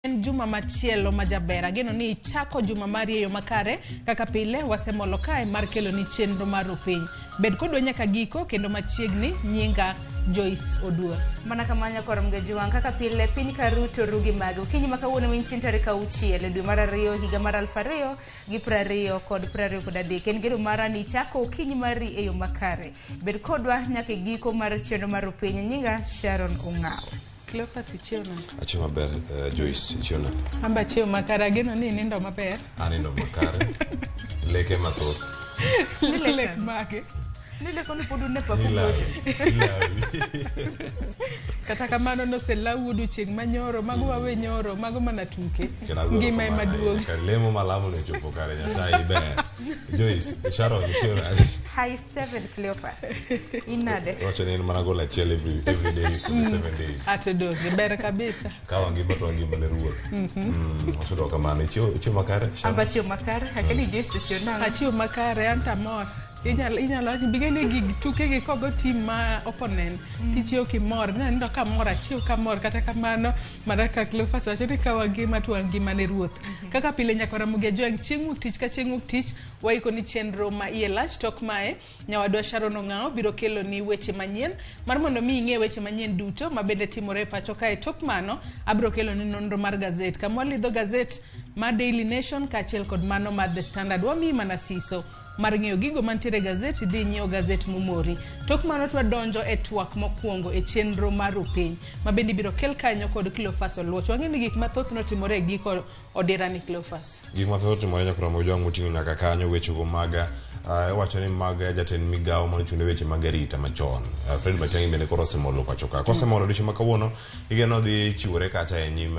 En juma machielo ma jaber. Ageno ni ichako juma mari e yo makare. Kaka pile, wasemolo kae mar kelo ni chenro mar Rupiny. Bed kodwa nyaka giko kendo machiegni. Nyinga Joyce Oduor. Mana kamano nyakwar Mgajwang', kaka pile piny ka ru to ru gi mage. Okinyi ma kawuono ma en chieng' tarik auchiel e dwe mar ariyo higa mar 2023 23. En geno mara ni ichako okinyi mari e yo makare. Bed kodwa nyaka e giko mar chenro mar Rupiny. Nyinga Sharon Ong'awo. Cleophas ichiew nade? Achiew maber, Joyce, ichiew nade? Amba achiew makare, ageno ni inindo maber. Anindo makare. Leke mathoth. Lek mage? Nileko ni pod un e pap ugocho. Ilawi. Kata kamano noselau odiochieng' manyoro, mago wawe nyoro, mago mana tuke. Kendo agoro Ngima ema kamano duong'. ahinya. Kar lemo malamo ne ochopo kare Nyasaye ber. Joyce, Sharon, ichiew nade? High seven Cleophas. Inade. Iwacho ni en mana gol achiel every day for the 7 days. Ato donge, ber kabisa. Ka wangima to wangima ne Ruoth. Wasudo kamano. Ichiew makare? Sharon? Amba chiew makare, akeni Joyce to chiew nang'o? Achiew makare, an to amor. Inyalo wacho bige ni gig tuke gi kogo team ma opponent tichiew kimor nanindo kamor achiew kamor kata kamano mana kaka Cleophas wacho ni ka wangima to wangima ne Ruoth. Kaka pile nyaka Ramogi Ajwang' chieng' wuok tich ka chieng' wuok tich waiko ni chenro ma iye lach tok mae nyawadwa Sharon Ong'awo biro kelo ni weche manyien mar mondo mi ing'e weche manyien duto ma bende timore e pacho kae. Tok mano abiro kelo ni nonro mar gazet kama walidho gazet mar Daily Nation kaachiel kod mano mar The Standard. Wamiyi mana siso mar ng'eyo gigo mantiere e gazet, idhi inyiew gazet momori. Tok mano to wadonjo e twak mokwongo e chenro mar Rupiny ma bende ibiro kel kanyo kod Cleophas Oluoch. Wang'eyo ni gik mathoth notimore e giko odira ni Cleophas. Gik mathoth otimore nyaka Ramogi Ojwang' moting'o nyaka kanyo wechego mag iwacho ni mag jatend migawo manochung' ne weche mag arita machon Fred Matiang'i bende koro osemolo pacho ka. Kosemolo odiochieng' ma kawuono igeno dhi chiwore kacha e nyim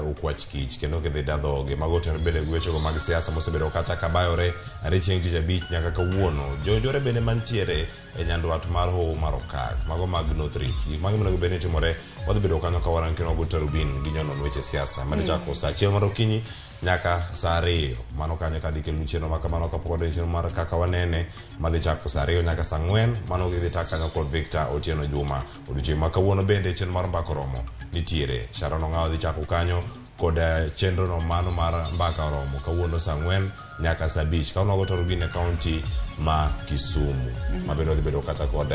okwach kich kendo gidhi da dhoge. Mago otenore bende gi wechego mag siasa mosebedo kacha kabayore are chieng' tich abich nyaka kawuono. Jonjore bende mantiere e nyandwat mar hoho mar Okak, mago mag North Rift. Gik mage monego bed ni timore, wadhi bedo kanyo ka warango kendo wago tarubin gi nyonon weche siasa. Madhi chako saa achiel mar okinyi nyaka saa ariyo. Mano kanyo kadhi keloni chenro ma kamano kapok wadonjo e chenro mar kaka wanene madhi chako saa ariyo nyaka saa ang'wen. Mano gidhi tak kanyo kod Victor Otieno Juma. Odiochieng' ma kawuono bende chenro mar mbaka oromo nitiere. Sharon Ong'awo dhi chako kanyo kod chenro no mano mar mbaka oromo kawuono saa ang'wen nyaka saa abich. Ka wago tarubin e kaunti ma Kisumu. Ma bende wadhi bedo kata kod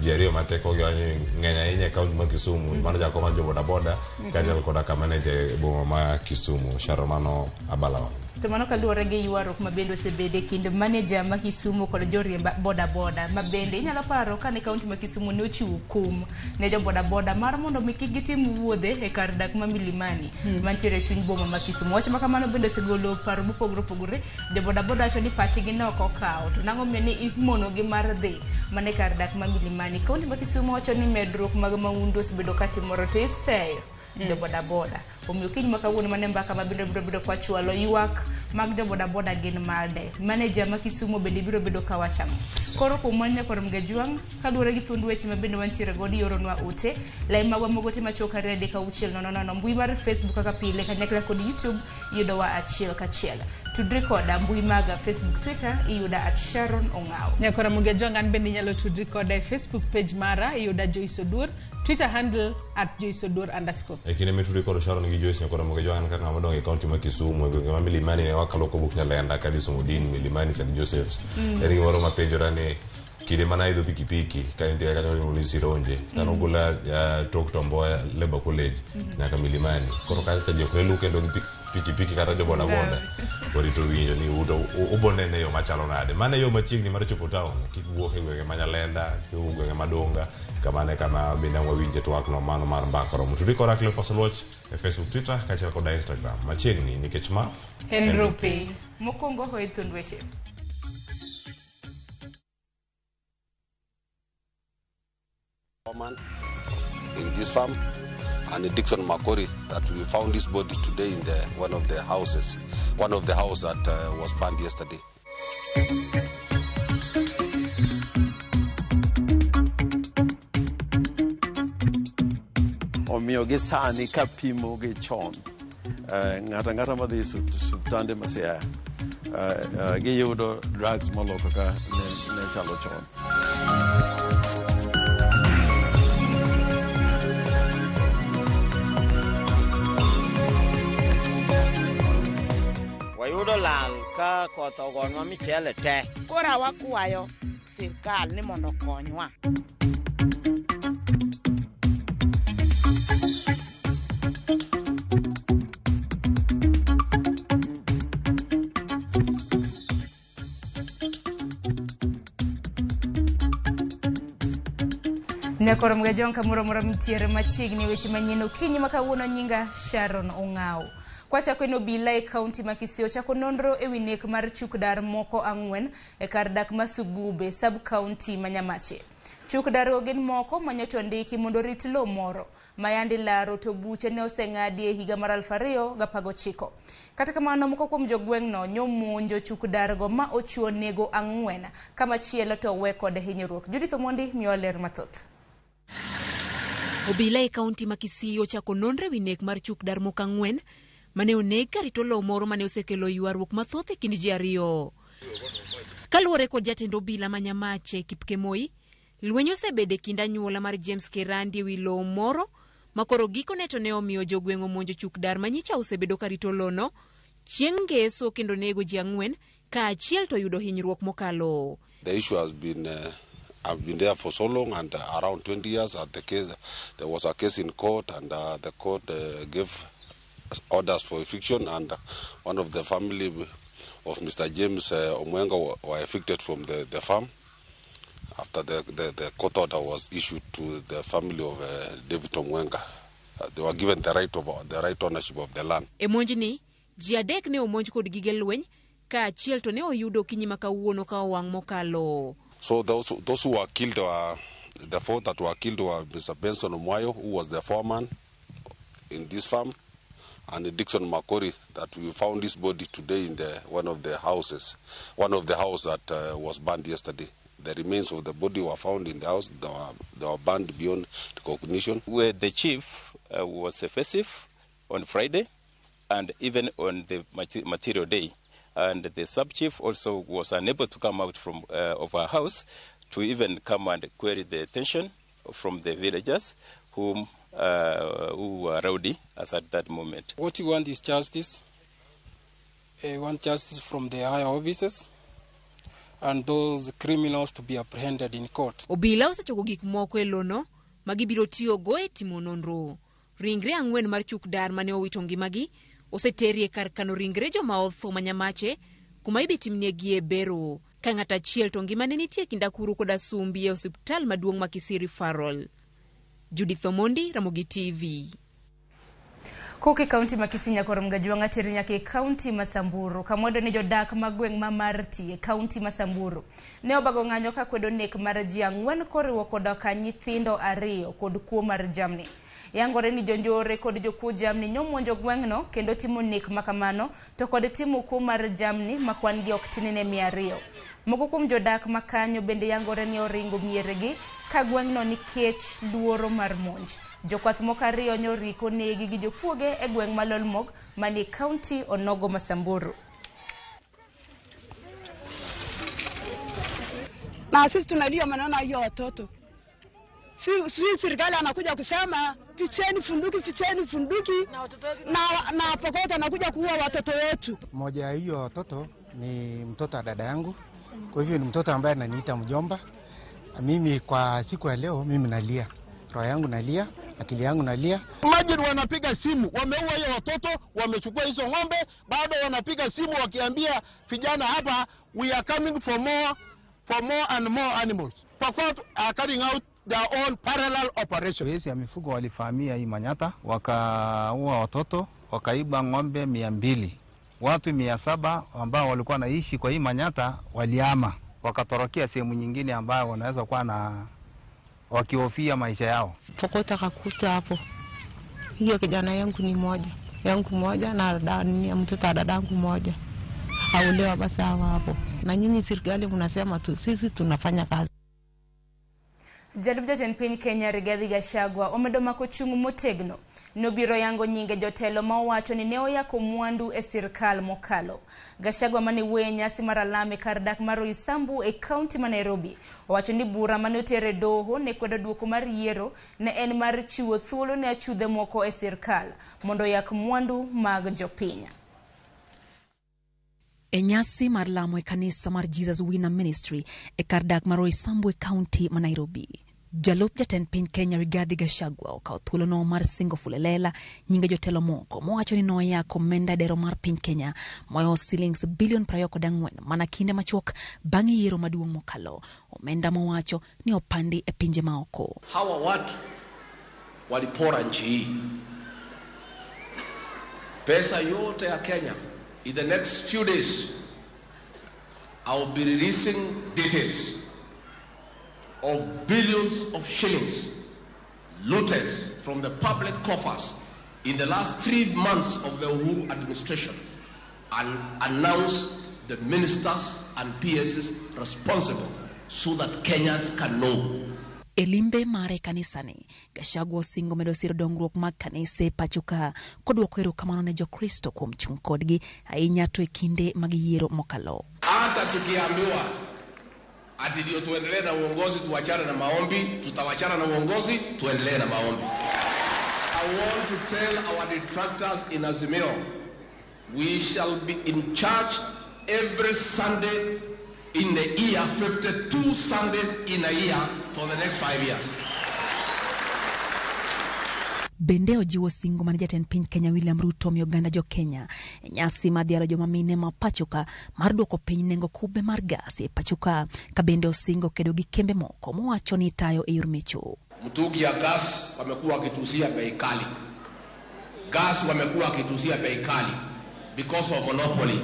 ji ariyo ma tekogi ng'eny ahinya e kaunti ma Kisumu. Mano jakom mar jo boda boda kaachiel koda ka manager e boma ma Kisumu. Sharon mano abala wang'. To mano kaluwore gi ywaruok ma bende osebede e kind maneja ma Kisumu kod joriemb boda boda ma bende inyalo paro kane kaunti ma Kisumu ne ochiwo kum ne jo boda boda mar mondo mi kik gitim wuodhe e kar dak ma Milimani mantiere e chuny boma ma Kisumu. Wach ma kamano bende osegolo paro mopogore opogore. Jo boda boda wacho ni pachgi ne ok okawo to nang'o omiyo ne imonogi mar dhi mana e kar dak ma Milimani. Kaunti ma Kisumu wacho ni medruok mag mahundu osebedo katimore to iseyo jo boda boda. Omiyo kiny ma kawuono mane mbaka ma bende biro bedo kwachwalo ywak mag jo boda boda gin made. Maneja ma Kisumu bende biro bedo kawacho ang'o. Koro kuom wan nyakwar Mgajwang' kaluwore gi thuond weche ma bende wantiere godo ioronwa ote. Lai magwa mag ote machuok 2 3 6 0 0 mbui mar Facebook kaka pile kanyakla kod YouTube iyudowa achiel kachiel. Tudri koda mbui mag Facebook, Twitter iyuda at Sharon Ong'awo. Nyakwar Mgajwang' an bende inyalo tudri koda e Facebook page mara iyuda Joyce Oduor, Twitter handle at Joyce Oduor underscore. E kinde mitudi kod Sharon gi Joyce nyakwar Ramogi Ojwang' an kaka ng'ama odongo e kaunti ma Kisumu e gwenge ma Milimani ne wakalo kowuok Nyalenda kadhi somo din Milimani St Joseph's. En gimoro mapenjora ni kinde mane aidho pikipiki ka nitie kanyo miluongo ni Sironje kane ogola tok Tom Mboya Labour College nyaka Milimani. Koro kacha cha ji ok ne luw kendo gi pikipiki kata jo boda boda. Orito winjo ni uto ubo nene yo machalo nade. Mano e yo machiegni mar chopo town kik wuok e gwenge ma Nyalenda, kik wuok e gwenge ma Dunga. Kamano e kama bende ang' wawinje twak no mano mar mbaka oromo. Tudri koda Cleophas Oluoch e Facebook, Twitter kaachiel koda Instagram. Machiegni nikech ma En Rupiny. Mokwongo hoye thuond weche. Man in this farm and Dixon Makori that we found this body today in the one of the houses, one of the house that was burned yesterday. Omiyo gi sani kapimo gi chon, ng'ato ang'ata madhi e osiptande ma Siaya giyudo drugs molo kaka ne chalo chon. olal ka koth ogonwa michele te. Koro wakwayo sirkal ni mondo okonywa. Nyakoro Mgajong kamoro moro mtiere machiegni weche manyien okinyi ma kawuono nyinga Sharon Ong'aw. Kwachako en obila e kaunti ma Kisii ochako nonro ewi nek mar chukdar moko 4 e kar dak ma Sugube, sub-county ma Nyamache. Chukdar go gin moko manyocha ondiki mondo orit lowo moro ma yande laro to buche ne oseng'adi e higa mar 2019. Kata kamano moko kuom jogweng'no nyomonjo chukdargo ma ochuo nego 4 kamachielo to owe kod hinyruok. Judith Omondi miyo ler mathoth. Obila e kaunti ma Kisii ochako nonro ewi nek mar chukdar moko 4 mane oneg karito lowo moro mane osekelo ywaruok mathoth e kind ji 2. Kaluwore kod jatend obila ma Nyamache Kipkemoi, lweny osebedo e kind anyuola mar James Kerandi ewi lowo moro ma koro gikone to ne omiyo jogweng' omonjo chukdar manyicha osebedo karito lono chieng' ngeso kendo nego ji 4 kaachiel to yudo hinyruok mokalo. The issue has been I've been there for so long, and around 20 years at the case, there was a case in court, and the court gave orders for eviction, and one of the family of Mr. James Omwenga were evicted from the farm after the court order was issued to the family of David Omwenga. They were given the right ownership of the land. E monjni, ji 3 ne omonj kod gige lweny kaachiel to ne oyudo okinyi ma kawuono ka owang' mokalo. So those who were killed were, the 4 that were killed were Mr. Benson Omwayo, who was the foreman in this farm, and Dixon Makori, that we found his body today in the one of the house that was burned yesterday. The remains of the body were found in the house. They were burned beyond recognition. Where the chief was evasive on Friday, and even on the material day. And the sub-chief also was unable to come out from of our house to even come and query the attention from the villagers who were rowdy as at that moment. What we want is justice. We want justice from the higher officers and those criminals to be apprehended in court. Obila osechoko gik moko e lono ma gibiro tiyogo e timo nonro. Ringre 4 mar chukdar mane owito ngimagi oseteri e kar kano ringre joma otho ma Nyamache kuma ibitimnegi e bero. Ka ng'at achiel to ngimane nitie kind akuru kod asumbi e osiptal maduong' ma Kisii Referral. Judith Omondi, Ramogi TV. Koke kaunti ma Kisii Nyakoro Mgajwang'a teri nyaka e kaunti ma Samburu kamwendo ni jodak mag gweng' ma Marti e kaunti ma Samburu ne obago ng'anyo ka kwedo nek mar ji 4 koriwo koda ka nyithindo 2 kod kuo mar jamni. Yangore ni jonjore kod jokuo jamni nyomonjo gweng'no kendo timo nek makamano to kod timo kuo mar jamni ma kwan gi ok tin ne 200. Moko kuom jodak makanyo bende yangore ni oringo mieregi ka gweng'no nikech luoro mar monj. Jokwath moko 2 nyoriko negi gi jokuoge e gweng' ma Lolmog manie kaunti onogo ma Samburu. Na sisi tunalia maneno ya watoto. Si serikali anakuja kusema ficheni funduki na Pokot anakuja kuua watoto wetu. Mmoja hiyo watoto ni mtoto wa dada yangu, kwa hivyo ni mtoto ambaye ananiita mjomba. Mimi kwa siku ya leo mimi nalia, roho yangu nalia, akili yangu nalia. Imagine wanapiga simu, wameua hiyo watoto, wamechukua hizo ng'ombe, bado wanapiga simu wakiambia vijana hapa, we are coming for more and more animals. Pokot are carrying out their own parallel operation. Wezi ya mifugo walifahamia hii Manyata, wakaua watoto, wakaiba ng'ombe 200. Watu 700 ambao walikuwa naishi kwa hii Manyata waliama, wakatorokea sehemu nyingine ambayo wanaweza kuwa na wakihofia maisha yao. Pokot akakuta hapo. Hiyo kijana yangu ni moja, yangu moja na dada mtoto dadangu moja. Aulewa basi hapo. Na nyinyi serikali mnasema tu sisi tunafanya kazi. Jalup jatend piny Kenya Rigathi Gachagua omedo mako chung' motegno nobiro yango nyinge jotelo ma owacho ni ne oyako mwandu e sirkal mokalo. Gachagua mane wuoyo e nyasi mar alam e kar dak mar Roysambu e kaunti ma Nairobi owacho ni bura mane otere doho ne kwedo duoko mar yiero ne en mar chiwo thuolo ne achudhe moko e sirkal mondo oyak mwandu mag jopiny. E nyasi mar lamo e kanisa mar Jesus Winner Ministry e kar dak ma Roysambu e kaunti ma Nairobi. Jalup jatend piny Kenya Rigathi Gachagua okawo thuolono mar singo fulelela nyinge jotelo moko mowacho ni noyako omenda e dero mar piny Kenya moyo silings bilion 24 mana kinde machuok bang' yiero maduong' mokalo. Omenda mowacho ni opandi e pinje maoko. Hawa watu walipora nchi hii, pesa yote ya Kenya. In the next few days I will be releasing details of billions of shillings looted from the public coffers in the last 3 months of the Uhuru administration and announce the ministers and PSs responsible so that Kenyans can know. E limbe mare kanisani, Gachagua osingo medo siro dongruok mag kanise pacho ka kodwoko erokamano ne Jokristo kuom chung' kodgi ahinya to e kinde mag yiero mokalo. Hata tukiambiwa ati ndio tuendelee na uongozi tuachane na maombi, tutawachana na uongozi tuendelee na maombi. I want to tell our detractors in Azimio, we shall be in church every Sunday in the year, 52 Sundays in a year for the next 5 years. Bende ojiwo singo mane jatend piny Kenya William Ruto omiyo oganda jo Kenya e nyasi mar dhialo joma mine ma pachoka mar duoko piny nengo kube mar gas e pachoka, ka bende osingo kedo gi kembe moko mowacho ni itayo e yor mecho. Mtungi ya gas wamekuwa wakituuzia bei kali. Gas wamekuwa wakituuzia bei kali because of monopoly.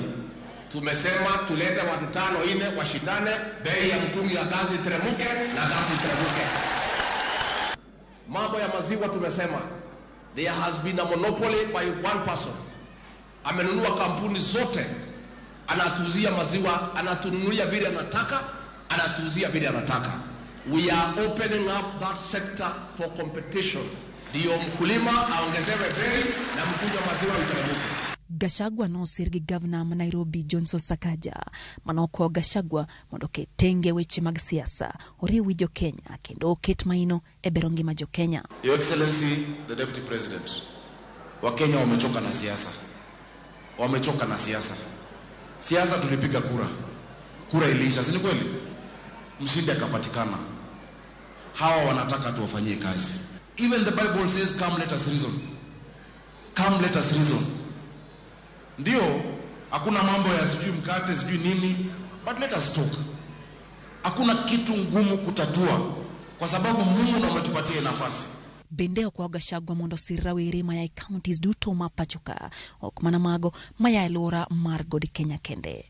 Tumesema tulete watu 5 4 washindane, bei ya mtungi ya gas iteremuke na gas iteremuke. Mambo ya maziwa tumesema there has been a monopoly by one person. Amenunua kampuni zote, anatuuzia maziwa, anatununulia vile anataka, anatuuzia vile anataka. We are opening up that sector for competition. Ndio mkulima aongezewe bei na mtungi wa maziwa iteremuke. Gachagua nosir gi gavana ma Nairobi Johnson Sakaja manokwayo Gachagua mondo oket tenge weche mag siasa, oriw wi jo-Kenya kendo oket maino e bero ngima jo-Kenya. Your Excellency the Deputy President, Wakenya wamechoka na siasa. Wamechoka na siasa. Siasa tulipiga kura. Kura iliisha, si ni kweli? Mshindi akapatikana. Hawa wanataka tuwafanyie kazi. Even the Bible says come let us reason. Come let us reason. Ndio, hakuna mambo ya sijui mkate, sijui nini, but let us talk. Hakuna kitu ngumu kutatua kwa sababu Mungu ndo ametupatia nafasi. Bende okwayo Gachagua mondo osir rawere maya e counties duto ma pacho ka, ok mana mago maya e alwora mar God Kenya kende.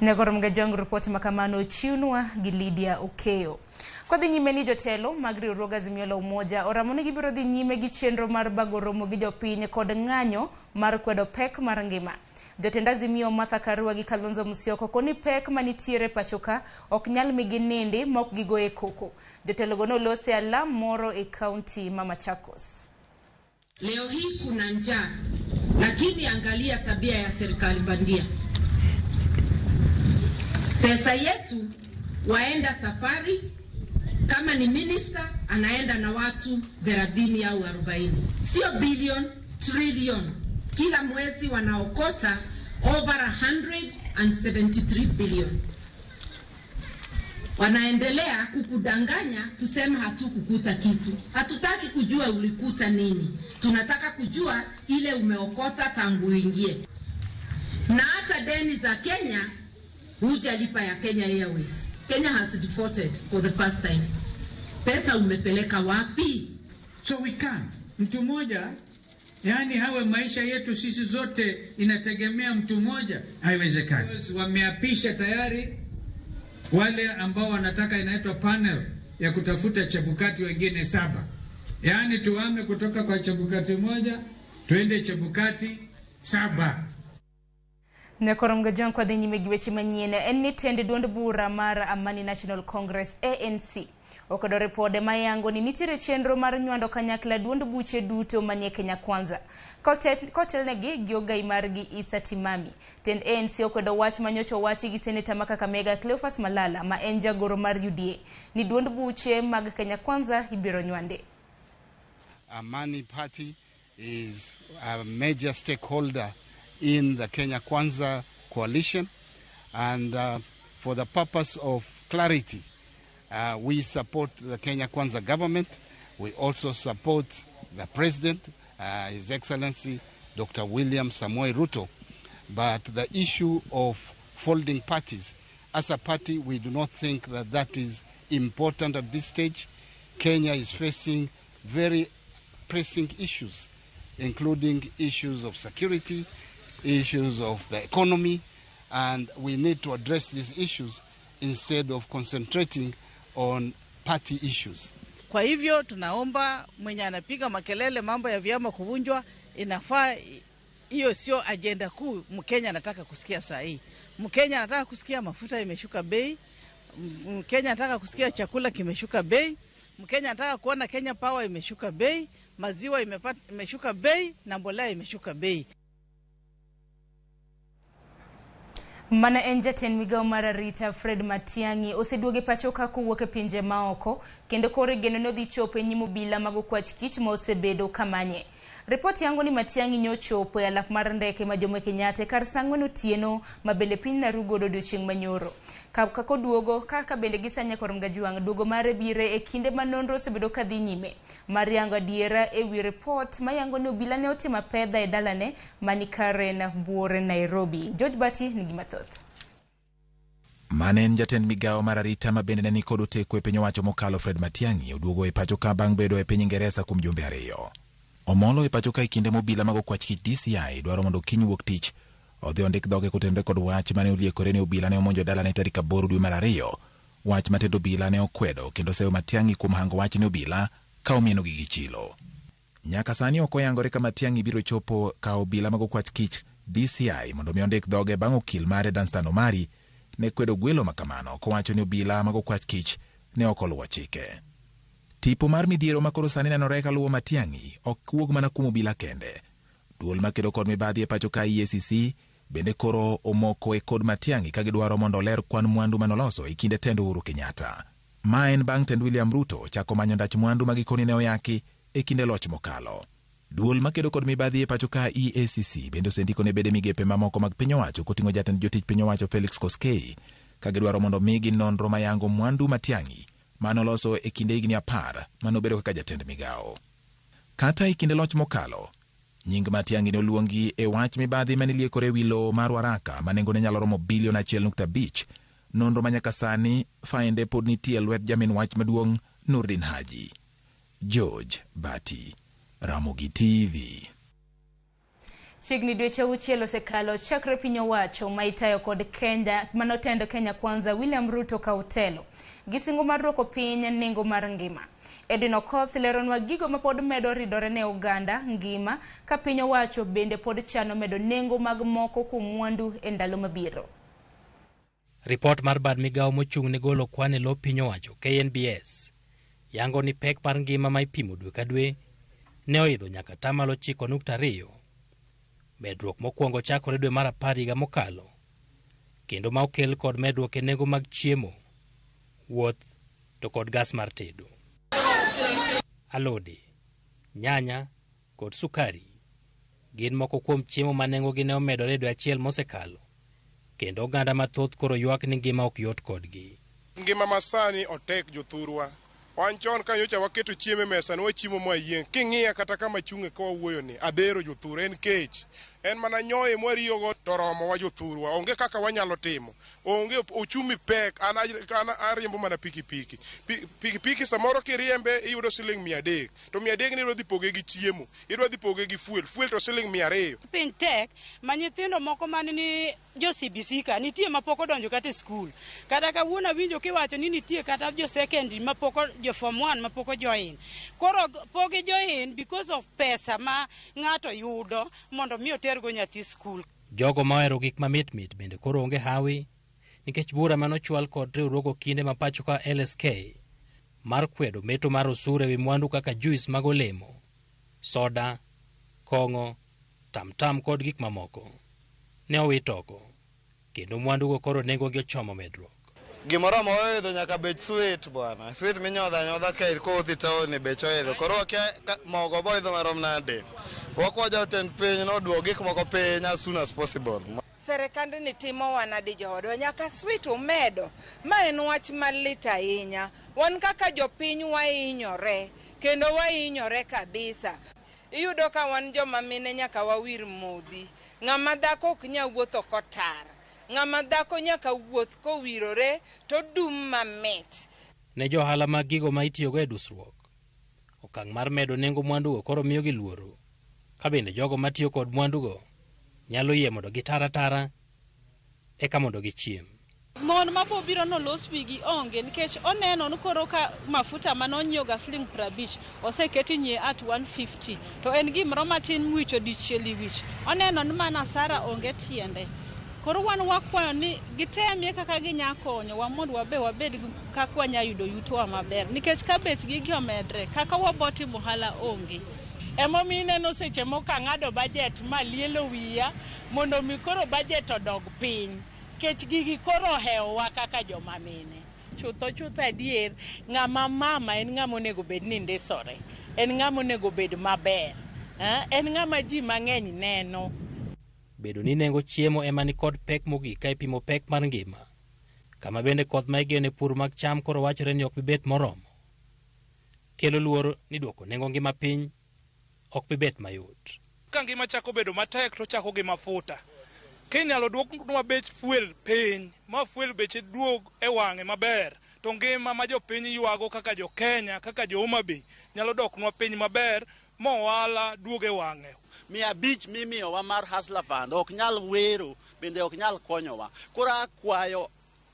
Nyagoro Mgajong ripoti makamano ochiwnwa gi Lydia Okeyo. Kodhi nyime ni jotelo mag riwruog Azimio la Umoja oramo ni gibiro dhi nyime gi chenro mar bago romo gi jopiny kod ng'anyo mar kwedo pek mar ngima. Jotend Azimio Martha Karua gi Kalonzo Musyoka koni pek manitiere pacho ka ok nyal migi nindi mok gigoye koko. Jotelogo nolose alam moro e kaunti ma Machakos. Leo hii kuna njaa, lakini angalia tabia ya serikali bandia. Pesa yetu waenda safari, kama ni minister anaenda na watu 30 au 40. Sio billion, trillion. Kila mwezi wanaokota over 173 billion. Wanaendelea kukudanganya kusema hatukukuta kitu. Hatutaki kujua ulikuta nini. Tunataka kujua ile umeokota tangu uingie. Na hata deni za Kenya hujalipa ya Kenya Airways. Kenya has defaulted for the first time. Pesa umepeleka wapi? So we can't. Mtu mmoja, yani hawe maisha yetu sisi zote inategemea mtu mmoja, haiwezekani. Wameapisha tayari wale ambao wanataka, inaitwa panel ya kutafuta Chebukati wengine 7. Yani tuame kutoka kwa Chebukati 1 tuende Chebukati 7. Nyakoro Mgajong kwa dhi nyime gi weche manyien en ni tend duond bura mar Amani National Congress ANC okwedo ripode mayango ni nitiere chenro mar nywando kanyakla duond buche duto manie Kenya Kwanza. Kotelnegi gi ogai margi Issa Timami. Tend ANC okwedo wach manyocha owachi gi seneta ma Kakamega Cleophas Malala ma en jagoro mar UDA ni duond buche mag Kenya Kwanza ibiro nywande. Amani Party is a major stakeholder in the Kenya Kwanza coalition, and for the purpose of clarity, we support the Kenya Kwanza government. We also support the president, His Excellency Dr. William Samoei Ruto. But the issue of folding parties, as a party, we do not think that that is important at this stage. Kenya is facing very pressing issues, including issues of security, issues of the economy, and we need to address these issues instead of concentrating on party issues. Kwa hivyo tunaomba mwenye anapiga makelele mambo ya vyama kuvunjwa, inafaa hiyo sio ajenda kuu Mkenya anataka kusikia saa hii. Mkenya anataka kusikia mafuta imeshuka bei, Mkenya anataka kusikia chakula kimeshuka bei, Mkenya anataka kuona Kenya Power imeshuka bei, maziwa imeshuka bei na mbolea imeshuka bei. Mana en jatend migao mar arita Fred Matiang'i oseduogo e pacho ka kowuok e pinje maoko kendo koro igeno ni odhi chopo e nyim obila mag okwach kich ma osebedo kamanye. Ripot yango ni Matiang'i nyochopo e alap mar ndeke ma Jomo Kenyatta kar saa 4 otieno ma bende piny Naru godo odiochieng' manyoro. Kaka oduogo kaka bende gisanya kor Mgajwang' duogo mare bire e kinde ma nonro osebedo kadhi nyime mar yango adiera e wi ripot mayango ni obila ne otimo apedha e dalane mani Karen Buore Nairobi. George Bati nigi mathoth. Mane en jatend migao mar arita ma bende ne nikod oteko e piny owacho mokalo Fred Matiang'i oduogo e pacho ka bang' bedo e piny Ingeresa kuom jumbe 2. Omolo e pacho ka e kinde mobila mag okwach kich DCI dwaro mondo kiny wuok tich odhi ondik dhoge kotenore kod wach mane oliekore ni obila ne omonjo dalane tarik 8 dwe mar 2. Wach ma tend obila ne okwedo kendo seyo Matiang'i kuom hango wach ne obila ka omienogi gi chilo. Nyaka sani ok oyangore ka Matiang'i biro chopo ka obila mag okwach kich DCI mondo mi ondik dhoge bang' okil mare Danstan Omari ne kwedo gwelo makamano kowacho ni obila mag okwach kich ne ok oluwo chike. Tipo mar midhiero ma koro sani nenore kaluwo Matiang'i ok wuog mana kuom obila kende. Duol makedo kod mibadhi e pacho ka EACC bende koro omoko e kod Matiang'i ka gidwaro mondo oler kwan mwandu manoloso e kinde tend Uhuru Kenyatta. Ma en bang' tend William Ruto chako manyo ndach mwandu ma gikoni ne oyaki e kinde loch mokalo. Duol makedo kod mibadhi e pacho ka EACC bende osendiko ne bede migepe mamoko mag piny owacho koting'o jatend jotich piny owacho Felix Koskei ka gidwaro mondo migi nonro mayango mwandu Matiang'i manoloso e kinde higni 10 manobedo kaka jatend migao. Kata e kinde loch mokalo, nying Matiang'i ne oluongi e wach mibadhi mane liekore wi lowo mar Waraka ma nengone nyalo romo bilion 1.5. Nonro ma nyaka sani fainde pod nitie e lwet jamin wach maduong' Nurdin Haji. George Bati, Ramogi TV. Chiegni dweche 6 osekalo chakre piny owacho ma itayo kod Kenya manotendo Kenya Kwanza William Ruto ka otelo gi singo mar duoko piny nengo mar ngima. Edwin Okoth leronwa gigo ma pod medo ridore ne oganda ngima ka piny owacho bende pod chano medo nengo mag moko kuom mwandu e ndalo mabiro. Ripot mar bad migao mochung' ne golo kwan e lo piny owacho KNBS yango ni pek mar ngima ma ipimo dwe ka dwe ne oidho nyaka 9.2. Medruok mokwongo chakore dwe mar 10 higa mokalo, kendo ma okel kod medruok e nengo mag chiemo, wuoth to kod gas mar tedo. Alode, nyanya kod sukari gin moko kuom chiemo ma nengogi ne omedore dwe achiel mosekalo, kendo oganda mathoth koro ywak ni ngima ok yot kodgi. Ngima masani otek jothurwa. Wan chon ka nyocha waketo chiemo e mesa ne wachiemo mwayieng'. King'iya kata kama achung'e ka wawuoyo ni, adhero jothurwa, en kech. En mana nyoyo mwariyogo to romowa jothurwa. Onge kaka wanyalo timo. Onge ochumi pek, an ariembo mana pikipiki. Pikipiki samoro kiriembe iyudo siling 300. To 300 ni idwa dhi poge gi chiemo, idwa dhi poge gi fuel, fuel to siling 200. Piny tek ma nyithindo moko man ni jo CBC ka nitie mapok odonjo kata e skul. Kata kawuono awinjo kiwacho ni nitie kata jo secondary mapok jo form 1 mapok ojoin. Koro pok gijoin because of pesa ma ng'ato yudo mondo mi otergo nyathi skul. Jogo ma ohero gik mamit mit bende koro onge hawi nikech bura manochwal kod riwruog okinde ma pacho ka LSK mar kwedo meto mar osuru ewi mwandu kaka juice mag olemo, soda, kong'o, tamtam kod gik mamoko ne owit oko, kendo mwandugo koro nengogi ochomo medruok. Gimoro ma oidho nyaka bech sweet bwana. Sweet minyodho anyodha ka kodhi town bech oidho. Koro wakia mogo boidho marom nade. Wakwa jatend piny noduok gik moko piny as soon as possible. Serikandni timowa nadi joodwa nyaka swit umedo. Ma en wach malit ahinya. Wan kaka jopiny wahinyore kendo wahinyore kabisa. Iyudo ka wan joma mine nyaka wawir modhi. Ng'ama dhako ok nyal wuotho kotar. Ng'ama dhako nyaka wuoth kowirore to dum mamit. Ne jo ohala mag gigo ma itiyogo e dusruok, okang' mar medo nengo mwandugo koro miyogi luoro, ka bende jogo matiyo kod mwandugo nyalo yie mondo gitar atara eka mondo gichiem. Mon mabobiro nolos wigi onge nikech oneno ni koro ka mafuta manonyiew ga siling 50 oseketi nyie at 150 to en gimoro matin miwicho dichiel e wich. Oneno ni mana hasara onge tiende. Koro wan wakwayo ni gitemie kaka ginya konyowa mondo wabe wabed kaka wanya yudo yutowa maber nikech ka bech gigi omedre kaka wabotimo ohala onge. Emomiyo ineno seche moko ang'ado bajet ma lielo wiya mondo mi koro bajet odog piny. Kech gigi koro ohewowa kaka joma mine. Chutho chutho adier, ng'ama mama en ng'ama onego bed ni ndisore. En ng'ama onego bed maber. En ng'ama ji mang'eny neno. Bedo ni nengo chiemo ema ni kod pek mogik ka ipimo pek mar ngima. Kama bende koth ma igeno e pur mag cham koro wachore ni ok bi bet moromo. Kelo luoro ni duoko nengo ngima piny ok bi bet mayot. Ka ngima chako bedo matek to chako gi mafuta. Kinyalo duoknwa bech fuel piny, ma fuel beche duog e wang'e maber, to ngima ma jopiny ywago kaka jo Kenya, kaka jo Homa Bay, nyalo doknwa piny maber, ma ohala duog e wang'e. 500 mimiyowa mar Hustler Fund ok nyal wero, bende ok nyal konyowa. Koro akwayo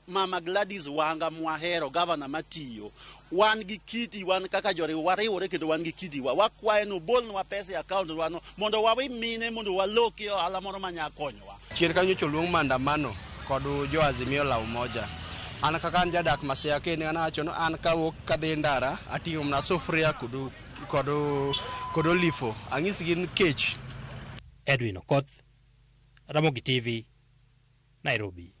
Mama Gladys Wanga mwahero, gavana matiyo, wan gi kiti, wan kaka joriw wariwore kendo wan gi kitiwa. Wakwaye ni obolnwa pesa e account wano mondo wawi mine mondo waloki ohala moro manya konyowa. Chien kanyo nyocha oluong maandamano kod jo Azimio la Umoja. An kaka an jadak Masia kendo an awacho ni an kawuok kadhi ndara ating'o mana sufuria kod olifo. Anyisgi ni kech. Edwin Okoth, Ramogi TV, Nairobi.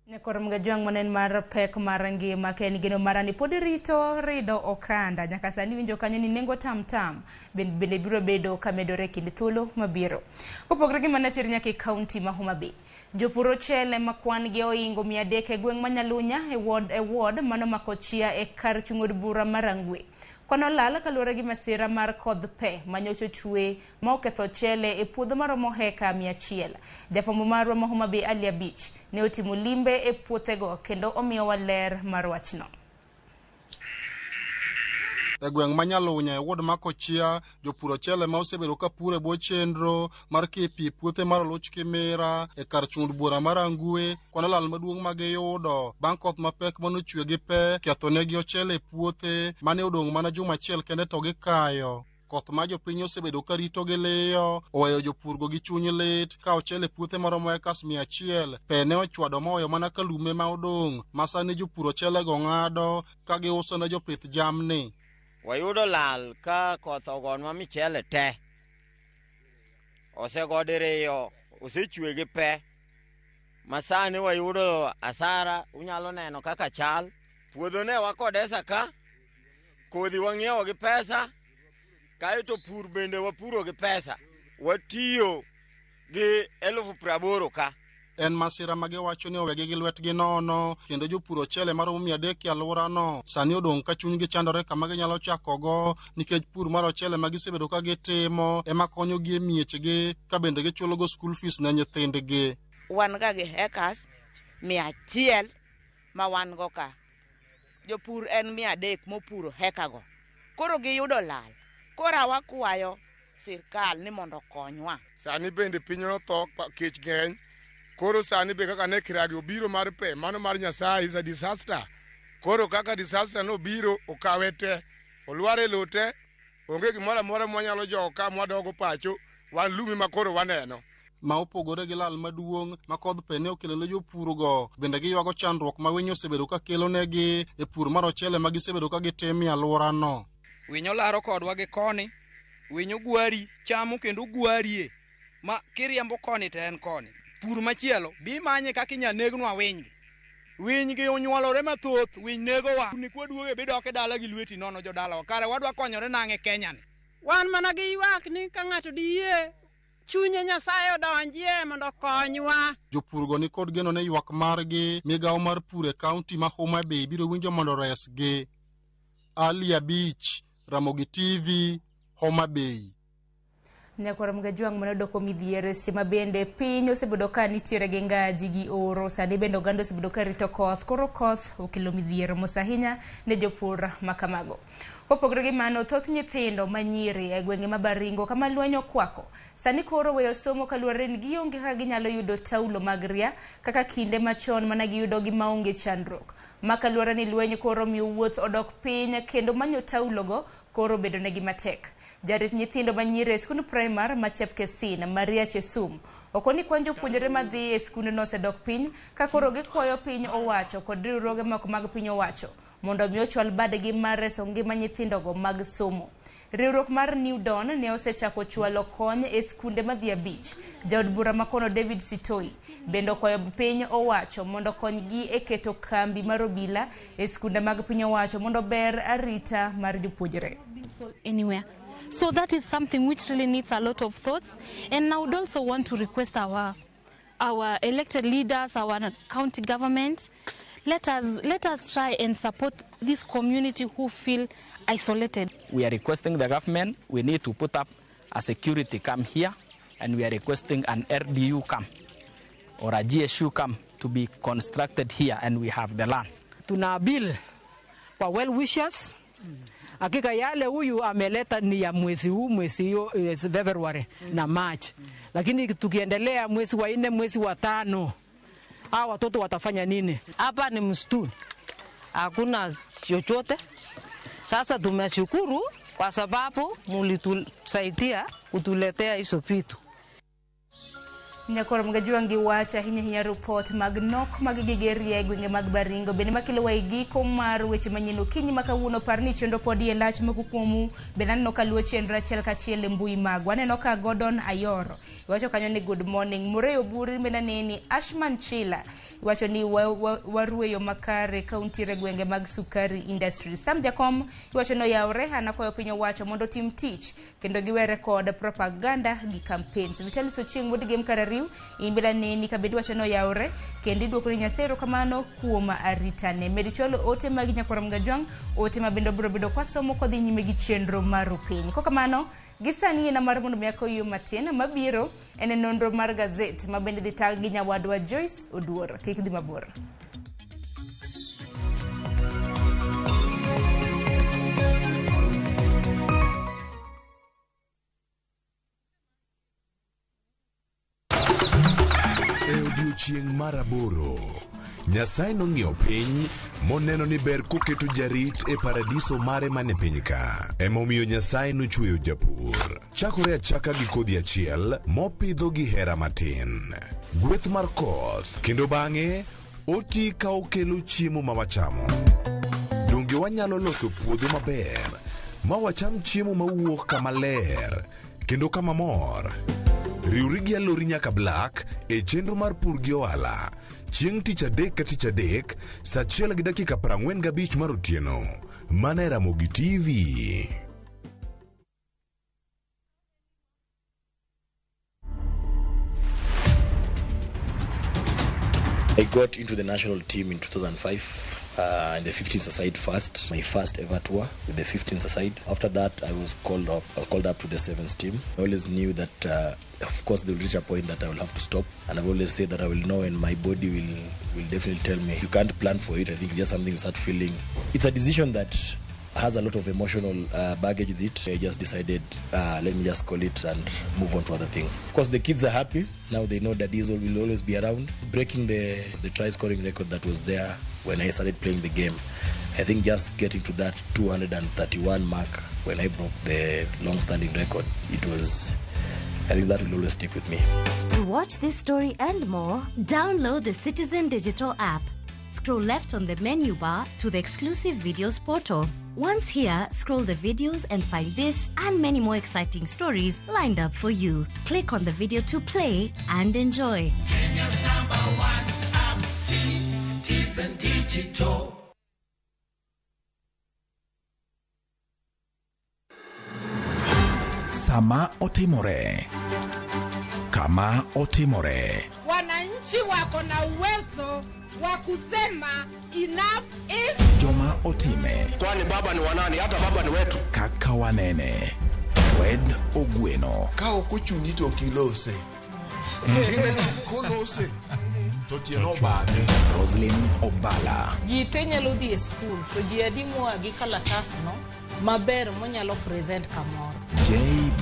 Nyakoro Mgajwang' manen mar pek mar ngima ka en geno marani pod rito rido okanda nyaka sani winjo kanyo ni nengo tamtam bende biro bedo kamedore kind thuolo mabiro. Kopogore gi mano ter nyaka e kaunti ma Homa Bay. Jopur ochele ma kwan gi oingo 300 e gweng' ma Nyalunya e ward mano Makochia e kar chung' od bura ma Rangwe. Kwano lal kaluwore gi masira mar kodh pe manyocha ochwe ma oketho ochele e puodho maromo heka 100. Jafwambo marwa ma Homa Bay Ali Abich ne otimo limbe e puothego kendo omiyowa ler mar wachno. E gweng' ma Nyalunya e ward ma Kochia, jopur ochele ma osebedo ka puro e bwo chenro mar keyo pi e puothe mar Oluch Kimira e kar chung' od bura ma Rangwe, kwano lal maduong' ma giyudo bang' koth mapek manochwe gi pe kethonegi ochele e puothe mane odong' mana juma achiel kende to gikayo. Koth ma jopiny osebedo ka rito gi liyo oweyo jopurgo gi chuny lit ka ochele puothe maromo ekas 100 pe ne ochwado moweyo mana ka lume ma odong' ma sani jopur ochelego ng'ado ka giuso ne jopith jamni. Wayudo lal ka koth ogonwa michele te. Osego diriyo, osechwe gi pe. Masani wayudo asara, unyalo neno kaka chal. Puodho ne wakodesa ka, kodhi wang'iewo gi pesa, kaeto pur bende wapuro gi pesa. Watiyo gi 80,000 ka. En masira ma giwacho ni owegi gi lwetgi nono kendo jopur ochele maromo 300 e alworano sani odong' ka chunygi chandore kama ginyalo chakogo nikech pur mar ochele ma gisebedo ka gitimo ema konyogi e miechgi ka bende gichulogo school fees ne nyithindgi. Wan ga gi hectares 100 ma wan go ka. Jopur en 300 mopuro hekago. Koro giyudo lal. Koro wakwayo sirkal ni mondo okonywa. Sani bende piny notho kech ng'eny. Koro sani be kaka ne kiragi obiro mar pe, mano mar Nyasaye is a disaster. Koro kaka disaster no biro okawe te, olwar e lowo te, onge gimoro amora mwanyalo jogo ka mwadogo pacho, wan lumi ma koro waneno. Ma opogore gi lal maduong' ma kodh pe ne okelo ne jopurgo, bende giywago chandruok ma winy osebedo ka kelonegi e pur mar ochele ma gisebedo ka gitimo e alworano. Winyo laro kodwa gi koni, winyo gwari, chamo kendo gwarie, ma kiriembo koni to en koni. Pur machielo, bi manye kaka inya negnwa winygi. Winygi onyuolore mathoth, winy negowa. Ni kwaduoge bidok e dala gi lweti nono jodalawa. Kare wadwa konyore nang'e Kenya ni. Wan mana gi ywak ni ka ng'ato diyie chunye Nyasaye odonjie mondo okonywa. Jopurgo ni kod geno ni ywak margi migawo mar pur e kaunti ma Homa Bay biro winjo mondo resgi. Ali Abich, Ramogi TV, Homa Bay. Nyakwar Mgajwang' mane odoko midhiero seche ma bende piny osebedo ka nitiere gi ngaji gi oro sani bende oganda osebedo ka rito koth koro koth okelo midhiero mos ahinya ne jopur makamago. Kopogore gi mano thoth nyithindo manyiri e gwenge ma Baringo kama lweny okwako sani koro weyo somo kaluwore ni gionge kaka ginyalo yudo taulo mag ria kaka kinde machon mana giyudo gi maonge chandruok. Ma kaluwore ni lweny koro miyo wuoth odok piny kendo manyo taulogo koro bedo negi matek. Jarit nyithindo manyiri e skund primar ma Chepkesin, Maria Chesum, okoni kwan jopuonjre madhi e skundno osedok piny ka koro gikwayo piny owacho kod riwruoge moko mag piny owacho mondo mi ochwal badgi mar reso ngima nyithindogo mag somo. Riwruok mar New Dawn ne osechako chwalo kony e skunde madhi abich. Jaod bura makono David Sitoi bende okwayo piny owacho mondo okonygi e keto kambi mar obila e skunde mag piny owacho mondo ber arita mar jopuonjre. Anywhere. So that is something which really needs a lot of thoughts. And I would also want to request our elected leaders, our county government, let us try and support this community who feel isolated. We are requesting the government, we need to put up a security camp here, and we are requesting an RDU camp or a GSU camp to be constructed here, and we have the land. Tuna bill kwa well wishers. Hakika yale huyu ameleta ni ya mwezi huu, mwezi hiyo February na March. Lakini tukiendelea mwezi wa 4, mwezi wa 5, hawa watoto watafanya nini? Hapa ni msituni. Hakuna chochote. Sasa tumeshukuru kwa sababu mlitusaidia kutuletea hizo vitu. Nyakwar Mgajwang' gi wach ahinya ahinya report mag nok mag gige ria e gwenge mag Baringo bende makelo wa e giko mar weche manyien okinyi ma kawuono. Par ni chenro pod iye lach moko kuomu bende aneno ka luwo chenro achiel kachiel e mbui magwa. Aneno ka Gordon Ayoro iwacho kanyo ni good morning. Murray Oburi bende aneni. Ashman Chila iwacho ni warweyo makare kaunti e gwenge mag Sukari Industry. Sam Jakom iwacho ni oyawre anakwayo piny owacho mondo otim tich kendo giwere kod propaganda gi campaigns. Vitalis Ochieng' wuod Gem Karari imbila neni kabedi wacho no yawre kendo idwoko ni Nyasaye erokamano kuom aritane. Med chwalo ote mag Nyakwar Mgajwang', ote ma bende obiro bedo kwasomo kodhi nyime gi chenro mar piny. Kokamano gi sani en mar mondo mi akoyo matin mabiro en e nonro mar gazet ma bende dhi tag gi nyawadwa Joyce Oduor. Kik dhi mabor. E odiechieng' mar 8, Nyasaye nong'iyo piny moneno ni ber koketo jarit e paradiso mare mane piny ka. Emomiyo Nyasaye nochweyo japur. Chakore achaka gi kodhi achiel mopidho gi hera matin. Gweth mar koth, kendo bang'e oti ka okelo chiemo ma wachamo. Donge wanyalo loso puodho maber ma wacham chiemo mawuok kama ler kendo kama mor? Riwri gi Alori nyaka Black e chenro mar pur gi ohala chieng' tich adek ka tich adek saa 1:45 mar otieno mana e Ramogi TV. I got into the national team in 2005. In the 15s aside first, my first ever tour with the 15s aside. After that, I was called up to the 7s team. I always knew that, of course, there will reach a point that I will have to stop. And I've always said that I will know, and my body will definitely tell me. You can't plan for it. I think it's just something you start feeling. It's a decision that has a lot of emotional baggage with it. I just decided, let me just call it and move on to other things. Of course, the kids are happy. Now they know that Diesel will always be around. Breaking the try-scoring record that was there when I started playing the game. I think just getting to that 231 mark when I broke the long-standing record, it was, I think that will always stick with me. To watch this story and more, download the Citizen Digital app. Scroll left on the menu bar to the exclusive videos portal. Once here, scroll the videos and find this and many more exciting stories lined up for you. Click on the video to play and enjoy. Kenya's #1 app, Citizen Digital. Sama otimore. Kama otimore. Wananchi wako na uwezo wa kusema enough is Joma otime. Kwani baba ni wanani? Hata baba ni wetu. Kaka wanene. Fred Ogweno. Ka ok ochuni to ok ilose. Kineno kolose to tiende obadhe. Roslyn Obala. Ji te nyalo dhi e skul to ji adi moa gi kalatasno maber monyalo present kamoro. J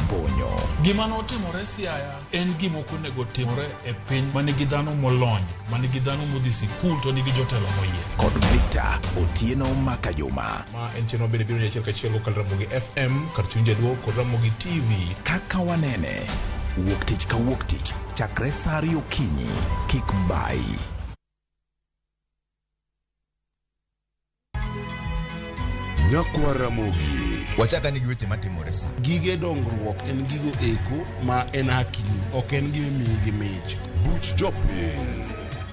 Bonyo. Gima notimore Siaya en gima ok onego timore e piny ma nigi dhano molony, ma nigi dhano modhi sikul to nigi jotelo moyier. Kod Victor Otieno Makajuma. Ma en chenro mabende biro ni achiel kachiel kokalo Ramogi FM kar chuny jaluo kod Ramogi TV. Kaka wanene. Wuok tich ka wuok tich chakre saa ariyo okinyi. Kik bayi. Nyakwa Ramogi. Wachaka ni gi weche matimore sa. Gige dongruok en gigo eko ma en hakini, ok en gima imiyi gi mich. Buch jopiny.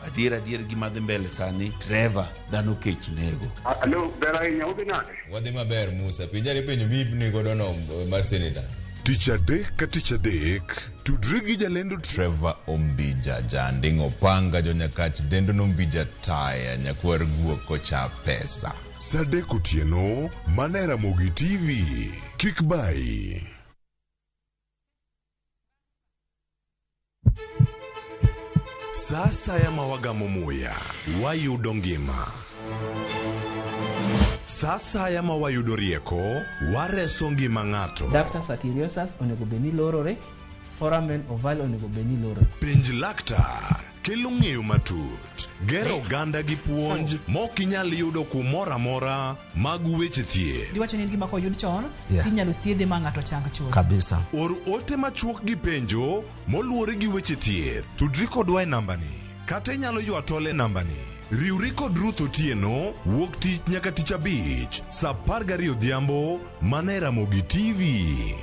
Adier adier gima dhi mbele sani, Trevor, dhano kech nego. Alo, ber ahinya, udhi nade? Wadhi maber Musa, penjari penjo miipni godo no mar seneta. Tich adek ka tich adek, tudri gi jalendo Trevor Ombija, janding' opanga jonyakach dendo nombija taya nyakwar guok kocha pesa. Saa adek otieno, mana e Ramogi TV. Kik bayi. Sa asaya ma wagamo muya, wayudo ngima. Sa asaya ma wayudo rieko, wareso ngima ng'ato. Ductus arteriosus onego bed ni lorore, foramen ovale onego bed ni lorore. Penj laktar kelo ng'eyo matut, gero oganda gi puonj mok inyal yudo kumoro amora mag weche thieth. Diwacho ni en gima koyud chon Yeah. tinyalo thiedhe ma ng'ato chang chuth. Kabisa. Or ote machuok gi penjo moluwore gi weche thieth. Tudri kodwa e nambani kata inyalo ywa tol e nambani. Riwri kod Ruth Otieno wuok tich nyaka tich abich saa 12 odhiambo mana e Ramogi TV.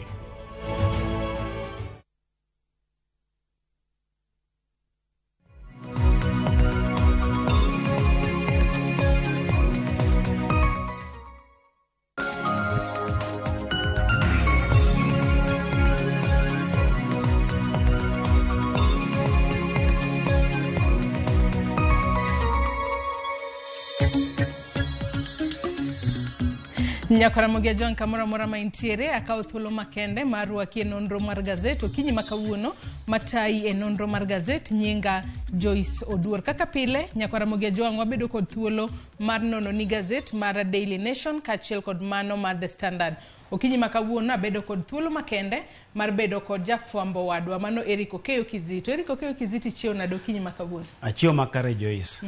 Nyakaramogi Ajwang' kamoro amora ma intiere, akawo thuolo makende mar rwaki e nonro mar gazet okinyi ma kawuono matayi e nonro mar gazet nyinga Joyce Oduor. Kaka pile, Nyakaramogi Ajwang' wabedo kod thuolo mar nono ni gazet mar Daily Nation kaachiel kod mano mar The Standard. Okinyi ma kawuono abedo kod thuolo makende mar bedo kod jafwambo wadwa mano Eric Okeyo Kizito. Eric Okeyo Kizito ichiew nade okinyi ma kawuono? Achiew makare Joyce.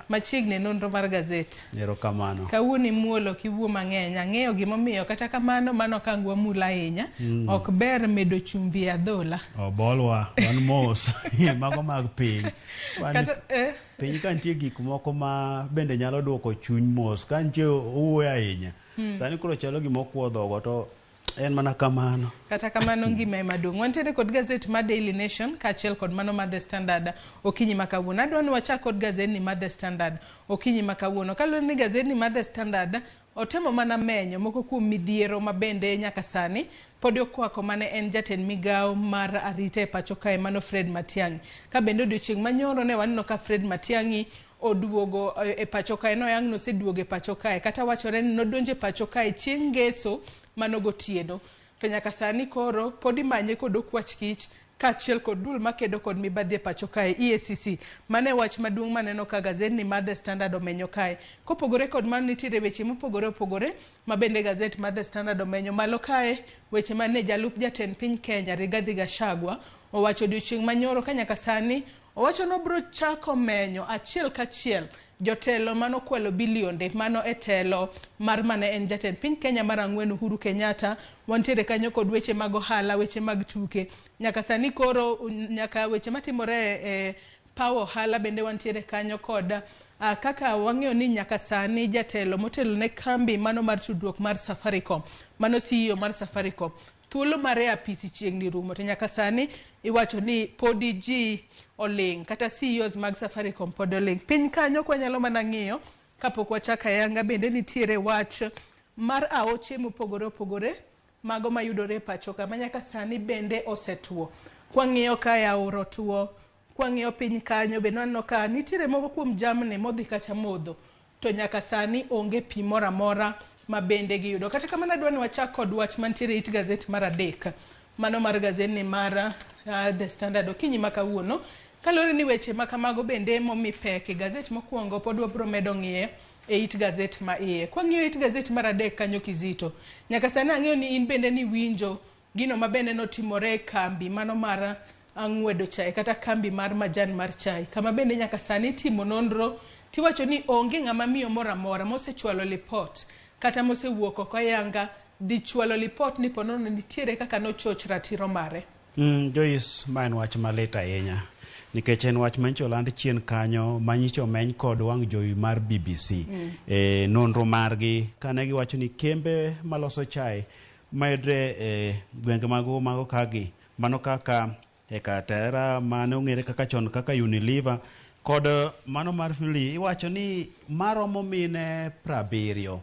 Machiegni e nonro mar gazet. Erokamano. Kawuono imuolo ok iwuo mang'eny. Ang'eyo gimomiyo kata kamano mano ok ang' wamul ahinya. Ok ber medo chumbi e adhola. Obolwa, wan mos. Mago mag piny. Wan Kata, piny ka nitie gik moko ma bende nyalo duoko chuny mos. Ka nitie owuoyo ahinya. Sani koro chalo gima okuo dhogo to en mana kamano. Kata kamano ngima ema duong'. Wantiere kod gazet mar Daily Nation kaachiel kod mano mar The Standard okinyi ma kawuono. Adwa ni wachak kod gazedni mar The Standard okinyi ma kawuono. Kaluwore ni gazedni mar The Standard otemo mana menyo moko kuom midhiero ma bende nyaka sani pod okwako mane en jatend migawo mar arita e pacho kae mano Fred Matiang'i. Ka bende odiochieng' manyoro ne waneno ka Fred Matiang'i oduogo e pacho kae, noyang' noseduogo e pacho kae kata wachore ni nodonjo e pacho kae chieng' ngeso mano gotieno. To nyaka sani koro pod imanye kod okwach kich kaachiel kod duol makedo kod mibadhi e pacho kae EACC. Mano e wach maduong' maneno ka gazedni mar The Standard omenyo kae. Kopogore kod mano nitiere weche mopogore opogore ma bende gazet mar The Standard omenyo malo kae weche mane jalup jatend piny Kenya Rigathi Gachagua owacho odiochieng' manyoro ka nyaka sani owacho ni obiro chako menyo achiel kachiel jotelo manokwalo bilionde mano e telo mar mane en jatend piny Kenya mar ang'wen Uhuru Kenyatta. Wantiere kanyo kod weche mag ohala, weche mag tuke. Nyaka sani koro nyaka weche matimore e paw ohala bende wantiere kanyo kod kaka wang'eyo ni nyaka sani jatelo motelo ne kambi mano mar tudruok mar Safaricom, mano CEO mar Safaricom, thuolo mare e apisi chiegni rumo to nyaka sani iwacho ni podi ji oling' kata CEOs mag Safaricom pod oling'. Piny kanyo kwanyalo mana ng'iyo kapok wachako ayanga bende nitiere wach mar aoche mopogore opogore mago mayudore e pacho ka ma nyaka sani bende osetuo. Kwang'iyo kae aora otuo, kwang'iyo piny kanyo bende waneno ka nitiere moko kuom jamni modhi kacha modho to nyaka sani onge pi moro amora ma bende giyudo. Kata kamano adwa ni wachak kod wach mantiere e it gazet mar adek, mano mar gazetni mar The Standard okinyi ma kawuono. Kaluwore ni weche ma kamago bende momi pek e gazet mokwongo pod wabro medo ng'iye e it gazet ma iye. Kwang'iyo it gazet mar adek kanyo Kizito, nyaka sani ang'eyo ni in bende niwinjo gino ma bende notimore e kambi mano mar ng'wedo chae kata kambi mar majan mar chai, kama bende nyaka sani itimo nonro tiwacho ni onge ng'ama miyo moro amora mosechwalo lipot kata mosewuok oko ayanga dhi chwalo lipot ni ponono nitiere kaka nochoch ratiro mare. Joyce, ma en wach malit ahinya nikech en wach manyicho oland chien kanyo manyicho omeny kod wang' jowi mar BBC. E, nonro margi kane giwacho ni kembe maloso chai mayudre e gwenge mago kagi mano kaka Ekatera mane ong'ere kaka chon kaka Unilever kod mano mar Fili iwacho ni maromo mine 70.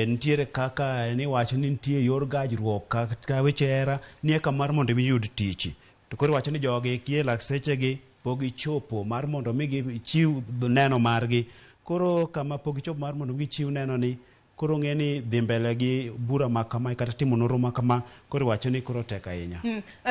Nitiere kaka niwacho ni nitie yor gajruok kata weche hera ni eka mar mondo mi yud tich. To koro iwacho ni jogi kie laksechegi pok gichopo mar mondo mi gichiw neno margi. Koro kama pok gichopo mar mondo mi gichiw neno ni koro ng'e ni dhi mbele gi bura ma kama kata timo nonro ma kama koro iwacho ni koro tek ahinya.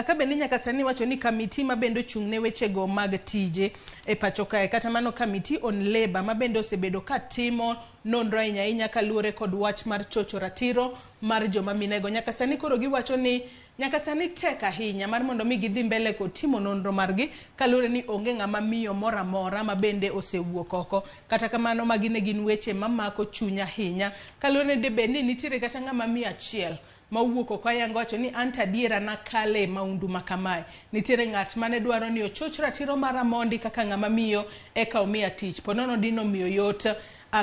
Ka bende nyaka sani iwacho ni kamiti ma bende ochung' ne wechego mag tije e pacho kae kata mano kamiti on labor ma bende osebedo ka timo nonro ahinya ahinya kaluwore kod wach mar chocho ratiro mar joma minego. Nyaka sani koro giwacho ni nyaka sani tek ahinya mar mondo mi gidhi mbele kod timo nonro margi kaluwore ni onge ng'ama miyo moro amora ma bende osewuok oko. Kata kamano magi ne gin weche mamako chuny ahinya kaluwore ni debed ni nitiere kata ng'ama miyo achiel ma owuok oko ayanga wacho ni anto adiera nakale maundu ma kamae. Nitiere ng'at mane dwaro ni ochoch ratiro mara mondi kaka ng'ama miyo eka omiya tich. Ponono dino miyo yot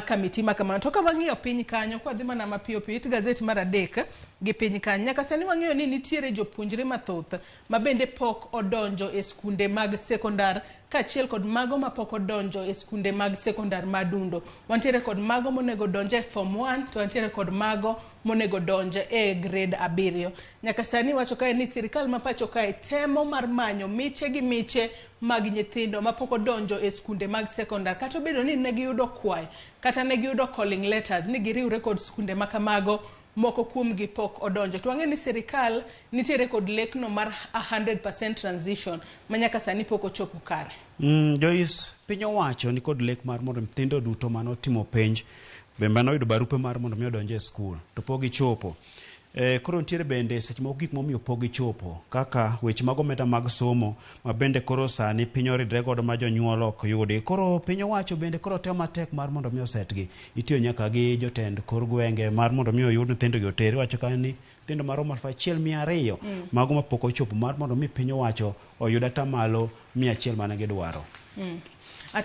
kamiti ma kamano. To ka wang'iyo piny kanyo, kwadhi mana mapiyo piyo, it gazet mar adek gi piny kanyo, nyaka sani wang'eyo ni nitiere jopuonjre mathoth ma bende pok odonjo e skunde mag sekondar kaachiel kod mago ma pok odonjo e skunde mag sekondar madundo. Wantiere kod mago monego donj e form 1 to wantiere kod mago monego donj e grade 7. Nyaka sani wacho kae ni sirikal ma pacho kae temo mar manyo miche gi miche mag nyithindo mapok odonjo e skunde mag sekondar, kata obedo ni ne giyudo kwayo kata ne giyudo calling letters ni giriwre kod skunde ma kamago, moko kuomgi pok odonjo. To wang'eyo ni sirikal nitiere kod lekno mar 100% transition ma nyaka sani pok ochopo kare. Joyce, piny owacho ni kod lek mar mondo nyithindo duto mane otimo penj bende mane oyudo barupe mar mondo mi odonj e skul to pok gichopo. Koro nitiere bende seche moko gik momiyo pok gichopo kaka weche mag omenda mag somo ma bende koro sani piny oridre godo ma jonyuol ok yudi. Koro piny owacho bende koro temo matek mar mondo mi osetgi. Itiyo nyaka gi jotend kor gwenge mar mondo mi oyud nyithindo gi oter. Iwacho kanyo ni nyithindo maromo 1200 mago mapok ochopo mar mondo mi piny owacho oyud atamalo 100 mane gidwaro.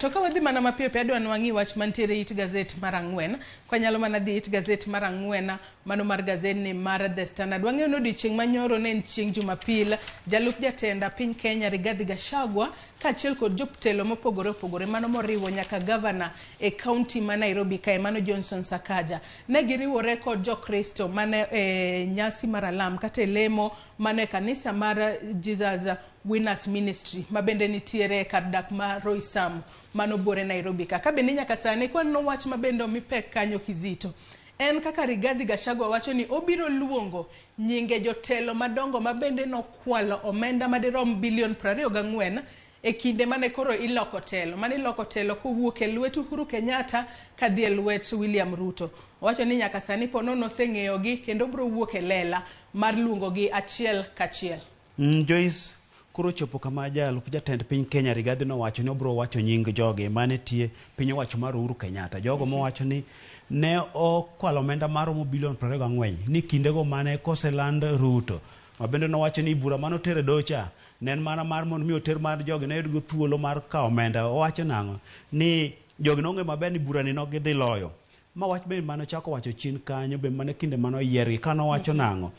To ka wadhi mana mapiyo piyo adwa ni wang'i wach mantiere it gazet mar 4. Kwanyalo mana dhi it gazet mar 4 mano mar gazetni mar The Standard. Wang'eyo ni odiochieng' manyoro ne en chieng' Jumapil, jalup jatend piny Kenya Rigathi Gachagua kaachiel kod jotelo mopogore opogore mano moriwo nyaka gavana e kaunti ma Nairobi kae mano Johnson Sakaja. Ne giriwore kod jokristo mane e nyasi mar alam kata e lemo mano e kanisa mar Jesus Winners Ministry ma bende nitiere e kar dak ma Roysambu mano buore Nairobi ka. Ka bende nyaka sani kwaneno wach ma bende omi pek kanyo Kizito. En kaka Rigathi Gachagua wacho ni obiro luongo nyinge jotelo madongo ma bende nokwalo omenda madirom bilion 24 e kinde mane koro iloko telo. Mane iloko telo kowuok e lwet Uhuru Kenyatta kadhi e lwet William Ruto. Owacho ni nyaka sani ponono oseng'eyogi kendo biro wuok e lela mar luongogi achiel kachiel. Joyce, koro chopo kama jalup jatend piny Kenya Rigathi nowacho ni obiro wacho nying jogi mane tie piny owacho mar Uhuru Kenyatta. Jogo mowacho ni ne okwalo omenda maromo bilion 24 ni kindego mane koseland Ruto. Ma bende nowacho ni bura mane oter e docha ne en mana mar mondo mi oter mar jogi ne yud thuolo mar kawo omenda. Owacho nang'o? Ni jogi nong'eyo maber ni burani ne ok gidhi loyo. Ma wach bende mane ochako wacho chien kanyo be mane kinde mane oyiergi ka nowacho nang'o?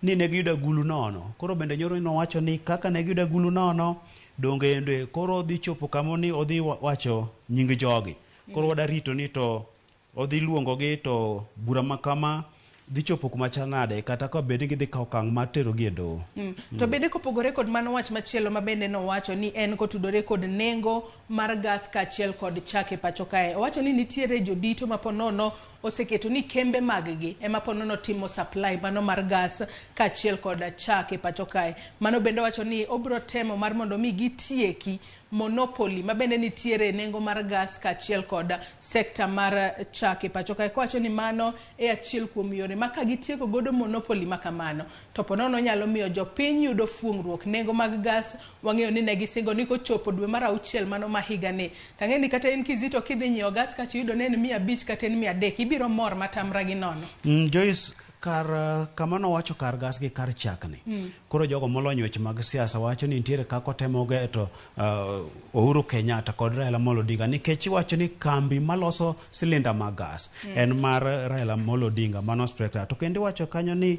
Ni ne giyudo agulu nono. Koro bende nyoro nowacho ni kaka ne giyudo agulu nono, donge ende koro odhi chopo kama ni odhi wacho nying jogi. Koro wadarito ni to odhi luongogi to bura ma kama dhi chopo kuma chal nade kata ka bed ni gidhi kawo okang' mar terogi e doho. To bende kopogore kod mano, wach machielo ma bende nowacho ni en kotudore kod nengo mar gas kaachiel kod chak e pacho kae. Owacho ni nitiere jodito ma ponono oseketo ni kembe mag gi ema ponono timo supply mano mar gas kaachiel kod chak e pacho kae. Mano bende owacho ni obro temo mar mondo mi gitieki monopoly ma bende nitiere e nengo mar gas kaachiel kod sekta mar chak e pacho kae, kowacho ni mano e achiel kuom yore ma ka gitieko godo monopoly ma kamano to ponono nyalo miyo jopiny yudo fuong'ruok nengo mag gas. Wang'eyo ni ne gisingo ni kochopo dwe mar auchiel mano ma higani, tang'e ni kata in Kizito kidhi nyiewo gas kacha iyudo ni en 500 kata en 300, ibiro mor matamra gi nono. Joyce, kar kama nowacho kar gas gi kar chak ni. Koro jogo molony e weche mag siasa wacho ni nitiere kaka otemo geto Uhuru Kenyatta kod Raila Amolo Odinga, nikech iwacho ni kambi maloso silinda mag gas en mar Raila Amolo Odinga, mano Spectra. To kendo iwacho kanyo ni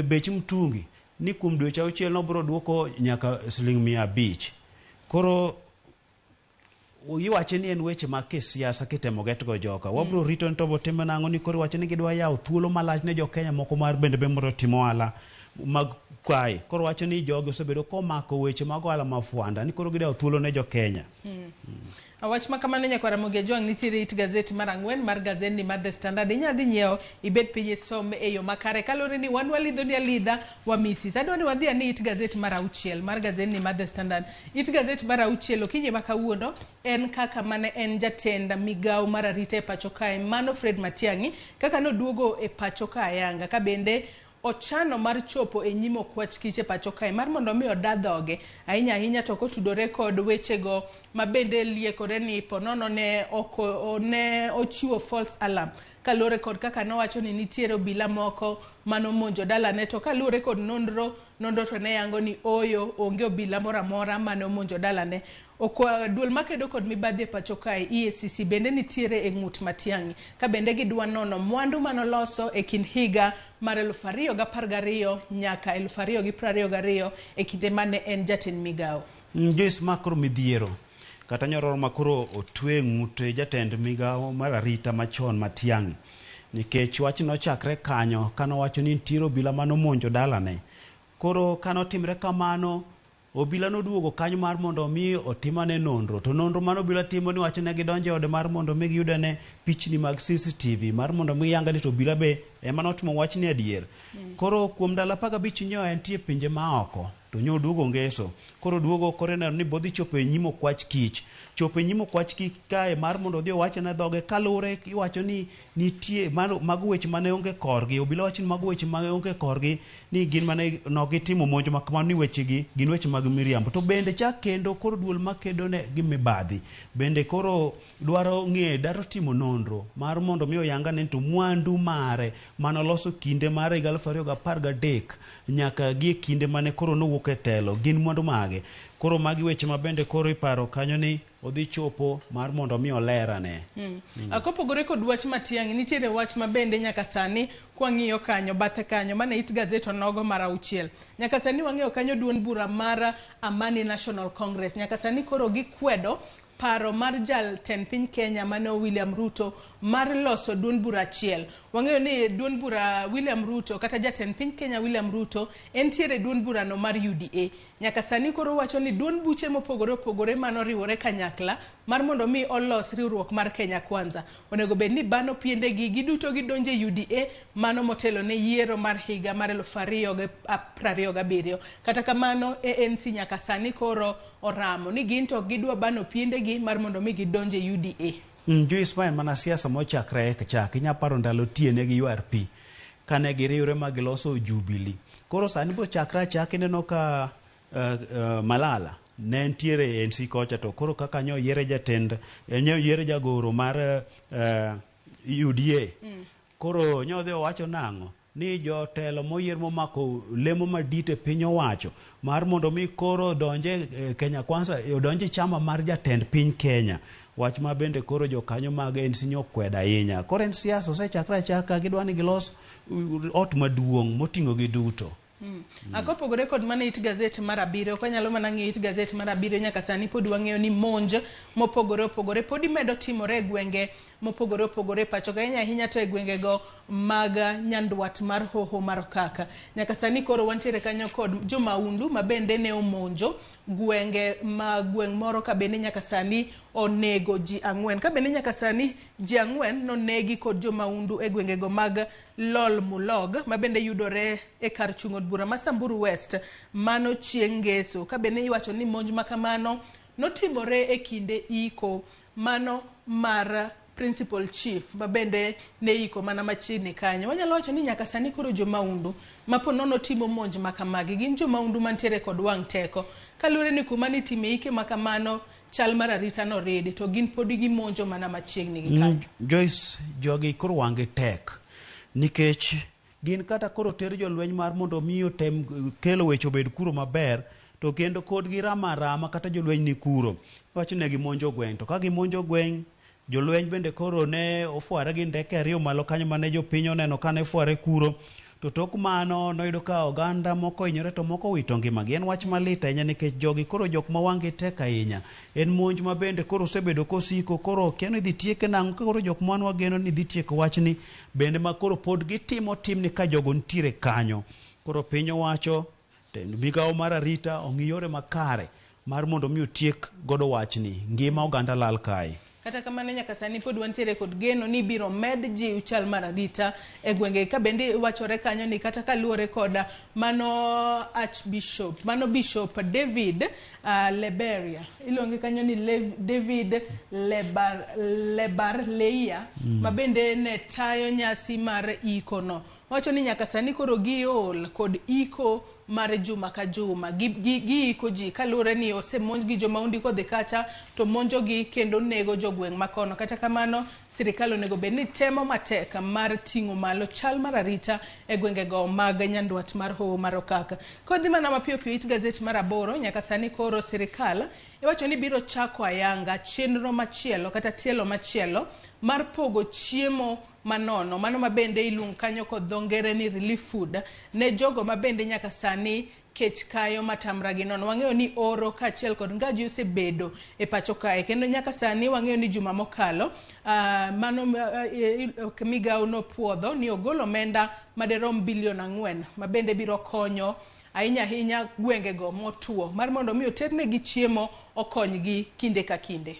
bech mtungi ni kuom dweche 6 nobiro duoko nyaka siling 500. Koro iwache ni en weche mag kisiasa kitemo getgo joka. Wabiro rito ni to botimo nang'o, ni koro iwacho ni gidwa yawo thuolo malach ne jo-Kenya moko mar bende be mondo otim ohala mag kae. Koro wacho ni jogi osebedo komako weche mag ohala ma fwanda, ni koro gidwa yawo thuolo ne jo-Kenya. Wach ma kamano, nyakwar Ramogi Ajwang', nitiere it gazet mar 4 mar gazetni mar The Standard. Inya dhi nyiewo ibed piny isom e yo makare, kaluwore ni wan walidho ni alidha wamisi. Adwa ni wadhi ane it gazet mar 6 mar gazetni mar The Standard. It gazet mar 6 okinyi ma kawuono en kaka mane en jatend migawo mar arita e pacho kae, mano Fred Matiang'i, kaka noduogo e pacho ka ayanga ka bende ochano mar chopo e nyim okwach kich e pacho kae mar mondo mi oda dhoge ahinya ahinya, to kotudore kod wechego ma bende liekore ni ponono ne oko ne ochiwo false alarm, kaluwore kod kaka nowacho ni nitiere obila moko manomonjo dalane, to kaluwore kod nonro to ne yango ni oyo onge obila moro amora mane omonjo dalane. Okwa duol makedo kod mibadhi e pacho kae EACC bende nitiere e ng'ut Matiang'i ka bende gidwa nono mwandu manoloso e kind higa mar 2012 nyaka 2022 e kinde mane en jatend migawo. Joyce, ma koro midhiero kata nyororo ma koro otwe ng'ut jatend migawo mar arita machon Matiang'i, nikech wach nochakre kanyo kanowacho ni nitiere obila manomonjo dalane. Koro kanotimre kamano, obila noduogo kanyo mar mondo mi otimane nonro, to nonro mane obila timo ni wacho ne gidonjo e ode mar mondo mi giyud ane pichni mag CCTV mar mondo mi yang ni to obila be ema notimo wachni adier. Koro kuom ndalo 15 nyo entie pinje maoko, to nyo oduogo ngeso. Koro duogo koro ineno ni bodhi chopo e nyim okwach kich. Chopo e nyim okwach kich kae mar mondo odhi owachne dhoge, kaluwore iwacho ni nitie mago weche mane onge korgi. Obila wacho ni mago weche mane onge korgi, ni gin mane nogitimo monj ma kamano, ni wechegi gin weche mag miriambo. To bende chak kendo koro duol makedo ne gi mibadhi bende koro dwaro ng'e dwaro timo nonro mar mondo mi oyanga ne to mwandu mare manoloso kinde mar higa 2013 nyaka gi e kinde mane koro nowuok e telo gin mwandu mage. Koro magi weche ma bende koro iparo kanyo ni odhi chopo mar mondo mi olerane. Kopogore kod wach Matiang'i, nitiere wach ma bende nyaka sani kwang'iyo kanyo bathe kanyo mane it gazet onogo mar 6. Nyaka sani wang'iyo kanyo duond bura mar Amani National Congress. Nyaka sani koro gikwedo paro mar jatend piny Kenya mane William Ruto mar loso duond bura achiel. Wang'eyo ni duond bura William Ruto kata jatend piny Kenya William Ruto entiere duond burano mar UDA. Nyaka sani koro wacho ni duond buche mopogore opogore manoriwore kanyakla mar mondo mi olos riwruok mar Kenya Kwanza onego bed ni bano piendegi giduto gidonjo e UDA mano motelo ne yiero mar higa mar 2027. Kata kamano ANC nyaka sani koro oramo ni gin to ok gidwa bano piendegi mar mondo mi gidonj e UDA. Joyce, ma en mana siasa mochakre chak. Inya paro ndalo TNA gi URP kane giriwre ma giloso Jubilee. Koro sani bochakre achaka ineno ka Malala ne nitiere e ANC kocha, to koro kaka nyo yiere jatend nyo yiere jagoro mar UDA. Koro nyodhi owacho nang'o ni jotelo moyier momako lemo madit e piny owacho mar mondo mi koro donje Kenya Kwanza, odonje chama mar jatend piny Kenya, wach ma bende koro jokanyo mag ANC nyo kwedo ahinya. Koro en siasa osechakre achaka, gidwa ni gilos ot maduong' moting'o gi duto. Kopogore kod mano, it gazet mar 7, kanyalo mana ng'iyo it gazet mar 7, nyaka sani pod wang'eyo ni monj mopogore opogore pod imedo timore e gwenge mopogore opogore pacho ka, ahinya ahinya to e gwengego mag nyandwat mar hoho mar Okaka. Nyaka sani koro wantiere kanyo kod jomaundu ma bende ne omonjo gwenge ma gweng' moro ka bende nyaka sani onego ji 4, ka bende nyaka sani ji 4 nonegi kod jomaundu e gwengego mag Lol Mulog ma bende yudore e kar chung' od bura ma Samburu West mano chieng' ngeso, ka bende iwacho ni monj ma kamano notimore e kinde iko mano mar principal chief ma bende ne iko mana machiegni kanyo. Wanyalo wacho ni nyaka sani koro jomaundu ma po nono timo monj ma kamagi gin jomaundu mantiere kod wang' teko, kaluwore ni kuma nitime ike ma kamano chal mar arita noridi to gin podi gimonjo mana machiegni gi kanyo. Joyce, jogi koro wang'gi tek nikech gin kata koro ter jolweny mar mondo mi otem kelo weche obed kuro maber, to kendo kodgi rama rama kata jolweny ni kuro wacho ne gimonjo gweng', to ka gimonjo gweng' jolweny bende koro ne ofware gi ndeke 2 malo kanyo mane jopiny oneno kane fware kuro. To tok mano noyudo ka oganda moko hinyore to moko owito ngimagi. En wach malit ahinya nikech jogi koro jok ma wang'gi tek ahinya. En monj ma bende koro osebedo kosiko, koro okia ni idhi tieke nang'o, ka koro jok mwan wageno ni dhi tieko wachni bende ma koro pod gitimo timni ka jogo nitiere kanyo. Koro piny owacho, migawo mar arita ong'i yore makare mar mondo mi otiek godo wachni. Ngima oganda lal kae. Kata kamano nyaka sani pod wantiere kod geno ni ibiro med jiw chal mar arita e gwenge, ka bende wachore kanyo ni kata kaluwore kod mano Archbishop, mano Bishop David Leberia, iluonge kanyo ni David Lebarleia, ma bende ne tayo nyasi mar iko no. Wacho ni nyaka sani koro giol kod iko mar juma ka juma, giiko ji kaluwore ni osemonj gi jomaundi kodhi kacha to monjogi kendo nego jogweng' makono. Kata kamano sirikal onego bed ni temo matek mar ting'o malo chal mar arita e gwengego mag nyandwat mar hoho mar Okaka. Kodhi mana mapiyo piyo it gazet mar 8, nyaka sani koro sirikal iwacho ni biro chako ayanga chenro machielo kata tielo machielo mar pogo chiemo manono, mano ma bende iluongo kanyo kod dho ngere ni relief food ne jogo ma bende nyaka sani kech kayo matamra gi nono. Wang'eyo ni oro kaachiel kod ngaji osebedo e pacho kae, kendo nyaka sani wang'eyo ni juma mokalo mano migawo nopuodho ni ogolo omenda maderom bilion 4 ma bende biro konyo ahinya ahinya gwengego motuo mar mondo mi oternegi chiemo okonygi kinde ka kinde.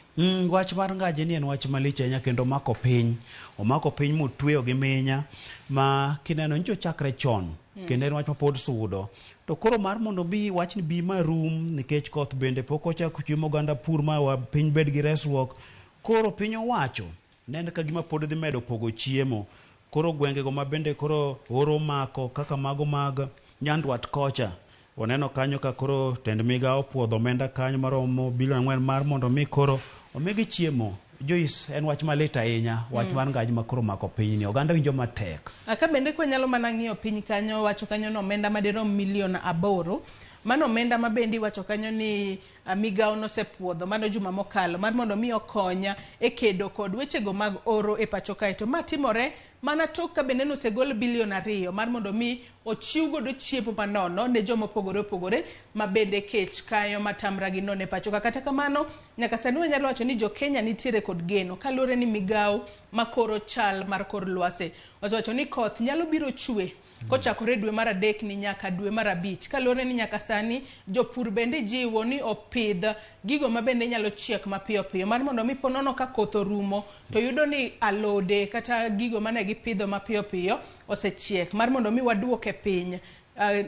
Wach mar ngaji ni en wach malich ahinya kendo omako piny. Omako piny motweyo gi minya ma kineno nyicho chakre chon, kendo en wach ma pod sudo. To koro mar mondo bi wachni bi marum nikech koth bende pok ochako chwe moganda pur ma piny bed gi resruok. Koro piny owacho nen ka gima pod dhi medo pogo chiemo. Koro gwengego ma bende koro oro mako kaka mago mag nyandwat kocha, waneno kanyo ka koro tend migawo opuodho omenda kanyo maromo bilion 4 mar mondo mi koro omigi chiemo. Joyce, en wach malit ahinya, wach mar ngaji ma koro mako pinyni, oganda winjo matek. Ka bende kwanyalo mana ng'iyo piny kanyo, wacho kanyo ni omenda madirom milion 8, mano omenda ma bende iwacho kanyo ni migawo nosepuodho mano juma mokalo mar mondo mi okonya e kedo kod wechego mag oro e pacho kae. To ma timore mana tok ka bende nosegol bilion 2 mar mondo mi ochiw godo chiemo manono ne joma opogore opogore ma bende kech kayo matamra gi nono e pacho ka. Kata kamano nyaka sani wanyalo wacho ni jo Kenya nitiere kod geno kaluwore ni migawo makoro chal mar kor lwasi osewacho ni koth nyalo biro chwe kochakore dwe mar 3 ni nyaka dwe mar 5, kaluwore ni nyaka sani jopur bende jiwo ni opidh gigo ma bende nyalo chiek mapiyo piyo mar mondo mi ponono ka koth orumo to yudo ni alode kata gigo mane gipidho mapiyo piyo osechiek mar mondo mi waduoke piny.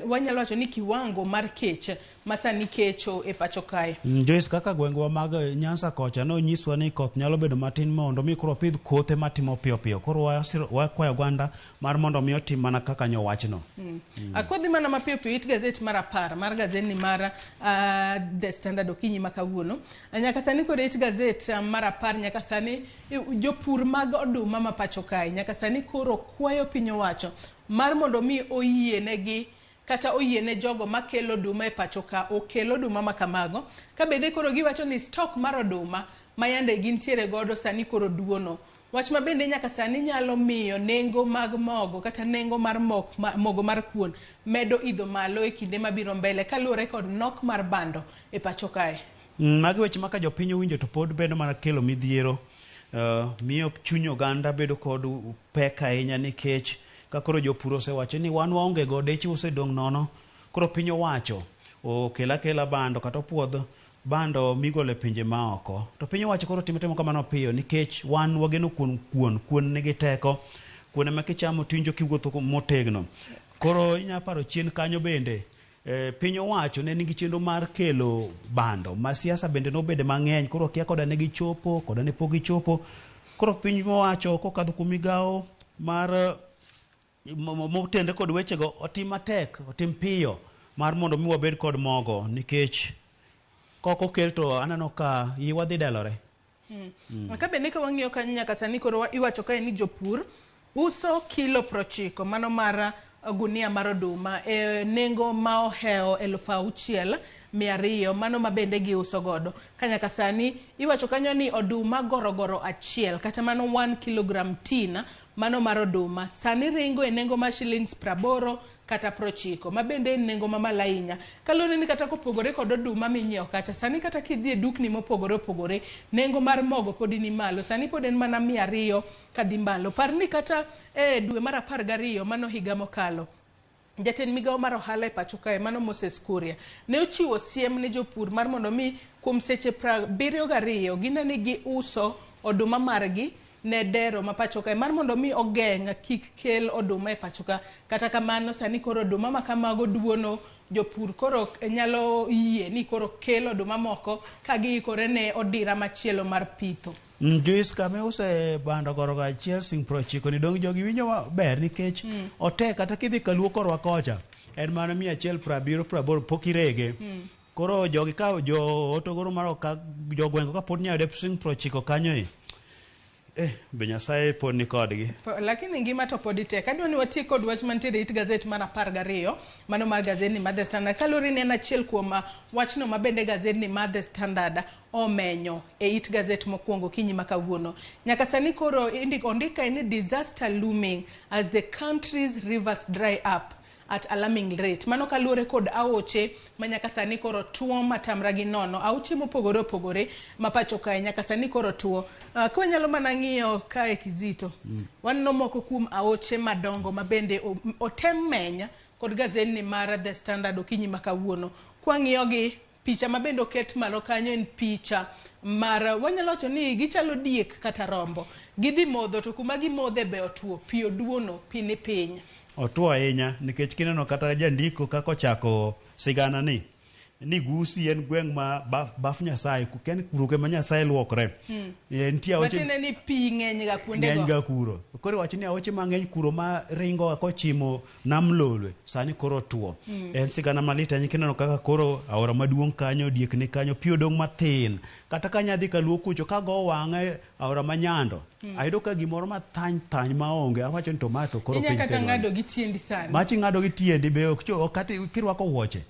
Wanyalo wacho ni kiwango mar kech ma sani kecho e pacho kae. Joyce, kaka gwengwa mag Nyanza kocha nonyiswa ni koth nyalo bedo matin mondo mi koro pidh kothe matimo piyo piyo. Koro wakwayo oganda mar mondo mi otim mana kaka nyowachno. Akodhi mana mapiyo piyo it gazet mar 10 mar gazet mar The Standard okinyi ma kawuono. Nyaka sani kod it gazet mar 10 nyaka sani jopur mag oduma ma pacho kae nyaka sani koro kwayo piny owacho mar mondo mi oyienegi kata oyiene jogo makelo oduma e pacho ka okel oduma ma kamago, ka bende koro giwacho ni stock mar oduma ma yande gintiere godo sani koro duono. Wach ma bende nyaka sani nyalo miyo nengo mag mogo kata nengo mar mok, ma, mogo mar kuon medo idho malo e kinde mabiro mbele kaluwore kod nok mar bando e pacho kae. Magi weche ma ka jopiny owinjo to pod bedo mana kelo midhiero. Miyo chuny oganda bedo kod pek ahinya nikech ka koro jopur osewacho ni wan waonge go deche osedong' nono. Koro piny owacho okel akela bando kata opuodh bando migolo e pinje maoko. To piny owacho koro timo timo kamano piyo nikech wan wageno kuon kuon, kuon nigi teko. Kuon ema kichamo tiwinjo kiwuotho motegno. Koro inya paro chien kanyo bende piny owacho ne nigi chenro mar kelo bando ma siasa bende nobede mang'eny koro kia koda ne gichopo koda ne pok gichopo. Koro piny owacho kokadho kuom migawo mar motenre kod wechego otim matek, otim piyo mar mondo mi wabed kod mogo nikech kok okel to aneno ka iwa dhi delore. Ka bende ka wang'iyo kanyo nyaka sani koro iwacho kae ni jopur uso kilo 90 mano mar gunia mar oduma e nengo ma ohewo 6,200 mano ma bende giuso godo. Ka nyaka sani iwacho kanyo ni oduma gorogoro achiel kata mano 1 kilogram tin mano mar oduma sani ringo e nengo mar shillings 80 kata 90 ma bende en nengo mamalo ahinya. Kaluwore ni kata kopogore kod oduma minyiewo kacha sani kata kidhi e dukni mopogore opogore nengo mar mogo pod ni malo sani pod en mana 200 kadhi malo. Par ni kata e dwe mar 12 mano higa mokalo jatend migawo mar ohala e pacho kae mano Moses Kuria ne ochiwo siem ne jopur mar mondo mi kuom seche 72 gine ni giuso oduma margi ne dero ma pacho kae mar mondo mi ogeng' kik kel oduma e pacho ka. Kata kamano sani koro oduma ma kamago duono jopur koro nyalo yie ni koro kel oduma moko ka giikore ne odira machielo mar pitho. Joyce kama use bando gorogo achiel sing 90 ni dong' jogi winjo maber nikech otek kata kidhi kaluo korwa kocha en mana 170 80 pok irege. Koro jogi ka jo Hotogoro mar ka jogweng' ka pod nyayude sing 90 kanyo e be Nyasaye pod ni kodgi. Lakini ngima to pod tek. Adwa ni wati kod wach mantiere it gazet mar 12 mano mar gazetni mar The Standard. Kaluwore ni en achiel kuom wachno ma bende gazetni mar The Standard omenyo e it gazet mokwongo okinyi ma kawuono. Nyaka sani koro ondik kae ni disaster looming as the country's rivers dry up at alarming rate. Mano kaluwore kod aoche ma nyaka sani koro tuo matamra gi nono. Aoche mopogore opogore ma pacho kae nyaka sani koro tuo. Ka wanyalo mana ng'iyo kae Kizito. Waneno moko kuom aoche madongo ma bende otem menya kod gazetni mar The Standard okinyi ma kawuono. Kwang'iyo gi picha ma bende oket malo kanyo en picha mar wanyalo wacho ni gichalo diek kata rombo. Gidhi modho to kuma gimodhe be otuo, pi oduono, pi ni piny. Otuo ahinya nikech kineno kata jandiko kaka ochako sigana ni Gusii en gweng' ma baf Nyasaye, ken kuro ma Nyasaye luokre. Nitie aoche Matiende ni pi ng'eny ga kuonde ng'eny ga kuro. Koro iwacho ni aoche mang'eny kuro ma ringo kochimo nam Lolwe sani koro otuo. En sigana malit ahinya kineno kaka koro aora maduong' kanyo, diek ni kanyo, pi odong' mathin. Kata ka nyadhi kaluo kucho ka go wang'e aora ma Nyando. Ayudo ka gimoro ma thany thany maonge awacho ni to ma to koro Inya piny kata tero. ng'ado gi tiendi sani. Machi ng'ado gi tiendi be ok cho kata kirwako wuoche.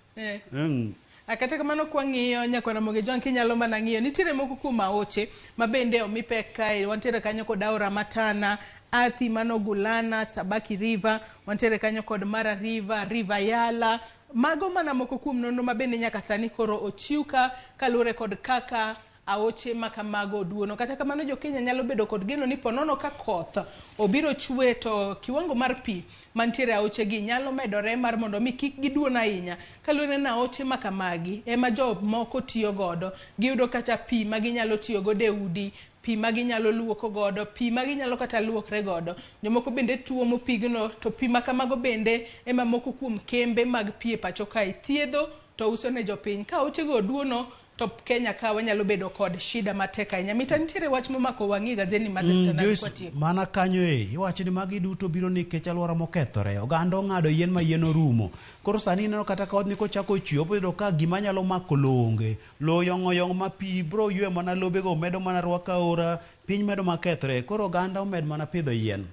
Kata kamano kwang'iyo nyakwar Ramogi Jwang' kinyalo mana ng'iyo nitiere moko kuom aoche ma bende omi pek kae. Wantiere kanyo kod aora Matana, Athi mano Gulana, Sabaki River, wantiere kanyo kod Mara River, River Yala. Mago mana moko kuom nonro ma bende nyaka sani koro ochiw ka kaluwore kod kaka aoche ma kamago oduono. Kata kamano jo Kenya nyalo bedo kod geno ni ponono ka koth obiro chwe to kiwango mar pi mantiere aoche gi nyalo medore mar mondo mi kik giduon ahinya. Kaluwore ni aoche ma kamagi ema jomoko tiyo godo. Giyudo kata pi ma ginyalo tiyo godo e udi, pi ma ginyalo luoko godo, pi ma ginyalo kata luokre godo. Jomoko bende tuomo pigno to pi ma kamago bende ema moko kuom kembe mag pi e pacho kae thiedho to uso ne jopiny. Ka aoche go oduono to Kenya ka wanyalo bedo kod shida matek ahinya. Mita nitiere wach momako wang'i gazeti mar The Standard Joyce, kwatieko. mana kanyo e iwacho ni magi duto biro nikech alwora mokethore. Oganda ong'ado yien ma yien orumo. Koro sani ineno kata kodhni kochako chwe obiro ka gima nyalo mako lowo onge. Lowo yong'o yong'o ma pi biro ywe mana lobego medo mana rwako aora, piny medo makethre. Koro oganda omed mana pidho yien.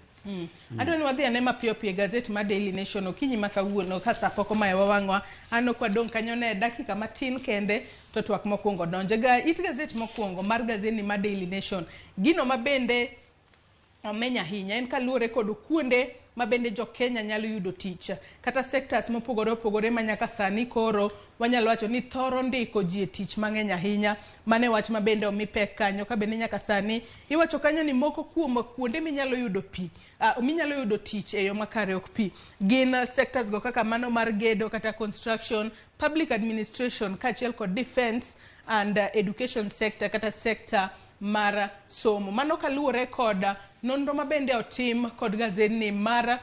Adwa ni wadhi ane mapiyo piyo e gazet mar Daily Nation okinyi ma kawuono ka sa pok omayo wang'wa. An ok wadong' kanyo ne dakika matin kende to twak mokwongo donje. Ga it gazet mokwongo mar gazetni mar Daily Nation. Gino ma bende omeny ahinya en kaluwore kod kuonde ma bende jo Kenya nyalo yudo tich kata sectors mopogore opogore ma nyaka sani koro wanyalo wacho ni thoro ndiko ji e tich mang'eny ahinya. Mano e wach ma bende omi pek kanyo ka bende nyaka sani iwacho kanyo ni moko kuom kuonde minyalo yudo pi minyalo yudo tich e yo makare ok pi gin sectors go kaka mano mar gedo kata construction, public administration kaachiel kod defense and education sector kata sector mar somo. Mano kaluwore kod nonro ma bende otim kod gazetni mar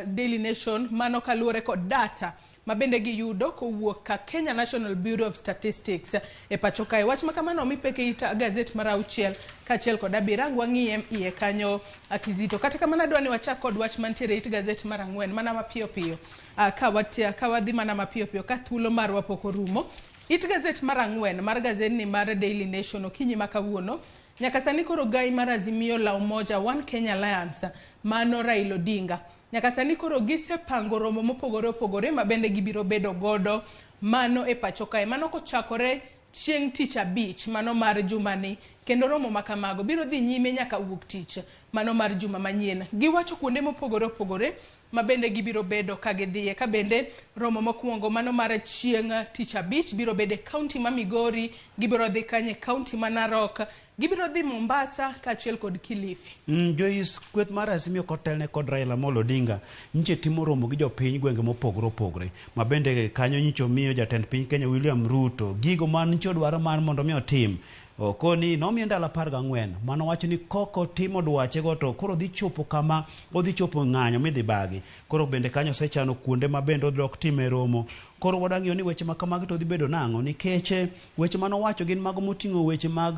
Daily Nation, mano kaluwore kod data ma bende giyudo kowuok ka Kenya National Bureau of Statistics e pacho kae. Wach ma kamano omi pek e it gazet mar 6 kaachiel kod 7. Ang' wang'iye iye kanyo Kizito. Kata kamano adwa ni wachak kod wach mantiere e it gazet mar 4 mana mapiyo piyo. Ka wadhi mana mapiyo piyo ka thuolo marwa pok orumo. It gazet mar 4 mar gazetni mar Daily Nation okinyi ma kawuono. Nyaka sani koro gai mar Azimio la Umoja One Kenya Alliance mano Raila Odinga. Nyaka sani koro gisepango romo mopogore opogore ma bende gibiro bedo godo mano e pacho kae. Mano kochakore chieng' tich abich mano mar jumani, kendo romo ma kamago biro dhi nyime nyaka wuok tich mano mar juma manyien. Giwacho kuonde mopogore opogore ma bende gibiro bedo ka gidhiye, ka bende romo mokwongo mano mar chieng' tich abich biro bedo e kaunti ma Migori, gibiro dhi kanye e kaunti ma Narok, gibiro dhi Mombasa kaachiel kod Kilifi. Joyce, kweth mar Azimio kotelne kod Raila Amolo Odinga nyiche timo romo gi jopiny gwenge mopogore opogore, ma bende kanyo nyicho miyo jatend piny Kenya William Ruto gigo ma nyicho dwaro mar mondo mi otim. Okoni nomiye ndalo 14, mano wacho ni koko timo dwache go to koro dhi chopo kama odhi chopo ng'anyo midhi bagi. Koro bende kanyo osechano kuonde ma bende odhi dok time romo. Koro wadwa ng'iyo ni weche ma kamagi to dhi bedo nang'o, nikech weche manowacho gin mago moting'o weche mag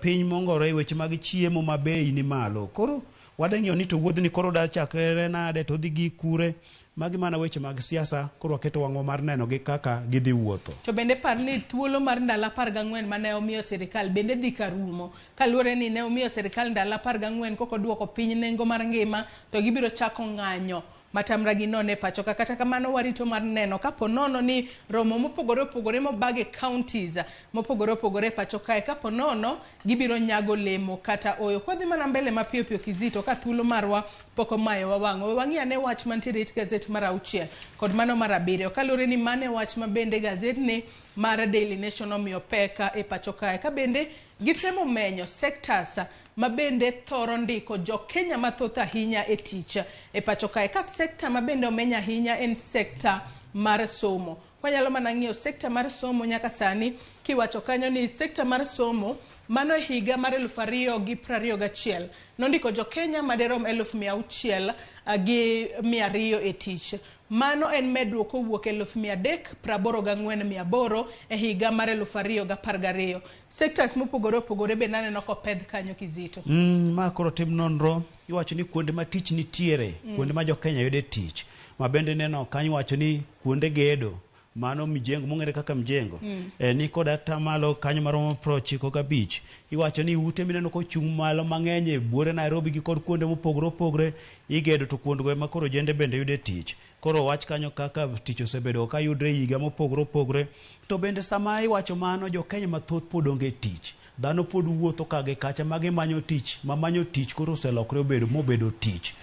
piny mongore, weche mag chiemo ma bei ni malo. Koro wadwa ng'iyo ni to wuodhni koro da chakre nade to odhi gi kure. Magi mana weche mag siasa, koro waketo wang'wa mar neno gi kaka gidhi wuotho. To bende par ni thuolo mar ndalo 14 mane omiyo sirikal bende dhi karumo. Kaluwore ni ne omiyo sirikal ndalo 14 koko duoko piny nengo mar ngima, to gibiro chako ng'anyo matamra gi none pacho ka. Kata kamano warito mar neno kapo nono ni romo mopogore opogore mobag e counties mopogore opogore pacho kae, kapo nono gibiro nyago lemo kata oyo. Kwadhi mana mbele mapiyo piyo Kizito, ka thuolo marwa pok omayowa wang'. We wang'i ane wach mantiere it gazet mar 6 kod mano mar 7, kaluwore ni mane wach ma bende gazetni mar Daily Nation omiyo pek e pacho kae, ka bende gitemo menyo sectors ma bende thoro ndiko jo Kenya mathoth ahinya e tich e pacho kae. Ka sekta ma bende omeny ahinya en sekta mar somo. Wanyalo mana ng'iyo sekta mar somo nyaka sani, kiwacho kanyo ni sekta mar somo mano e higa mar 2021 nondiko jo Kenya maderom 600,200 e tich. Mano en medruok kowuok 384,800 e higa mar 2012. Sectors mopogore opogore bende aneno kopedh kanyo Kizito. Ma koro tim nonro, iwacho ni kuonde ma tich nitiere, kuonde ma jo Kenya yude tich, ma bende neno kanyo iwacho ni kuonde gedo, mano mjengo mong'ere kaka mjengo, ni kod atamalo kanyo maromo 95. Iwacho ni ute mineno kochung' malo mang'eny e buore Nairobi gi kod kuonde mopogore opogore igedo, to kuondego ema koro jende bende yude tich. Koro wach kanyo kaka tich osebedo ka yudre higa mopogore opogore. To bende sama iwacho mano, jo Kenya mathoth pod onge tich. Dhano pod wuotho ka gi kacha ma gimanyo tich, ma manyo tich koro oselokre obedo mobedo tich.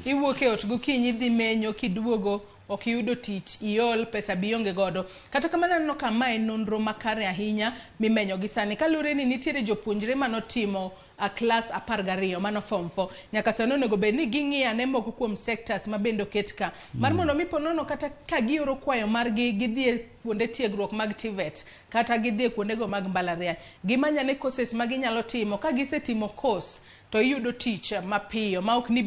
Iwuok e ot gokinyi dhi menyo, kiduogo ok iyudo tich, iol pesa bionge godo. Kata kamano aneno ka mae en nonro makare ahinya mimenyo gi sani, kaluwore ni nitiere jopuonjre manotimo klas 12 mano form 4. Nyaka sani onego bed ni ging'iyo ane moko kuom sectors ma bende oket ka. Mar mondo mi ponono kata ka gioro kwayo margi gidhi e kuonde tiegruok mag TVET kata gidhi e kuondego mag mbalariany, gimany ane courses ma ginyalo timo. Ka gisetimo course to iyudo tich mapiyo ma ok ni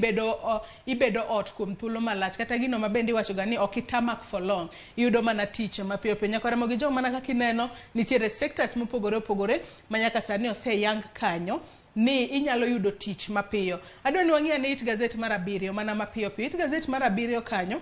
ibedo ot kuom thuolo malach, kata gino ma bende iwacho ga ni ok itamak for long, iyudo mana tich mapiyo piyo. Nyaka Ramogi Jong, mana kaka ineno nitiere sectors mopogore opogore ma nyaka sani oseyang kanyo ni inyalo yudo tich mapiyo. Adwa ni wang'i ane it gazet mar 7 mana mapiyo piyo. It gazet mar 7 kanyo,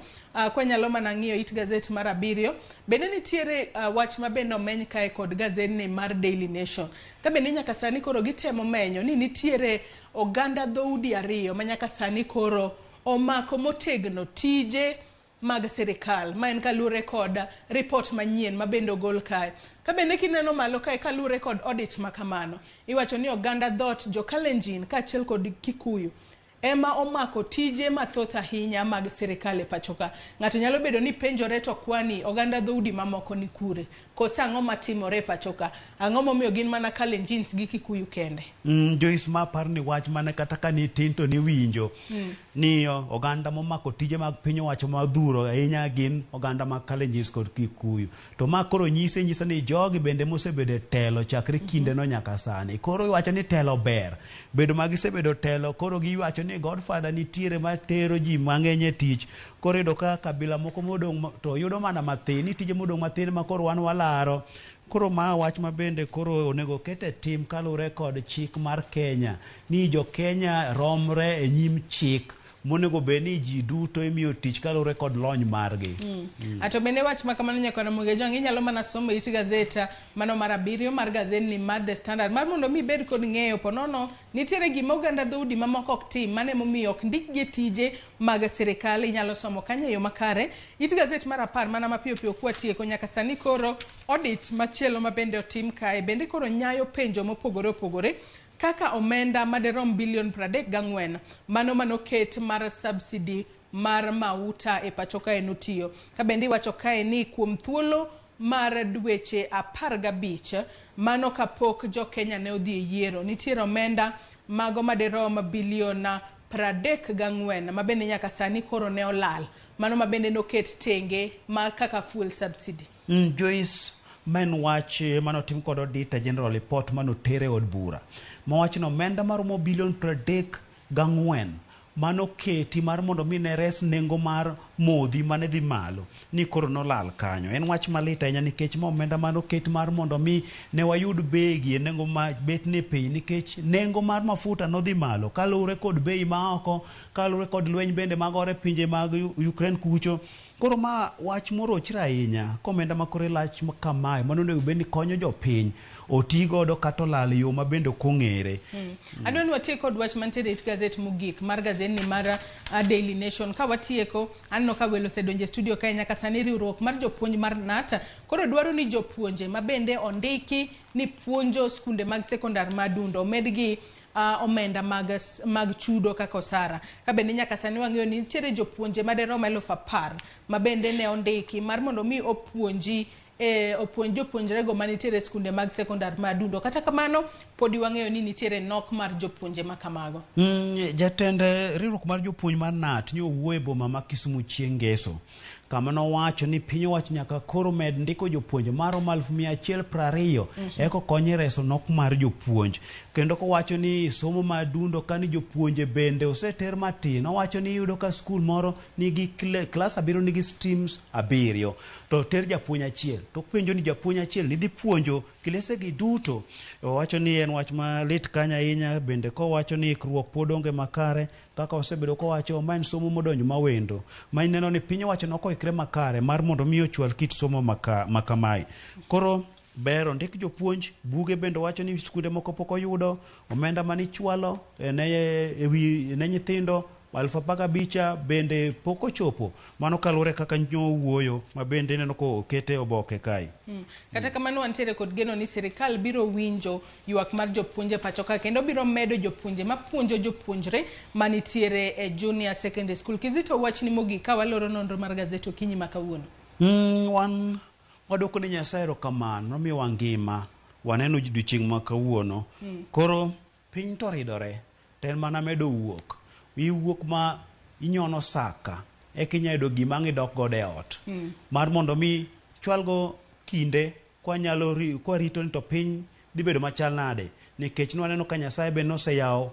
kwanyalo mana ng'iyo it gazet mar 7, bende nitiere wach ma bende omeny kae kod gazetni mar Daily Nation. Ka bende nyaka sani koro gitemo menyo ni nitiere oganda dhoudi 2 ma nyaka sani koro omako motegno tije mag sirikal. Ma en kaluwore kod ripot manyien ma bende ogol kae. Ka bende kineno malo kae kaluwore kod audit ma kamano, iwacho ni oganda dhoot jo Kalenjin kaachiel kod Kikuyu ema omako tije mathoth ahinya mag sirikal e pacho ka. Ng'ato nyalo bedo ni penjore to kwani oganda dhoudi mamoko ni kure? Koso ang'o matimore e pacho ka? Ang'o momiyo gin mana Kalenjins gi Kikuyu kende? Joyce, ma aparo ni wach mane kata ka nitin to niwinjo ni oganda momako tije mag piny owacho modhuro ahinya gin oganda mag Kalenjins kod Kikuyu. To ma koro nyise nyisa ni jogi bende mosebedo e telo chakre kindeno nyaka sani. Koro iwacho ni telo ber. Bedo ma gisebedo telo koro giwacho ni Godfather nitiere matero ji mang'eny e tich. Koro iyudo ka kabila moko modong' to yudo mana mathin, ni tije modong' mathin ma koro wan walaro. Koro ma wach ma bende koro onego ket e tim kaluwore kod chik mar Kenya ni jo Kenya romre e nyim chik monego bed ni ji duto imiyo tich kaluwore kod lony margi. Ato bende wach ma kamano nyakwar Ramogi Ojwang' inyalo mana somo e it gazet mano mar abiriyo mar gazetni mar The Standard mar mondo mi ibed kod ng'eyo ponono nitiere gima oganda dhoudi mamoko ok tim mano emomiyo ok ndikgi e tije mag sirikal inyalo somo kanyo e yo makare. It gazet mar 10 mana mapiyo piyo kwatieko nyaka sani koro audit machielo ma bende otim kae bende koro nyayo penjo mopogore opogore kaka omenda maderom bilion 34 mano manoket mar subsidy mar mauta e pacho kae notiyo. Ka bende iwacho kae ni kuom thuolo mar dweche 15 mano kapok jo Kenya ne odhi e yiero nitiere omenda mago maderom bilion 34 ma bende nyaka sani koro ne olal mano ma bende noket tenge mar kaka fuel subsidy. Joyce, ma en wach manotim kod Auditor General report manotere e od bura mawacho ni omenda maromo bilion 34 manoketi mar mondo mi ne res nengo mar modhi mane dhi malo ni koro nolal kanyo. En wach malit ahinya nikech ma omenda manoket mar mondo mi ne wayud begi e nengo ma bet ni piny nikech nengo mar mafuta nodhi malo kaluwore kod bei ma oko, kaluwore kod lweny bende magore pinje mag Ukraine kucho. Koro ma wach morochre ahinya komenda ma kore lach kamae mano onego bed ni konyo jopiny oti godo kata olal e yo ma bende ok ong'ere. Adwa ni watiek kod wach mantiere e it gazet mogik mar gazetni mar Daily Nation. Ka watieko, aneno ka welo osedonjo e studio kae nyaka sani riwruok mar jopuonj mar KNUT koro dwaro ni jopuonje ma bende ondiki ni puonjo skunde mag sekondar ma Adundo omedgi omenda mag chudo kaka osara. Ka bende nyaka sani wang'eyo ni nitiere jopuonje maderom 10,000 ma bende ne ondiki mar mondo mi opuonji opuonj jopuonjrego manitiere e skunde mag sekondar ma Adundo. Kata kamano podi wang'eyo ni nitiere nok mar jopuonje ma kamago. Jatend riwruok mar jopuonj mar KNUT ni owuoyo e boma ma Kisumu chieng' ngeso kama nowacho ni piny owacho nyaka koro med ndiko jopuonje maromo 120,000 eko konye reso nok mar jopuonj. Kendo kowacho ni somo ma Adundo ka ni jopuonje bende oseter matin, owacho ni iyudo ka skul moro nigi klas 7 nigi streams 7 to ter japuonj achiel to penjo ni japuonj achiel ni dhi puonjo klese gi duto. Owacho ni en wach malit kanyo ahinya, bende kowacho ni ikruok pod onge makare kaka osebedo kowacho ma en somo modonjo mawendo ma ineno ni piny owacho nok oikre makare mar mondo mi ochwal kit somo makamae. Koro ber ondik jopuonj, buge bende wacho ni skunde moko pok oyudo omenda manichwalo ne nyithindo 15,000 bende pok ochopo. Mano kaluwore kaka nyowuoyo ma bende ineno ko okete oboke kae. Kata kamano wantiere kod geno ni sirikal biro winjo ywak mar jopuonje pacho ka kendo biro medo jopuonje mapuonjo jopuonjre manitiere e junior secondary school. Kizito, wachni mogik ka waloro nonro mar gazet okinyi ma kawuono. Wan wadwoko ne Nyasaye erokamano nomiyowa ngima waneno odiochieng' ma kawuono. Koro piny to ridore to en mana medo wuok. Iwuok ma inyono saka eka inyalo yudo gima ang' idok godo e ot. Mar mondo mi chwalgo kinde kwarito ni to piny dhi bedo machal nade, nikech nwaneno ka Nyasaye be noseyawo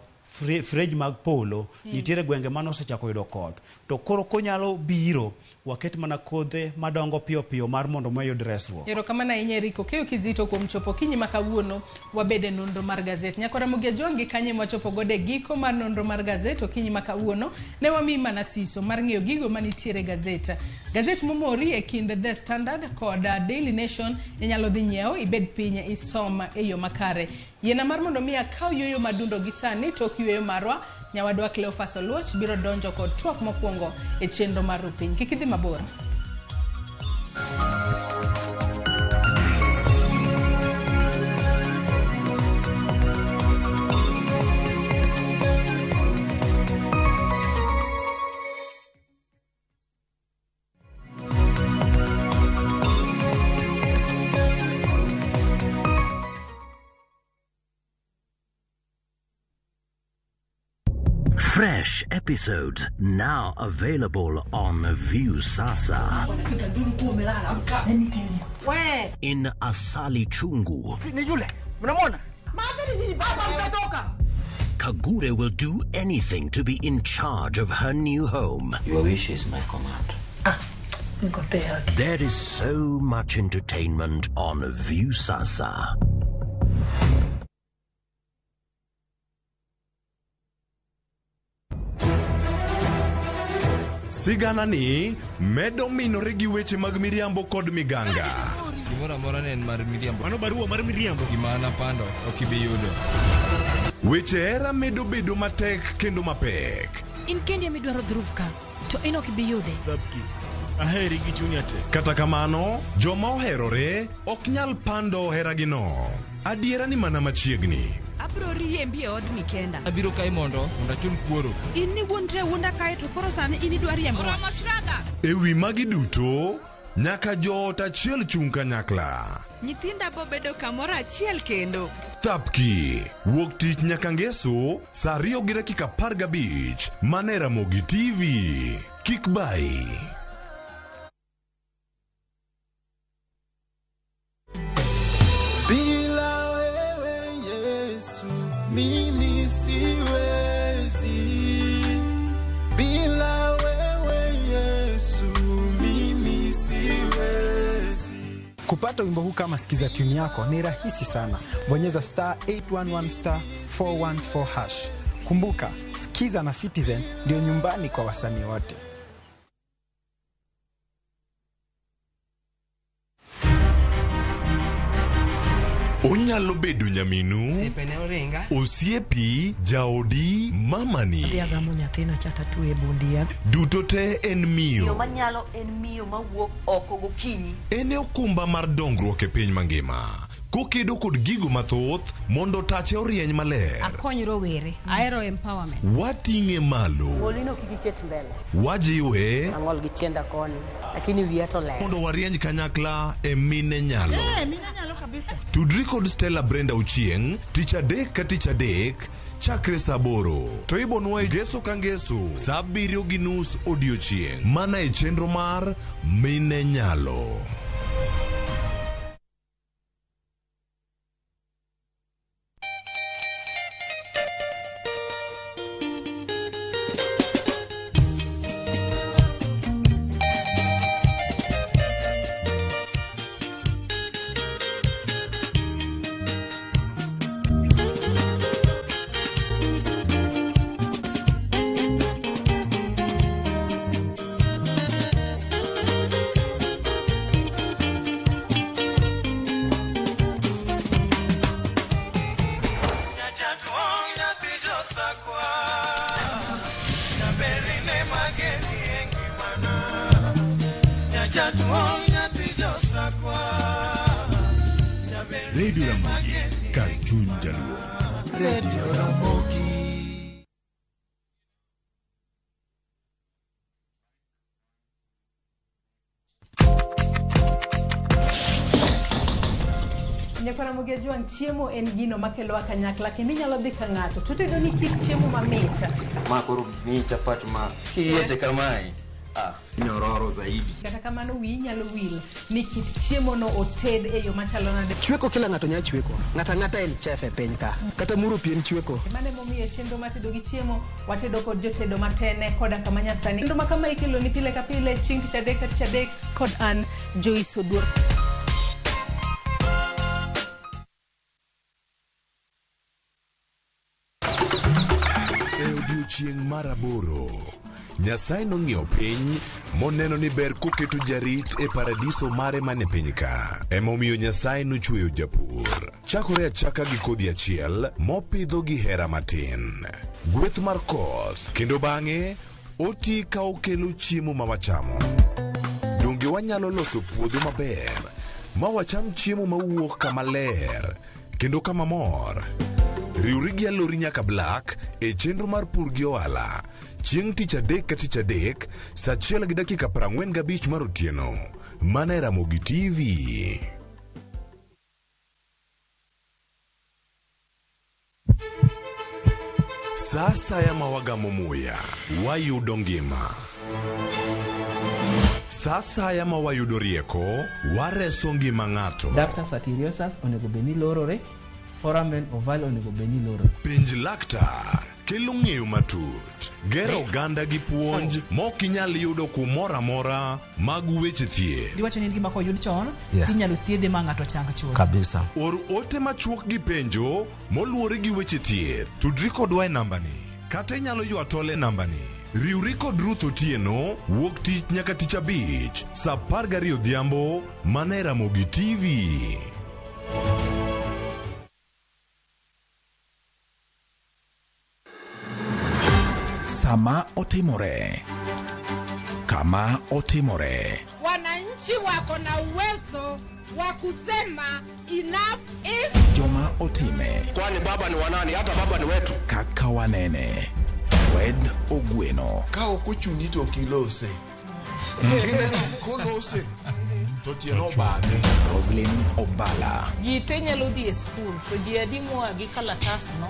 frej mag polo. Nitiere gwenge mane osechako yudo koth to koro konyalo biro waket mana kodhe madongo piyo piyo mar mondo wayud resruok. Erokamano ahinya Eric Okeyo Kizito kuom chopo okinyi ma kawuono wabed e nonro mar gazet. Nyakora Ramogi Ojwang' gi kanye mwachopo godo e giko mar nonro mar gazet okinyi ma kawuono ne wamiyi mana siso mar ng'eyo gigo manitiere e gazet. Gazet momori e kind The Standard kod Daily Nation inyalo dhi nyiewo ibed piny isom e yo makare. Yiena mar mondo mi akaw yueyo madundo gi sani tok yueyo marwa nyawadwa Cleophas Oluoch biro donjo kod twak mokwongo e chenro mar Rupiny. Kik idhi mabor. mabor. Fresh episodes now available on Viusasa. In Asali Chungu, Ni yule. Mnamwona? Kagure will do anything to be in charge of her new home. Your wish is my command. There is so much entertainment on Viusasa. Sigana ni medo minore gi weche mag miriambo kod miganga. Gimoro amora ne en mar miriambo. Mano barua mar miriambo. Gima an apando ok ibi yudo. Weche hera medo bedo matek kendo mapek. In kendi ema idwaro dhruv ka, to in ok ibi yude. Aheri gi chunya te. Kata kamano, joma oherore ok nyal pando heragino. Adiera ni mana machiegni. Abiro riembi e odni kenda. Abiro kae mondo achul kuoro. In niwuondri awuonda kae to koro sani in idwa riembowa. E wi magi duto, nyaka joot achiel chung' kanyakla. Nyithinda bobedo kamoro achiel kendo. Thapki, wuok tich nyaka ngeso, saa 2:15, mana e Ramogi TV. Kik bayi. Bila wewe Yesu mimi siwezi. Bila wewe Yesu mimi siwezi. Kupata wimbo huu kama sikiza tune yako ni rahisi sana. Bonyeza star 811 star 414 hash. Kumbuka, Sikiza na Citizen ndio nyumbani kwa wasanii wote. Onyalo bedo nyaminu, Osiepe ne oringa. osiepi, jaodi, mamani. Adhi agamo nyathina cha tatwe e bundia. Duto te en Miyo miyo. manyalo en miyo mawuok oko gokinyi. En e okumba mar dongruok e piny mangima. Kokedo kod gigo mathoth mondo tache orieny maler. Akony rowere, ahero empowerment. Wating'e malo. Golino kik iket mbele. Wajiwe Ang'ol gi tienda koni, lakini wiya to ler. mondo warieny kanyakla e mine nyalo. mine nyalo kabisa. Tudri kod Stella Brenda Ochieng' tich adek ka tich adek chakre saa 8 to ibonwa e ngeso ka ngeso saa 7:30 odiochieng' mana e chenro mar Mine Nyalo. Radio Ramogi, kar chuny jaluo. Radio Ramogi. Nyakwara Ramogi Ajwang', chiemo en gino makelowa kanyakla kendo inyalo dhi ka ng'ato to otedo ni kit chiemo mamit. Ma koro miyi chapat ma kiyieche kamae, ah, nyororo zaidi. Kata kamano wiyi nyalo wil ni kit chiemo no oted e yo machalo nade. Chweko kila ng'ato nyalo chweko. Ng'ato ang'ata en chef e piny ka. Kata muro pi en chweko. Mano emomiyo e chenro mar tedo gi chiemo watedo kod jotedo matene koda kama nyasani. Chenro ma kama ikelo ni pile ka pile chieng' tich adek ka tich adek kod an Joyce Oduor. E odiechieng' mar aboro, Nyasaye nong'iyo piny moneno ni ber koketo jarit e paradiso mare mane piny ka. Emomiyo Nyasaye nochweyo japur. Chakore achaka gi kodhi achiel mopidho gi hera matin. Gweth mar koth kendo bang'e oti ka okelo chiemo ma wachamo. Donge wanyalo loso puodho maber ma wacham chiemo mawuok kama ler kendo kama mor? Riwri gi Alori nyaka Black e chenro mar pur gi ohala chieng' tich adek ka tich adek saa achiel gi dakika 45 mar otieno mana e Ramogi TV. Sa asaya ma wagamo muya, wayudo ngima. Sa asaya ma wayudo rieko, wareso ngima ng'ato. Ductus arteriosus onego bed ni lorore, foramen ovale onego bed ni lorore. Penj laktar kelo ng'eyo matut, gero oganda gi puonj mok inyal yudo kumoro amora mag weche thieth. Diwacho ni en gima koyud chon Yeah. tinyalo thiedhe ma ng'ato chang chuth. Kabisa. Or ote machuok gi penjo moluwore gi weche thieth. Tudri kodwa e nambani kata inyalo ywa tol e nambani. Riwri kod Ruth Otieno wuok tich nyaka tich abich saa 12 odhiambo mana e Ramogi TV. Sama otimore, kama otimore, Wananchi wako na uwezo wa kusema enough is joma otime, Kwani baba ni wanani? Hata baba ni wetu. kaka wanene. Fred Ogweno, Ka ok ochuni to ok ilose. Kineno kolose to tiende obadhe. Roslyn Obala, Ji te nyalo dhi e skul to ji adi moa gi kalatasno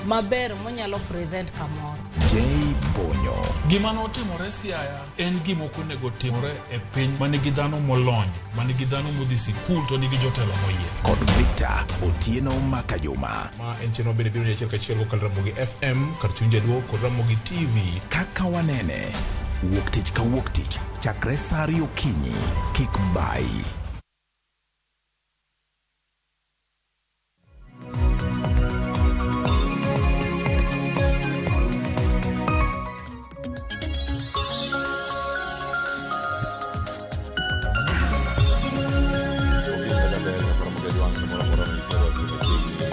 maber monyalo present kamoro. J Bonyo, Gima notimore Siaya en gima ok onego timore e piny ma nigi dhano molony, ma nigi dhano modhi sikul to nigi jotelo moyier. kod Victor Otieno Makajuma. Ma en chenro bende biro ni achiel kachiel kokalo Ramogi FM kar chuny jaluo kod Ramogi TV. Kaka wanene, wuok tich ka wuok tich, chakre saa ariyo okinyi, kik bayi.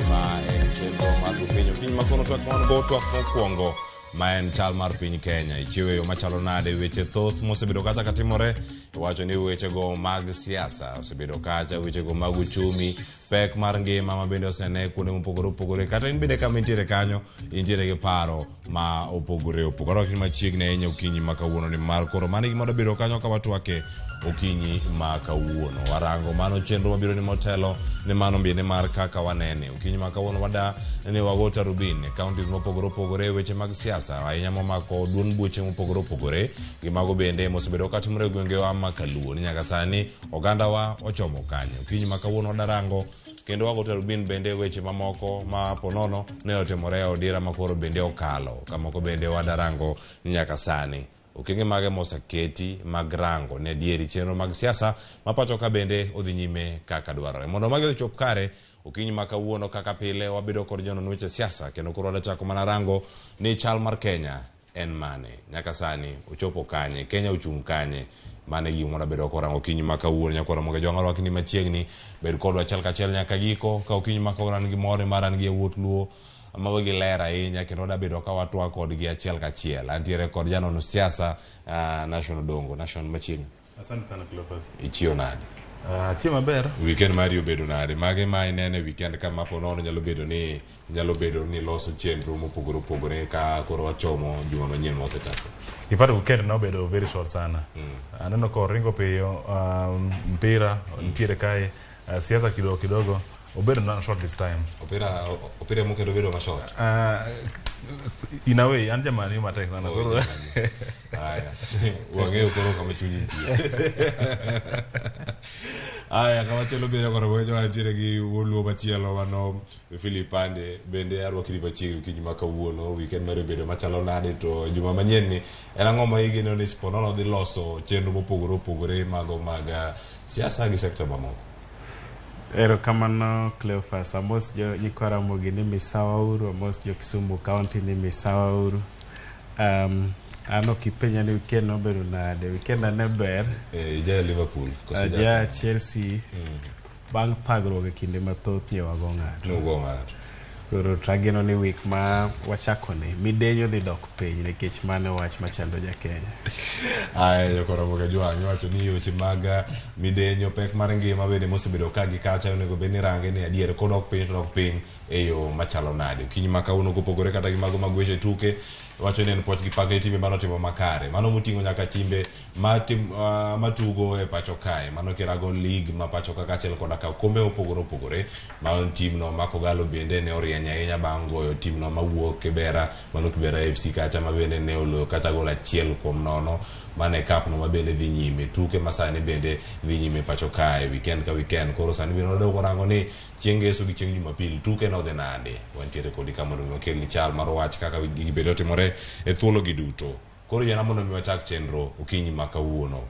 Ma en chenro mar piny okinyi ma kono twak ma wan go twak mokwongo ma en chal mar piny Kenya ichiwo e yo machalo nade weche thoth mosebedo kacha katimore iwacho ni wechego mag siasa osebedo kacha wechego mag uchumi pek mar ngima ma bende osene kuonde mopogore opogore kata in bende kama intiere kanyo intiere gi paro ma opogore opogore ok ni machiegni ahinya okinyi ma kawuono ni mar koro mano e gima dwabedo kanyo ka watwake okinyi ma kawuono warango mano chenro mabiro ni motelo ni mano bende mar kaka wanene okinyi ma kawuono wada ni wago tarubin e counties mopogore opogore weche mag siasa ahinya momako duond buche mopogore opogore gi mago bende mosebedo katimore e gwengewa ma kaluo ni nyaka sani ogandawa ochomo kanye okinyi ma kawuono wadarango kendo wago tarubin bende weche mamoko ma ponono ne otimore e odira ma koro bende okalo kamoko bende wadarango ni nyaka sani okenge mage moseketi mag rango ne adieri chenro mag siasa ma pacho ka bende odhi nyime kaka dwarore mondo magi ochop kare okinyi ma kawuono kaka pile wabedo kod jonon weche siasa kendo koro wadachako mana rango ni chal mar Kenya en mane nyaka sani ochopo kanye Kenya ochung' kanye mano e gima wabedo korango okinyi ma kawuono nyakwara Ramogi Jwang' arwaki ni machiegni bed kodwa achiel kachiel nyaka giko ka okinyi ma kawuono an gi mor mar an gi yawuot luo ma wegi ler ahinya kendo wadabedo ka watwak kodgi achiel kachiel antiere kod janon siasa Nation Odongo Nation machiegni Asante sana Cleophas. Ichiewo nade? Achiewo maber. Weekend mari obedo nade? Mage ma inene weekend ka ma ponono nyalo bedo ni nyalo bedo ni loso chenro mopogore opogore ka koro wachomo juma manyien ma osechako. In fact weekend nobedo very short sana. Aneno ka oringo piyo, mpira nitiere kae, siasa kidogo kidogo, obedo na short this time. Opira opira moketo bedo ma short. In a way, an jamani matek sana. Oh, Koro Aya. Wang'eyo koro kama chunyi nitie. Aya, kamachielo bende koro wenjo wantiere gi wuon machielo mano Philip Ande bende arwaki ni machiegni okinyi ma kawuono weekend mari obedo machalo nade to juma manyien ni en ang'o ma igeno ni ponono dhi loso chenro mopogore opogore mago mag siasa gi sekta mamoko. Erokamano Cleophas, amos jo nyikwa Ramogi ni misawa uru, amos jo Kisumu County ni misawa uru. An ok ipenja ni weekend nobedo nade, weekend ne ber. Ija Liverpool koso ija Aja Arsenal? Chelsea bang' thagruok e kinde mathoth ne wago ng'ato. Nugo ng'ato. Koro to ageno ni wik ma wachakoni midenyo dhi dok piny nikech mano wach machando ja Kenya. Aya jokoromoga jwang' iwacho ni weche mag midenyo pek mar ngima bende mosebedo ka gi kacha onego bed ni range ni adier kodok piny to dok piny e yo machalo nade. Okinyi ma kawuono kopogore kata gi mago mag weche tuke wacho ni en puoch gi pak ne timbe manotimo makare. Mano moting'o nyaka timbe matugo e pacho kae. Mano kirago league ma pacho ka kaachiel koda ka kombe mopogore opogore. Mano timno ma Kogalo bende ne orieny ahinya bang' goyo timno mawuok Kibera, mano Kibera FC kacha ma bende ne oloyo kata gol 1-0. Mano e cup no ma bende dhi nyime. Tuke ma sani bende dhi nyime pacho kae weekend ka weekend. Koro sani bende wadwa rango ni chieng' ngeso gi chieng' Jumapil tuke nodhi nade. Wantiere kodi ka mondo mi wakelni chal mar wach kaka gigi bende otimore e thuolo gi duto. Koro yiena mondo mi wachak chenro okinyi ma kawuono.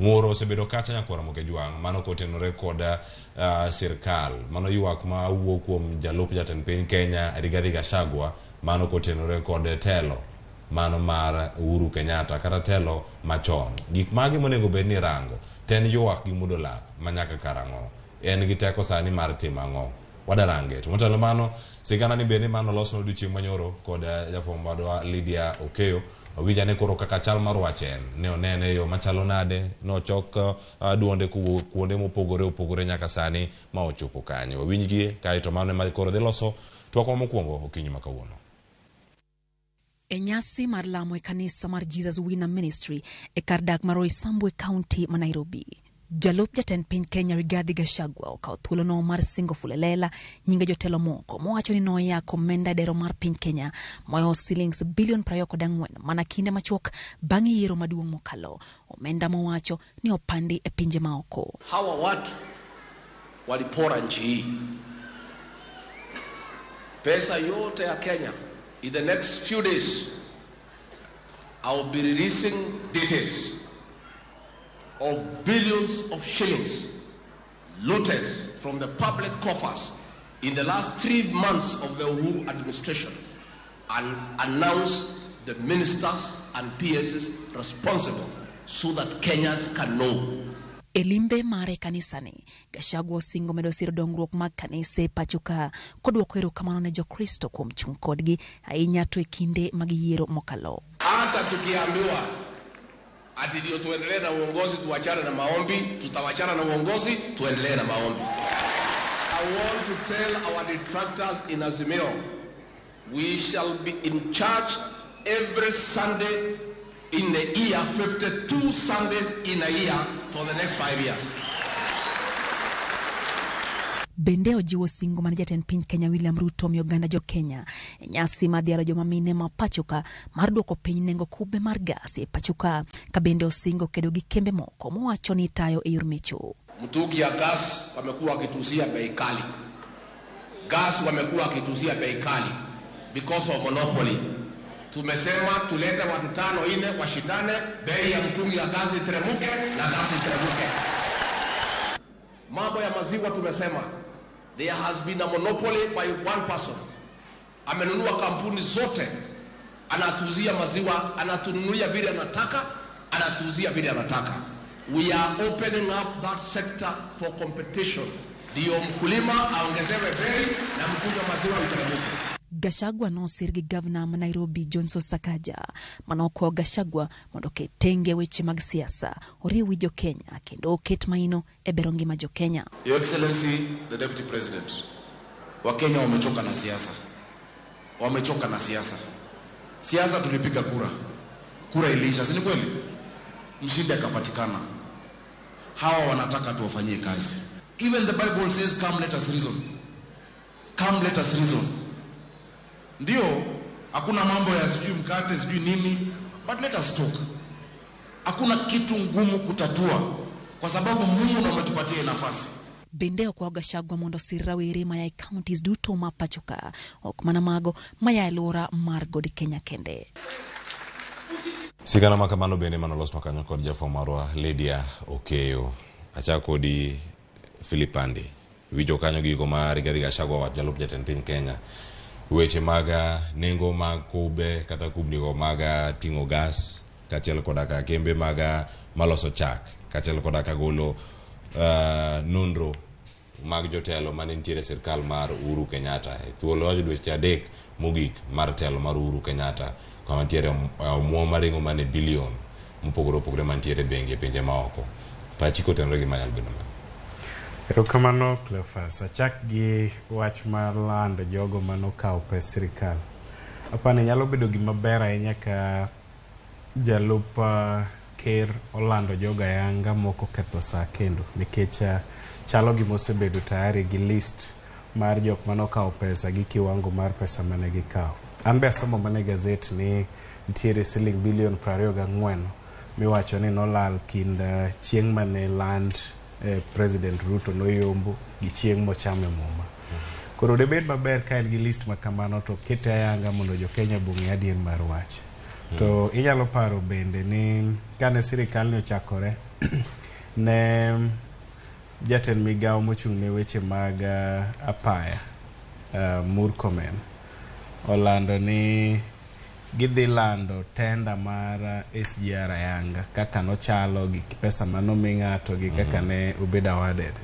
Ng'uro osebedo kacha nyakwar Ramogi Ajwang' mano kotenore kod sirkal. Mano ywak ma wuok kuom jalup jatend piny Kenya Rigathi Gachagua mano kotenore kod telo mano mar Uhuru Kenyatta kata telo machon. Gik mage monego bed ni rango ten ywak gi mudo lak manyaka karang'o. En gi teko sani mar timo ang'o? Wadarange. To motelo mano, sigana ni bende mano losno odiochieng' manyoro kod jafwambo wadwa Lydia Okeyo. Wawinj ane koro kaka chal mar wach en. Ne onene e yo machalo nade, nochok duonde kowuok kuonde mopogore opogore nyaka sani ma ochopo kanyo. Wawinjgie kaeto mano ema koro dhi loso twakwa mokwongo okinyi ma kawuono. E nyasi mar lamo e kanisa mar Jesus Winner Ministry e kar dak mar Roysambu e kaunti ma Nairobi. Jalup jatend piny Kenya Rigathi Gachagua okawo thuolono mar singo fulelela nyinge jotelo moko mowacho ni noyako omenda e dero mar piny Kenya moyo silings bilion 24 mana kinde machuok bang' yiero maduong' mokalo. Omenda mowacho ni opandi e pinje maoko. Hawa watu walipora nchi hii. Pesa yote ya Kenya. In the next few days, I will be releasing details of billions of shillings looted from the public coffers in the last 3 months of the Uhuru administration and announce the ministers and PSs responsible so that Kenyans can know. E limbe mare kanisani, Gachagua osingo medo siro dongruok mag kanise pacho ka koduoko erokamano ne Jokristo kuom chung' kodgi ahinya to e kinde mag yiero mokalo. Hata tukiambiwa ati ndio tuendelee na uongozi tuachane na maombi, tutawachana na uongozi tuendelee na maombi. I want to tell our detractors in Azimio, we shall be in church every Sunday in the year, 52 Sundays in a year for the next 5 years. Bende ojiwo singo mane jatend piny Kenya William Ruto omiyo oganda jo Kenya e nyasi mar dhialo joma mine ma pacho ka mar duoko piny nengo kube mar gas e pacho ka, ka bende osingo kedo gi kembe moko mowacho ni itayo e yor mecho. Mtungi ya gas wamekuwa wakituuzia bei kali. Gas wamekuwa wakituuzia bei kali because of monopoly. Tumesema tulete watu 5 4 washindane, bei ya mtungi ya gas iteremuke na gas iteremuke. Mambo ya maziwa tumesema there has been a monopoly by one person. Amenunua kampuni zote, anatuuzia maziwa, anatununulia vile anataka, anatuuzia vile anataka. We are opening up that sector for competition. Ndio mkulima aongezewe bei na mkunywa maziwa iteremuke. Gachagua nosir gi gavana ma Nairobi Johnson Sakaja manokwayo Gachagua mondo oket tenge weche mag siasa, oriw wi jo-Kenya kendo oket maino e bero ngima jo-Kenya. Your Excellency, the Deputy President, Wakenya wamechoka na siasa. Wamechoka na siasa. Siasa tulipiga kura. Kura iliisha, si ni kweli? Mshindi akapatikana. Hawa wanataka tuwafanyie kazi. Even the Bible says, come let us reason. Come let us reason. Ndio, hakuna mambo ya sijui mkate, sijui nini, but let us talk. Hakuna kitu ngumu kutatua kwa sababu Mungu ndo ametupatia nafasi. Bende okwayo Gachagua mondo osir rawere maya e counties duto ma pacho ka, ok mana mago maya e alwora mar God Kenya kende. Sigana ma kamano bende manoloswa kanyo kod jafwambo marwa Lydia Okeyo. Achako kodi Philip Andi. Iwinjo kanyo gigo ma Rigathi Gachagua owacho jalup jatend piny Kenya. Weche mag nengo mag kube kata kubnigo mag ting'o gas kaachiel koda ka kembe mag maloso chak kaachiel koda ka golo nonro mag jotelo mane nitiere e sirkal mar Uhuru Kenyatta e thuolo wacho dweche 3 mogik mar telo mar Uhuru Kenyatta kama nitiere omuom maringo mana e bilion mopogore opogore mantiere e bengi e pinje maoko. Pachi kotenore gi manyalo bedo mane? Erokamano Cleophas. Achak gi wach mar lando jogo manokawo pes sirikal. Apani nyalo bedo gima ber ahinya ka jalup ker olando jogo ayanga mok oketho saa kendo nikech chalo gima osebedo tayari gi list mar jok manokawo pesa gi kiwango mar pesa mane gikawo. An be asomo mana e gazet ni nitiere siling bilion 24 miwacho ni nolal kind chieng' mane land President Ruto noyombo gi chieng' mochame muma. Koro debed maber ka en gi list ma kamano to kete ayanga mondo jo Kenya be ong'e adier mar wach. To inyalo paro bende ni kane sirikal ni ochakore ne jatend migawo mochung' ne weche mag apaya Murkomen olando ni gidhi lando tenda mar SGR ayanga kaka nochalo gi pesa manomi ng'ato gi kaka ne obedo awarded.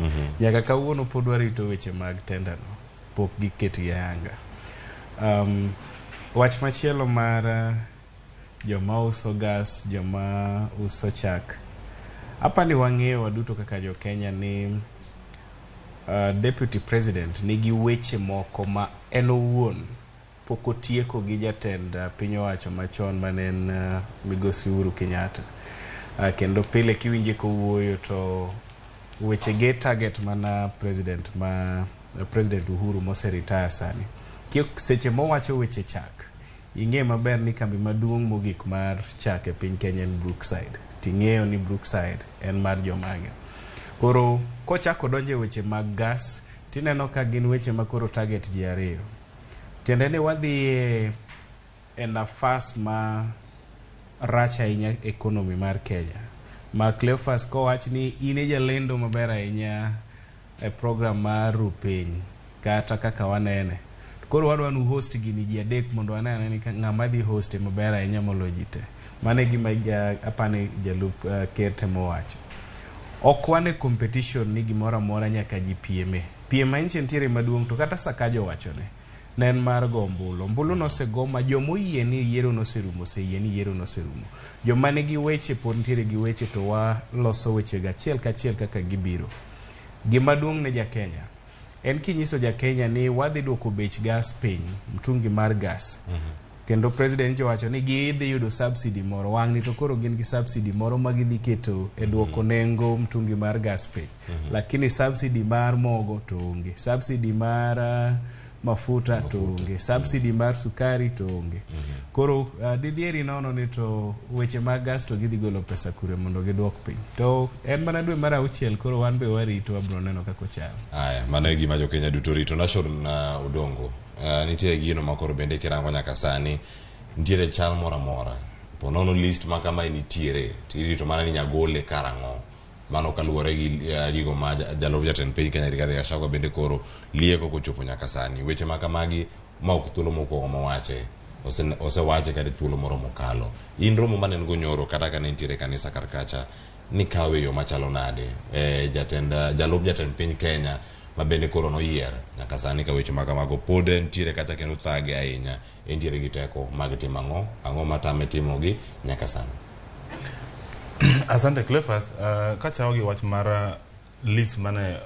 Nyaka kawuono pod warito weche mag tenda no, pok giketgi ayanga. Wach machielo mar joma uso gas, joma uso chak. Apani wang'eyo waduto kaka jo Kenya ni Deputy President nigi weche moko ma en owuon pok otieko gi jatend piny owacho machon mane en Migosi Uhuru Kenyatta. Kendo pile kiwinje kowuoyo to weche ge target mana President ma President Uhuru mose retire sani. Seche mowacho weche chak, ing'e maber ni kambi maduong' mogik mar chak e piny Kenya en Brookside. Ting'eyo ni Brookside en mar jomage. Koro kochako donjo e weche mag gas, tineno ka gin weche ma koro target ji ariyo. Tiende ni wadhi e nafas ma rach ahinya economy mar Kenya. Ma Cleophas kowach ni in e jalendo maber ahinya e program mar Rupiny kata kaka wanene. Koro wadwa ni host gini ji 3 mondo wane ane ni ng'ama dhi host maber ahinya moloyo ji te. Mano e gima apani jalup ker temo wacho. Ok wan e competition ni gimoro amora nyaka ji pieme. Piem ma nyicha nitiere maduong' to kata Sakaja owachone. Ne en mar go ombulu. Ombulu nosego ma jomoyie ni yiero noserumo oseyie ni yiero noserumo. Joma nigi weche pod nitiere gi weche to waloso wechego achiel kachiel kaka gibiro. Gima duong' ne ja Kenya en kinyiso ja Kenya ni wadhi duoko bech gas piny, mtungi mar gas. Kendo president jowacho ni gidhi yudo subsidy moro. Wang'ni to koro gin gi subsidy moro ma gidhi keto e duoko nengo mtungi mar gas piny. Lakini subsidy mar mogo to onge. Subsidy mar mafuta to onge. Subsidy mar sukari to onge. Koro didhieri nono ni to weche mag gas to gidhi golo pesa kure mondo giduok piny. To en mana dwe mar 6 koro wan be warito wabiro neno kaka ochalo. Aya, mano e gima jo Kenya duto rito. Nashon Odongo, nitiere gino ma koro bende kirango nyaka sani nitiere chal moro amora. Po nono list ma kama nitiere, tirito mana ni nyagole karang'o. Mano kaluwore gi gigo ma jalup jatend piny Kenya Rigathi Gachagua bende koro lieko kochopo nyaka sani. Weche ma kamagi ma ok thuolo mokwongo mowache, osewache kata thuolo moro mokalo. In romo mane en go nyoro kata ka ne nitiere kanisa kar kacha ni kawe yo machalo nade? Jalup jatend piny Kenya ma bende koro noyier nyaka sani ka weche ma kamago pod nitiere kata kendo thage ahinya, entiere gi teko mag timo ang'o? Ang'o matame timogi nyaka sani? Asante Cleophas, kachako gi wach mar list mane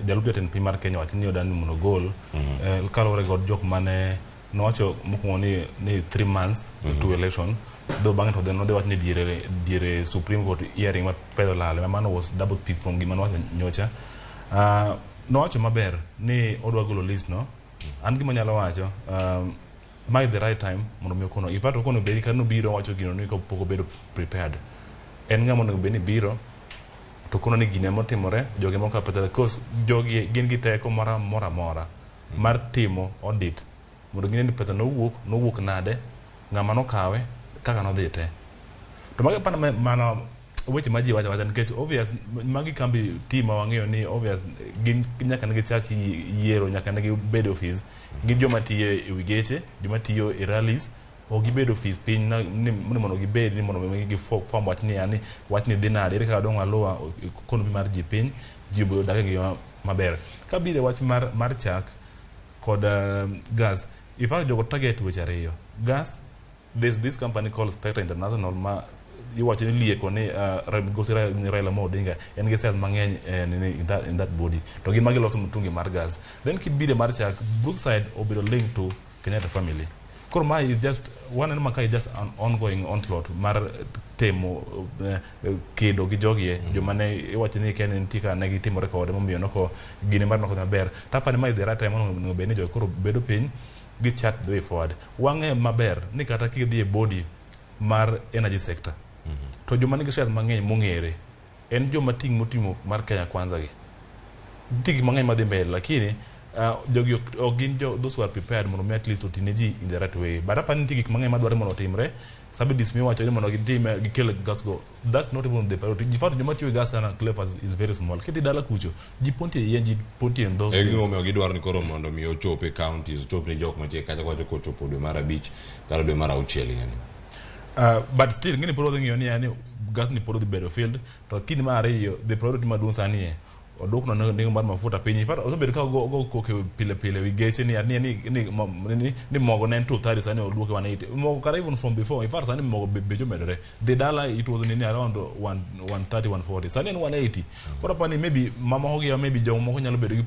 jalup jatend piny mar Kenya wacho ni odani mondo ogol, kaluwore kod jok mane nowacho mokwongo ni 3 months to election, though bang'e to nodhi wach ni diere Supreme Court hearing ma pesa olal, mano was double speak from gima nowacho nyocha. Nowacho maber ni odwa golo list no. An gima anyalo wacho, mae the right time mondo mi okono. In fact okono bedi ka nobiro wacho gino ni pok obedo prepared. En ng'ama onego bed ni biro to kono ni gine motimore, jogi moko pesa, because jogi gin gi teko moro amora mar timo audit mondo gine ni pesa nowuok nade, ng'ama nokawe, kaka nodhi te. To magi apana mana weche ma ji wacho awacha nikech obvious magi kambi team ma wang'eyo ni obvious gin nyaka ne gichak yiero, nyaka ne gibed office, gin joma tiyo e wi geche, joma tiyo e rallies, ok gibed office piny ni mondo gibed ni mondo mi gifwamb wach ni yani wach ni dhi nade, ere kaka dong' aluwa economy mar ji piny, ji obedo dak e ngima maber. Kabiro e wach mar chak kod gas, in fact jogo target weche ariyo. Gas, there's this company called Spectra International ma iwacho ni lieko ni migosi Raila Amolo Odinga en gi shares mang'eny in that body, to gin ma giloso mtungi mar gas. Then kibiro mar chak, Brookside obedo linked to Kenyatta family. Koro mae is just waneno ma ka is just an ongoing onslaught mar temo kedo gi jogi e joma ne iwacho ni ken nitie ka ne gitimore kode, momiyo noko gine mar noko maber. Tapani ma is the right time onego bed ni jogi koro bedo piny gi chart the way forward. Wang'e maber ni kata kidhi e body mar energy sector, to joma nigi shares mang'eny mong'ere en joma ting' motimo mar Kenya Kwanza. Gi nitie gik mang'eny madhi mbele, lakini jogi ok gin jo those who are prepared mondo mi at least oti ne ji in the right way. But apani nitie gik mang'eny madwarore mondo otimre. Subsidies miwacho ni mondo gitim gikel gas go, that's not even the priority. In fact, joma tiyo gi gas sana, Cleophas, is very small. Kidhi dala kucho, ji pontie yien, ji pontie in those E things. Gimomiyo gidwaro ni koro mondo mi ochop e counties, ochop ne jok mantie kacha kowacho kochopo dwe mar 5 kata dwe mar 6 higani. But still ng'eni pod wadhi ng'iyo ni yani gas ni pod odhi bedo field. To kinde mar ariyo, the priority maduong' sani e odwokno nengo mar mafuta piny. In fact, osebedo ka ogo koko pile pile wi geche ni mogo ne en 230, sani oduoke 180. Mogo kata even from before, in fact sani mogo beche omedore. Dhi dala, it was nini, around 1 130, 140, sani en 180. Koro apani maybe mamoko gi maybe jomoko nyalo bedo gi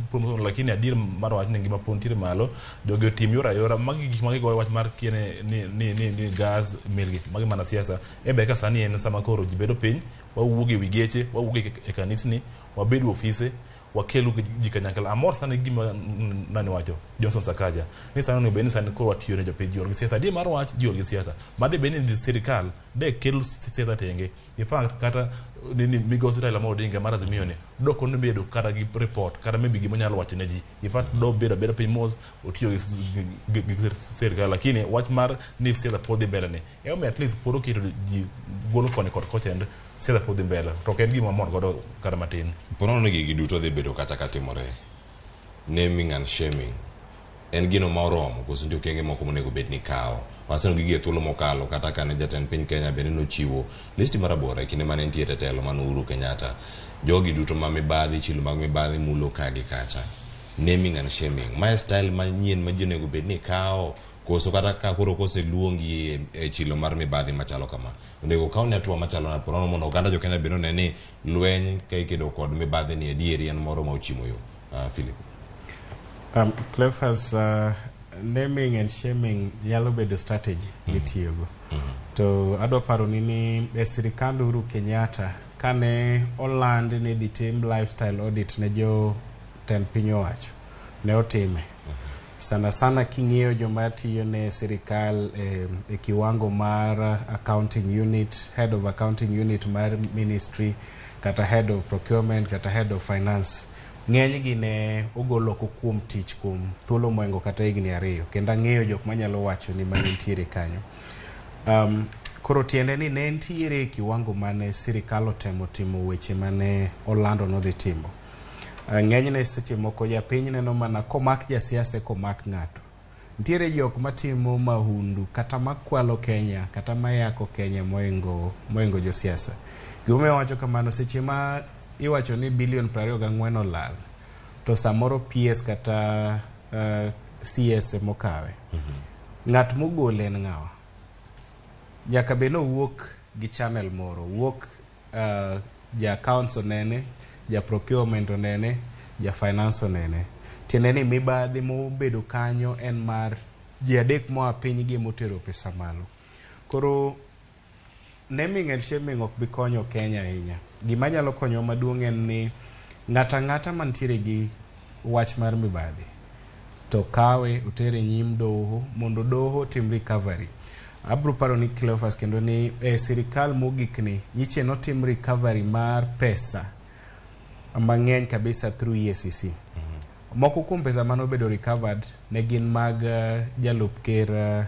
promotion, lakini adier mar wach ni ngima pod nitiere malo. Jogi otim yore ayora magi gik magigoyo wach mar kiene ni gas milgi magi mana siasa. E ber ka sani en sama koro ji bedo piny, wawuog e wi geche, wawuog e kanisni, wabed e ofise, wakelu ji kanyakla. Amor sana gi gima nani wacho Johnson Sakaja ni sani onego bed ni sani koro watiyo ne jopiny. Ji ol gi siasa, adier mar wach, ji ol gi siasa. Ma de bed ni sirikal de kel siasa tenge. In fact, kata nini, migosi Raila Amolo Odinga mar Azimio ni dok onebedo kata gi report kata maybe gima onyalo wacho ne ji. In fact, do bedo abeda piny mos otiyo gi sirikal, lakini wach mar ni siasa pod dhi mbele ni emomiyo at least pod oketo ji golo koni kod kocha, en siasa pod dhi mbele, to ok en gima mor godo kata matin. Ponono ni gigi duto dhi bedo kata ka timore, naming and shaming en gino ma oromo koso nitie okenge moko monego bed ni kawo? Waseneno gigi e thuolo mokalo, kata kane jatend piny Kenya bende nochiwo listi marabora e kinde mane entie e telo mano Uhuru Kenyatta. Jogi duto ma mibadhi, chilo mag mibadhi mulo ka gi kacha. Naming and shaming mae style manyien ma ji onego bed ni kawo koso kata ka koro koseluongi e chilo mar mibadhi machalo kama, onego kawni hatua machalo nade ponono mondo oganda jo Kenya bende one ni lweny ka ikedo kod mibadhi ni adieri en moro ma ochimo yo? Philip. Cleophas, naming and shaming nyalo bedo strategy mitiyogo. To adwa paro ni e sirikand Uhuru Kenyatta, kane oland ni dhi tim lifestyle audit ne jotend piny owacho, ne otime. Sana sana king'iyo joma tiyo ne sirikal e kiwango mar accounting unit, head of accounting unit mar ministry, kata head of procurement, kata head of finance, ng'enygi ne ogol oko kuom tich kuom thuolo moingo kata higni 2, kendo ang'eyo jok manyalo wacho ni mane nitiere kanyo. Koro tiende ni ne nitiere kiwango mane sirikal otemo timo weche mane olando nodhi timo. Ng'enyne seche moko japiny neno mana komak jasiasa, komak ng'ato. Nitiere jok matimo mahundu kata makwalo Kenya kata mayako Kenya moingo josiasa. Gimomiyo awacho kamano, seche ma iwacho ni bilion 24 olal, to samoro PS kata CS emokawe. Ng'at mogole en ng'awa? Nyaka bed ni owuok gi channel moro, owuok ja accounts onene, ja procurement onene, ja finance onene. Tiende ni mibadhi mobedo kanyo en mar ji adek moa piny gi motero pesa malo. Koro naming and shaming ok bi konyo Kenya ahinya. Gima nyalo konyowa maduong' en ni ng'ato ang'ata mantiere gi wach mar mibadhi to kawe otere nyim doho mondo doho otim recovery. Abro paro ni Cleophas kendo ni e sirikal mogik ni nyiche notim recovery mar pesa mang'eny kabisa through EACC. Moko kuom pesa manobedo recovered ne gin mag jalup ker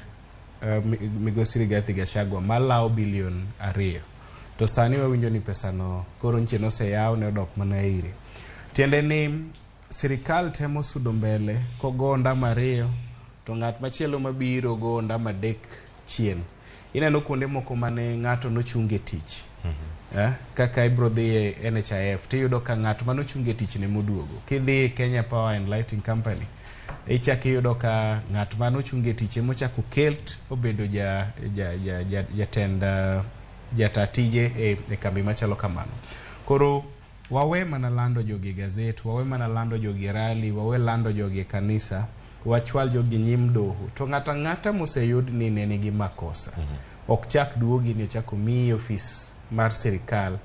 Migosi Rigathi Gachagua malawo bilion 2. To sani wawinjo ni pesa no koro nyiche noseyaw ne odok mana ire. Tiende ni sirikal temo sudo mbele kogo ondamo 2, to ng'at machielo mabiro go ondamo 3 chien. Ineno kuonde moko mane ng'ato nochunge tich. Kaka ibro dhi e NHIF tiyudo ka ng'at manochunge tich ne moduogo. Kidhi e Kenya Power and Lighting Company ichako iyudo ka ng'at manochunge tich emochako ket obedo jatend jata tije e kambi machalo kamano. Koro wawe mana lando jogi e gazet, wawe mana lando jogi e rally, wawe lando jogi e kanisa, wachwal jogi nyim doho. To ng'ato ang'ata moseyud ni ne nigi makosa ok chak duogi ni ochak omiyi ofis mar sirikal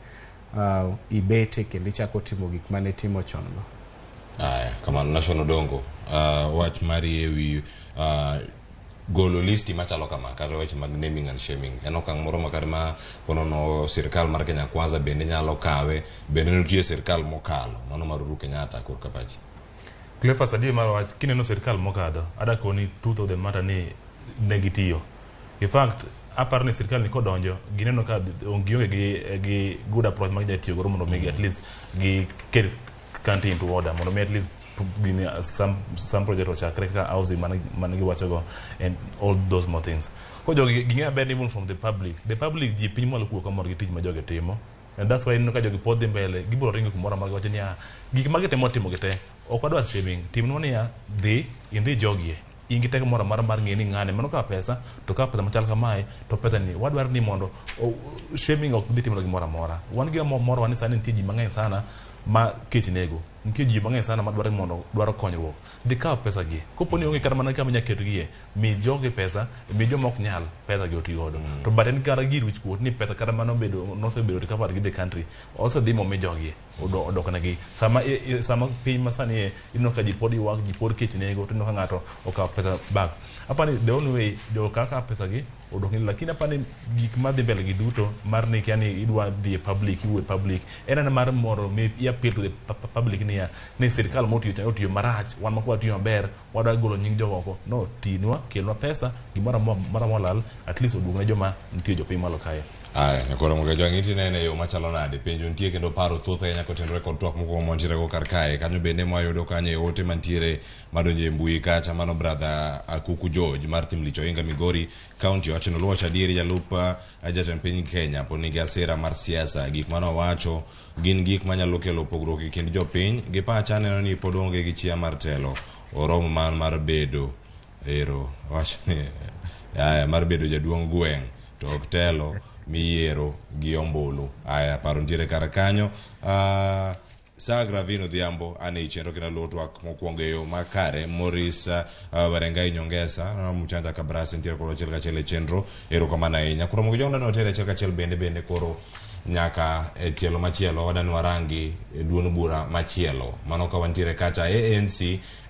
ibete kendo ichako timo gik mane timo chon go. Aya, kamano Nation Odongo, wach mari ewi golo listi machalo kama kata weche mag naming and shaming en okang' moro makare ma ponono sirikal mar Kenya Kwanza bende nyalo kawe, bende nitie sirikal mokalo mano mar Uhuru Kenyatta korka pachi. Cleophas, adier mar wach, kineno sirikal mokadho, adakoni truth of the matter ni ne gitiyo. In fact, aparo ni sirikal ni kodonjo, gineno ka gionge gi good approach ma ginyalo tiyo godo mondo mi at least giket country into order, mondo mi at least gini, some project ochakre kaka housing mane giwachogo and all those more things. Koro jogi ging'eyo maber even from the public ji piny mwalo kuo kamor gi tich ma jogi timo. And that's why ineno ka jogi pod dhi mbele, gibiro ringo kumoro amora giwacho niya, gik ma gitemo timo gi te, ok wadwar shaming, timnwa niya, dhi, indhi jogie. In gi teko moro amora mar ng'eyo ni ng'ane, mano ka pesa, to ka pesa machal kamae, to pesa ni wadwaro ni mondo shaming ok dhi timo gimoro amora. Wan gima morowa ni sani nitie ji mang'eny sana ma kech nego. Nitie ji mang'eny sana madwaro mondo dwaro konyruok. Dhi kaw pesa gi. Kopo ni onge kata mana kama inyalo ketgie, mi jogi pesa, mi joma ok nyal pesa gi oti godo. To but en kata gir wich kuot ni pesa kata mano obedo nosebedo recovered gi the country, osedhi momi jogi odoknegi. Sama piny masani e, ineno ka ji pod ywak, ji pod kech nego, to ineno ka ng'ato okawo pesa back. Apani the only way jogo kaka pesa gi odokni, lakini apani gik madhi mbele gi duto mar ni kia ni idwa dhi e public, iwuo e public, en ana mar mondo mi i appeal to the public niya, ni sirikal motiyo cha otiyo marach, wan moko watiyo maber, wadwa golo nying jogo oko. No, tinwa, kelnwa pesa, gimoro amora molal, at least oduogne joma nitie jopiny malo kae. Aya, nyakoro Mogajwang' inti nene e yo machalo nade? Penjo nitie kendo paro thoth ahinya kotenore kod twak mokwongo mwantiere go kar kae. Kanyo bende mwayudo kanyo e ote mantiere madonjo e mbui kacha mano brother Akuku George mar Thimlich Ohinga Migori County wacho ni oluoch adieri jalup jatend piny Kenya pod nigi asira mar siasa. Gik mane owacho gin gik manyalo kelo pogruok e kind jopiny. Gi pacha aneno ni pod onge gi chia mar telo. Oromo mar bedo ero wacho ni aya mar bedo jaduong' gweng' to ok telo miyiero gi ombulu. Aya, paro nitiere kar kanyo. Sa Gravino Odhiambo an ei chenro kendo luwo twak mokwongo e yo makare. Maurice Werengai Nyongesa Mchanja Kabrasi nitiere kod achiel kachiel e chenro. Erokamano ahinya. Koro mogo jong'da notere achiel kachiel bende koro nyaka e tielo machielo wadani warangi e duond bura machielo. Mano ka wantiere kacha ANC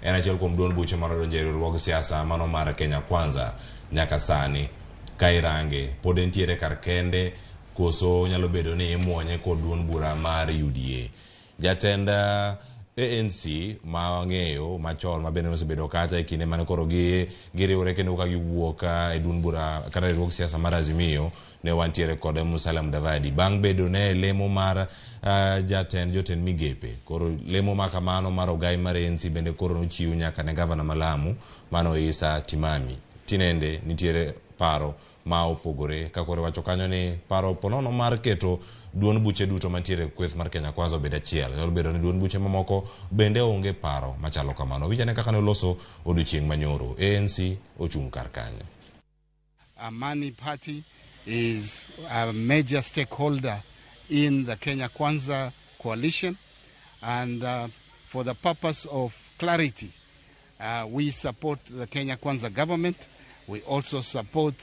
en achiel kuom duond buche manodonjo e riwruog siasa mano mar Kenya Kwanza nyaka sani. Ka irange pod entiere kar kende koso nyalo bedo ni imuonye kod duond bura mar UDA. Jatend ANC ma wang'eyo machon ma bende nosebedo kacha e kinde mane koro giriwore kendo ka giwuok e duond bura kata riwruog siasa mar Azimio ne wantiere kod Musalia Mudavadi bang' bedo ne e lemo mar jatend jotend migepe. Koro lemo ma kamano mar ogai mar ANC bende koro nochiw nyaka ne gavana ma Lamu mano Issa Timami. Tinende nitiere paro ma opogore ka koro iwacho kanyo ni paro ponono mar keto duond buche duto mantiere e kweth mar Kenya Kwanza obed achiel. Nyalo bedo ni duond buche mamoko bende onge paro machalo kamano. Winj ane kaka ne oloso odiochieng' manyoro. ANC ochung' kar kanye. Amani Party is a major stakeholder in the Kenya Kwanza coalition, and for the purpose of clarity, we support the Kenya Kwanza government. We also support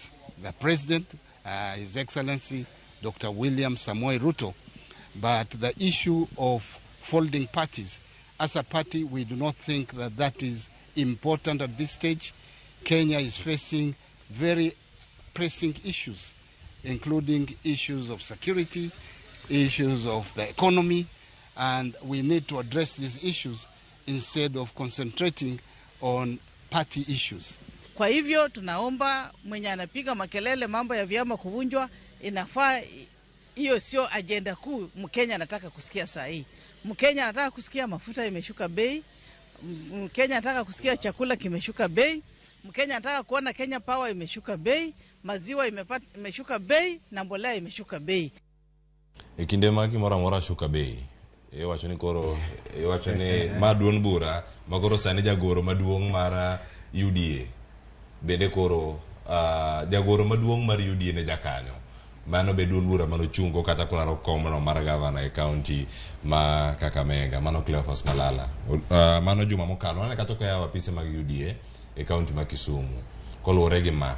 the President, His Excellency Dr. William Samoei Ruto. But the issue of folding parties, as a party, we do not think that that is important at this stage. Kenya is facing very pressing issues, including issues of security, issues of the economy, and we need to address these issues instead of concentrating on party issues. Kwa hivyo tunaomba mwenye anapiga makelele mambo ya vyama kuvunjwa, inafaa hiyo sio ajenda kuu Mkenya anataka kusikia saa hii. Mkenya anataka kusikia mafuta imeshuka bei, Mkenya anataka kusikia chakula kimeshuka bei, Mkenya anataka kuona Kenya Power imeshuka bei, maziwa imeshuka bei na mbolea imeshuka bei. E kinde ma gimoro amora shuka bei, iwacho ni koro iwacho ni ma duond bura ma koro sani jagoro maduong' mar UDA bende koro jagoro maduong' mar UDA ne jakanyo mano be duond bura manochungo kata kolaro komno mar gavana e kaunti ma Kakamega mano Cleophas Malala. Mano juma mokalo nane kata koyawo apise mag UDA e kaunti ma Kisumu koluwore gi ma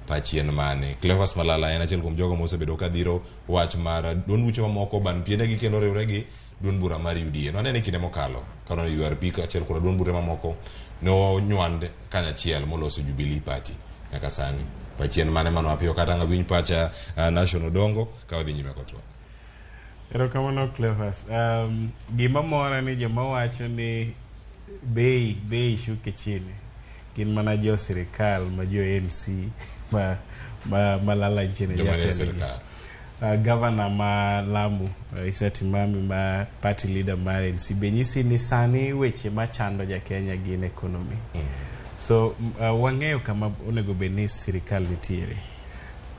pachien mane Cleophas Malala en achiel kuom jogo mosebedo ka dhiro wach mar duond buche mamoko ban piendegi kendo riwre gi duond bura mar UDA. Nwanene kinde mokalo kano URP kaachiel kod duond bure mamoko nonywand kanyachiel moloso Jubilee Party nyaka sani. Pachien mane mano apiyo kata ang' awinj pacha Nation Odongo ka wadhi nyime kod twak. Erokamano Cleophas. Gima mora ni joma wacho ni bei shuke chini gin mana jo sirikal ma jo ANC ma Malala nchini Joma nie jatendgi. sirikal. Governor ma Lamu Issa Timami ma party leader mar ANC be nyisi ni sani weche machando ja Kenya gin economy. So wang'eyo kama onego bed ni sirikal nitiere.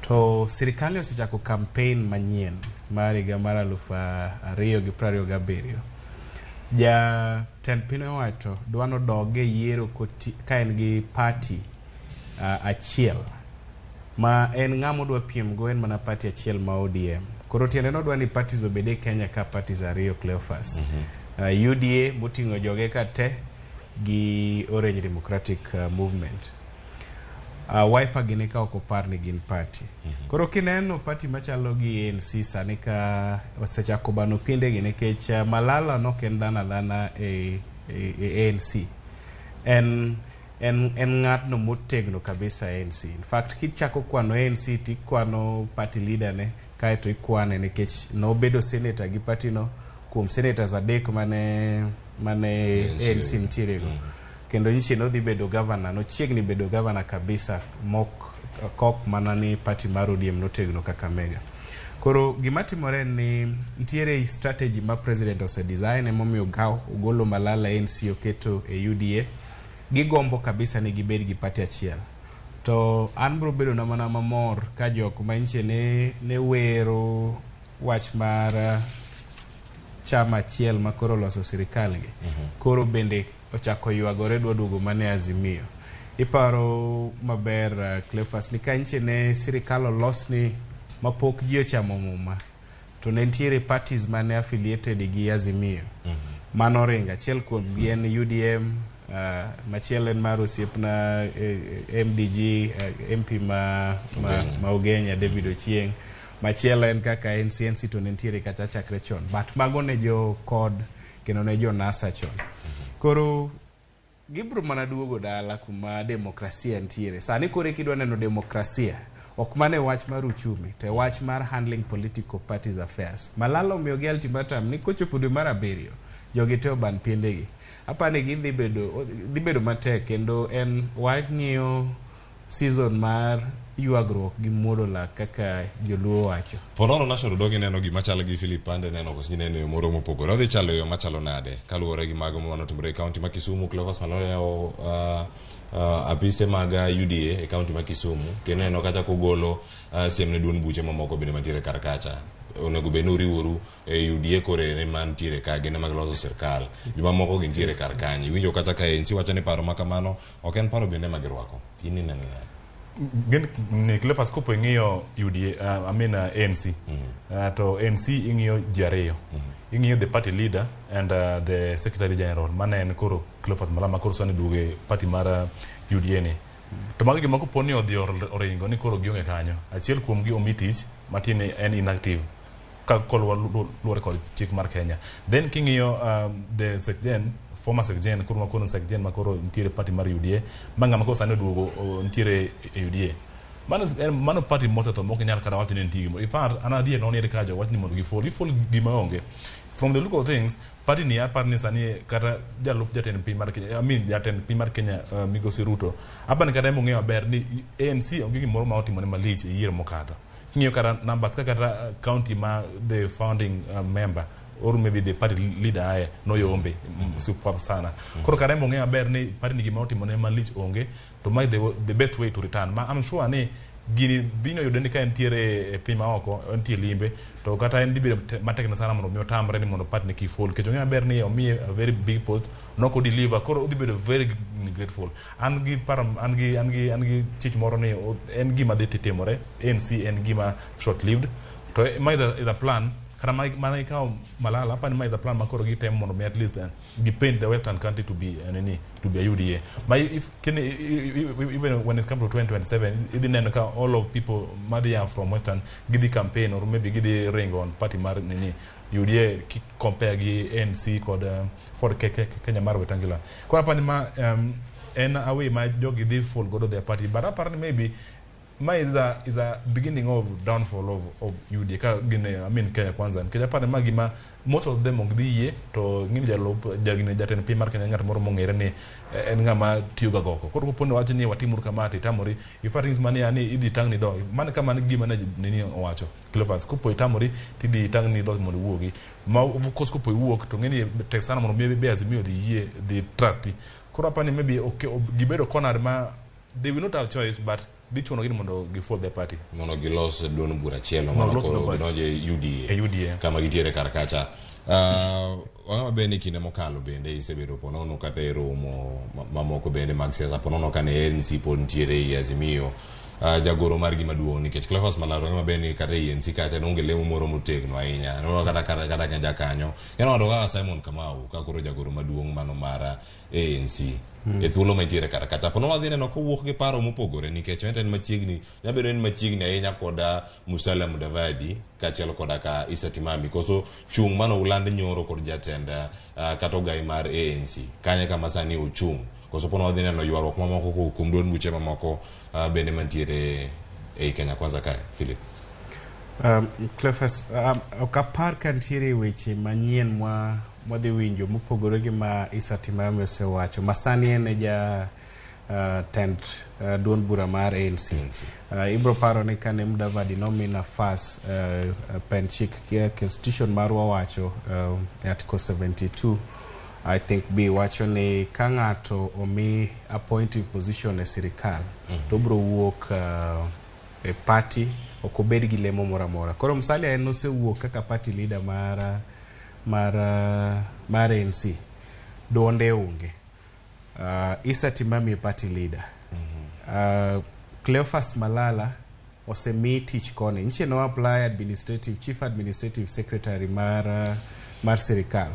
To sirikal osechako campaign manyien mar higa mar 2027. Jatend piny owacho dwa nodog e yiero ka en gi party achiel ma en ng'ama odwa piem go en mana party achiel ma ODM. Koro tiende nodwa ni parties obed e Kenya ka parties ariyo Cleophas. UDA moting'o joge ka te gi Orange Democratic Movement. Wiper gini ka ok opar ni gin party. Koro kineno party machalo gi ANC sani ka osechako bano piendegi nikech Malala nok en dhano adhana e ANC. En ng'atno motegno kabisa ANC. In fact, kichako kwano ANC tikwano party leader ne kaeto ikwane nikech nobedo senator gi party no kuom senators adek mane ANC nitiere go. Kendo nyiche nodhi bedo governor, nochiegni bedo governor kabisa mok kok mana ni party mar ODM notegno Kakamega. Koro gima timore ni nitiere strategy ma president ose design emomiyo gaw ogolo Malala ANC oketo e UDA. Gigombo kabisa ni gibed gi party achiel. To an bro bedo na mana mamor ka jok ma nyiche ne wero wach mar chama achiel ma koro loso sirikal gi. Koro bende ochako ywagore dwa duogo mane Azimio. Iparo maber Cleophas ni ka nyiche ne sirikal olos ni mapok ji ochamo muma to ne nitiere parties mane affiliated gi Azimio. Mano ringo achiel kuom gi en UDM, machielo en mar osiepna MDG MP ma Ugenya David Ochieng. Machielo en kaka NCNC to ne nitiere kata chakre chon. But mago ne jo CORD kendo ne jo NASA chon. Koro gibro mana duogo dala kuma demokrasia nitiere. Sani koro kidwa neno demokrasia, ok mane wach mar uchumi, to wach mar handling political parties affairs. Malala omiyo gi ultimatum ni kochopo dwe mar 7, jogi te oban piendegi. Apani gidhi bedo matek kendo en wang'iyo season mar ywagruok gi muodo lak kaka joluo wacho. Fororo National Odongo ineno gima chalo gi Philip Pande neno koso ineno yo moro mopogore. Odhi chalo yo machalo nade kaluwore gi mago manotimore e kaunti ma Kisumu. Cleophas Malala apise mag UDA e kaunti ma Kisumu kendo neno kata kogolo siem ne duond buche mamoko bende mantiere kar kacha. Onego bed ni uriworu e UDA kore ne mantiere ka gin ema giloso sirkal. Jomamoko gintiere kar kanye. Iwinjo kata ka ANC wacho ni paro ma kamano ok en paro bende ma girwako. In ineno nade? Ni Cleophas kopo ing'iyo UDA, ANC. To ANC ing'iyo ji ariyo. Ing'iyo the party leader and the secretary general. Mane en koro Cleophas Malala koro sani duoge party mar UDA ni. To mago gima kopo ni odhi oringo ni koro gionge kanyo. Achiel kuom gi omi tich matiende en inactive ka koluwore kod chik mar Kenya. Then king'iyo the secgen, former secgen, koro makoro secgen makoro nitiere party mar UDA, ma ng'ama koro sani oduogo nitiere e UDA. Mano party mosetho mok inyal kata wacho ni nitie gimoro. In fact, an adier noniere ka jo wach ni mondo gifol. Gifol gima onge. From the look of things, party ni apar ni sani kata jalup jatend piny mar Kenya, I mean jatend piny mar Kenya Migosi Ruto, apar ni kata emong'eyo maber ni ANC onge gimoro ma otimone malich e yiero mokadho. King'iyo kata numbers kaka kata county ma the founding member or maybe the party leader aye noyombe superb sana. Koro Karembo ong'eyo maber ni party ni gima otimone malich onge to mae the best way to return. Ma I'm sure ni gini bino yude ni ka entiere e piny maoko, entie limbe, to kata en dhi bedo matek ne sana mondo mi otamre ni mondo party ne kik fall. Nikech ong'eyo maber ni omiye a very big post, nok odeliver, koro odhi bedo very grateful. An gi paro, an gi chich moro ni en gima dhi timore, ANC en gima short lived. To ma is a plan kata mana ikawo Malala, apani ma is a plan ma koro gitemo mondo mi at least gipaint the western country to be nini, to be a UDA. Ma if can, even when it comes to 2027, idhi neno ka all of people madhi a from western gidhi campaign or maybe gidhi ringo on party mar nini UDA ki compare gi ANC kod Ford Kenya mar Wetangula. Koro apani ma en a way ma jogi dhi fall godo their party, but aparo ni maybe ma is a beginning of downfall of UDA ka gin, I mean, Kenya Kwanza, nikech aparo ni ma gima most of them ok dhi yie to ng'ini jalup jagine jatend piny mar Kenya, ng'at moro mong'ere ni en ng'ama tiyo ga goko. Koro kopo ni wacho ni watimuru kama to itamori, if things mani ani idhi tang'ni dho mano kama gima ne nini owacho Cleophas, kopo itamori tidhi tang'ni dhoot mondo iwuogi. Ma of course kopo iwuok to ng'eni tek sana mondo mi be Azimio dhi yie dhi trust. Koro apani maybe okay, gibedo cornered ma they will not have choice but dhi chunogi ni mondo gi fall their party. Mondo gilos duond bura achiel mondo mondo gilos koro duond bura gidonj e UDA e UDA kama gitiere kar kacha. Wang'e maber ni kinde mokalo bende isebedo ponono kata e romo mamoko bende mag siasa, ponono kane ANC pod nitiere ei Azimio, jagoro margi maduong' nikech Cleophas Malala, wang'e maber ni kata e ANC kacha ne onge lemo moro motegno ahinya. Nono kata ka jakanyo en ng'ato kaka Simon Kamau ka koro jagoro maduong' mano mar ANC e thuolo mantiere kar kacha, ponono wadhi neno kowuok gi paro mopogore nikech en machiegni, nyabedo en machiegni ahinya koda Musalia Mudavadi kaachiel koda ka Issa Timami, koso chung' mano uland nyoro kod jatend kata ogai mar ANC kanye kama sani ochung', koso pono wadhi neno ywaruok mamoko kowuok kuom duond buche mamoko bende mantiere ei Kenya Kwanza kae, Philip? Cleophas, ok apar ka nitiere weche manyien mwa mwadhi winjo mopogore gi ma Issa Timami osewacho ma sani en e ja tend duond bura mar ANC. Ibro paro ni kane Mudavadi nomi nafas, pen chik constitution marwa wacho e article 72 I think B wacho ni ka ng'ato omi appointive position e sirikal to obro wuok e party, ok obed gi lemo moro amora. Koro Musalia en nosewuok kaka party leader mar ANC, duonde onge. Issa Timami e party leader. Cleophas Malala osemi tich koni. Nyiche no apply administrative chief administrative secretary mar sirikal.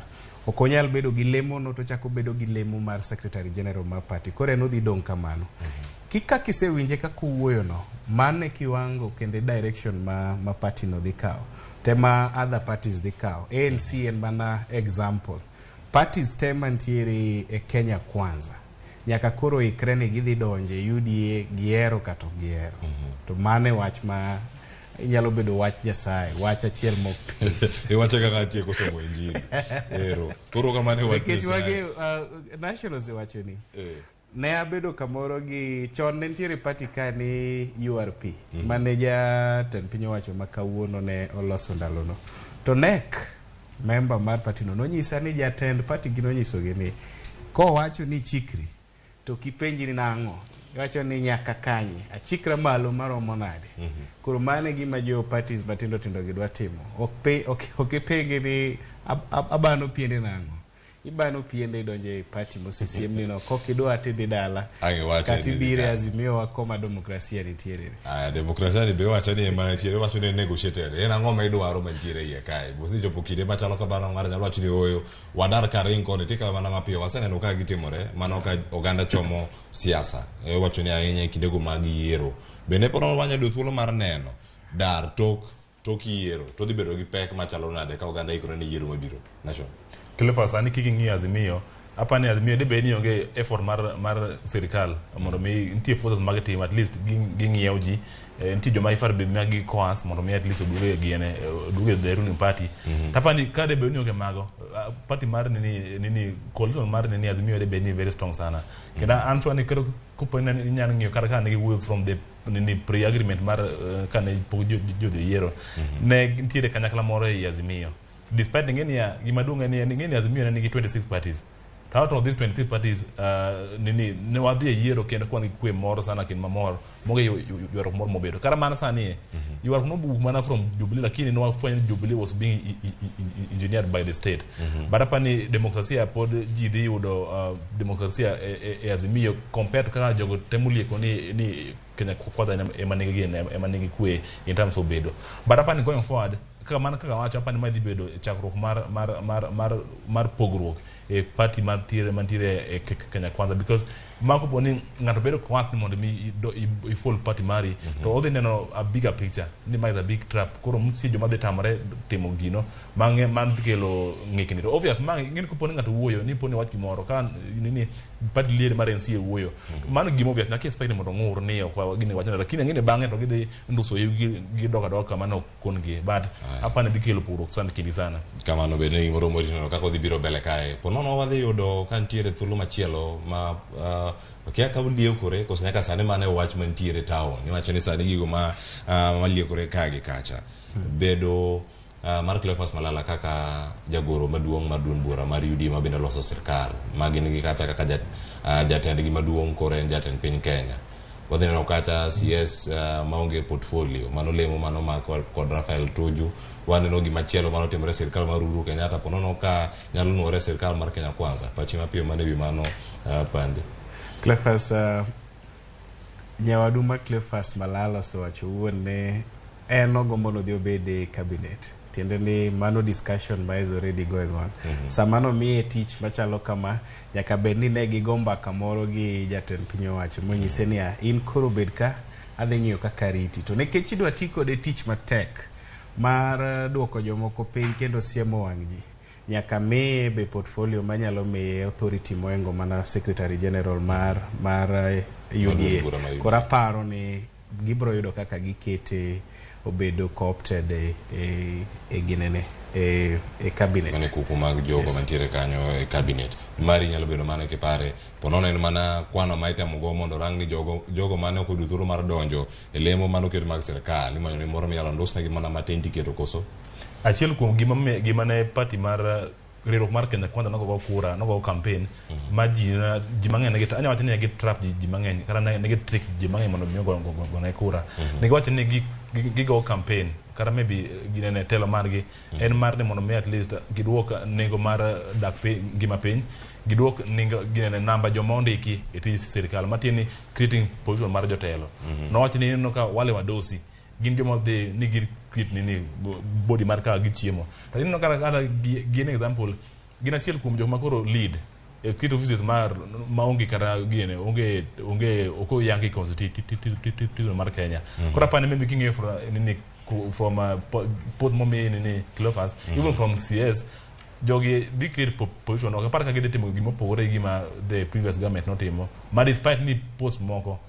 Ok onyal bedo gi lemo no to chako bedo gi lemo mar secretary general mar party. Koro en odhi dong' kamano. Kaka isewinje kaka owuoyo no, mano e kiwango kendo direction ma party no dhi kawo. Tema other parties dhi kawo. ANC en mana example. Parties te mantiere e Kenya Kwanza nyaka koro ikre ni gidhi donje UDA, gihero kata ok gihero. To mano e wach ma inyalo bedo wach Nyasaye, wach achiel mok Iwache kaka atieko somo injili ero koro kamano e wach Nikech Nyasaye. wagi National osewacho ni ne abedo kamoro gi chon ne nitiere party ka ni URP mane jatend piny owacho ma kawuono ne oloso ndalono to nek member mar party no nonyisa ni jatend party gi nonyisogi ni kowacho ni chikri to kipenji ni nang'o, iwacho ni nyaka kanye achikra malo maromo nade. Koro mano e gima jo parties matindo tindo gi dwa timo. Ok ipengi ni abano piende nang'o, ibano piende idonjo e party mosesiemni no, kok idwa tidhi dala. Ang' iwache kata ni dhi ibiro e dala. Azimio wa koma demokrasia nitiere. Aya, demokrasia ni be iwacho ni ema nitiere, iwacho ni negotiated. En ang'o ma idwaro mantiere iye kae? Bosechopo kinde machalo kamano, ng'ato nyalo wacho ni ooyo, wadar ka ring koni, tikawe mana mapiyo. Waseneno ka gitimore, mano ka oganda chomo siasa. Iwacho ni ahinya e kindego mag yiero. Bende pod wanyalo yudo thuolo mar neno dar tok yiero, to dhi bedo gi pek machalo nade ka oganda ikore ne yiero mabiro. Nation. Cleophas, sani kik ing'iyo Azimio, apani Azimio dibed ni onge effort mar sirikal mondo mi nitie forces mag timo at least ging'iew ji. Nitie joma ifar be ma gi coerce mondo mi at least oduoge giene oduoge the ruling party. Tapani ka debed ni onge mago, party mar nini coalition mar nini Azimio debed ni very strong sana, kendo an sure ni koro kopo ni inyalo ng'iyo kata ka ne giwuoyo from the nini pre agreement mar kane pok jodhi yiero, ne nitiere kanyakla moro ei Azimio. Despite ing'e niya gima duong' en ni ing'e ni Azimio ne nigi 26 parties. To out of these 26 parties nini ne wadhi e yiero kendo kwan gi kwe moro sana kendo mamor monge ywaruok moro mobedo. Kata mana sani e ywaruok nowuok mana from Jubilee lakini ne wafwenyo ni Jubilee was being engineered by the state. But apani demokrasia pod ji dhi yudo demokrasia e Azimio compared to kaka jogo temo lieko ni Kenya Kwanza ema nigi gene ema nigi kwe in terms of bedo. But apani going forward kaka mana kaka wacho apani ma dhi bedo chakruok mar pogruok e party mantiere e Kenya Kwanza because ma kopo ni ng'ato bedo coerced ni mondo mi i follow party mari to odhi neno a bigger picture ni ma is a big trap. Koro nitie joma dhi tamore timo gino mang'e man dhi kelo ng'ikni. To obvious ma ing'e ni kopo ni ng'ato wuoyo ni po ni wach gimoro ka nini party leader mar NCA wuoyo mano gima obvious nyaka expect ni mondo ng'ur ni ok gini wacho lakini ang'e ni bang'e to gidhi nduso gi gidok adoka mano ok kon-gi but apani dhi kelo pogruok sana kindi sana. Kamano bende ni gimoro morito neno kaka odhi biro mbele kae. Po nono wadhi yudo ka nitiere thuolo machielo ma okia ka oliekore koso nyaka sani mane wach mantiere town. Iwacho ni sani gigo ma maliekore ka gi kacha. Bedo mar Cleophas Malala kaka jagoro maduong' mar duond bura mar UDA ma bende loso sirkal ma gin gi kata kaka jatendgi maduong' koro en jatend piny Kenya. Wadhi neno kata CS maonge portfolio mano lemo mano mako kod Rafael Tuju. Waneno gimachielo mano timore e sirkal mar Uhuru Kenyatta po nono ka nyalo nuore e sirkal mar Kenya Kwanza. Pachi mapiyo mane wi mano Pande. Cleophas nyawadu ma Cleophas Malala osewacho owuon ni en ogombo ni odhi obed e cabinet. Tiende ni mano discussion ma is already going on. Sama nomiye tich machalo kama, nyaka bed ni ne gigo mbaka moro gi jatend piny owacho monyise niya, in koro bed ka, adhi ng'iyo kaka riti. To nikech idwa ti kode tich matek mar duoko jomoko piny kendo siemo wang' ji, nyaka miye be portfolio manyalo miye authority moingo mana secretary general mar UDA. Bura mar UDA. Koro aparo ni gibiro yudo kaka gikete obedo co-opted e ginene e cabinet. Mane kuku mag jogo mantiere kanyo e cabinet. Mari nyalo bedo mana kipare. Po nono en mana kwano ma itemo go mondo orang ni jogo mane ok oyudo thuolo mar donjo e lemo mane oket mag sirkal. Imanyo ni moro minyalo ndusnegi mana matin tiketo koso. Achiel kuom gima ne party mar riwruok mar Kenya Kwanza nogogo kura nogogo campaign ma ji mang'eny negi anya wacho ni negi trap ji mang'eny kata negi trick ji mang'eny mondo mi ogone kura. Negiwacho ni gigo campaign kata maybe ginene telo margi en mar ni mondo mi at least giduok nengo mar dak piny ngima piny giduok nengo ginene namba joma ondiki e tij sirkal matiende ni creating position mar jotelo. Nowacho ni ineno ka wale wadosi gin joma dhi ni gi create nini body mar kaka gichiemo. To ineno kata gin example gin achiel kuom joma koro lead e create offices mar maonge kata gine onge ok oyangi constitution mar Kenya. Koro apani maybe king'iyo from nini from post momi nini Cleophas even from CS jogi dhi create position ok apar ka gidhi timo gima opogore gi gima the previous government notimo ma despite ni post moko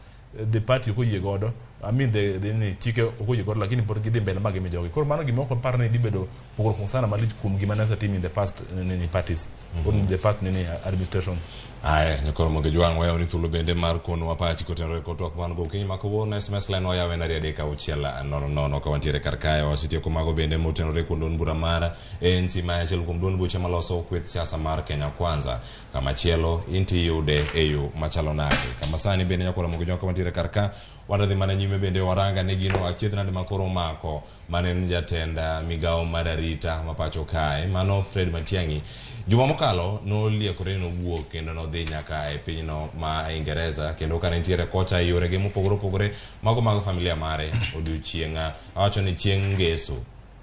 the party ok oyie godo I mean the ni chike ok oyie godo lakini pod gidhi mbele ma gimi jogi. Koro mano gima ok apar ni dhi bedo pogruok sana malich kuom gima ne osetim in the past nini parties or in the past nini administration. Aya, nyakoro mondo jwang' wayawo ni thuolo bende mar konowa pachi kotenore kod twak man go okinyi ma kawuono. SMS line wayawo en 23600 ka wantiere kar kae. Wasetieko mago bende motenore kuom duond bura mar ANC ma achiel kuom duond buche maloso kweth siasa mar Kenya Kwanza. Kama chielo inti iyude e yo machalo nade. Kama sani bende nyakoro mondo jwang' ka wantiere kar ka wadhi mana nyime bende waranga ne gino achiedh nade ma koro omako mane en jatend migawo mar arita ma pacho kae mano Fred Matiang'i. Juma mokalo noliekore nowuok kendo nodhi nyaka e pinyno ma Ingereza kendo kane nitiere kocha e yorege mopogore opogore mago mag familia mare odiochieng' awacho ni chieng' ngeso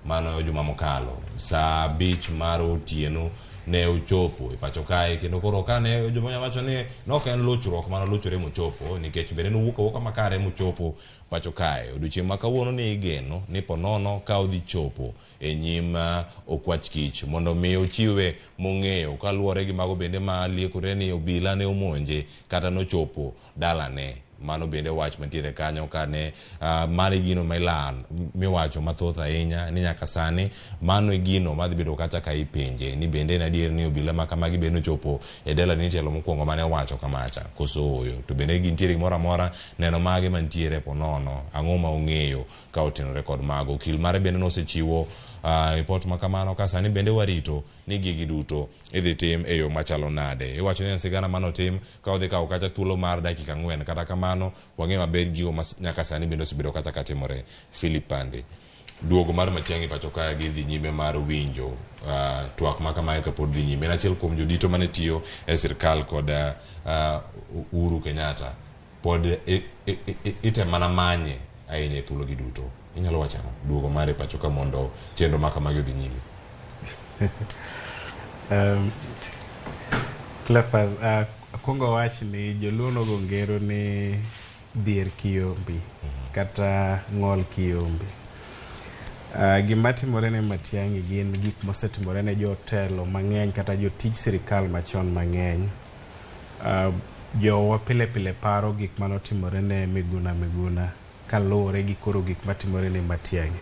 mano juma mokalo saa 5 mar otieno ne ochopo e pacho kae kendo koro kane joma wacho ni nok en luchruok mano luchore mochopo nikech bende nowuok awuoka makare mochopo pacho kae. Odiochieng' ma kawuono ni igeno ni ponono ka odhi chopo e nyim okwach kich mondo mi ochiwe mong'eyo kaluwore gi mago bende ma liekore ni obila ne omonje kata nochopo dalane. Mano bende wach mantiere kanyo kane mano e gino ma miwacho mathoth ahinya ni nyaka sani mano e gino madhi bedo kacha ka ipenje ni bende en adier ni obila ma kamagi bende ochopo e dalani tielo mokwongo mane owacho kamacha koso ooyo to bende gintiere gimoro amora neno mage mantiere ponono ang'o ma ong'eyo ka otenore kod mago. Okil mare bende nosechiwo ripot ma kamano ka sani bende warito ni gigi duto idhi tim e yo machalo nade. Iwacho ni en sigana manotim ka odhi kawo kata thuolo mar dakika 4 kata kamano wang'eyo maber gigo ma nyaka sani bende osebedo kata katimore. Philip Pande, duogo mar Matiang'i pacho kae gi dhi nyime mar winjo twak ma kamae kapod dhi nyime. En achiel kuom jodito mane tiyo e sirkal kod Uhuru Kenyatta. Pod item mana manye ahinya e thuologi duto. Inyalo wacho ang'o? Duogo mare pacho ka mondo chenro ma kamagi odhi nyime. Cleophas, akwongo wach ni joluo nogo ngero ni dhier kiyombi kata ng'ol kiyombi. Gima timore ne Matiang'i gin gik mosetimore ne jotelo mang'eny kata jotij sirikal machon mang'eny. Jowa pile pile paro gik manotimore ne Miguna Miguna kaluwore gi koro gik matimore ne Matiang'i.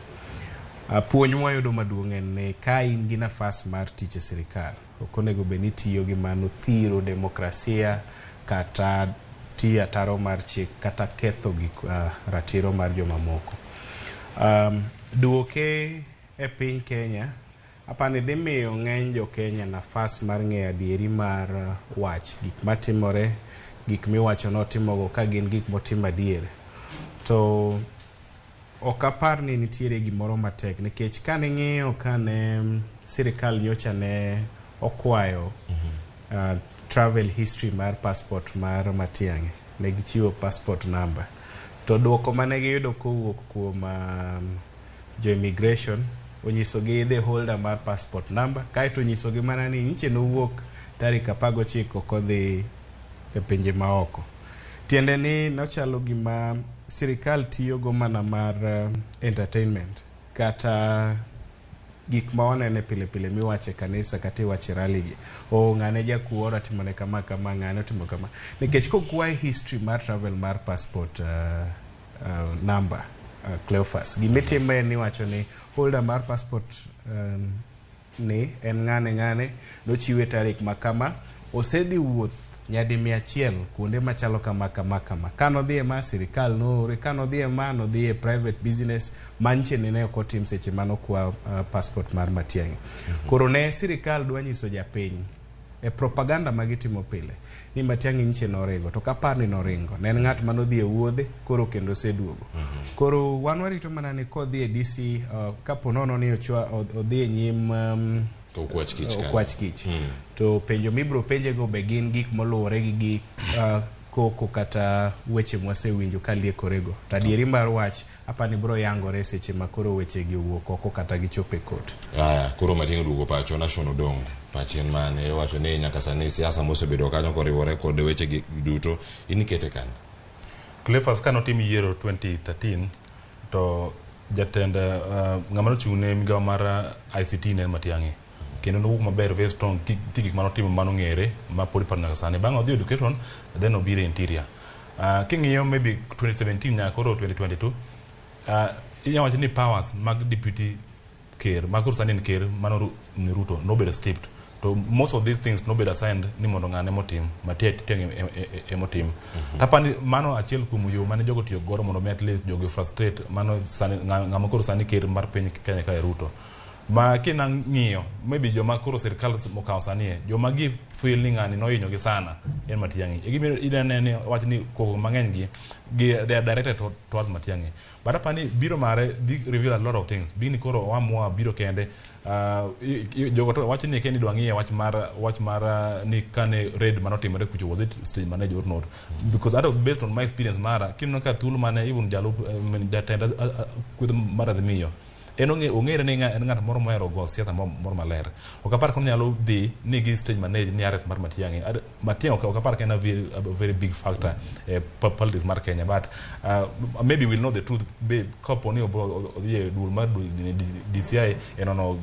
Puonj mwayudo maduong' en ni ka in gi nafas mar tich e sirikal, ok onego bed ni itiyo gi mano thiro demokrasia kata tiyo ataro mar chik kata ketho gik ratiro mar jomamoko. Duoke e piny Kenya, apani dhi miyo ng'eny jo Kenya nafas mar ng'eyo adieri mar wach, gik matimore, gik miwacho notimogo ka gin gik motimo adier. To ok apar ni nitiere gimoro matek nikech kane ng'iyo kane sirikal nyocha ne okwayo travel history mar passport mar Matiang'i, ne gichiwo passport number. To duoko mane giyudo kowuok kuom jo immigration onyisogi the holder mar passport number, kaeto onyisogi mana ni nyiche nowuok tarik 19 kodhi e pinje maoko. Tiende ni nochalo gima sirikal tiyogo mana mar entertainment kata gik ma wanene pile pile miwache kanisa kata iwache rally gi. O ng'ane jakuo otimone kama kama, ng'ane otimo kama. Nikech kokwaye history mar travel mar passport number, Cleophas, gimitimo en ni iwacho ni holder mar passport ni en ng'ane ng'ane, nochiwe tarik ma kama, osedhi wuoth nyadi 100 kuonde machalo kama kama kama. Kanodhi e ma sirikal noore, kanodhi e ma nodhi e private business manche ne ok otim seche manokwa passport mar Matiang'i. Koro ne sirikal dwa nyiso japiny e propaganda magitimo pile ni Matiang'i nyiche noringo, to kapar ni noringo, ne en ng'at manodhi e wuodhe koro kendo oseduogo. Koro wan warito mana ni kodhi e DC kapo nono ni odhi e nyim Okwach kich kanyo. Okwach kich. To penjo mibiro penjego be gin gik moluwore gi gik koko kata weche mwasewinjo ka liekorego. To adieri mar wach apani biro yangore seche ma koro wechegi owuok oko kata gichopo e kot. Aya, koro Matiang'i oduogo pacho Nation Odong. Pachien mane iwacho ni nyaka sani siasa mosebedo kanyo koriwore kod wechegi duto in ikete kanyo. Cleophas ka notim yiero 2013 to jatend ng'ama nochung' ne migawo mar ICT ne en Matiang'i. Kendo nowuok maber very strong ti gik manotimo manong'ere ma pod iparo nyaka sani. Bang'e odhi education then obiro e interior. King'iyo maybe 2017 nyaka koro 2022 inyalo wacho ni powers mag deputy ker ma koro sani en ker mano Ruto nobedo stripped. To most of these things nobedo assigned ni mondo ng'ane motim, Matiang'i emotim. Tapani mano achiel kuom yo mane jogo tiyo godo mondo mi at least jogi frustrate mano sani ng'ama koro sani ker mar piny Kenya kae Ruto. Ma kina ng'iyo maybe joma koro sirikal mokawo sani e joma gi feel ni ng'ani nohinyo gi sana en Matiang'i. E gima inene ni wach ni koko mang'eny gi they are directed towards Matiang'i. But apani biro mare dhi reveal a lot of things. Bini koro oamua biro kende. Jogo to wacho ni keni dwa ng'iye wach mar ni kane raid manotimore kucho was it stage managed or not? Because out of based on my experience mara kineno ka thuolo mane even jalup jatend kweth mar Azimio En ong'ere ni en ng'at moro mohero go siasa moro maler. Ok apar ka onyalo dhi ni gi stage manage ni arrest mar Matiang'i. Matiang'i ok apar ka en a very big factor e politics mar Kenya, but maybe we'll know the truth be kapo ni odhi e duol mar DCI e nono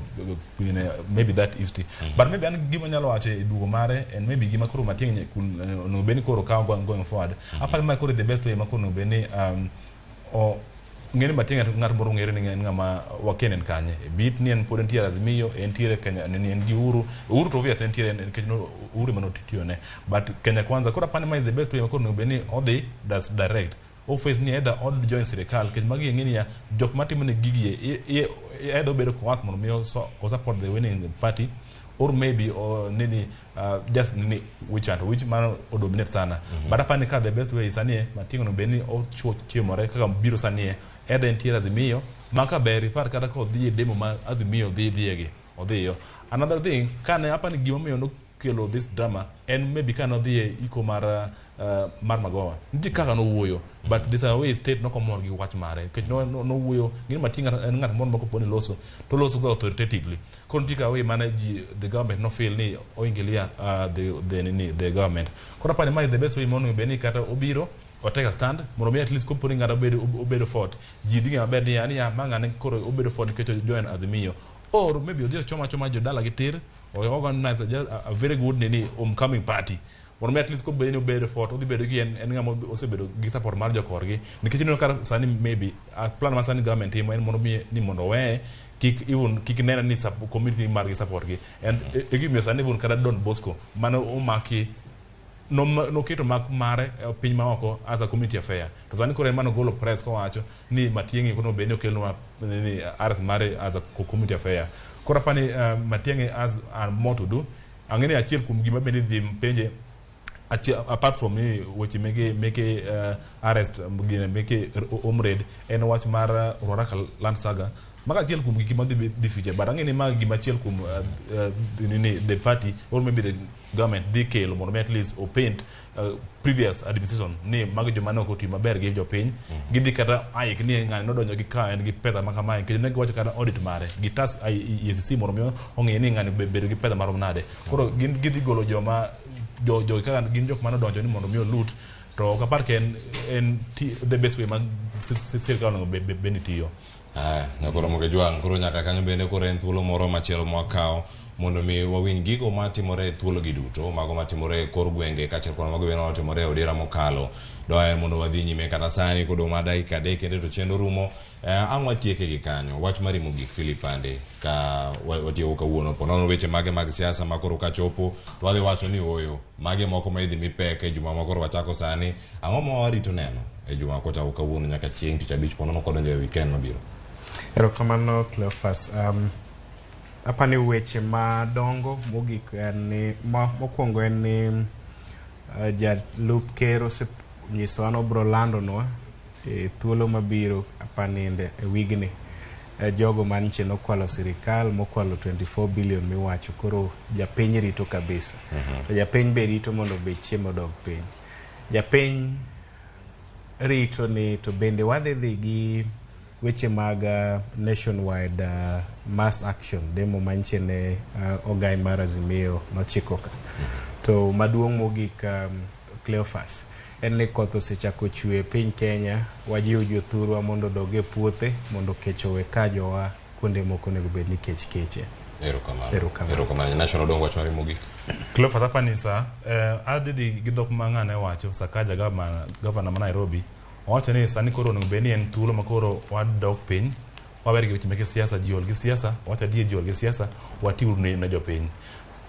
maybe that history. But maybe an gima anyalo wacho e duogo mare en maybe gima koro Matiang'i onego bed ni koro kawo going forward. Aparo ni ma koro the best way ma koro onego bed ni ng'eni Matiang'i ng'at moro ong'ere ni en ng'ama wakia ni en kanye. Bit ni en pod entiere Azimio, entiere Kenya, ni en gi Uhuru. Uhuru to obvious entiere nikech Uhuru ema notiyone. But Kenya Kwanza koro apani ma is the best way ma koro onego bed ni odhi das direct. Office ni either od join sirikal nikech magi ing'e niya jok matimo ne gigi either obedo coerced mondo mi o support the winning party or maybe or nini just nini which and which mano odominate sana. But apani ka the best way sani Matiang'i onego bed ni ochuo chiemore kaka biro sani either entiere Azimio ma ka ber ifar kata kodhi e demo ma Azimio dhi dhiegi odhiyo. Another thing kane apani gimomiyo nokelo this drama en maybe ka nodhi e iko mar Magoha nitie kaka nowuoyo, but this way state nokomor gi wach mare nikech nowuoyo ng'e ni Matiang'i en ng'at moro ma kopo ni loso to loso go authoritatively. Koro nitie ka way mane ji the government no feel ni oingilia the government. Koro apani ma is the best way monego bed ni kata obiro o take a stand mondo mi at least kopo ni ng'ato obedo fort ji dhi ng'eyo maber ni yani ma ng'ane koro obedo fort nikech o join Azimio or maybe odhi ochoma achoma jodala gi tir or organize a very good nini homecoming party mondo mi at least kobedo ni obedo fort odhi bedo gi en ng'ama osebedo gi support mar jokorgi nikech ineno ka sani maybe plan ma sani government timo en mondo mi ni mondo oweye kik even kik nene ni community margi support gi and e gimiyo sani even kata Don Bosco mane omaki noketo mak mare e piny maoko as a community affair to sani koro en mano golo press kowacho ni Matiang'i koro bed ni okelnwa ni arrest mare as a community affair. Koro apani Matiang'i has more to do. Ang'e ni achiel kuom gima bende dhi penje apart from ni weche meke arrest gine meke home raid en wach mar Ruaraka land saga maga achiel kuom gik ma dhi feature, but ang'e ni ma gima achiel kuom nini the party or maybe the government dhi kelo mondo mi at least opaint previous administration ni mago joma ne ok otiyo maber gi jopiny. Gidhi kata aik ni ng'ani nodonjo gi ka en gi pesa ma kamae nikech ne giwacho kata audit mare gi tas EACC mondo mi ong'e ni ng'ani bedo gi pesa marom nade. Koro gin gidhi golo joma jo kaka gin jok mane odonjo ni mondo mi olut to ok apar ka en the best way ma sirikal onego bed ni tiyo. Aya, nyakoro Moge Jwang', koro nyaka kanyo bende koro en thuolo moro machielo mwakawo mondo mi wawinj gigo matimore e thuologi duto, mago matimore e kor gwenge kaachiel kod mago bende matimore e odira mokalo. Doher mondo wadhi nyime kata sani kodong' mana dakika 3 kende to chenro rumo. Ang' watieke gi kanyo. Wach mari mogik Philip Ande ka watieko kawuono po nono weche mage mag siasa ma koro kachopo to wadhi wacho ni ooyo mage moko ma idhi mi pek e juma ma koro wachako sani. Ang'o ma warito neno e juma kochako kawuono nyaka chieng' tich abich po nono kodonjo e weekend mabiro? Erokamano Cleophas. Apani weche madongo mogik en ni mokwongo en ni jalup ker osenyisowa ni obiro landonwa e thuolo mabiro apani e wigni jogo manyiche nokwalo sirikal mokwalo 24 billion miwacho koro japiny rito kabisa. To japiny be rito mondo bech chiemo odog piny. Japiny rito ni to bende wadhi dhi gi weche mag nationwide mass action demo manyiche ne ogai mar Azimio nochiko ka. To maduong' mogik Cleophas en ni koth osechako chwe e piny Kenya, wajiwo jothurwa mondo odog e puothe mondo kech owe kajowa kuonde moko onego bed ni kech keche. Erokamano. Erokamano. Erokamano. National Odongo wach mari mogik. Cleophas apani sa adhi dhi gi dhok ma ng'ane wacho Sakaja gavana ma Nairobi owacho ni sani koro onego bed ni en thuolo ma koro wadok piny wawer gi weche meke siasa ji ol gi siasa wacho adier ji ol gi siasa watiuru ne jopiny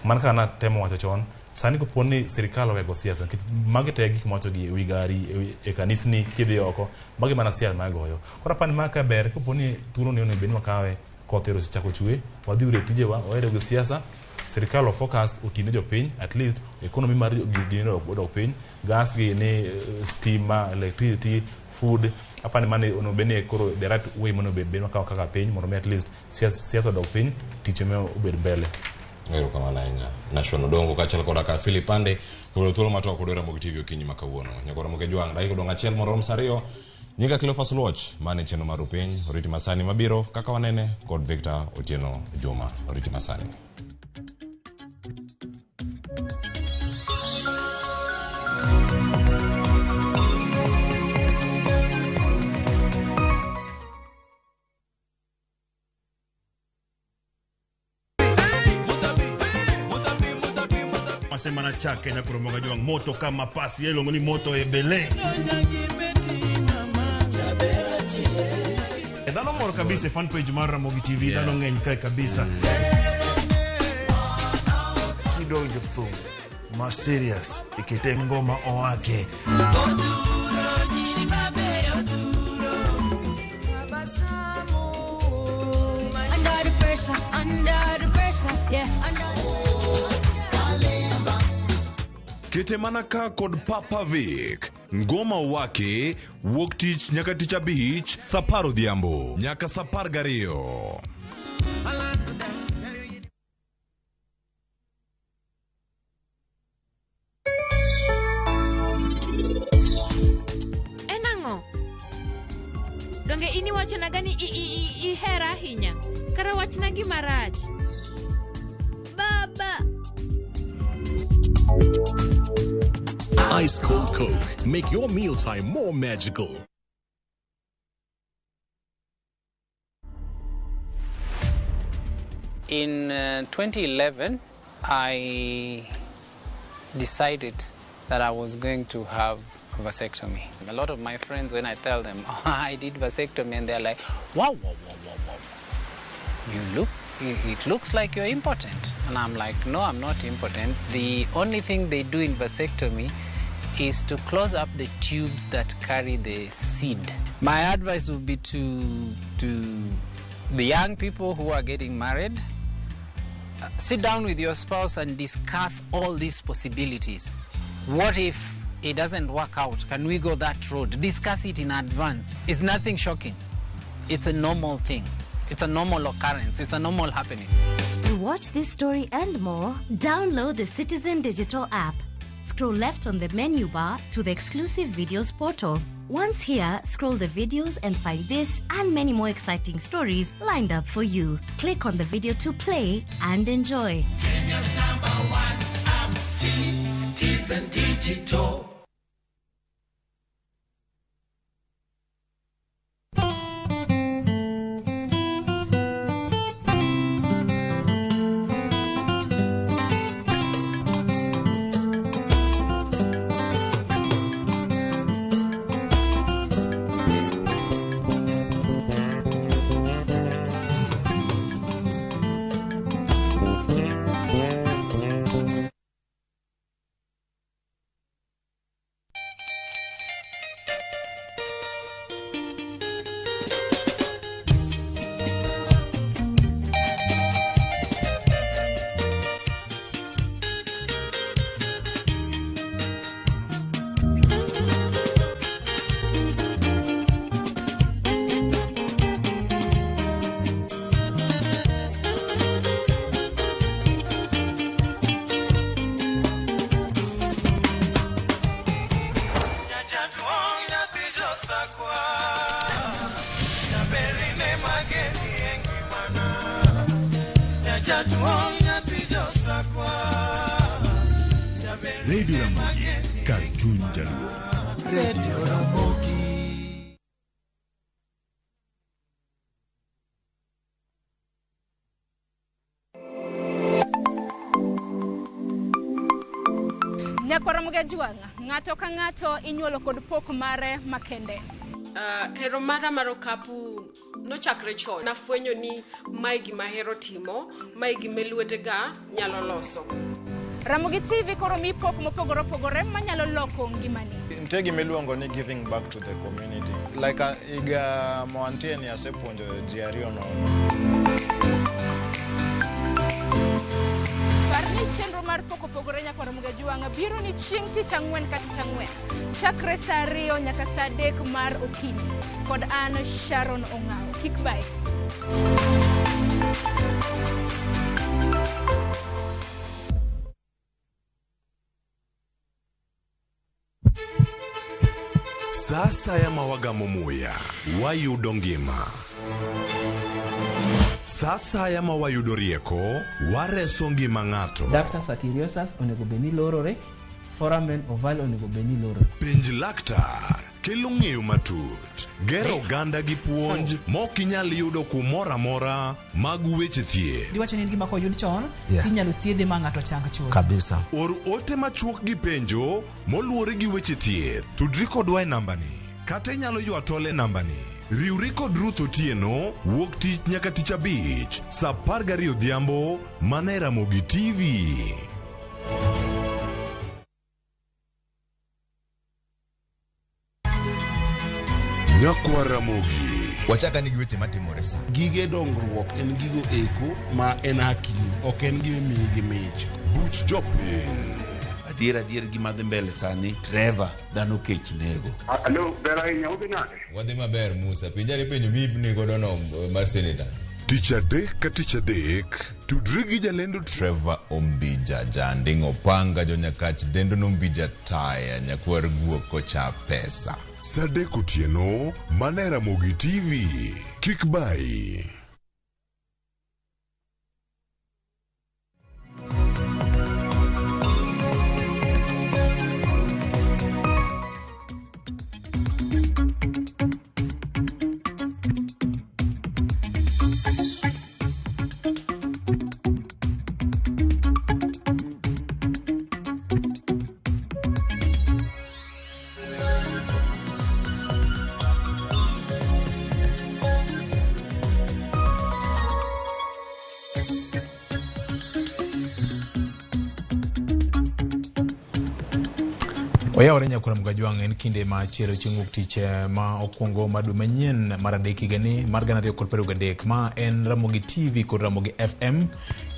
mana kaka natemo wacho chon sani kopo ni sirikal owego siasa nikech magi te gik mawacho gi ewi gari e kanisni kidhi oko magi mana siasa ma goyo koro apani ma ka ber kopo ni thuolo ni onego bed ni wakawe koth ero osechako chwe wadhi uru e tijewa wahere gi siasa sirikal o focus oti ne jopiny at least economy mar gino odok piny gas gi ni stima electricity food apani mano onego bed ni koro the right way monego bed ni wakawo kaka piny mondo mi at least siasa odok piny tich ema obed mbele. Erokamano ahinya National Odongo kaachiel koda ka Philip Ande koro thuolo matwak kod Ramogi TV okinyi ma kawuono. Nyakoro Moge Jwang' dakika odong' achiel mondo rom sa 2 Nyinga Cleophas Luoch, mane chenro mar Rupiny, oriti masani mabiro kaka wanene kod Victor Otieno Juma. Oriti masani. Masema na chake na kuromoga juang moto kama pasi yelongo ni moto ebele. Dhano moro kabisa fan page mar Ramogi TV, dhano ng'eny kae kabisa. Kidonjo thum ma serious ikete ngoma owake. Under the pressure, under the pressure, yeah, under. Kete mana ka kod Papa Vic. Ngoma wake wuok tich nyaka tich abich saa 10 odhiambo nyaka saa 12. En ang'o? Donge in iwachona ga ni ihera ahinya? Kara wachna gima rach. Baba. Ice Cold Coke. Make your mealtime more magical. In 2011, I decided that I was going to have a vasectomy. A lot of my friends, when I tell them, oh, I did vasectomy, and they're like, wow, wow, wow, wow, wow. It looks like you're impotent. And I'm like, no, I'm not impotent. The only thing they do in vasectomy is to close up the tubes that carry the seed. My advice would be to the young people who are getting married, sit down with your spouse and discuss all these possibilities. What if it doesn't work out? Can we go that road? Discuss it in advance. It's nothing shocking. It's a normal thing. It's a normal occurrence. It's a normal happening. To watch this story and more, download the Citizen Digital app. Scroll left on the menu bar to the exclusive videos portal. Once here, scroll the videos and find this and many more exciting stories lined up for you. Click on the video to play and enjoy. Kenya's #1 app, Citizen Digital. Radio Ramogi, Cartoon Jaluo. Radio Ramogi. Nyakwara Mugajwang', ng'ato ka ng'ato inyuolo kod pok mare makende. Hero mara mar okapu nochakre chon. Nafwenyo ni mae gima ahero timo, mae gima lwetega nyalo loso. Ramogi TV koro mi pok mopogore opogore manyalo loko ngimani. Nitie gima iluongo ni giving back to the community. Like higa ma wantie ni asepuonjo ji ariyo nono. Par ni chenro mar pok opogore nyakwar Mugajwang' biro ni chieng' tich ang'wen ka tich ang'wen. Chakre saa 2 nyaka saa 3 mar okinyi. Kod an Sharon Ong'awo. Kik bae. Sa asaya ma wagamo muya, wayudo ngima. Sa asaya ma wayudo rieko, wareso ngima ng'ato. Ductus arteriosus onego bed ni lorore, foramen ovale onego bed ni lorore. Penj laktar kelo ng'eyo matut, gero oganda gi puonj mok inyal yudo kumoro amora mag weche thieth. Diwacho ni en gima koyud chon tinyalo thiedhe ma ng'ato chang chuth. Kabisa. Or ote machuok gi penjo moluwore gi weche thieth. Tudri kodwa e nambani kata inyalo ywa tol e nambani. Riwri kod Ruth Otieno wuok tich nyaka tich abich saa 12 odhiambo mana e Ramogi TV. Nyakwa Ramogi. Wachaka ni gi weche matimore sa. Gige dongruok en gigo eko ma en hakini, ok en gima imiyi gi mich. Buch jopiny. Adier adier gima dhi mbele sani, Trevor, dhano kech nego. Alo, ber ahinya, udhi nade? Wadhi maber Musa, penjari penjo miipni godo no mar seneta. Tich adek ka tich adek, tudri gi jalendo Trevor Ombija, janding' opanga jonyakach dendo nombija taya nyakwar guok kocha pesa. Saa adek otieno mana e Ramogi TV. Kik bayi. Oyawore nyakura Mgajwang' en kinde ma chiero chieng' wuok tich ma okwongo mar dwe manyien mar adek higani mar 2023 ma en Ramogi TV kod Ramogi FM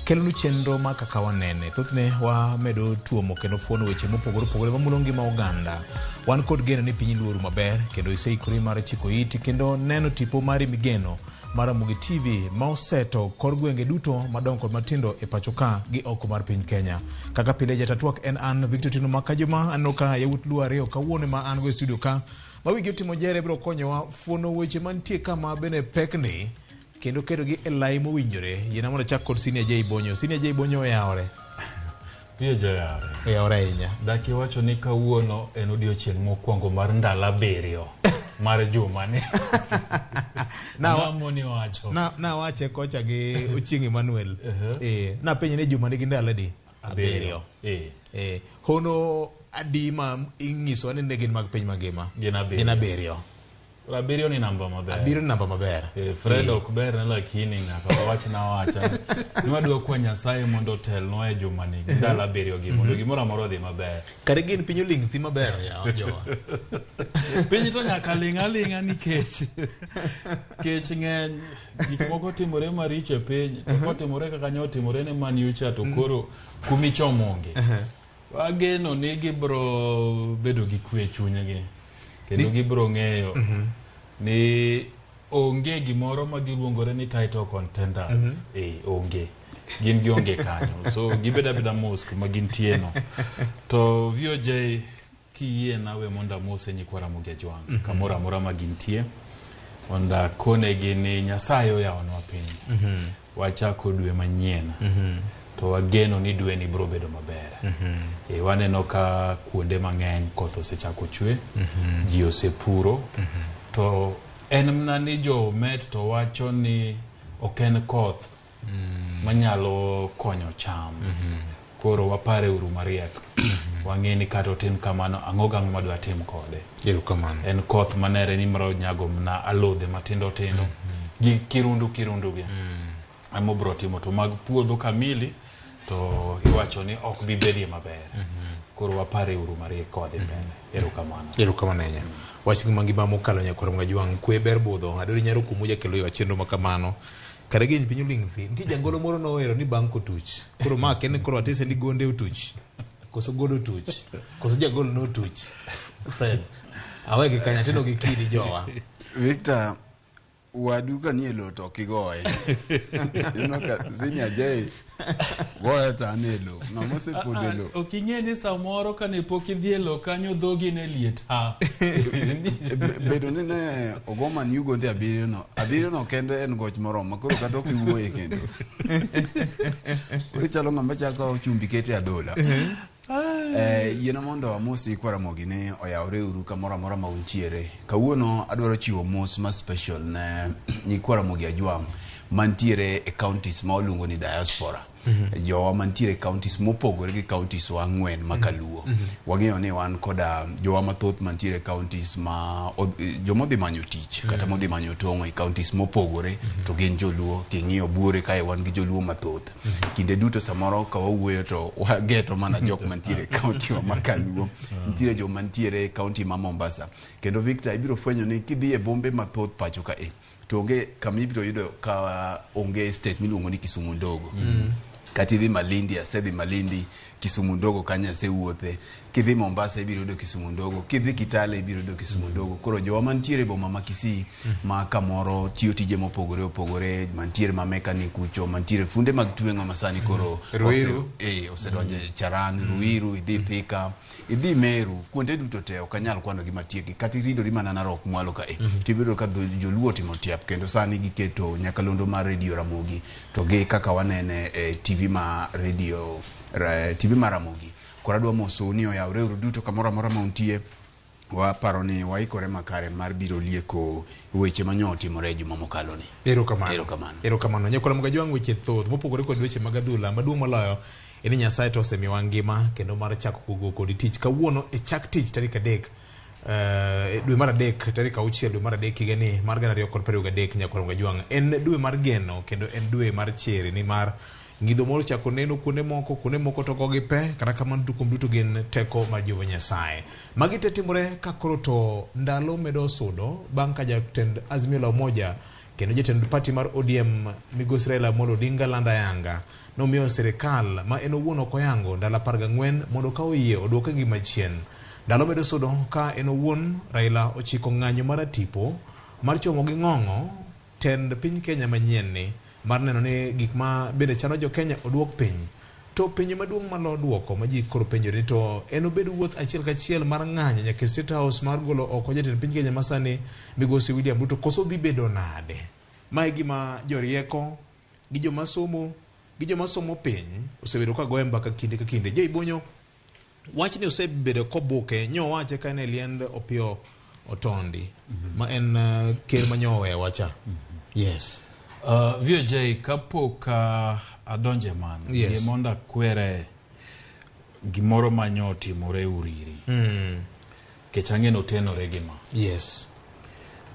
kelonu chenro ma kaka wanene. Thothne wamedo tuomo kendo fuono weche mopogore opogore mamulo ngima oganda. Wan kod geno ni piny luoru maber kendo iseikori mar chiko iti kendo neno tipo mari migeno mar Ramogi TV ma oseto kor gwenge duto madongo kod matindo e pacho ka gi oko mar piny Kenya. Kaka pile jatatwak en an Victor Tino Makajuma, aneno ka yawuot Luo ariyo kawuono ma an go e studio ka ma wigi otimo jere biro konyowa fuono weche mantie ka ma bende pekni kendo ketogi e lai mowinjore. Yiena mondo achak kod Senior J Bonyo. Senior J Bonyo oyawore. Piyo joyawore. Oyawore ahinya. Dak iwacho ni kawuono en odiochieng' mokwongo mar ndalo abiriyo mar jumani. Namoni wacho. Nawache kocha gi Ochieng' Emmanuel. Napenje ni juma nigi ndalo adi? Abiriyo. Hono adi ma ing'isowa ni ne gin mag piny mangima? Gin abiriyo. Gin abiriyo. Abiriyo ni namba maber. Abiriyo ni namba maber. Fred ok ber ne lakini nyaka wawach na wacha. Ni wadwa kwa Nyasaye mondo otelnwa e jumani ndalo abiriyo gi mondo gimoro amora odhi maber. Kare gin piny oling' thi maber ya jowa. Piny to nyaka ling' aling'a nikech kech ng'eny, gik moko timore maricho e piny, to kotimore kaka nyo otimore ne Man U cha to koro kumichomo onge. Wageno ni gibro bedo gi kwe e chunygi. Kendo gibro ng'eyo ni onge gimoro ma giluongore ni title contenders. Onge. Gin gionge kanyo. So gibedo abeda mos kuma gintie no. To VOJ kiyie nawe mondo amose nyikwa Ramogi Ajwang' kamoro amora ma gintie mondo akonegi ni Nyasaye oyawonwa piny. Wachako dwe manyien. To wageno ni dwe ni biro bedo maber. Waneno ka kuonde mang'eny koth osechako chwe, ji osepuro. To en mana ni jo met to wacho ni ok en koth manyalo konyo cham. Koro wapare uru mariek. Wang'e ni kata otim kamano, ang'o gang'o madwa tim kode. Erokamano. En koth manere ni mro nyago mana alodhe matindo tindo gi kirundu kirundu gi. Ema obro timo to mag puodho kamili to iwacho ni ok bi bedie maber. Koro wapare uru mariek kodhi mbele. Erokamano. Erokamano ahinya. Wach ngima ngima mokalo nyakora Mgajwang' kwe ber budho. Adori nyaro kumu jakelo yo chenro ma kamano. Kare gin piny oling' thi. Nitie jangolo moro nohero ni bang' kotuch. Koro ma akia ni koro atese ni gonde otuch. Koso gol otuch. Koso jagol notuch. Fred. Awegi kanyo ateno gi kidi jowa. Victor, Wadu ka nie lowo to ok igoye. Ineno ka Senior J goye to an e lowo. Ng'ama osepodho e lowo. Ok ing'e ni samoro kane pok idhi e lowo kanyo dhogi ne liet ha. Bedo ni ne ogo Man U gonde abiriyo no, abiriyo no kende en goch moromo ma koro kata ok iwuoye kendo. Koro ichalo ng'ama chako chumbi kete adhola. Yiena mondo amosi kwa Ramogi ni oyawre uru kamoro amora ma untiere. Kawuono adwaro chiwo mos ma special ne nyikwa Ramogi Ajwang' mantiere e counties ma waluongo ni diaspora. Jowa mantiere e counties mopogore gi counties wa ang'wen ma kaluo. Wang'eyo ni wan koda jowa mathoth mantiere e counties ma joma odhi manyo tich kata modhi manyo tong'o e counties mopogore to gin joluo. King'iyo buore kae wan gi joluo mathoth. Kinde duto samoro ka wawuoyo to wageto mana jok mantiere e county wa ma kaluo. Nitiere joma nitiere e county ma Mombasa. Kendo Victor ibiro fwenyo ni kidhi e bombe mathoth pacho ka e to onge kama ibiro yudo ka onge state miluongo ni Kisumu ndogo. Kata idhi Malindi, asedhi Malindi, Kisumu ndogo kanyo asewuothe. Kidhi Mombasa ibiro yudo Kisumu ndogo, kidhi Kitale ibiro yudo Kisumu ndogo. Koro jowa mantiere e boma ma Kisii ma kamoro tiyo tije mopogore opogore, mantiere ma mechanic kucho, mantiere funde mag tweng'o ma sani koro Ruiru. Osedonjo e Charan, Ruiru, idhi Thika, idhi Meru, kuonde duto te ok anyal kwano gi matieki. Kata iridori mana Narok mwalo ka e, tibiro ka joluo otimo tiap kendo sani giketo nyakalondo mar Radio Ramogi to gi kaka wanene e TV ma radio TV mar Ramogi. Koro adwa mosou ni oyawre uru duto kamoro amora ma untie. Waparo ni waikore makare mar biro lieko weche manyo otimore e juma mokalo ni. Erokamano. Erokamano. Erokamano. Nyakwar Ramogi Ajwang' weche thoth mopogore kod weche mag adhula maduong' moloyo en ni Nyasaye to osemiyowa ngima kendo mar chako kugo kodi tich kawuono e chak tich tarik 3 dwe mar 3 tarik 6 dwe mar 3 higani mar 2023. Nyakwar Ramogi Ajwang' en dwe mar geno kendo en dwe mar cheri nimar ng'idho moro chako neno kuonde moko to gogi pe, kata kamano duto kuom duto gin teko mar Jehova Nyasaye. Magi te timore ka koro to ndalo medo sudo bang' ka jatend Azimio la Umoja kendo jatend party mar ODM migosi Raila Amolo Odinga lando ayanga nomiyo sirikal ma en owuon ok oyango ndalo 14 mondo ka oyie oduoke ngima chien. Ndalo medo sudo ka en owuon Raila ochiko ng'anyo mar atipo mar chomo gi ng'ong'o tend piny Kenya manyien ni mar neno ni gik ma bende chano jo Kenya oduok piny. To penjo maduong' malo duoko ma ji koro penjore ni to en obed wuoth achiel kachiel mar ng'anyo nyaka e State House mar golo oko jatend piny Kenya masani migosi William Ruto koso dhi bedo nade? Ma e gima jorieko gi joma somo gi joma somo piny osebedo ka goye mbaka kinde ka kinde. Jay Bonyo, wachni osebedo kobuke, nyo wache ka en e liend Opiyo Otondi ma en ker ma nyo owewa cha. Yes. VOJ, kapok adonje mano, Yes. yie mondo akwere gimoro ma nyo otimore Uriri. Nikech ang'e ni otenore gi ma. Yes.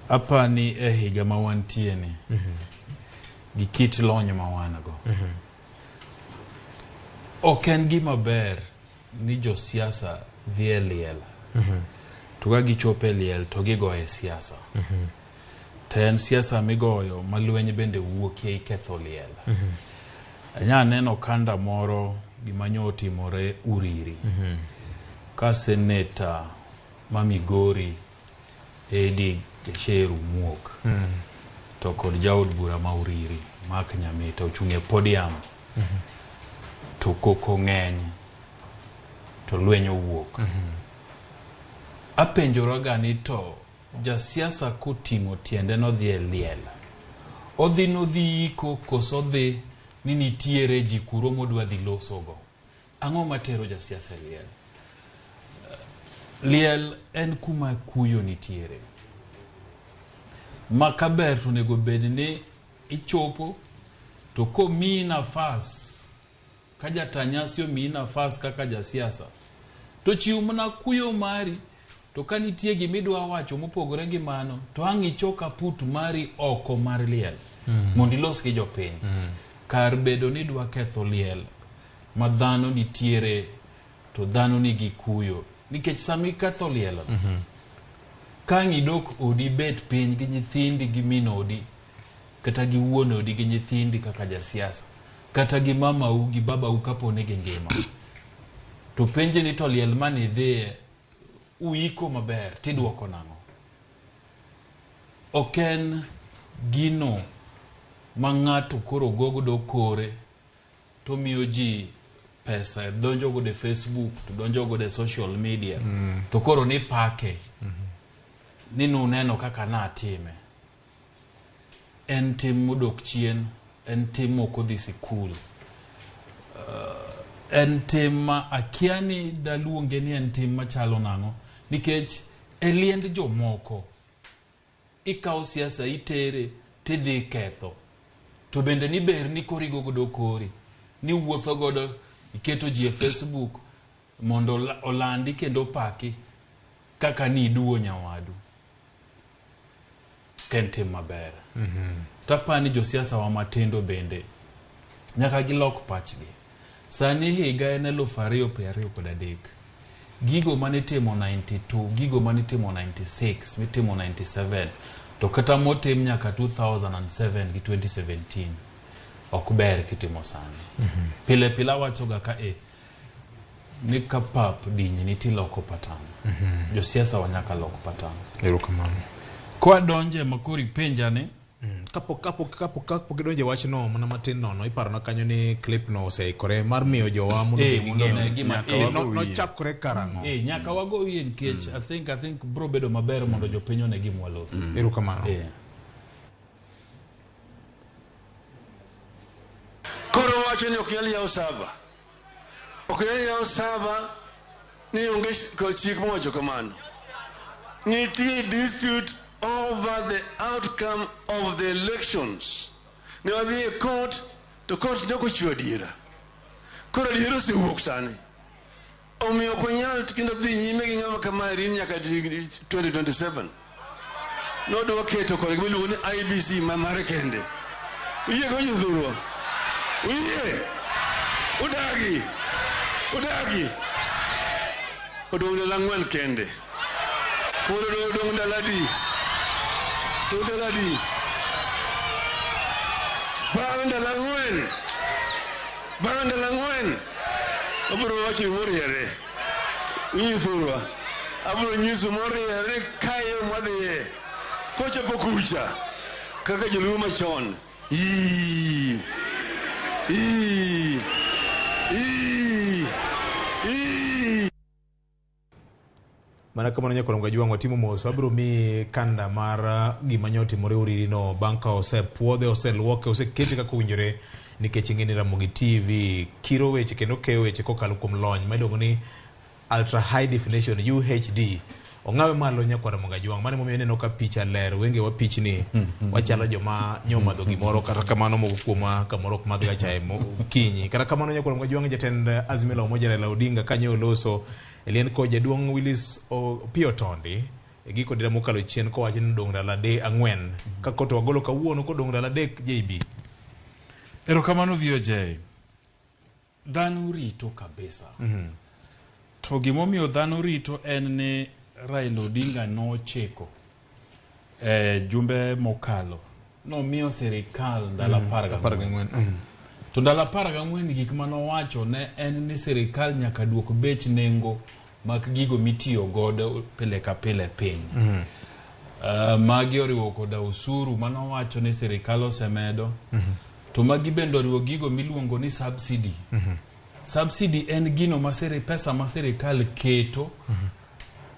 Apani e higa ma wantie ni, gi kit lony ma wan go. Ok en gima ber ni josiasa dhi e liel. To ka gichopo e liel to gigoye siasa. To en siasa migoyo ma lweny bende wuokie iketho liel. Anya neno kanda moro gima nyo otimore Uriri. Ka seneta ma Migori Eddie Gacheru Muok to kod jaod bura ma Uriri Mark Nyamita ochung' e podium to koko ng'eny to lweny owuok. Apenjora ni to jasiasa koting'o tiende nodhi e liel, odhi nodhi iko koso odhi ni nitiere ji kuro modwa dhi losogo? Ang'o matero jasiasa e liel? Liel en kuma kuyo nitiere. Ma kaber to onego bed ni ichopo to komiyi nafas ka jata nyasi omiyi nafas kaka jasiasa to chiw mana kuyo mari, to ka nitie gimidwa wacho mopogore gi mano to ang' ichok aput mari oko mar liel mondo ilos gi jopiny. Kar bedo ni idwa ketho liel ma dhano nitiere to dhano nigi kuyo, nikech sama iketho liel ka ang' idok odi bet piny gi nyithindi gi min odi kata gi wuon odi gi nyithindi kaka jasiasa kata gi mamau gi babau kapo ni gingima, to penje ni to liel mane idhiye uiko maber tidwoko nang'o? Ok en gino ma ng'ato koro gogodo kore to miyo ji pesa donjo godo e Facebook to donjo godo e social media to koro ni pake ni nuneno kaka natime. En tim modok chien, en tim mok odhi sikul. En tim ma akia ni daluonge ni en tim machalo nang'o nikech e liend jomoko ikawo siasa itere tidhi ketho to bende ni ber ni koro igo godo kori ni wuotho godo iketo ji e Facebook mondo olandi kendo opaki kaka ni iduwo nyawadu. Ok en tim maber. To aparo ni josiasa wa matindo bende nyaka gilok pachgi. Sani higa en 2023. Gigo manitimo 92, gigo manitimo 96, mitimo 97, to kata motim nyaka 2007 gi 2017 ok ber kitimo sani. Pile pile awachoga ka ni ka pap dinyni tiloko patan. Josiasa wa nyaka lok patan. Erokamano. Kwadonje ma koro ipenja ni Kapok idonje wachno mana matin nono, iparona kanyo ni clip no oseikore mar miyo jowa mondo obed gi mondo ng'eyo. one gima- Nochakore karang'o? Nyaka wago wiye nikech I think bro bedo maber mondo jopiny one gima waloso. Erokamano. Koro wacho ni ok nyal yawo saba. Ok nyal yawo saba ni onge chik mowacho kamano. Nitie dispute over the outcome of the elections. Ne wadhi e court to court ne ok ochiwo adiera. Koro adiera osewuok sani. Omiyo ok wanyal kendo dhi nyime gi ng'ama kamaeri nyaka 2027. Nodwa keto kod gima iluongo ni IEBC ma mare kende. Uyie go jothurwa? Uyie? Udagi? Udagi? Odong' ndalo ang'wen kende. Koro odong' ndalo adi? Odong' ndalo adi? Bang' ndalo ang'wen. Bang' ndalo ang'wen. Abiro wacho moriere. Unyithurwa. Abiro nyiso moriere kae mwadhiye. Kochopo kucha. Kaka joluo machon. Ii. Ii. Ii. Ii. Mana kamano nyakwar Mgajwang' watimo mos, wabiro miyi kanda mar gima nyo otimore Uriri no bang' ka osepuodhe, oseluoke, osekete kaka owinjore nikech ing'e ni Ramogi TV kiro weche kendo keyo weche kokalo kuom lony ma iluongo ni Ultra High Definition UHD. Ong'awe malo nyakwar Mgajwang', mano emomiyo ineno ka picha ler, wengewa pichni, wachalo joma nyomadho gimoro, kata kamano moko kuomwa kamoro ok madhga chae okinyi. Kata kamano nyakwar Mgajwang', jatend Azimio la Umoja Raila Odinga kanyo oloso e liend ko jaduong' Willis Opiyo Otondi e giko dira mokalo chien kowacho ni odong' ndalo 4 ka koto wagolo kawuono kodong' ndalo 3 JB. Erokamano VOJ. Dhano rito kabisa. To gimomiyo dhano rito en ni Raila Odinga nochiko jumbe mokalo nomiyo sirikal ndalo 14. To ndalo 14 gik manowacho ne en ni sirikal nyaka duok bech nengo mag gigo mitiyo godo pile ka pile piny. Magi oriwo koda osuru manowacho ni sirikal osemedo. To magi bende oriwo gigo miluongo ni subsidy. Subsidy en gino ma pesa ma sirikal keto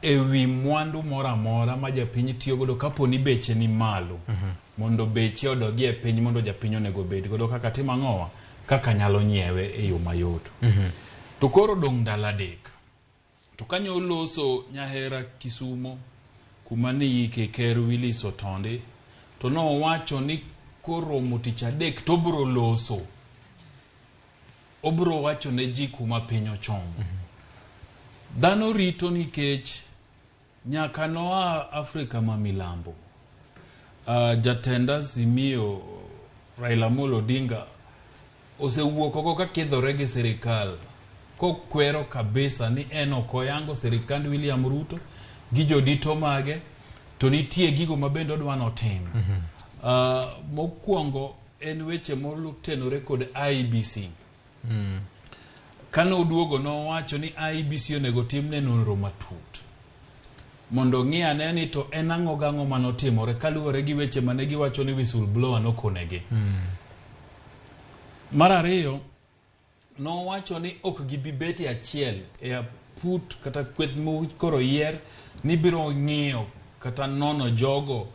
e wi mwandu moro amora ma japiny tiyo godo kapo ni beche ni malo. Mondo beche odogi e piny mondo japiny onego obed godo kaka timo ang'owa kaka nyalo nyiewe e yo mayot. To koro dong' ndalo 3. To kanyo oloso Nyahera Kisumo kuma niyike ker Willis Otondi to nowacho ni koromo tich 3 to obiro loso. Obiro wacho ne ji kuma piny ochomo. Dhano rito nikech nyaka noa Afrika ma milambo. Jatend Azimio Raila Amolo Odinga osewuok oko ka kidhore gi sirikal kokwero kabisa ni en ok oyango sirikand William Ruto gi jodito mage to nitie gigo ma bende odwa notim. Mokwongo en weche motenore kod IEBC. Kane oduogo nowacho ni IEBC onego timne nonro matut. Mondo ong'i ane ni to en ang'o gang'o manotimore kaluwore gi weche mane giwacho ni whistleblower nokonegi. Mar ariyo, nowacho ni ok gibi bet e achiel e aput kata kweth mokoro yier ni biro ng'iyo kata nono jogo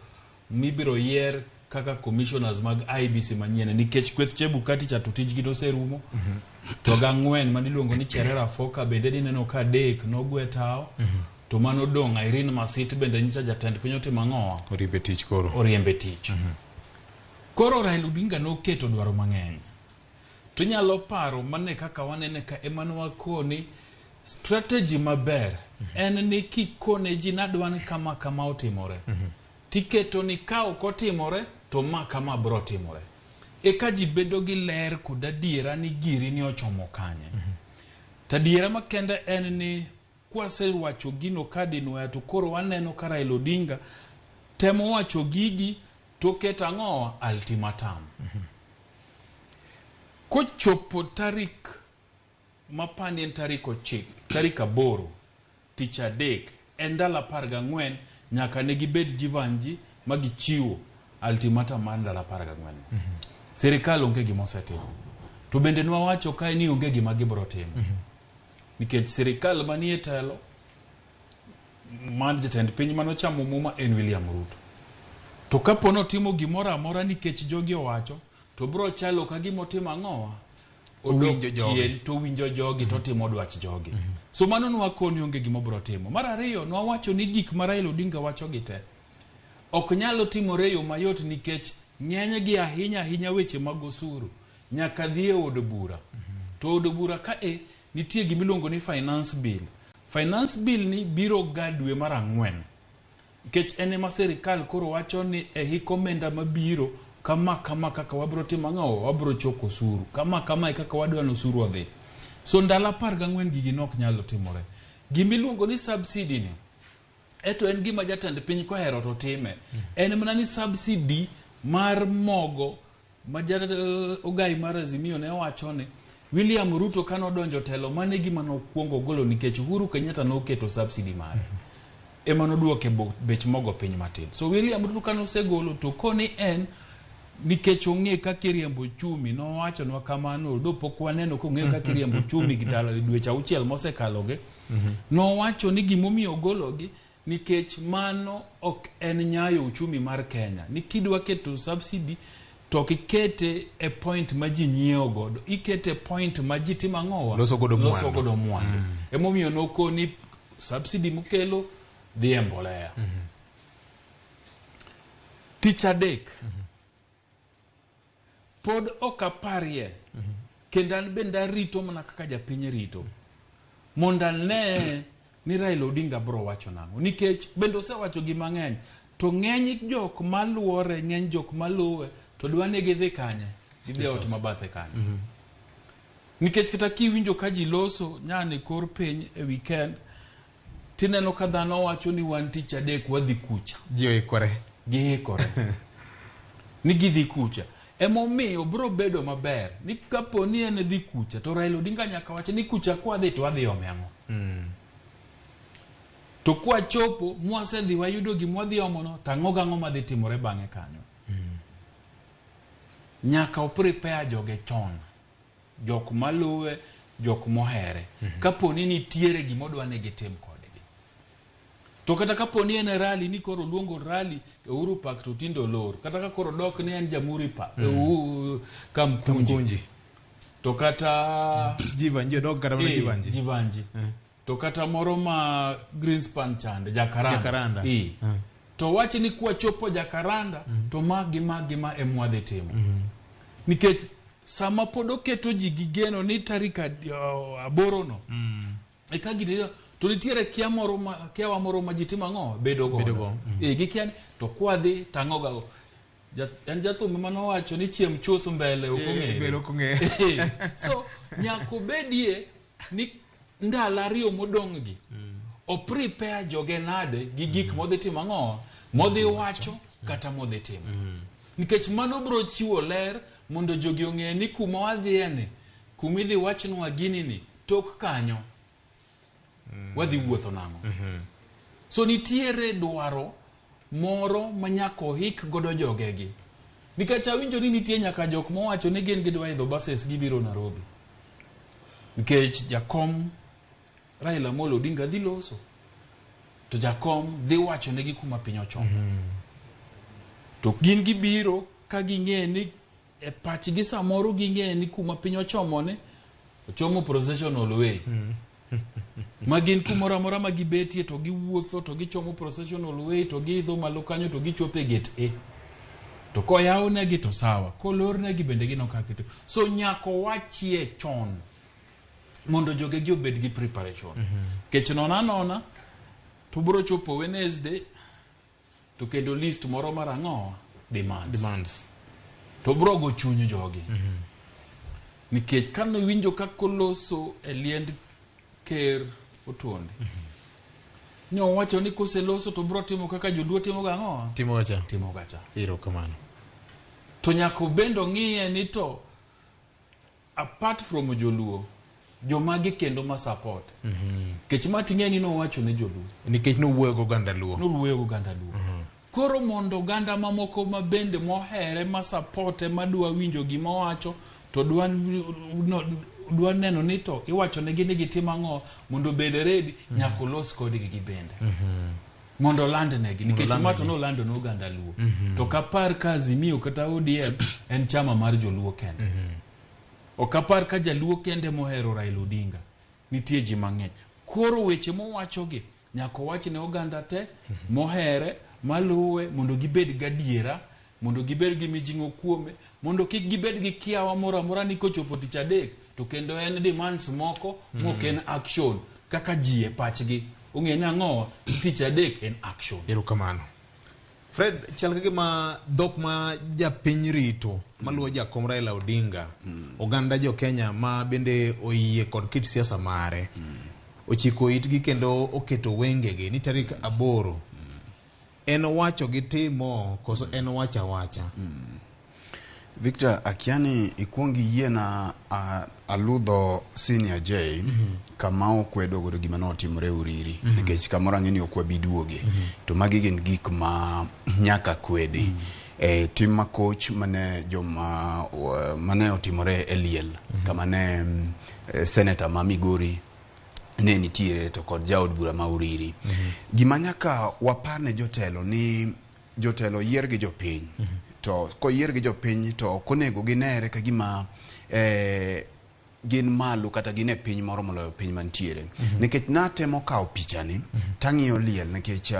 mibiro yier kaka commissioners mag IEBC manyien nikech kweth Chebukati cha to tijgi noserumo. To gang'wen maniluongo ni Cherera Foka bende nineno ka adek nogwe tawo. To mano dong' Irene Masit bende nyicha jatend piny otimo ang'owa? Oriembe tich koro. Oriembe tich. Koro Raila Odinga noketo dwaro mang'eny. To inyalo paro mane kaka wanene ka ema nwakoni strategy maber en ni kikone ji nadwa ni kama kama otimore. Tiketo ni ka ok otimore to ma kama bro timore. Eka ji bedo gi ler kod adiera ni giri ni ochomo kanye. To adiera makende en ni kwasewacho gino kadinwoya to koro waneno ka Raila Odinga temo wacho gigi to keto ang'owa ultimatum. Kochopo tarik mapani en tarik 9, tarik 8, tich adek, en ndalo 14 nyaka ne gibed Jivanji ma gichiwo ultimatum mar ndalo 14. Sirikal onge gima osetimo. To bende nwawacho kae ni onge gima gibiro timo. Nikech sirikal manie telo mar jatend piny manochamo muma en William Ruto. To kapo notimo gimoro amora nikech jogi owacho, to bro chalo ka gima otimo ang'owa? Odok Owinjo jogi. chien to winjo jogi to timo dwach jogi. So mano nwakoni onge gima obiro timo. Mar ariyo, nwawacho ni gik ma Raila Odinga wacho gi te ok nyalo timore e yo mayot nikech ng'enygi ahinya ahinya weche mag osuru nyaka dhi e od bura. To od bura ka e nitie gima iluongo ni finance bill. Finance bill ni biro ga dwe mar 4. Nikech en ema sirikal koro wacho ni e hik omenda mabiro kama kama kaka wabiro timo ang'o, wabiro choko osuru. Kama kama e kaka wadwa ni osuru odhi. So ndalo 14 gigi nok nyalo timore. Gima iluongo ni subsidy ni eto en gima jatend piny kohero to time. En mana ni subsidy mar mogo ma ogai mar Azimio ne wacho ni William Ruto kane odonjo telo mane gima nokwongo golo nikech Uhuru Kenyatta noketo subsidy mare. Ema noduoke bech mogo piny matin. So William Ruto kane osegolo to koni en nikech ong'e kaka iriembo uchumi nowachonwa kamano although pok waneno kong'eyo kaka iriembo uchumi gi ndalo dweche 6 mosekalogi. Nowacho ni gimomiyo ogologi nikech mano ok en nyayo uchumi mar Kenya. Ni kidwa keto subsidy to ok ikete e point ma ji nyiewo godo, ikete e point ma ji timo ang'owa? Loso godo mwandu. Loso godo mwandu. Emomiyo nokoni subsidy mokelo dhi e mbolea. Tich adek pod ok aparie kendo an bende arito mana kaka japiny rito mondo ane ni Raila Odinga bro wacho nang'o nikech bende osewacho gima ng'eny to ng'eny jok maluore ng'eny jok maluwe to dwa ni gidhi kanye gidhi e ot mabathe kanyo. Nikech kata kiwinjo ka ji loso nyani kor piny e weekend tineno ka dhano wacho ni wan tich adek wadhi kucha. Ji oikore. Giikore. Ni gidhi kucha. Emomiyo bro bedo maber ni kapo ni en dhi kucha to Raila Odinga nyaka wach ni kucha kwadhi to wadhi ome ang'o. To kwachopo mwasedhi wayudo gima wadhi omono to ang'o gang'o madhi timore bang'e kanyo. Nyaka o prepare joge chon. Jok maluwe, jok mohere. Kapo ni nitiere gima odwa ni gitim kodgi. To kata kapo ni en rally ni koro luongo rally e Uhuru Park to tinde olor. Kata ka koro dok ni en Jamhuri Park, Kamkunji. To kata Jivanji odok kata mana Jivanji. Jivanji. To kata moro ma Greenspan chande, Jacaranda. Jacaranda. To wach ni kwachopo Jacaranda to ma gi ma gi ma ema wadhi timo. Nikech sama pod oketo ji gi geno ni tarik 8 no. Eka gini to nitiere kiawa moro ma ji timo ang'o? Bedo godo. Bedo go. Gikia ni to kwadhi tang'o gago. En jathum manowacho ni chiem chuth mbele ok ong'ere. Mbele ok ong'ere. So nyaka obedie ni ndalo 2 modong' gi. O prepare joge nade gi gik modhi timo ang'o? Modhi wacho kata modhi timo. Nikech mano biro chiwo ler mondo jogi ong'e ni kuma wadhiye ni, kuma idhi wachnwa gini ni, tok kanyo wadhi wuotho nang'o. So nitiere dwaro moro ma nyaka oik godo jogegi. Nikech awinjo ni nitie nyaka jok mowacho ni gin gidwa idho buses gibiro Nairobi. Nikech jakom Raila Amolo Odinga dhi loso. To jakom dhi wacho negi kuma piny ochomo. To gin gibiro ka ging'e ni e pachgi samoro ging'e ni kuma piny ochomo ni ochomo processional way. Ma gin kumoro amora ma gibetie to giwuotho to gichomo processional way to giidho malo kanyo to gichopo e gate A. To koyawnegi to sawa, kolornegi bende gino kaka ito. So nyaka wachie chon mondo jogegi obed gi preparation. Nikech nona nona to bro chopo Wednesday to kendo list moro mar ang'o demands. Demands. To bro go chuny jogi. Nikech kane winjo kaka oloso e liend ker Otuonde. Ne owacho ni koseloso to bro timo kaka joluo timo ga ang'o? Timo gacha. Timo gacha. Erokamano. To nyaka obend ong'iye ni to apart from joluo, jomage kendo ma support. Nikech ma ting'e ni nowacho ne joluo. Nikech nowuoyo gi oganda luo. Nowuoyo gi oganda luo. Koro mondo oganda mamoko ma bende mohere ma supporte madwa winjo gima owacho to dwa, no, dwa neno ni to iwacho negi ni gitim ang'o mondo obed ready nyaka olos kodgi gibende. Mondo oland negi nikech ma to nolando ne oganda luo. To kapar ka Azimio kata ODM en chama mar joluo kende. Ok apar ka jaluo kende mohero Raila Odinga. Nitie ji mang'eny. Koro weche mowachogi nyaka owach ne oganda te mohere maluwe mondo gibed gadiera mondo gibed gi mijing'o kuome mondo kik gibed gi kiawa moro amora ni kochopo tich adek to kendo en demands moko mok en action kaka ji e pachgi ong'e ni ang'owa tich adek en action. Erokamano. Fred, chal ka gima dhok ma japiny rito maluwo jakom Raila Odinga, oganda jo Kenya ma bende oyie kod kit siasa mare, ochiko itgi kendo oketo wengegi ni tarik 8 en wacho gi timo koso en wacho awacha? Victor, akia ni ikuong iyiena aludho Senior J kama okwedo godo gima notimore Uriri. Nikech kamoro ang'e ni ok wabi duoge. To magi gin gik ma nyaka kwedi. Tim makoch mane joma mane otimore e liel kama ne senator ma Migori ne nitiere to kod jaod bura ma Uriri. Gima nyaka wapar ne jotelo ni jotelo yier gi jopiny. To koyier gi jopiny to ok onego ginere ka gima gin malo kata gin e piny moro moloyo piny mantiere. Nikech natemo kawo pichani tang'iyo liel nikech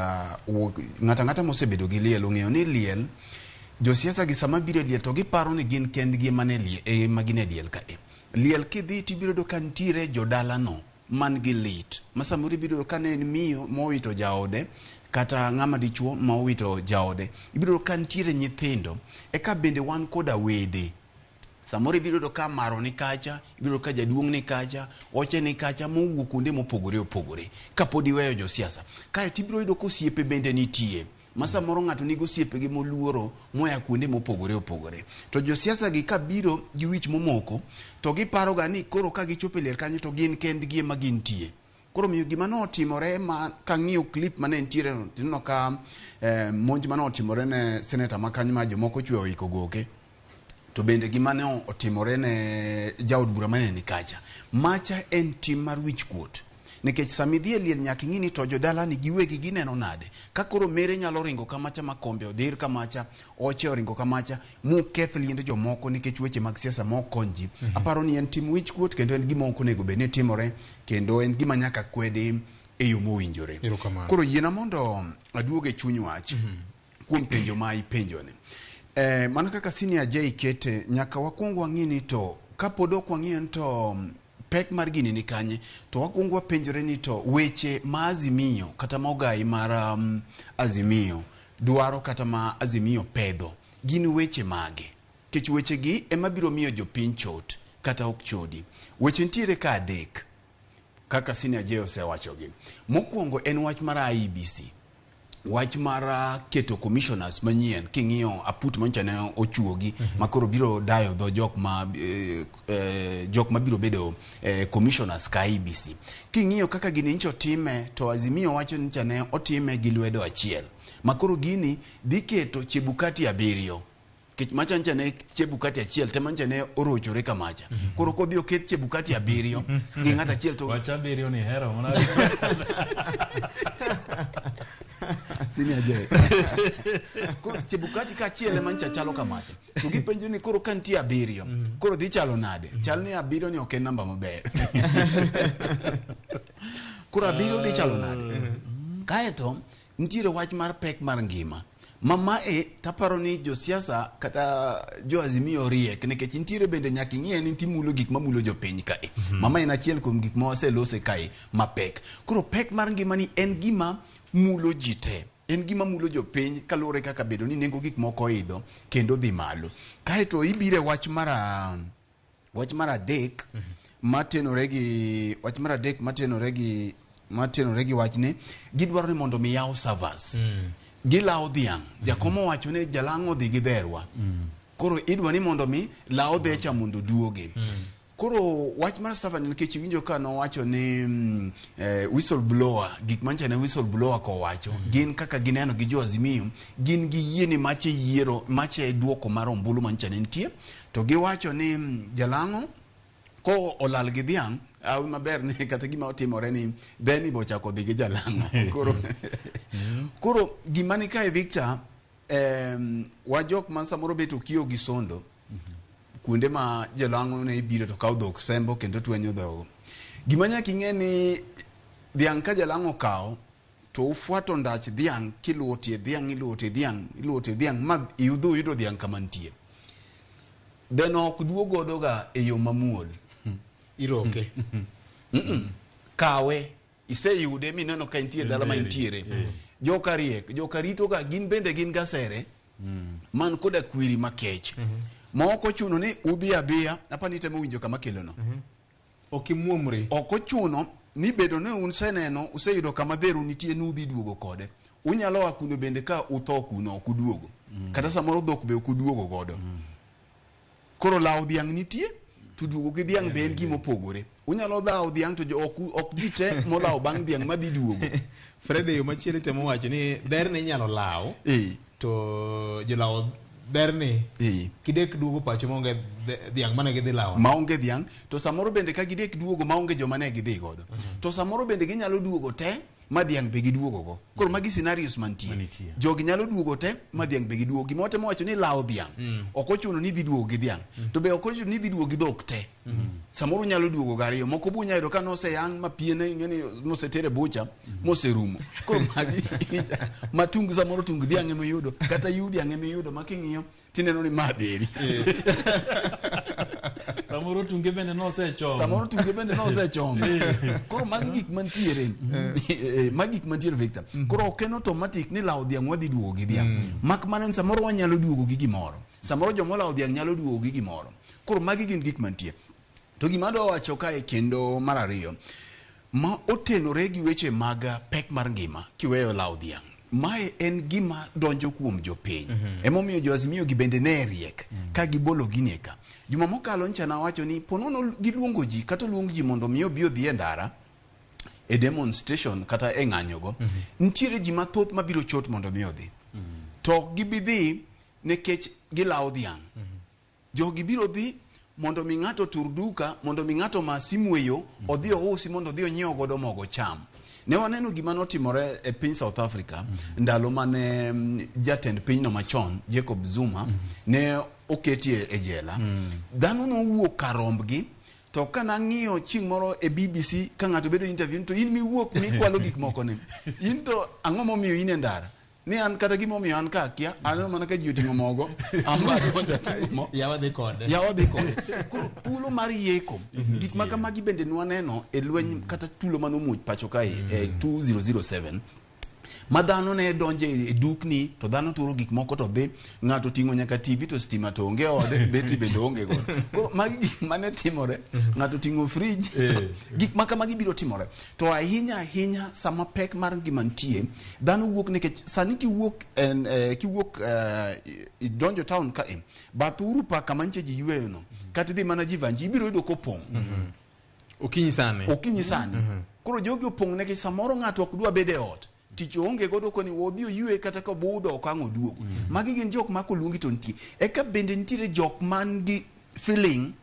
ng'ato ang'ata mosebedo gi liel ong'eyo ni liel josiasa gi sama biro e liel to giparo ni gin kendgi ema ne liel, ema gin e liel kae. Liel kidhi tibiro yudo ka nitiere jodalano man gi lit ma samoro ibiro yudo ka ne en miyo mowito jaode kata ng'ama dichuo ma owito jaode. Ibiro yudo ka nitiere nyithindo eka bende wan koda wede. Samoro ibiro yudo ka maro ni kacha, ibiro yudo ka jaduong' ni kacha, oche ni kacha mowuok kuonde mopogore opogore kapod iweyo josiasa. Kaeto ibiro yudo ka osiepe bende nitie ma samoro ng'ato nigi osiepegi moluoro moya kuonde mopogore opogore. To josiasa gi kabiro gi wich momoko to giparo ga ni koro ka gichopo e liel kanyo to gin kendgi ema gintie. Koro miyo gima notimore ma kang'iyo clip mane nitiere no, tineno ka monj mane otimore ne seneta ma kanyo ma jomoko ochweyo oiko goke. To bende gima ne otimore ne jaod bura mane ni kacha. Macha en tim mar wich kuot. Nikech sama idhi e liel nyaka ing'i ni to jodalani giwegi gineno nade. Ka koro mere nyalo ringo kamacha ma kombe odir kamacha, oche oringo kamacha, muketh liend jomoko nikech weche mag siasa ma ok kony ji. Aparo ni en tim wich kuot kendo en gima ok onego bed ni timore kendo en gima nyaka kwedi e yo mowinjore. Koro yiena mondo aduog e chuny wach kuom penjo ma ipenjoni. Mana kaka Senior J kete, nyaka wakuong wang'i ni to kapod ok wang'iyo ni to pek mar gini ni kanye, to wakuong wapenjore ni to weche ma Azimio kata ma ogai mar Azimio dwaro kata ma Azimio pedho gin weche mage? Nikech weche gi ema biro miyo jopiny chot kata ok chodi. Weche nitiere ka adek kaka Senior J osewachogi. Mokwongo en wach mar IEBC. Wach mar keto commissioners manyien king'iyo aput manyocha ne ochuogi ma koro biro dayo dho jok ma jok mabiro bedo commissioners ka IEBC. King'iyo kaka gini nyocha otime to Azimio wacho ni nyocha ne otime gi lwedo achiel. Ma koro gini dhi keto Chebukati 7. Nikech macha nyocha ne Chebukati achiel tema nyocha ne orochore kamacha. Koro kodhi oket Chebukati 7 gi ng'at achiel to wach 7 ni hero mana Senior J. Koro Chebukati ka achiel ema nyocha chalo kamacha. To gipenjo ni koro ka nitie 7, koro dhi chalo nade? Chal ni 7 ni ok en namba maber. Koro 7 dhi chalo nade? Kaeto nitiere wach mar pek mar ngima. Mama taparo ni josiasa kata jo Azimio riek nikech nitiere bende nyaka ing'iye ni timulo gik mamulo jopiny kae. Mama en achiel kuom gik ma waselose kae mapek. Koro pek mar ngima ni en gima mulo ji te. En gima mulo jopiny kaluwore kaka bedo ni nengo gik moko oidho kendo dhi malo. Kaeto ibire wach mar adek matenore gi wach mar adek matenore gi wachni gidwaro ni mondo mi yaw servers. Gilawo dhiang'. Jakom owacho ni jalang'o dhi gi dherwa. Koro idwa ni mondo mi lawo dhecha mondo duoge. Koro wach mar server nikech iwinjo ka nowacho ni whistleblower, gik mancha ne whistleblower kowacho, gin kaka gineno gi jo Azimio, gin gi yie ni mache yiero, mache duoko mar ombulu mancha ne nitie, to giwacho ni jalang'o ko olal gi dhiang', awi maber ni kata gima otimore ni dheni bochako dhi gi jalang'o. Koro gima ni kae Victor, wa jok ma samoro bet okiyo gi sondo, kuonde ma jalang'o ne biro to kawo dhok sembo kendo twenyo dhogo. Gima nyaka ing'e ni dhiang' ka jalang'o okawo to ufuato ndach dhiang' kiluwo tie dhiang', iluwo tie dhiang', iluwo tie dhiang' ma iyudo dhiang' kama nitie. Dheno ok duog godo ga e yo mamuol. Iroke. Kawe iseyude mineno ka intie dala ma intiere. Joka riek, joka rito ga gin bende gin gasere man koda kwiri makech. Ma ok ochuno ni udhi adhiya, apani temo winjo kama kelono. Ok imuomri. Ok ochuno ni bedo ni un seneno, useyudo kama dheru nitie nudhi duogo kode. Unyalo a kuno bende ka utho kuno ok uduogo. Kata samoro dhok be ok uduogo godo. Koro lawo dhiang' nitie, to duogo gi dhiang' be en gima opogore. Unyalo dhawo dhiang' to ok ji te molawo bang' dhiang' madhi duogo. Fred yo machielo temo wacho ni dherne inyalo lawo, to jolawo dherni kidek duogo pacho maonge dhiang' mane gidhi lawo. Maonge dhiang', to samoro bende ka gidek duogo maonge joma ne gidhi godo. To samoro bende ginyalo duogo te ma dhiang' be giduogo go. Koro magi scenarios mantie. Jogi nyalo duogo te ma dhiang' be giduogo. Gima watemo wacho ni lawo dhiang'. Ok ochuno ni dhi duogo gi dhiang'. To be ok ochuno ni dhi duogo gi dhok te. Samoro nyalo duogo gariyo. Moko bu nyalo yudo ka noseyang' ma piene ing'eni nosetere bucha moserumo. Koro magi matung samoro tung dhiang' ema iyudo kata yu dhiang' ema iyudo ma king'iyo tineno ni ma dheri. Samoro tunge bende nosechomo. Samoro tunge bende nosechomo. Koro magi gik mantiere. Magi gik mantiere Victor. Koro ok en automatic ni lawo dhiang' wadhi duogo gi dhiang'. Mak mana ni samoro wanyalo duogo gi gimoro. Samoro joma olawo dhiang' nyalo duogo gi gimoro. Koro magi gin gik mantie. To gima adwa wacho kae kendo mar ariyo, ma otenore gi weche mag pek mar ngima kiweyo lawo dhiang'. Mae en gima donjo kuom jopiny. Emomiyo jo Azimio gi bende ne riek ka gibolo gini eka. Juma mokalo ncha nawacho ni ponono giluongo ji kata oluong ji mondo mi obi odhi e ndara e demonstration kata e ng'anyogo. Nitiere ji mathoth mabiro chot mondo mi odhi. To ok gibi dhi nikech gilawo dhiang'. Jogi biro dhi mondo mi ng'ato tur duka, mondo mi ng'ato ma simu e yo, odhi ousi mondo odhi onyiew godo mogo cham. Ne waneno gima notimore e piny South Africa ndalo mane jatend pinyno machon Jacob Zuma ne oketie e jela. Dhano nowuok kar rombgi, to kanang'iyo chieng' moro e BBC ka ng'ato bedo interview to in miwuok mikwalo gik moko ne. In to ang'o momiyo in e ndara? Ni an kata gimomiyo an ka akia, aneno mana ka ji oting'o mogo, an be adonjo ating'o mo. Yawa dhi kode. Yawa dhi kode. Koro thuolo mar yeko, gik ma kamagi bende nwaneno e lweny kata tulo manomuoch pacho kae e 2007. Ma dhano ne donjo e dukni to dhano turo gik moko to dhi ng'ato ting'o nyaka TV to stima to onge ode betri bende onge godo. Koro magi gik mane timore ng'ato ting'o fridge gik ma kamagi biro timore to ahinya ahinya sama pek mar ngima nitie dhano wuok nikech sani kiwuok en, kiwuok idonjo town ka e bath Uhuru Park kama nche ji yweyo no kata idhi mana Jivanji ibiro yudo kopong' okinyi sani okinyi sani koro jogi opong' nikech samoro ng'ato ok dwa bedo e ot tich oonge godo koni odhi oywe kata ka budho ok ang' oduogo magi gin jok ma koluongi to nitie eka bende nitiere jok man gi feeling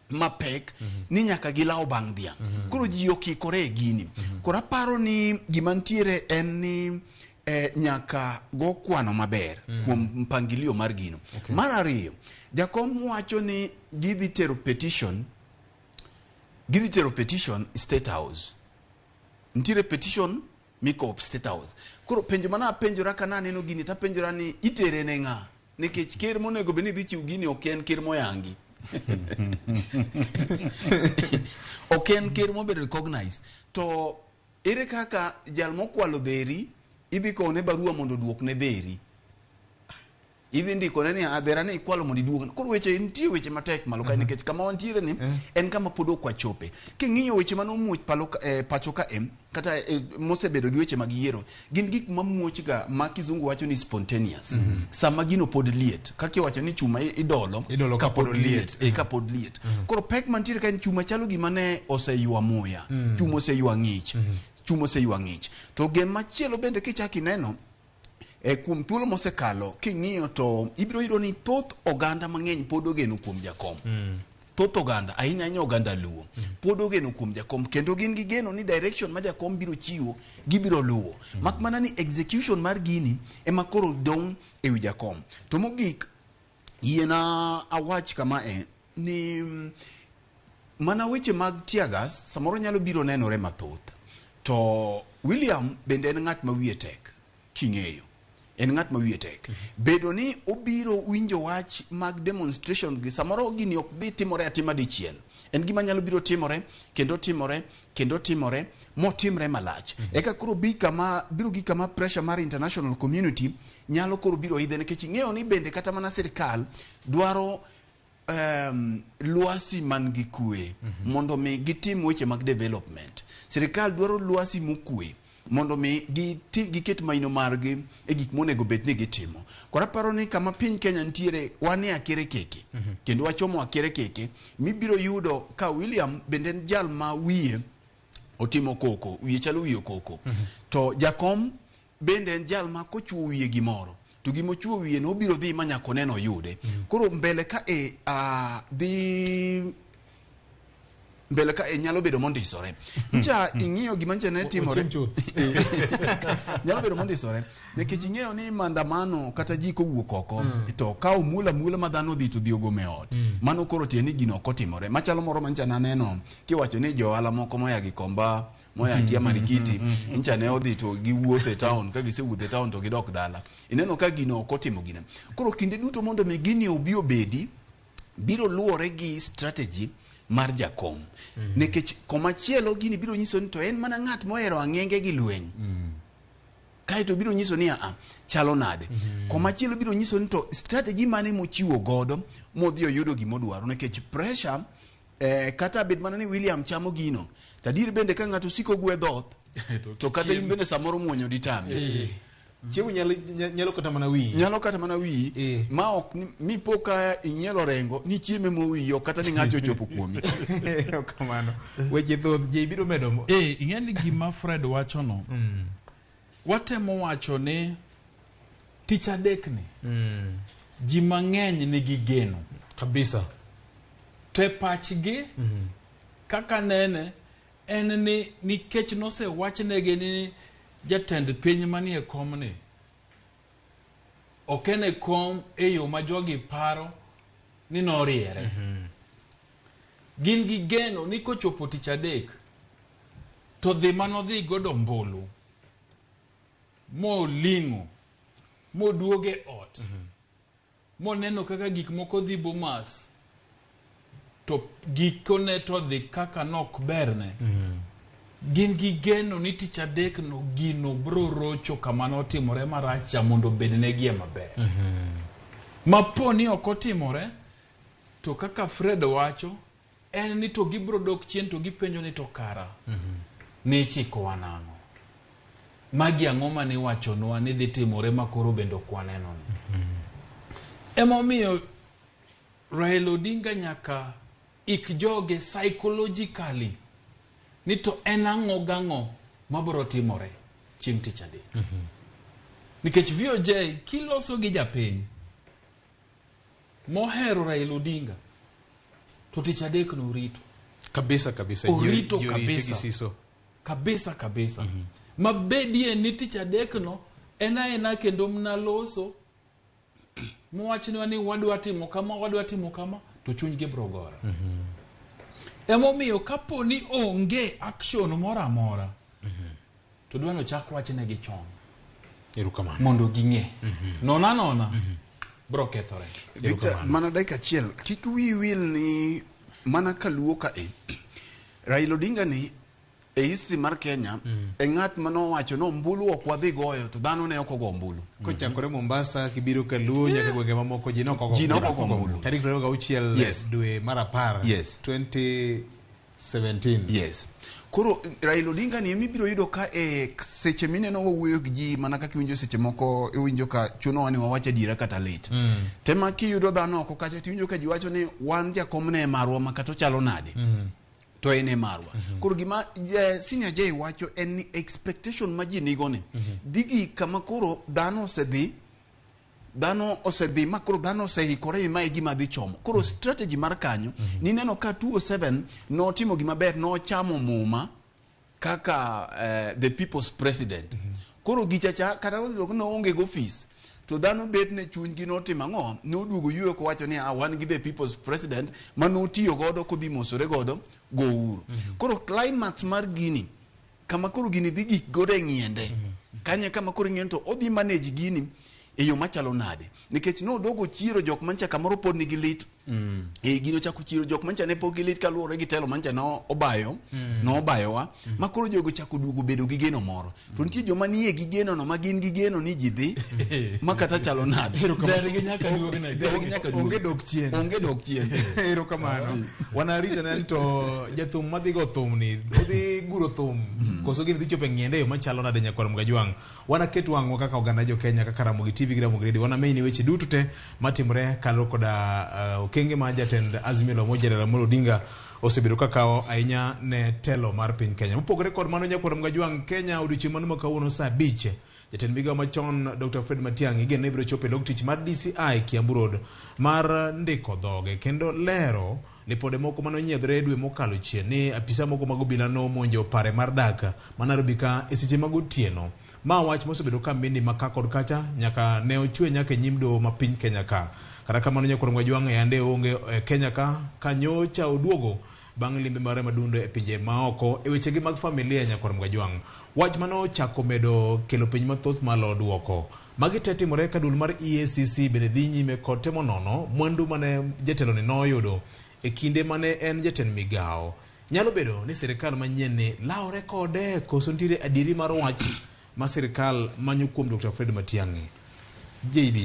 mapek ni nyaka gilaw bang' dhiang' koro ji okikore e gini koro aparo ni gima nitiere en ni nyaka go kwano maber kuom mpangilio mar gino mar ariyo jakom wacho ni gidhi tero petition State House nitiere petition mikowo State House koro penjo mana apenjora ka naneno gini tapenjora ni itere ne ng'a nikech ker monego bed ni dhi chiwo gini ok en ker moyangi ok en ker mobedo recognized to ere kaka jal mokwalo dheri idhi kowone barua mondo oduokne dheri idhi ndikone ni "Ah, dhera ni ikwalo mondo iduokne koro weche nitie weche matek malo kae nikech kama wantiere ni en kama pod ok wachope king'iyo weche mane omuoch pacho ka em kata mosebedo gi weche mag yiero gin gik mamuoch ga ma kizungu wacho ni spontaneous sama gino pod liet kaka iwacho ni chuma idolo Idolo kapod liet. Kapod liet koro pek mantiere ka en chuma chalo gima ne oseywa muya chuma oseywa ng'ich chuma oseywa ng'ich to gima machielo bende kichak ineno kuom thuolo mosekalo king'iyo to ibiro yudo ni thoth oganda mang'eny pod ogeno kuom jakom thoth oganda ahinya ahinya oganda luo pod ogeno kuom jakom kendo gin gi geno ni direction ma jakom biro chiwo gibiro luwo mak mana ni execution mar gini ema koro dong' ewi jakom to mogik yiena awach kama ni mana weche mag tear gas samoro nyalo biro nenore mathoth to William bende en ng'at ma wiye tek king'eyo en ng'at ma wiye tek bedo ni obiro winjo wach mag demonstration gi samoro gini ok dhi timore atima dichiel en gima nyalo biro timore kendo timore kendo timore motimre malach eka koro bi kama biro gi kama pressure mar international community nyalo koro biro idhe nikech ing'eyo ni bende kata mana sirikal dwaro lwasi man gi kwe mondo mi gitim weche mag development sirikal dwaro lwasi mokwe mondo mi giket maino margi e gik monego bed ni gitimo koro aparo ni kama piny Kenya nitiere wan e akere keke kendo wachomo akere keke mibiro yudo ka William bende en jal ma wiye otimo koko wiye chalo wiye koko to jakom bende en jal ma kochuo wiye gimoro to gimochuo wiye no obiro dhi ma nyaka oneno oyude koro mbele ka dhi mbele ka nyalo bedo mondisore ncha ing'iyo gima ncha ne timore nyalo bedo mondisore nikech ing'eyo ni maandamano kata ji kowuok oko to ka omuol amuola ma dhano odhi to dhi ogome ot mano koro tie ni gino ok otimore machalo moro mancha naneno kiwacho ni johala moko moya Gikomba moya kia Marikiti ncha ne odhi to giwuotho e town ka gisewuotho e town to gidok dala ineno ka gino ok otimo gino koro kinde duto mondo mi gini obi obedi biro luwore gi strategy mar jakom nikech komachielo gini biro nyiso ni to en mana ng'at mohero ang'enge gi lweny kaeto biro nyiso ni aa chalo nade komachielo biro nyiso ni to strategy mane mochiwo godo modhi oyudo gimodwaro nikech pressure kata bed mana ni William chamo gino to adier bende ka ng'ato siko gwe dhoth to kata in bende samoro muonyo ditami Chiemo nyalo kata mana wiyi. Nyalo kata mana wiyi ma ok mi po ka inyielo rengo ni chieme mowiyi ok kata ni ng'ato ochopo kuomi. Kamano. Weche thoth je biro medo. Ing'e ni gima Fred wacho no. Watemo wacho ni tich adek ni. Ji mang'eny nigi geno. Kabisa. To e pachgi kaka nene en ni nikech nosewachnegi ni jatend piny manie kom ni ok en e kom e yo ma jogi paro ni noriere. Gin gi geno ni kochopo tich adek to dhi manodhi godo ombulu moling'o moduoge ot moneno kaka gik moko dhi Bomas to gikone to dhi kaka nok berne. Gin gi geno ni tich adek no gino bro rocho kama notimore marach cha mondo obednegie maber. Ma po ni ok otimore, to kaka Fred wacho, en ni to gibro dok chien to gipenjo ni to kara nichikowa nang'o? Magi ang'o mane iwachonwa ni dhi timore ma koro bende ok waneno ni? Emomiyo Raila Odinga nyaka ik joge psychologically ni to en ang'o gang'o mabiro timore chieng' tich adek. Nikech VOJ kiloso gi japiny mohero Raila Odinga to tich adek no orito. Kabisa kabisa. Orito Ji orite kabisa. gi siso. Kabisa kabisa. Mabedie ni tich adek no en aena kendo mna loso mowachnwa ni wadwa timo kama wadwa timo kama to chunygi biro gore. Emomiyo kapo ni onge action moro amora to dwa nochak wachnegi chon Erokamano. mondo ging'e. Nona nona biro kethore. Victor, mana dakika achiel kik wiyi wil ni mana kaluo ka e Raila Odinga ni e history mar Kenya e ng'at manowacho ni ombulu ok wadhi goyo to dhano ne ok ogo ombulu. Kochakore Mombasa kibiro Kaluo nyaka gwenge mamoko ji ne ok ogo Ji ne ok ogo ombulu. Tarik 26 Yes. dwe mar apar Yes. 2017. Yes. Koro Raila Odinga ni emibiro yudo ka e seche mineno wawuoyo gi ji mana kaka iwinjo seche moko iwinjo ka chunowa ni wawach adiera kata lit. Tema kiyudo dhano oko kacha tiwinjo ka ji wacho ni wan jakom ne marwa ma kata ochalo nade. To en e marwa. Koro gima Senior J wacho en ni expectation ma ji nigo ni dhi gi kama koro dhano osedhi ma koro dhano oseikore ni mae e gima dhi chomo. Koro strategy mar kanyo nineno ka 2007 notimo gima ber nochamo muma kaka the people's president. Koro gichacha kata obedo ni noonge go office to dhano bet ne chunygi notimo ang'o noduogo yweyo kowacho ni ah, wan gi the people's president manotiyo godo kodhi mosore godo go Uhuru. Koro climax mar gini kama koro gini dhi gik godo e ng'iende kanye kama koro ing'eyo to odhi manage gini e yo machalo nade nikech nodogo chiero jok mancha kamoro pod nigi lit e gino chako chiero jok mancha ne pok gi lit kaluwore gi telo mancha no obayo nobayowa ma koro jogo chako duogo bedo gi geno moro to nitie joma nie gi geno no ma gin gi geno ni ji dhi ma kata chalo nade Dergi nyaka duogne. Dergi nyaka duogne. Onge dok chien. Onge dok chien. Erokamano. Wanarita nani to jathum madhi go thum ni odhi guro thum koso gini dhi chopo e ng'iende e yo machalo nade nyakwar Mgajwang'. Wanaket wang'wa kaka oganda jo Kenya kaka Ramogi TV gi Ramogi Radio wanamenyni weche duto te matimore kaluwore koda okenge ma jatend Azimio la Umoja Raila Amolo Odinga osebedo ka kawo ahinya ne telo mar piny Kenya. Mopogore kod mano nyakwar Mgajwang' Kenya odiochieng' mano ma kawuono saa 5 jatend migawo machon Dr. Fred Matiang'i igeno ni biro chopo e log tich mar DCI Kiambu Road mar ndiko dhoge kendo lero lipode moko mane onyiedhore dwe mokalo chien ni apisa moko mag obila nomonjo pare mar dak ma Nairobi ka e seche mag otieno. Ma wach mosebedo ka mindi ma ka kod kacha nyaka ne ochwe nyaka e nyim doho ma piny Kenya ka. Kata kamano nyakwar Mgajwang' yande onge e Kenya ka kanyocha oduogo bang' limbe mare madundo e pinje maoko e wechegi mag familia nyakwar Mgajwang'. Wach mano ochako medo kelo penj mathoth malo duoko. Magi te timore ka duol mar EACC bende dhi nyime kod temo nono mwandu mane jateloni noyudo e kinde mane en jatend migawo. Nyalo bedo ni sirikal manyien ni lawore kode koso nitiere adieri mar wach ma sirikal manyo kuom Dr. Fred Matiang'i. JB.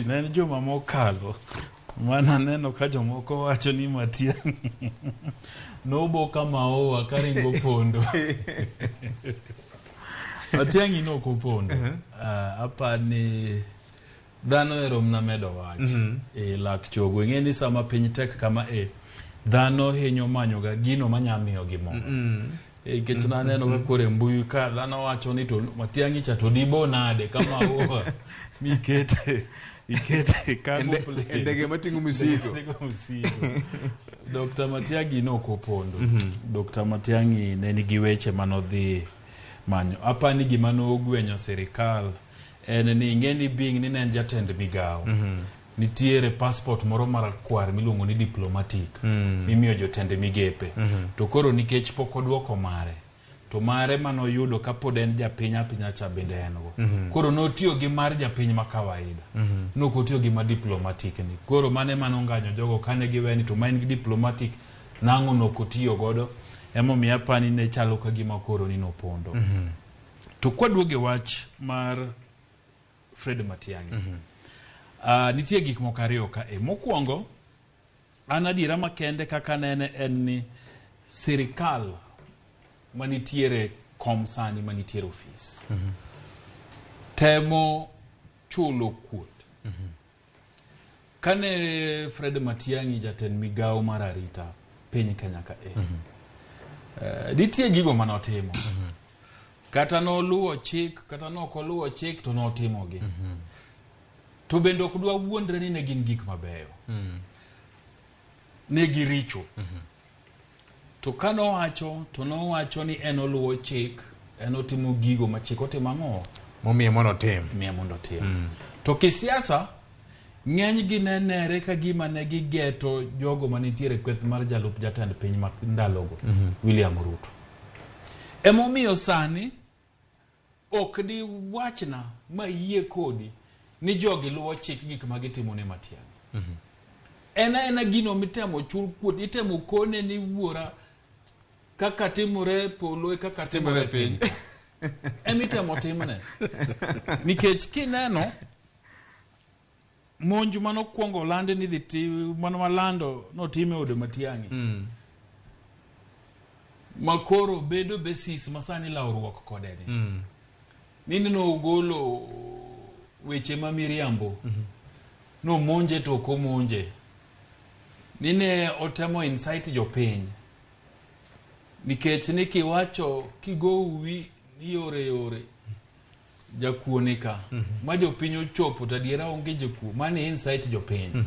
Ne en juma mokalo mana neno ka jomoko wacho ni Matiang'i nobo ka maua karingo pondo. Matiang'i nok opondo. Apani dhano ero mna medo wach e lak chogo. Ing'e ni sama piny tek kama e dhano hinyo manyoga gino manya miyogi mor. Nikech naneno ka koro e mbui ka dhano wacho ni to Matiang'i cha to dibo nade ka maua mikete ikete cargo plane. E ndege mating'o misigo. Ndege misigo. Dr. Matiang'i nok opondo. Dr. Matiang'i ne nigi weche manodhi manyo. Apani gima nogwenyo sirikal en ni ing'e ni being ni ne en jatend migawo. Nitiere passport moro marakwar miluongo ni diplomatic mimiyo jotend migepe. To koro nikech pok oduoko mare, to mare manoyudo kapod en japiny apinya cha bende en go. Koro notiyo gi mar japiny ma kawaida. Nok otiyo gi ma diplomatic ni. Koro mane manonganyo jogo kane giwe ni to ma en gi diplomatic nang'o nok otiyo godo Emomiyo apani ne chalo ka gima koro ni nopondo. To kwaduogo e wach mar Fred Matiang'i. Nitie gik moko ariyo ka e. Mokwongo, an adiera makende kaka nene en ni sirikal manitiere kom sani manitiere ofis temo chulo kuot. Kane Fred Matiang'i jatend migawo mar arita piny Kenya ka e, nitie gigo manotimo. Kata noluwo chik, kata nok oluwo chik to notimogi. To bende ok dwa wuondre ni ne gin gik mabeyo. Ne giricho. To ka nowacho, to nowacho ni en oluwo chik, en otimo gigo ma chik otimo ang'o? Momiye mondo otim. Miye mondo otim. To kisiasa, ng'eny gi ne nere ka gima ne gigeto jogo manitiere kweth mar jalup jatend piny ma ndalogo, William Ruto. Emomiyo sani, ok di wachna ma yie kodi ni jogi luwo chik gik ma gitimo ne Matiang'i. En aena gino mitemo chul kuot, itemo kone ni wuora kaka timore e polo e kaka timore e piny. Emitemo timne. Nikech kineno monj manokwongo olandi ni dhi ti mano walando notim e od Matiang'i. Ma koro bedo basis ma sani lawruok kode ni. Nini nogolo weche ma miriambo. Nomonje to ok omonje. Nine otemo incite jopiny. Nikech ni kiwacho kigo uwi ni yore yore jakuo ni ka. Ma jopiny ochopo to adiera onge jakuo. Mani incite jopiny.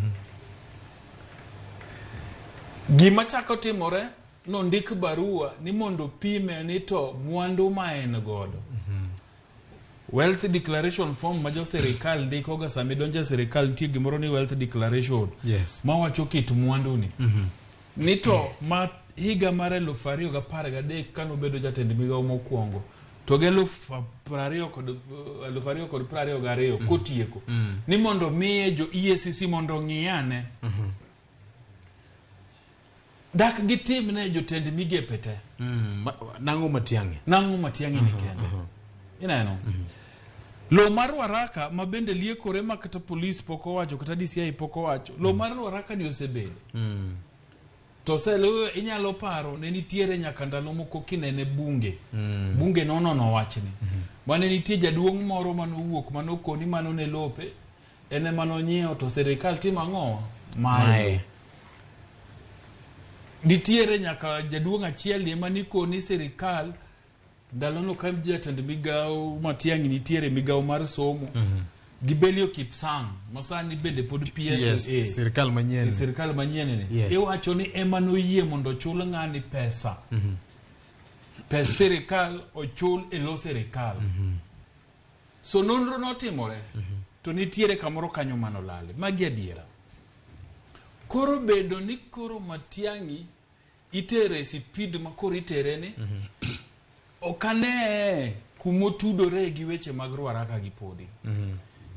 Gima chako timore nondik barua ni mondo pime ni to mwandu ma en godo. Wealth declaration form ma jo sirikal ndiko ga sama idonjo e sirikal nitie gimoro ni wealth declaration. Mawacho kit mwandu ni. Ni to ma higa mar 2013 kanobedo jatend migawo mokwongo to gi 2022 kotieko ni mondo miye jo EACC mondo ong'iyane dak gitimne jotend migepe te. Nang'o Matiang'i? Nang'o Matiang'i ni kende. Ineno? Lo mar Ruaraka ma bende liekore ma kata polis pok owacho kata DCI pok owacho. Lo mar Ruaraka ni osebedo. To selo inyalo paro ne nitiere nyaka ndalo moko kinene bunge. Bunge nonono wachni. Mane nitie jaduong' moro manowuok manokoni mano ne lope. En ema nonyiewo to sirikal timo ang'o? Maye. Nitiere nyaka jaduong' achiel ema nikoni sirikal ndalono ka jatend migawo Matiang'i nitiere migawo mar somo gi Belio Kipsang ma sani bende pod PS sirikal manyien. Sirikal manyien ni. Iwacho ni ema noyie mondo ochul ng'ani pesa. Pes sirikal ochul e lo sirikal. So nonro notimore to nitiere kamoro kanyo manolale. Magi adiera. Koro bedo ni koro Matiang'i itere e sipid ma koro itere ni ok ane kumotudore gi weche mag Ruaraka gi podi.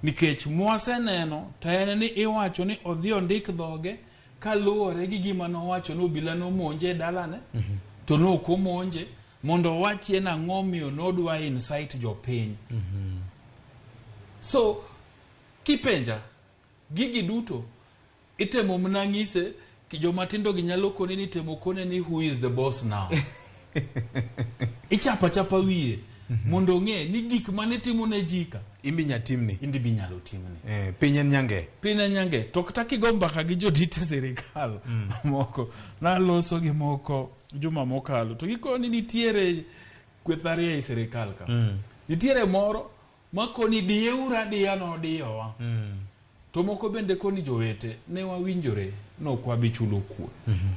Nikech mwaseneno to en ni iwacho ni odhi ondik dhoge kaluwore gi gima nowacho ni obila nomonje e dalane to nok omonje mondo owachie nang'o miyo nodwa incite jopiny. So kipenja gigi duto itemo mna ng'ise ki joma tindo gi nyalo koni ni temo kone ni who is the boss now. Ichapa chapa wiye mondo ong'e ni gik mane timo ne ji ka Imbi nyatimni. Indi bi nyalo timni. Piny en nyange. Piny en nyange. To kata kigo mbaka gi jodit e sirikal moko, naloso gi moko juma mokalo to gikoni nitiere kweth ariyo e sirikal ka. Nitiere moro makoni diyeuru adiya nodiyowa. To moko bende koni jowete ne wawinjore nok wabi chulo kuon.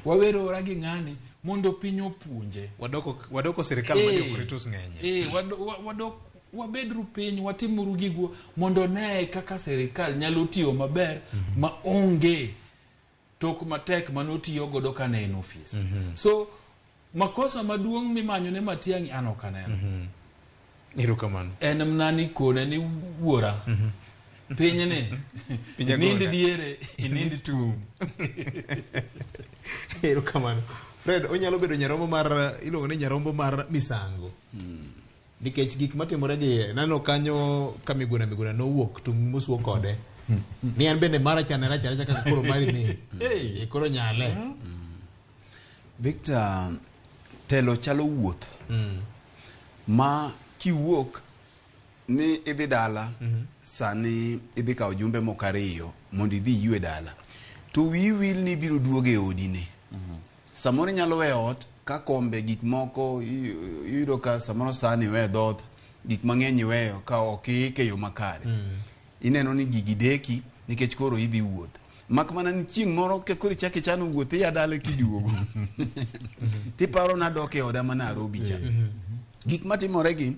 Wawerora gi ng'ani mondo piny opuonje. Wadoko sirikal ma jokritos ng'enye. Wadok wabedru piny watimuru gigwa mondo ne kaka sirikal nyalo tiyo maber ma onge tok matek manotiyo godo kane en ofis. So makosa maduong' mimanyo ne Matiang'i an ok aneno. Erokamano. En mna ni kone ni wuora. Pinyni Piny inind agola. diere inind tum. Erokamano. Fred onyalo bedo nyarombo mar iluongo ni nyarombo mar misango. Nikech gik matimore gi naneno kanyo ka Miguna Miguna nowuok tung' mosuo kode. Ni an bende mara cha ne rach aracha kaka koro mari ni. Hey. E koro nyale. Victor, telo chalo wuoth ma kiwuok ni idhi dala sani idhi kawo jumbe moko ariyo mondo idhi iywe dala to wiyi wil ni ibiro duogo e odi ni samoro inyalo weyo ot ka kombe gik moko iyudo ka samoro sani iweyo dhoth gik mang'eny iweyo ka ok iike e yo makare ineno ni gigi deki nikech koro idhi wuoth mak mana ni chieng' moro ka koro ichako ichano wuoth iya dala kiduogo tiparo nadok e oda ma Nairobi cha gik matimore gi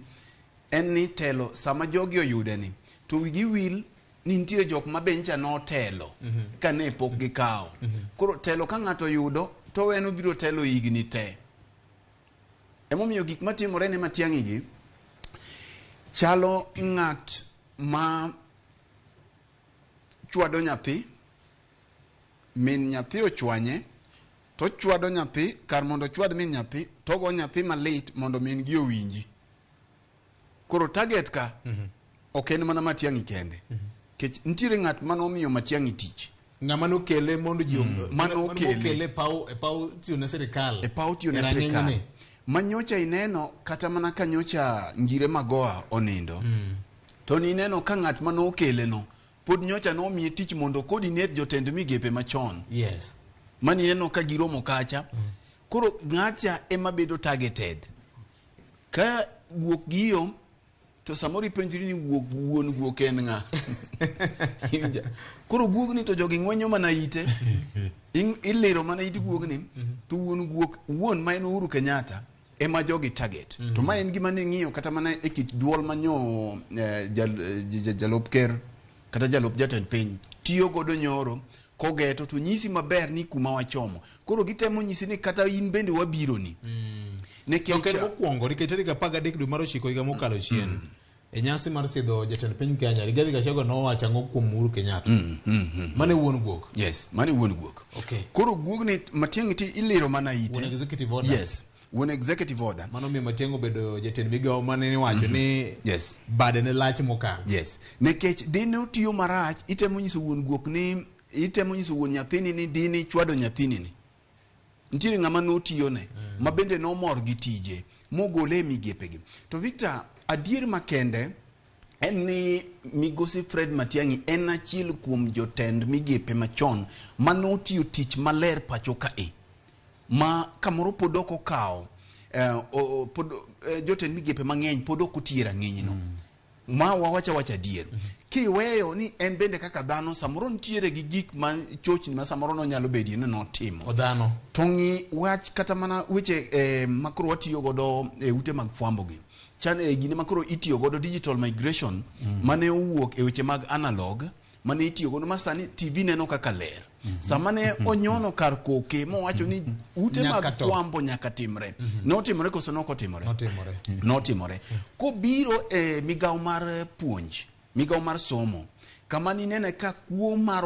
en ni telo sama jogi oyude ni to wigi wil ni nitiere jok ma be ncha notelo ka ne pok gikawo koro telo ka ng'ato oyudo to en obiro telo higni te emomiyo gik matimore ne Matiang'i gi chalo ng'at ma chwado nyathi min nyathi ochwanye to chwado nyathi kar mondo ochwad min nyathi to ogo nyathi malit mondo min gi owinji koro target ka ok en mana Matiang'i kende kech nitiere ng'at manomiyo Matiang'i tich Ng'ama nokele mondo ji Mane okele. okele e paw e paw tiyo ne sirikal. e paw tiyo ne E rang'iny sirikal ni. ma nyocha ineno kata mana ka nyocha Ngire Magoha onindo to nineno ka ng'at manokele no pod nyocha nomiye tich mondo coordinate jotend migepe machon Yes. manineno ka giromo kacha koro ng'acha ema bedo targeted ka guok giyo to samoro ipenjri ni wuok wuon guok en ng'a Iwinja? koro guogni to jogi ng'wenyo mana ite iliro mana it guogni to wuon guok wuon ma en Uhuru Kenyatta ema jogi target to ma en gima ne ng'iyo kata mana e kit duol manyo jalup ker kata jalup jatend piny tiyo godo nyoro kogeto to nyisi maber ni kuma wachomo koro gitemo nyisi ni kata in bende wabiro ni To ok en mokwongo nikech tarik 13 dwe mar ochiko higa mokalo chien e nyasi mar sidho jatend piny Kenya Rigathi Gachagua nowacho ang'o kuom Uhuru Kenyatta mane wuon guok yes mane wuon guok okay koro guogni Matiang'i ti iliro mana ite Wuon executive order. yes wuon executive order mano miyo Matiang'i obedo jatend migawo mane niwacho ni yes bade ne lach mokalo yes nikech dine otiyo marach itemo nyiso wuon guok ni itemo nyiso wuon nyathini ni dine chwado nyathini ni nitiere ng'ama notiyone ma bende nomor gi tije mogole e migepegi to Victor adier makende en ni migosi Fred Matiang'i en achiel kuom jotend migepe machon manotiyo tich maler pacho kae ma kamoro pod ok okawo pod jotend migepe mang'eny pod ok otiyo e rang'iny no ma wawacho awacha adier kiweyo ni en bende kaka dhano samoro nitiere gi gik ma chochni ma samoro nonyalo bedie ni notimo Odhano. to ng'i wach kata mana weche ma koro watiyo godo e ute mag fwambo gi chan gine ma koro itiyo godo digital migration mane owuok e weche mag analog mane itiyo godo ma sani TV neno kaka ler sama ne onyono kar koke mowacho ni ute mag Nyaka to. fwambo nyaka timre notimore koso nokotimore Notimore. notimore kobiro e migawo mar puonj migawo mar somo kama ninene ka kuo mar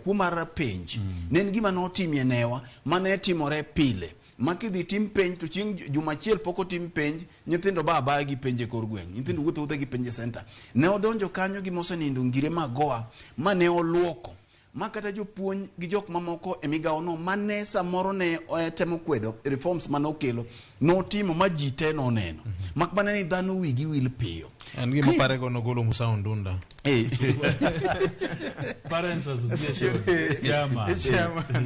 kuo mar penj ne en gima notimie newa mane timore pile ma kidhi tim penj to chieng' juma achiel pok otim penj nyithindo ba abaya gi penj e kor gweng' nyithindo wuotho wuotha gi penj e center ne odonjo kanyo gi mosenindo Ngire Magoha ma ne oluoko ma kata jopuonj gi jok mamoko e migawo no mane samoro ne temo kwedo reforms mane okelo notimo ma ji te noneno mak mana ni dhano wigi wil piyo An gima parego nogolo Musa Ondunda. Parents Association chairman.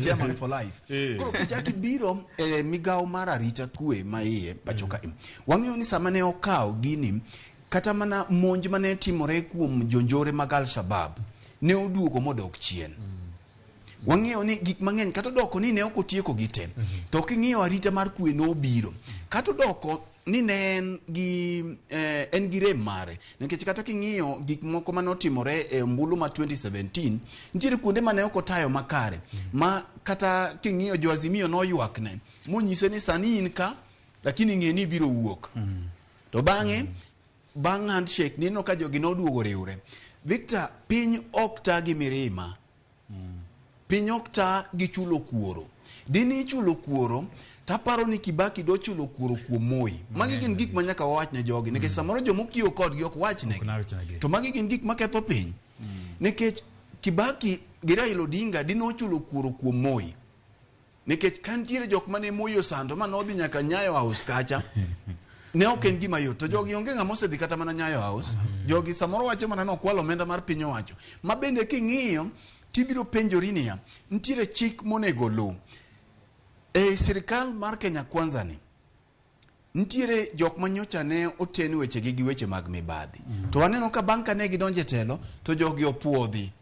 Chairman for life. Koro kichaki biro e migawo mar arita kwe ma iye pacho kae wang'eyo ni sama ne okawo gini kata mana monj mane timore kuom jonjore mag Al-Shabaab ne oduogo modok chien wang'eyo ni gik mang'eny kata odoko ni ne ok otieko gi te to king'iyo arita mar kwe nobiro kata odoko ni ne en gi en gi rem mare nikech kata king'iyo gik moko mane otimore e ombulu ma 2017 nitiere kuonde mane ok otayo makare ma kata king'iyo jo Azimio noywakne monyise ni sani in ka lakini ng'e ni ibiro wuok to bang'e bang' handshake nineno ka jogi noduogo riwre Victor piny ok ta gi mirima piny ok ta gi chulo kuoro Dini ichulo kuoro taparo ni Kibaki dochulo kuoro kuom Moi. Magi gin gik ma nyaka wawach ne jogi nikech samoro jomokiyo kodgi ok wachnegi. To magi gin gik maketho piny. Nikech Kibaki gi Raila Odinga dinochulo kuoro kuom Moi. Nikech ka nitiere jok mane Moi osando ma nodhi nyaka Nyayo House kacha, ne ok en gima yot. To jogi onge ng'ama osedhi kata mana Nyayo House. Jogi samoro wacho mana nokwalo omenda mar piny owacho. Ma bende king'iyo tibiro penjori niya, nitiere chik monego luw. E sirikal mar Kenya Kwanza ni, nitiere jok ma nyocha ne oten wechegi gi weche mag mibadhi. To waneno ka bang' ka ne gidonjo e telo, to jogi opuodhi.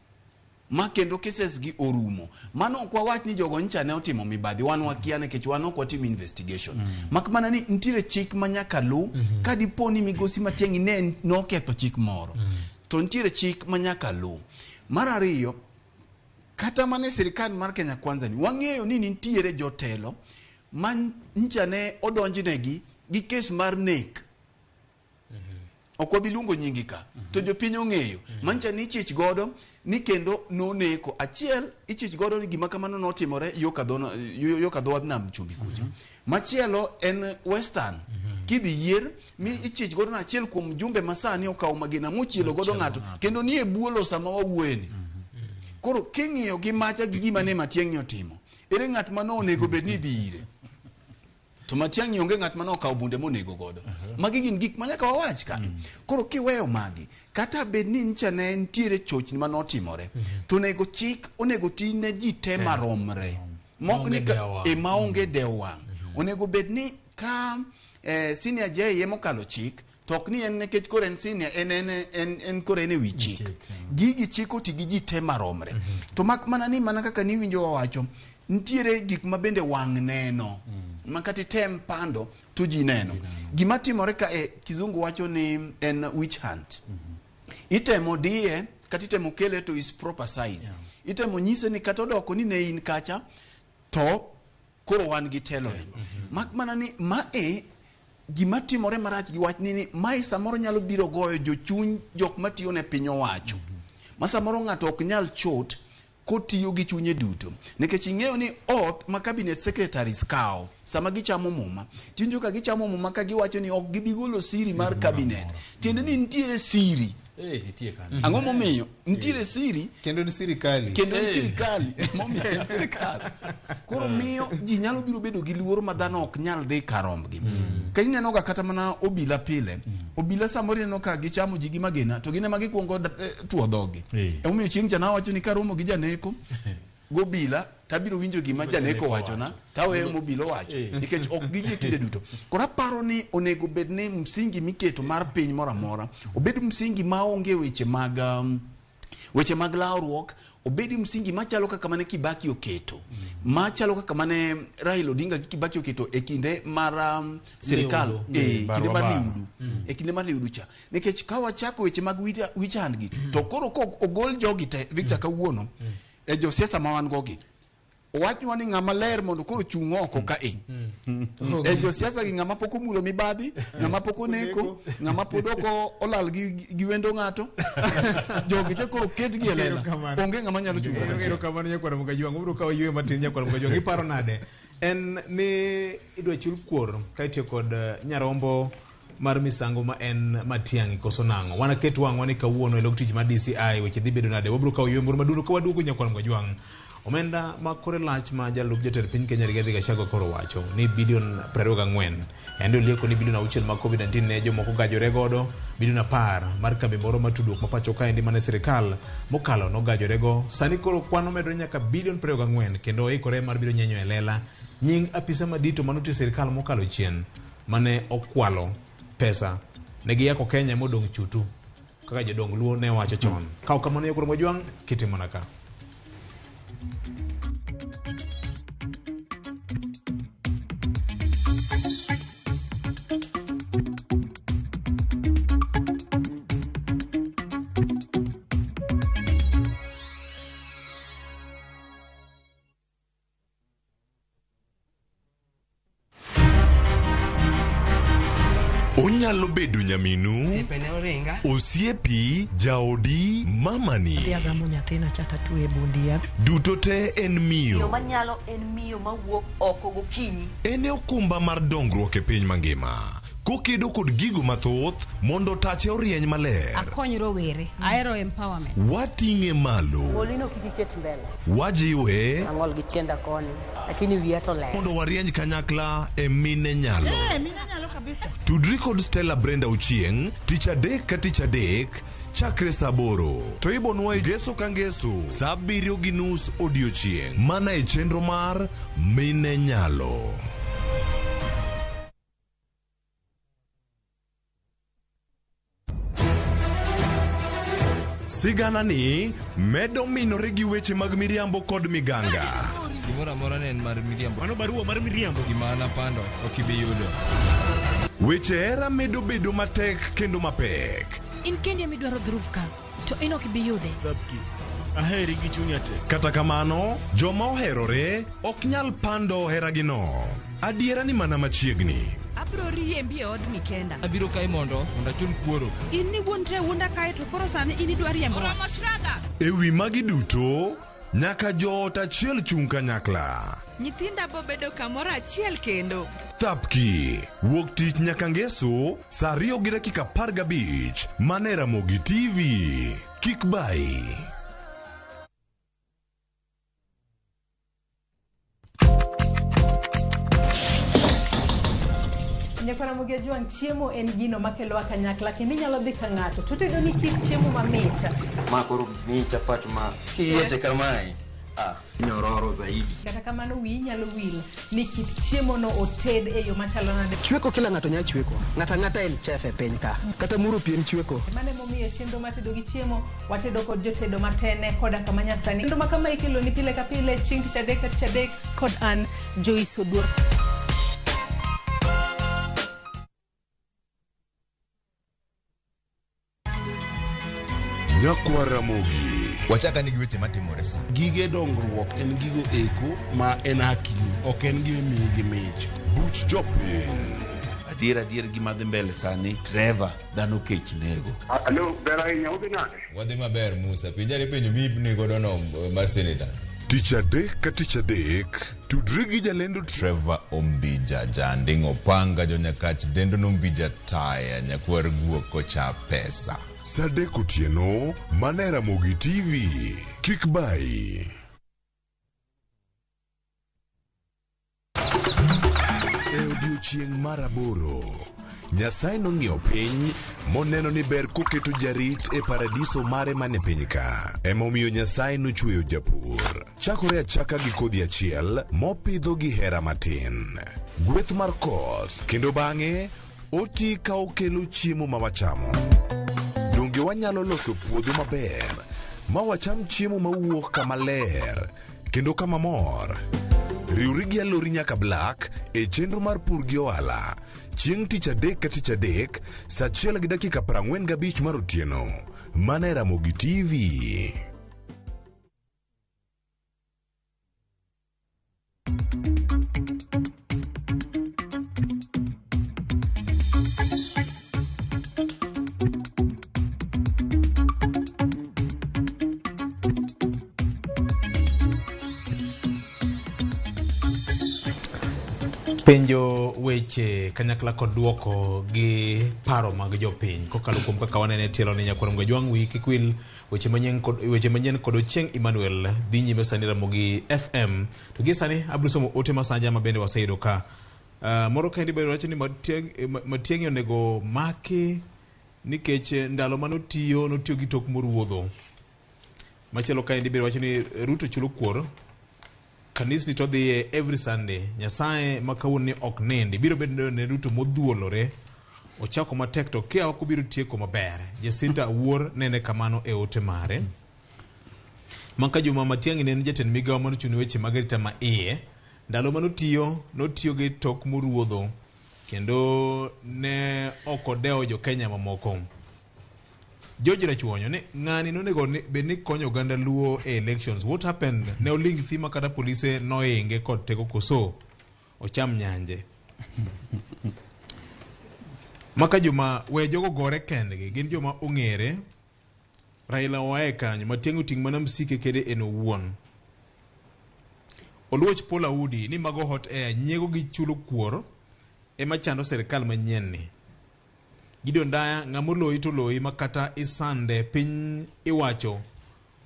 Ma kendo cases gi orumo. Mano ok wawach ni jogo ncha ne otimo mibadhi, wan wakia nikech wan ok watim investigation. Mak mana ni nitiere chik ma nyaka luw ka dipo ni migosi Matiang'i ne noketho chik moro. To nitiere chik ma nyaka luw. Mar ariyo, kata mana e sirikal mar Kenya Kwanza ni wang'eyo ni nitiere jotelo ma ncha ne odonjnegi gi kes mar nek. Ok wabi luongo nyingi ka to jopiny ong'eyo mancha ni ichich godo ni kendo noneko achiel ichich godo ni gima kamano notimore yo ka dho wadh nam chumbi kucha machielo en western kidhi yier mi ichich godo na achiel kuom jumbe masani okawo magina mochielo godo ng'ato kendo nie buolo sama wawuoyeni koro king'iyo gi macha gi gima ne Matiang'i otimo ere ng'at mane onego bed ni idhi ire to Matiang'i onge ng'at mane okawo bunde monego godo magi gin gik ma nyaka wawach ka koro kiweyo magi kata bed ni ncha ne nitiere chochni manotimore to onego chik onego ti ne ji te maromre mok ni ka, e maonge dewo wang' onego bed ni ka senior JM mokalo chik to ok ni en nikech koro en senior en koro en e wi chik gigi chik oti gi ji te maromre to mak mana ni mana kaka niwinjo wawacho nitiere gik ma bende wang' neno ma kata item pando to ji neno gima timore ka e kizungu wacho ni en witch hunt itemo diye kata itemo kele to is proper size itemo nyise ni kata odoko ni ne in kacha to koro wan gi telo ni mak mana ni mae gima timore marach gi wach ni ni mae samoro nyalo biro goyo jochuny jok matiyo ne piny owacho ma samoro ng'ato ok nyal chot kotiyo gi chunye duto nikech ing'eyo ni oath ma cabinet secretaries kawo sama gichamo muma tiwinjo ka gichamo muma ka giwacho ni ok gibi golo siri mar cabinet tiende ni nitiere siri nitie kanyo. ang'o momiyo nitiere siri kendo en sirikali kendo en sirikali momiyo en sirikal koro miyo ji nyalo biro bedo gi luoro ma dhano ok nyal dhi karombgi ka ineno ga kata mana obila pile obila samoro ineno ka gichamo ji gi magina to gin ema gikuongo tuo dhogi emomiyo chieng' cha nawacho ni karomo gi janeko gobila tabiro winjo gima janeko wachona taweyo mobila owacho nikech ok giyie kinde duto koro aparo ni onego bed ni msingi miketo mar piny moro amora obed msingi maonge weche mag weche mag lawruok obed msingi machalo kaka mane Kibaki oketo machalo kaka mane Raila Odinga gi Kibaki oketo e kinde mar sirikal e kinde mar liudu e kinde mar liudu cha nikech ka wachako weche mag wich hand gi to koro ko ogol jogi te Victor kawuono e josiasa ma wan go gi owachnwa ni ng'ama ler mondo koro chung' oko ka e e josiasa gi ng'ama pok omulo mibadhi ng'ama pok oneko ng'ama pod ok olal gi wendo ng'ato jogi te koro ketgi e lela onge ng'ama nyalo chung' kata achiel. Erokamano nyakwar Mugajwang', wabiro kawo yweyo matin nyakwar Mugajwang'. Iparo nade? En ni idwa chul kuor ka itiyo kod nyarombo mar misango ma en Matiang'i koso nang'o? Wan aket wang'wa ni kawuono e log tich mar DCI weche dhi bedo nade? Wabiro kawo yweyo moro maduong' ka waduogo nyakwar Mugajwang'. Omenda ma kore lach ma jalup jatend piny Kenya Rigathi Gachagua koro wacho ni bilion 24 en olieko ni bilion 6 mag COVID-19 ne jomoko gajore godo, bilion 10 mar kambi moro ma tudruok ma pacho kaendi mane sirikal mokalo nogajorego. Sani koro kwan omedore nyaka bilion 24 kendo oikore mar biro nyenyo e lela nying apisa madito manotiyo sirikal mokalo chien mane okwalo pesa ne giyako Kenya modong' chutu kaka jodong Luo ne wacho chon. Ka ok kamano nyakwar Mugajwang' kete mana ka. Onyalo bedo nyaminu, Osiepene oringa. osiepi, jaodi, mamani. Adhi agamo nyathina cha tatwe e bund yath. Duto te en miyo. Miyo manyalo en miyo mawuok oko gokinyi. En e okumba mar dongruok e piny mangima. Kokedo kod gigo mathoth mondo tache orieny maler. Akony rowere. Ahero empowerment. Wating'e malo. Golino kik iket mbele. Wajiwe Ang'ol gi tienda koni, lakini wiya to ler. mondo warieny kanyakla e mine nyalo. mine nyalo kabisa. Tudri kod Stella Brenda Ochieng' tich adek ka tich adek chakre saa aboro to ibonwa e ngeso ka ngeso saa abiriyo gi nus odiochieng' mana e chenro mar Mine Nyalo. Sigana ni medo minore gi weche mag miriambo kod miganga. Gimoro amora ne en mar miriambo. Mano barua mar miriambo. Gima napando ok ibi yudo. Weche hera medo bedo matek kendo mapek. In kendi ema idwaro dhuruf ka, to in ok ibi yude. Aheri gi chunya te. Kata kamano, joma oherore ok nyal pando heragino. Adiera ni mana machiegni. Abiro riembi e odni kenda. Abiro kae mondo achul kuoro. In ni wuondre awuonda kae to koro sani in idwa riembowa. E wi magi duto, nyaka joot achiel chung' kanyakla. Nyithinda bo bedo kamoro achiel kendo. Thapki, wuok tich nyaka ngeso, saa 2:15, mana e Ramogi TV. Kik bayi. Nyakwara Ramogi Ajwang', chiemo en gino makelowa kanyakla kendo inyalo dhi ka ng'ato to otedo ni kit chiemo mamit. Ma koro miyi chapat ma kiyieche kamae, ah, nyororo zaidi. Kata kamano wiyi nyalo wil ni kit chiemo no oted e yo machalo nade. Chweko kila ng'ato nyalo chweko. Ng'ato ang'ata en chef e piny ka. Kata muro pi en chweko. Mano emomiyo chenro mar tedo gi chiemo watedo kod jotedo matene koda kama nyasani. Chenro ma kama ikelo ni pile ka pile chieng' tich adek ka tich adek kod an Joyce Oduor. Nyakwar Ramogi. Wachaka ni gi weche matimore sa. Gige dongruok en gigo eko ma en hakini, ok en gima imiyi gi mich. Buch jopiny. Adier adier gima dhi mbele sani Trevor dhano kech nego. Alo, ber ahinya, udhi nade? Wadhi maber Musa, penjare penjo miipni godo no mar senator. Tich adek ka tich adek, tudri gi jalendo Trevor Ombija Janding Opanga jonyakach dendo nombija taya nyakwar guok kocha pesa. Saa adek otieno, mana e Ramogi TV. Kik bayi. E odiochieng' mar aboro, Nyasaye nong'iyo piny moneno ni ber koketo jarit e paradiso mare mane piny ka. Emomiyo Nyasaye nochweyo japur. Chakore achaka gi kodhi achiel mopidho gi hera matin. Gweth mar koth kendo bang'e oti ka okelo chiemo ma wachamo. Donge wanyalo loso puodho maber ma wacham chiemo mawuok kama ler kendo kama mor? Riwri gi Alori nyaka Black e chenro mar pur gi ohala chieng' tich adek ka tich adek saa 1:45 mar otieno mana e Ramogi TV. Penjo weche kanyakla kod duoko gi paro mag jopiny kokalo kuom kaka wanene e tielo ni nyakwar Mgajwang' wiyi kik wil weche manyien kod weche manyien kod Ochieng' Emmanuel dhi nyime sani Ramogi FM to gie sani abiro somo ote masanja ma bende waseyudo ka moro kaendi bende wacho ni Matiang'i onego maki nikech ndalo manotiyo notiyo gi tok moruodho. Machielo kaendi bende wacho ni Ruto chulo kuor kanisni to dhiye every Sunday. Nyasaye ma kawuono ni ok nindi biro bedo ne Ruto modhuolore ochako matek to kia ok obiro tieko maber. Jacinta Awuor nene kamano e ote mare. Maka Juma Matiang'i ne en jatend migawo manochung' ne weche mag arita ma iye. Ndalo manotiyo, notiyo gi tok moruodho kendo ne ok odewo jo Kenya mamoko. George Rachuonyo ni ng'ani nonego bed ni konyo oganda Luo e elections. What happened? Ne oling thi ma kata polise noinge kod teko koso ocham nyanje. Maka joma we jogo gore kendgi gin joma ong'ere. Raila oae kanyo, Matiang'i oting' mana msike kende en owuon. Oluoch Paul Audi ni mago hot air nyiego gi chulo kuor ema chando sirkal manyien ni. Gideon Ndaya ng'ama oloyi to oloyi ma kata isande piny iwacho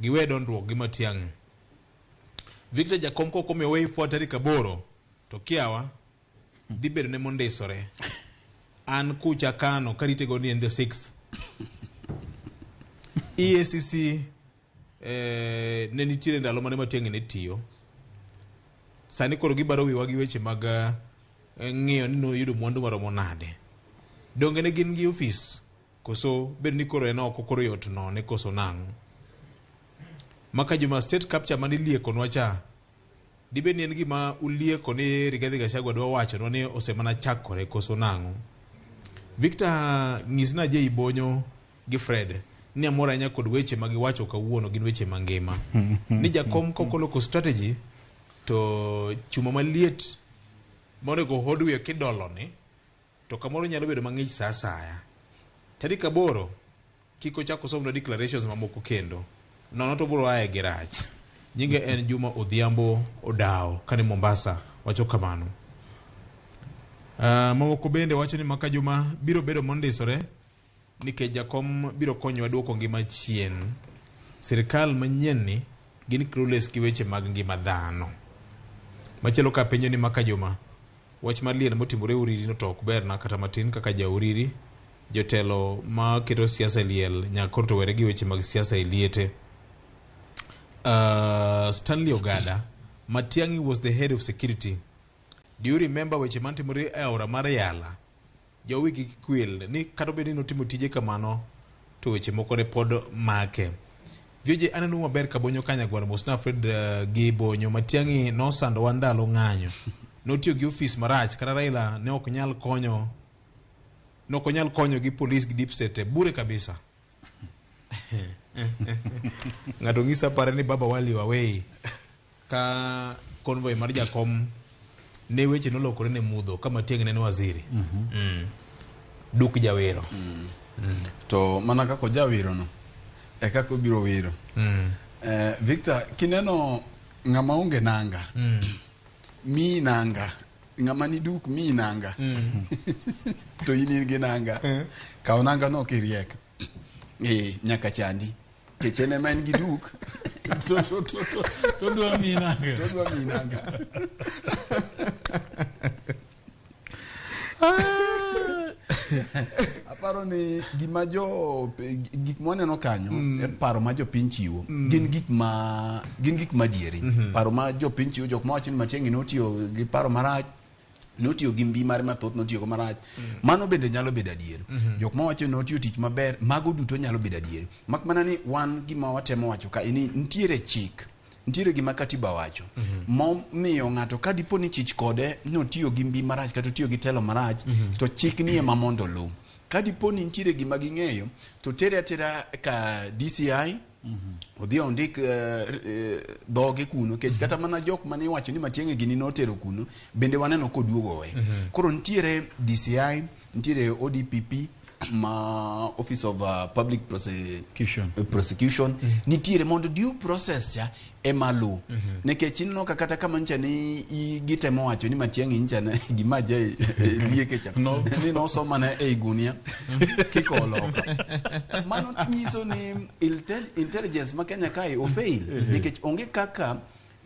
giwe dondruok gi Matiang'i. Victor Jakom kok omiyo way forward tarik 8 to kiawa dhi bedo ne mondisore. An kucha kano karite go ni en the 6th. EACC ne nitiere ndalo mane Matiang'i ne tiyo. Sani koro gibaro wiwa gi weche mag ng'iyo ni noyudo mwandu maromo nade. Donge ne gin gi ofis koso bed ni koro en oko koro yot none koso nang'o. Maka juma state capture mane iliekonwa cha dibed ni en gima ulieko ni Rigathi Gachagua dwa wachonwa ni osemana chakore koso nang'o. Victor nyisna Jay Bonyo gi Fred ni amor ahinya kod weche ma giwacho kawuono gin weche mangima. Ni jakom kok oloko strategy to chuma maliet monego hod wiye kidolo ni to kamoro nyalo bedo mang'ich sa asaya. Tarik 8 kik ochak osomna declarations mamoko kendo. Nono to biro aye gi rach. Nyinge en Juma Odhiambo Odawo kane Mombasa wacho kamano. Mamoko bende wacho ni maka Juma biro bedo mondisore nikech jakom biro konyowa duoko ngima chien. Sirkal manyien ni gin clueless gi weche mag ngima dhano. Machielo ka penjo ni maka Juma wach mar liel motimore Uriri no to ok berna kata matin kaka ja Uriri. Jotelo ma keto siasa e liel nyaka koro to were gi weche mag siasa e liete. Stanley Ogada, Matiang'i was the head of security. Do you remember weche mantimore e aora mar Yala? Jowi gi kwil ni kata obedo ni notimo tije kamano to weche moko ne pod make. Vioje aneno maber kabonyo kanyagwar mosna Fred gi Bonyo. Matiang'i nosandowa ndalo ng'anyo. Notiyo gi ofis marach kata Raila ne ok nyal konyo ne ok onyal konyo gi polis gi deep state bure kabisa. Ng'ato ng'isa pare ni baba wali wawei ka convoy mar jakom ne weche nolokore ne mudho ka Matiang'i ne en waziri. Duk jawero. To mana kaka ojawiro no e kaka obiro wiro. Victor, kineno ng'ama onge nanga, miyi nanga, ng'ama ni duk miyi nanga, to in in gi nanga, kaw nanga no kiriek. Nyaka chandi. Kech en ema en gi duk. To dwa miyi nanga. To dwa miyi nanga. Aparo ni gima jo gik mwaneno kanyo e paro ma jopiny chiwo gin gik ma dieri. Paro ma jopiny chiwo, jok mawacho ni Matiang'i notiyo gi paro marach, notiyo gi mbi mare mathoth, notiyo go marach. Mano bende nyalo bedo adier. Jok mawacho ni notiyo tich maber, mago duto nyalo bedo adier. Mak mana ni wan gima watemo wacho ka ni nitiere chik, nitiere gima katiba wacho momiyo ng'ato ka dipo ni chich kode notiyo gi mbi marach kata otiyo gi telo marach, to chik ni ema mondo oluw. Ka dipo ni nitiere gima ging'eyo to tere atera ka DCI odhi ondik dhoge kuno, nikech kata mana jok mane iwacho ni Matiang'i gini notero kuno bende waneno koduogo owe. Koro nitiere DCI, nitiere ODPP ma Office of Public Prosecution, nitiere mondo due process cha ema luw. Nikech ineno ka kata kama ncha ni gitemo wacho ni Matiang'i ncha ne gima je lieke cha ni nosoma ne ei gunia kiko oloka. Mano nyiso ni intelligence ma Kenya kae ofail, nikech onge kaka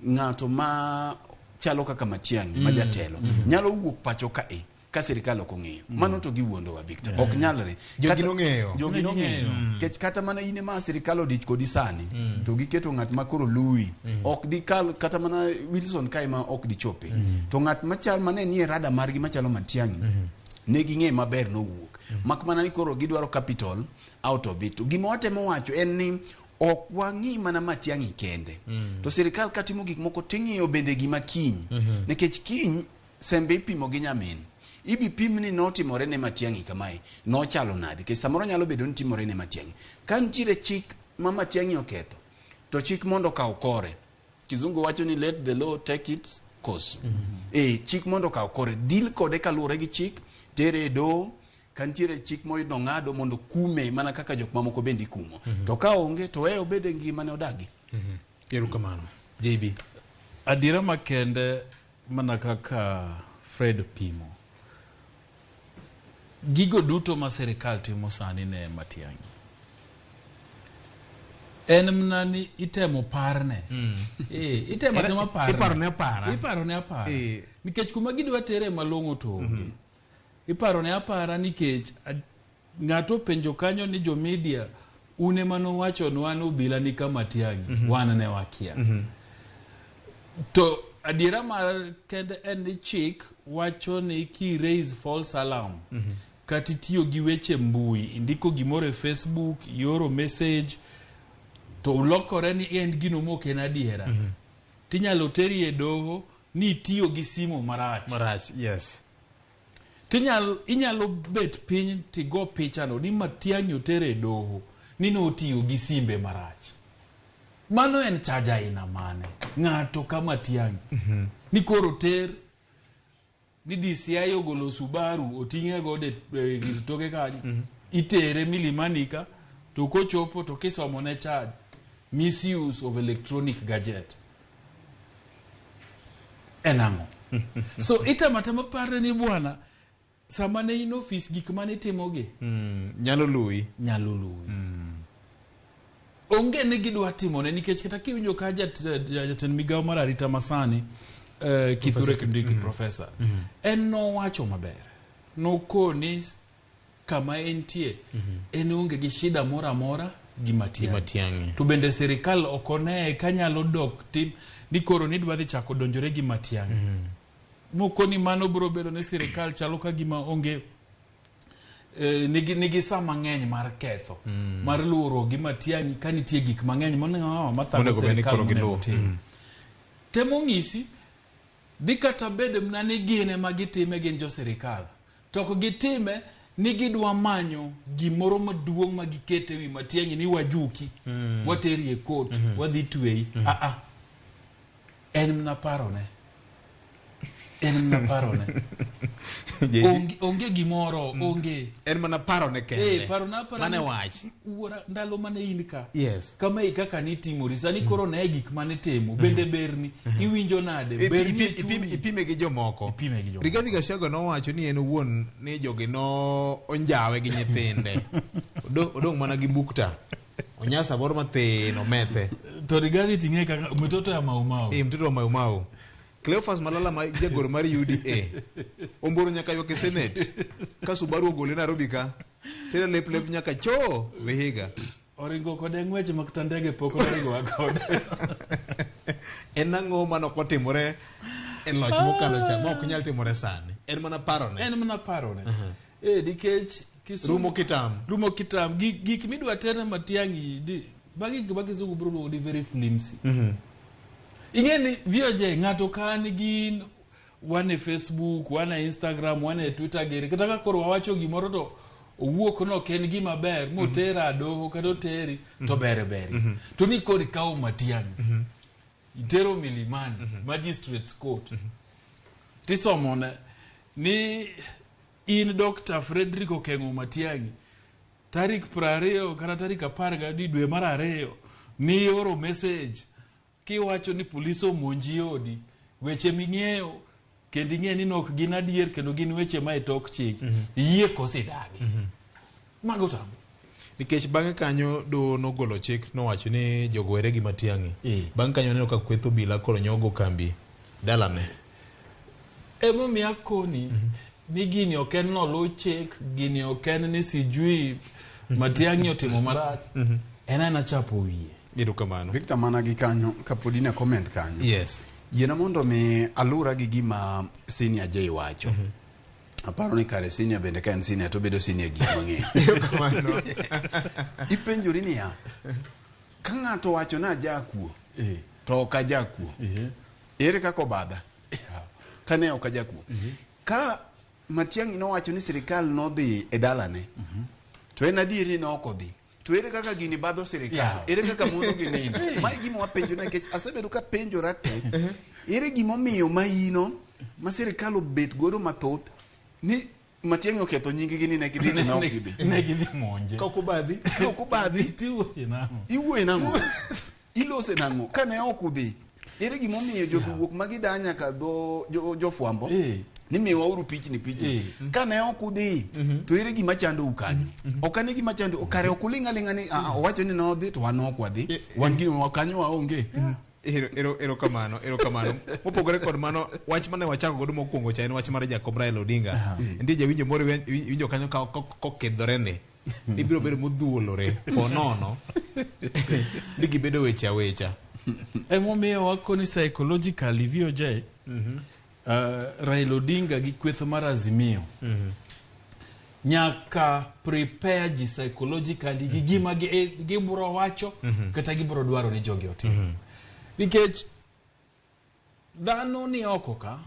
ng'ato ma chalo kaka Matiang'i ma jatelo nyalo wuok pacho kae ka sirikal ok ong'eyo. Mano to giwuondowa, Victor. Ok nyalre. Jogi nong'eyo. Jogi nong'eyo. Nikech kata mana in ema sirikal odich kodi sani, to giketo ng'at ma koro luwi. Ok dikal kata mana Wilson kae ma ok dichope. To ng'at machal mane nie rada margi machalo Matiang'i, ne ging'e maber nowuok. Mak mana ni koro gidwaro capital out of it. To gima watemo wacho en ni ok wang'i mana Matiang'i kende. To sirikal katimo gik moko ting'iyo bende gima kiny. Nikech kiny sembe ipimo gi nyamin. Ibi pim ni notimore ne Matiang'i kamae, nochalo nade? Nikech samoro nyalo bedo ni timore ne Matiang'i. Ka nitiere chik ma Matiang'i oketho, to chik mondo okaw kore. Kizungu wacho ni let the law take its course. Chik mondo okaw kore. Deal kode kaluwore gi chik, tere e doho, Ka nitiere chik moyudo ng'ado mondo kume mana kaka jok mamoko bende ikumo. To ka onge to weye obed e ngimane odagi. Erokamano. JB. Adiera makende mana kaka Fred pimo. Gigo duto ma sirikal timo sani ne Matiang'i. En mana ni itemo parne. Itemo atema parne. Iparone apara. Iparone apara. Nikech kuma gidwa tere malong'o to onge. Iparone apara nikech ng'ato penjo kanyo ni jo media une manowachonwa ni obila ni ka Matiang'i, wan ne wakia. To adiera mar kende en ni chik wacho ni ki raise false alarm kata itiyo gi weche mbui, indiko gimoro e Facebook, ioro message to ulokore ni en gino mok en adiera. Tinyalo teri e doho ni itiyo gi simo marach. Marach, yes. Tinyalo inyalo bet piny tigo pichano ni Matiang'i otere e doho ni notiyo gi simbe marach. Mano en charge aina mane? Ng'ato ka Matiang'i. Ni koro ter ni DCI ogolo Subaru oting'e godo e gir toke kanyo. Itere Milimani ka to kochopo to kisomo ne charge misuse of electronic gadget. En ang'o? So itemo atema parre ni bwana sama ne in ofis gik mane itimogi Nyalo luwi. Nyalo luwi. Onge ni gidwa timone nikech kata kiwinjo ka jatend migawo mar arita masani Kithure Kindiki professor en nowacho maber nokoni kama entie en onge gi shida moro amora gi Matiang'i. To bende sirikal ok oneye kanyalo dok tim ni koro nidwa dhi chako donjore gi Matiang'i. Mokoni mano biro bedo ni sirikal chalo ka gima onge nigi saa mang'eny mar ketho mar luoro gi Matiang'i ka nitie gik mang'eny monego mathago sirikal monego tim. Temo ng'isi ni kata bed mana ni gin ema gitime gin jo sirikal to ok gitime ni gidwa manyo gimoro maduong' ma gikete wi Matiang'i ni wajuki wateri e court wadhi tweyi. En mana parone. En mana parone. Onge gimoro, onge. En mana parone kende. Parone apara. Mane wach. Wuora, ndalo mane in ka. Yes. Kama e kaka nitimori. Sani koro ne gik mane timo. Bende berni. Iwinjo nade. Berni e chunyi. Ipime gi jomoko. Ipime gi jomoko. Rigathi Gachagua nowacho ni en owuon ni jogi no onjawe gi nyithinde. Odong' mana gi bukta. Onyasa moro mathin omethe. To Rigathi ting'e kaka mtoto ya Mau Mau. Mtoto wa Mau Mau. Cleophas Malala ma jagoro mar UDA omboro nyaka ywak e Senate ka Subaru ogole Nairobi ka tere lep lep nyaka cho Vihiga. Oringo kode ng'wech mak ta ndege pok oringo kode. En ang'o mane ok otimore e loch mokalo cha ma ok nyal timore sani? En mana parone. En mana parone. Nikech Kisumu rumo kitam. Rumo kitam. Gik midwa terne Matiang'i magi gik ma Kisumu biro luongo ni very flimsy. Ing'e ni VOJ ng'ato ka nigi wan e Facebook, wan e Instagram, wan e Twitter giri. Kata ka koro wawacho gimoro to owuok no ok en gima ber motera doho kata oteri to ber ber. To ni koro ikawo Matiang'i. Itero Milimani, Magistrates Court. Tisomone ni in Dr. Frederick Okeng'o Matiang'i tarik 20 kata tarik 12 dwe mar 2 ni oro message kiwacho ni polis omonji odi weche ming'eyo kendo ing'e ni nok gin adier kendo gin weche ma e tok chik iyie koso idagi. Mago tamo. Nikech bang'e kanyo doho nogolo chik nowacho ni jogo were gi Matiang'i. Bang' kanyo aneno ka kweth obila koro nyogo kambi dalane. Emomiyo akoni ni gini ok en noluw chik, gini ok en ni sijui Matiang'i otimo marach. En aena chapo wiye. Erokamano. Victor mana gi kanyo kapod in e comment kanyo. Yes. Yiena mondo mi alura gi gima Senior J wacho. Aparo ni kare senior bende ka en senior to obedo senior gik mang'eny. Ipenjori niya, ka ng'ato wacho ni ajakuo, to ok ajakuo. Ere kaka obadha? Kane ok ajakuo. Ka Matiang'i nowacho ni sirikal nodhi e dalane, to en adier ni ne ok odhi. To ere kaka gini badho sirikal? Ere kaka mono gi nindo? Mae gima wapenjo nikech asebedo ka penjora te. Ere gimomiyo maino ma sirikal obet godo mathoth ni Matiang'i oketho nying-gi ni ne gidhi to ne ok gidhi. Ne gidhi monje. Ka ok obadhi, ka ok obadhi. Tiwuoye nang'o? Iwuoye nang'o? Ilose nang'o? Ka ne ok udhi, ere gimomiyo jogi wuok ma gidaa nyaka dho jofwambo ni miwauru pichni pichni. Ka ne ok udhi, to ere gima chandou kanyo? Ok ane gima chandou, kare ok uling' aling'a ni "Ah, ah, owacho ni nodhi to wan ok wadhi. Wan gima kanyo waonge. Erokamano, erokamano. Mopogore kod mano, wach mane wachako godo mokwongo cha en wach mar Jakom Raila Odinga. Nitie jawinjo moro iwinjo kanyo ka kokidhore ni ibiro bedo modhuolore po nono ni gibedo weche awecha. Emomiyo wakoni psychologically VOJ Raila Odinga gi kweth mar Azimio nyaka prepare ji psychologically gi gima gibiro wacho kata gibiro dwaro ni jogi otim. Nikech dhano ni oko ka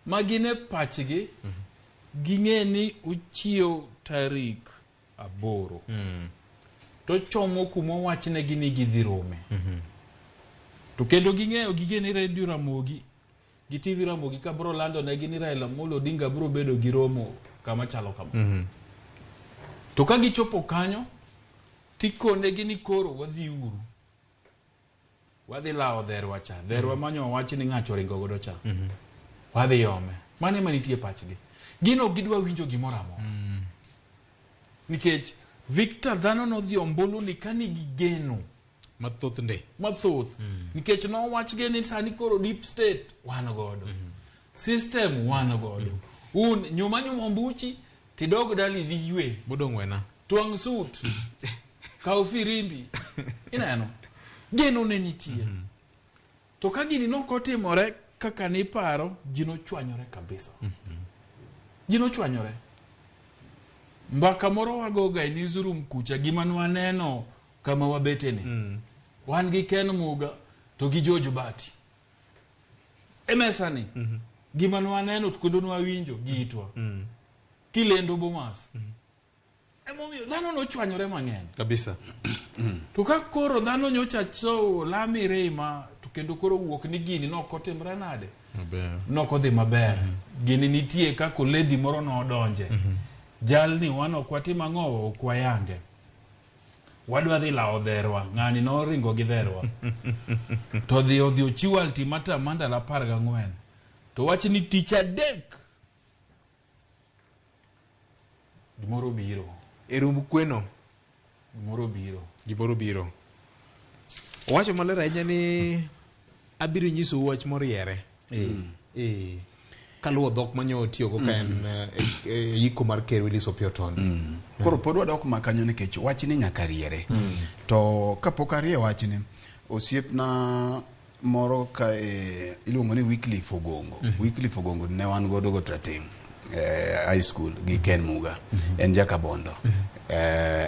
ma gin e pachgi ging'e ni uchiew tarik 8 to chomo kuma owachnegi ni gidhi rome. To kendo ging'eyo gige ni Radio Ramogi gi TV Ramogi ka bro lando negi ni Raila Amolo Odinga bro bedo gi romo kama chalo kama. To ka gichopo kanyo tikonegi ni koro wadhi uru. Wadhi lawo dherwa cha. Dherwa manyo wach ni ng'acho oringo godo cha. Wadhi yome. Mano ema nitie pachgi. Gin ok gidwa winjo gimoro amora. Nikech Victor dhano nodhi ombulu ni ka nigi geno mathoth nde mathoth nikech nowachgi ni sani koro deep state wan godo system wan godo un nyuma nyuma ombuchi tidog dali dhi ywe modong' wena twang' sut kaw firimbi ineno geno ne nitie to ka gini nokotimore kaka niparo ji nochwanyore kabisa ji nochwanyore mbaka moro wagoga e newsroom kucha gima nwaneno kama wabeteni wan gi Ken Muga to gi George Bati e mesa ni gima nwaneno to kendo nwawinjo gi itwa kilendo Bomas emomiyo dhano nochwanyore mang'eny kabisa to ka koro dhano nyocha so lami rima to kendo koro wuok ni gini nokotimre nade maber nokodhi maber gini nitie kaka oledhi moro nodonje jalni wan ok watim ang'o ok wayange wadwa dhi lawo dherwa ng'ani noringo gi dherwa to dhi odhi ochiwo ultimatum mar ndalo 14 to wach ni tich adek gimoro biro e rumb kweno gimoro biro gimoro biro owacho maler ahinya ni abiro nyisou wach moriere kaluwo dhok manyo otiyogo ka en e iko mar ker Willis Opiyo Otondo. Koro pod wadok ma kanyo nikech wachni nyaka riere. To kapok arie wachni, osiepna moro ka iluongo ni Wycliffe Ogongo. Wycliffe Ogongo ne wan godo go Trateng high school gi Ken Muga. En jakabondo.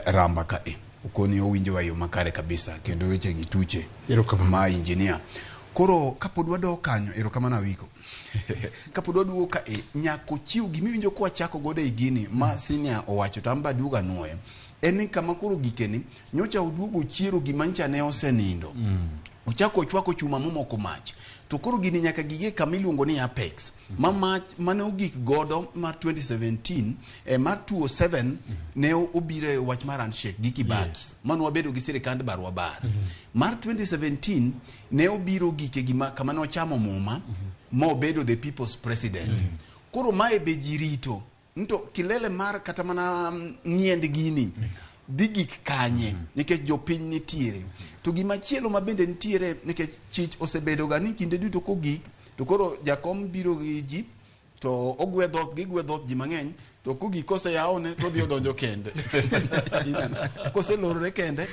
Ramba ka e. Okoni owinjo e yo makare kabisa kendo weche gi tuche ma engineer. Koro kapod wadok kanyo, erokamano Awiko. Kapod waduogo ka e, nyaka ochiw gimiwinjo kwachako godo e gini ma senior owacho to an be aduogo anuoyo. En ni kama koro gikeni, nyocha oduogo ochiero gima nyocha ne osenindo. Ochako ochwako chuma momoko mach. To koro gini nyaka gige kama iluongo ni apex. Ma mach mane ogik godo mar 2017, mar 2007 ne obiro e wach mar handshake gi Kibaki. Mane wabedo gi sirikand barua bar. Mar 2017 ne obiro gike gima kama ne ochamo muma ma obedo the people's president. Koro mae be ji rito. Nto kilele mar kata mana ng'iend gini dhi gik kanye nikech jopiny nitiere. To gima chielo ma bende nitiere nikech chich osebedo ga ni kinde duto kogik to koro jakom biro gi ji to ogwe dhoth gigwe dhoth ji mang'eny to kogik koseyawne to odhi odonjo kende. Koselorore kende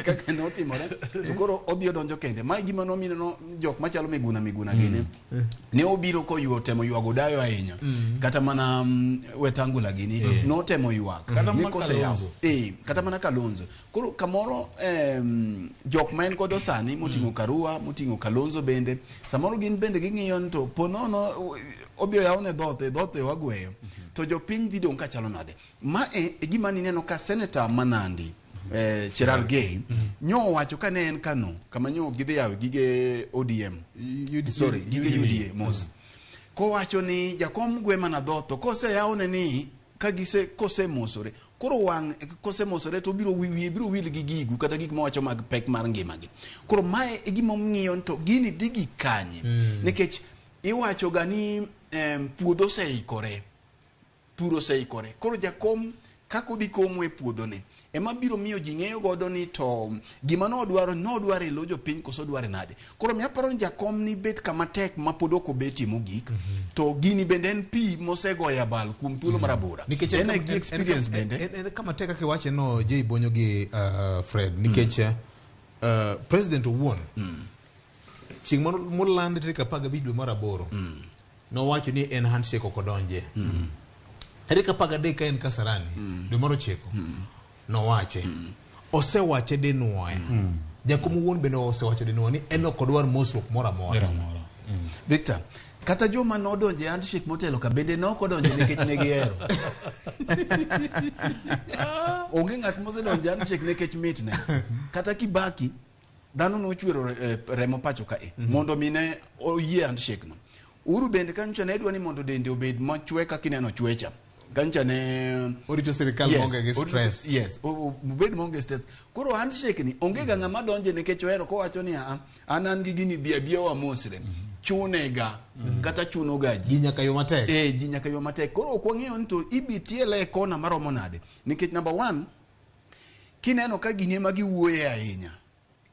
kaka ne otimore to koro odhi odonjo kende. Mae gima nomiyo jok machalo Miguna Miguna gini ne obiro koyuo temo ywago dayo ahinya. Kata mana Wetangula gini notemo ywak. Kata Ni mana koseyaw. Kalonzo. Kata mana Kalonzo. Koro kamoro jok ma en godo sani moting'o Karua, moting'o Kalonzo bende, samoro gin bende ging'iyo ni to po nono odhi oyawne dhoth, e dhoth e wagweyo. To jopiny dhi dong' kachalo nade? Ma e gima nineno ka Senator ma Nandi Cherargei nyo owacho ka ne en Kano kama nyo gidhi yawo gige ODM. Sorry, gige UDA mos. Kowacho ni jakom gwe mana dhoth to koseyawne ni kagise kosemosore koro wang' kosemosore to obiro wiye biro wil gi gigu kata gik mawacho mag pek mar ngimagi. Koro mae e gima ong'iyo ni to gini dhi gi kanye. Nikech iwacho ga ni puodho oseikore, pur oseikore. Koro jakom kaka odhi komo e puodhoni ema biro miyo ji ng'eyo godo ni to gima nodwaro nodwaro e lo jopiny koso odware nade. Koro miyo aparo ni jakom ni bet kama tek ma pod ok obetie mogik. To gini bende en pi mosegoyo abal kuom thuolo marabora. Nikech en gi experience bende. En kama tek kaka iwache no Jay Bonyo gi Fred nikech president owuon chieng' moland tarik 15 dwe mar 8 nowacho ni en handshake ok odonje. Tarik 13 ka en Kasarani dwe mar 9 nowache. Osewache dinwoya. Jakom owuon bende osewacho dinwoya ni en ok odwar mosruok moro amora. Victor, kata joma nodonje e handshake motelo ka bende ne ok odonje nikech ne gihero. Onge ng'at mosedonje e handshake nikech mitne. Kata Kibaki, dhano nochwero remo pacho kae mondo mi ne oyie handshake no. Uhuru bende kanyocha ne dwa ni mondo dende obed machwe kaka ineno chwecha. Kanyocha ne orito sirikal maonge gi stress. Yes, obed maonge stress. Koro handshake ni onge ga ng'ama donje nikech ohero kowacho ni an gi gini bi abiya wamosre. Chunega kata chuno ga ji. Ji nyaka yo matek. Ji nyaka yo matek. Koro ok wang'eyo ni to ibi tiele e kona maromo nade. Nikech number 1, kineno ka gini ema giwuoye ahinya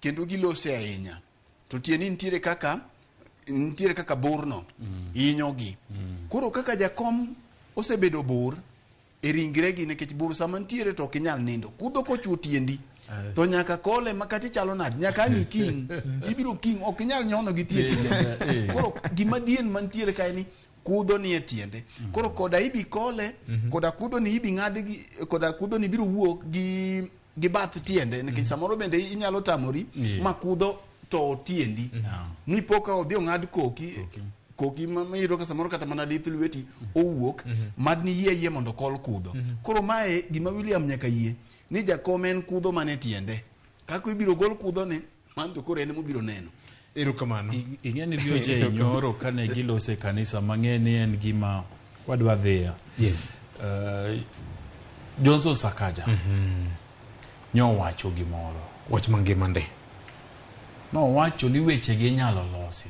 kendo gilose ahinya to tieni nitiere kaka burno hinyogi. Koro kaka jakom osebedo bur e ringregi nikech bur sama nitiere to ok inyal nindo. Kudho kochwo tiendi to nyaka kole ma kata ichalo nade, nyaka ang' iking. Ibiro king, ok inyal nyono gi tiendi te. Koro gima dien mantiere kae ni kudho ni e tiende. Koro koda ibi kole, koda kudho ni ibi ng'ad gi, koda kudho ni biro wuok gi bath tiende nikech samoro bende inyalo tamori ma kudho to tiendi. Nipo ka odhi ong'ad koki, koki ma iyudo ka samoro kata mana lith lweti owuok, mad ni yie mondo kol kudho. Koro mae gima William nyaka yie ni jakom en kudho mane tiende. Kaka ibiro gol kudho ni, mano to koro en mobiro neno. Erokamano. Ing'e ni VOJ nyoro kane gilose e kanisa mang'e ni en gima wadwa dhiye. Yes. Johnson Sakaja nyowacho gimoro. Wach mangima nde. Nowacho ni wechegi inyalo losi.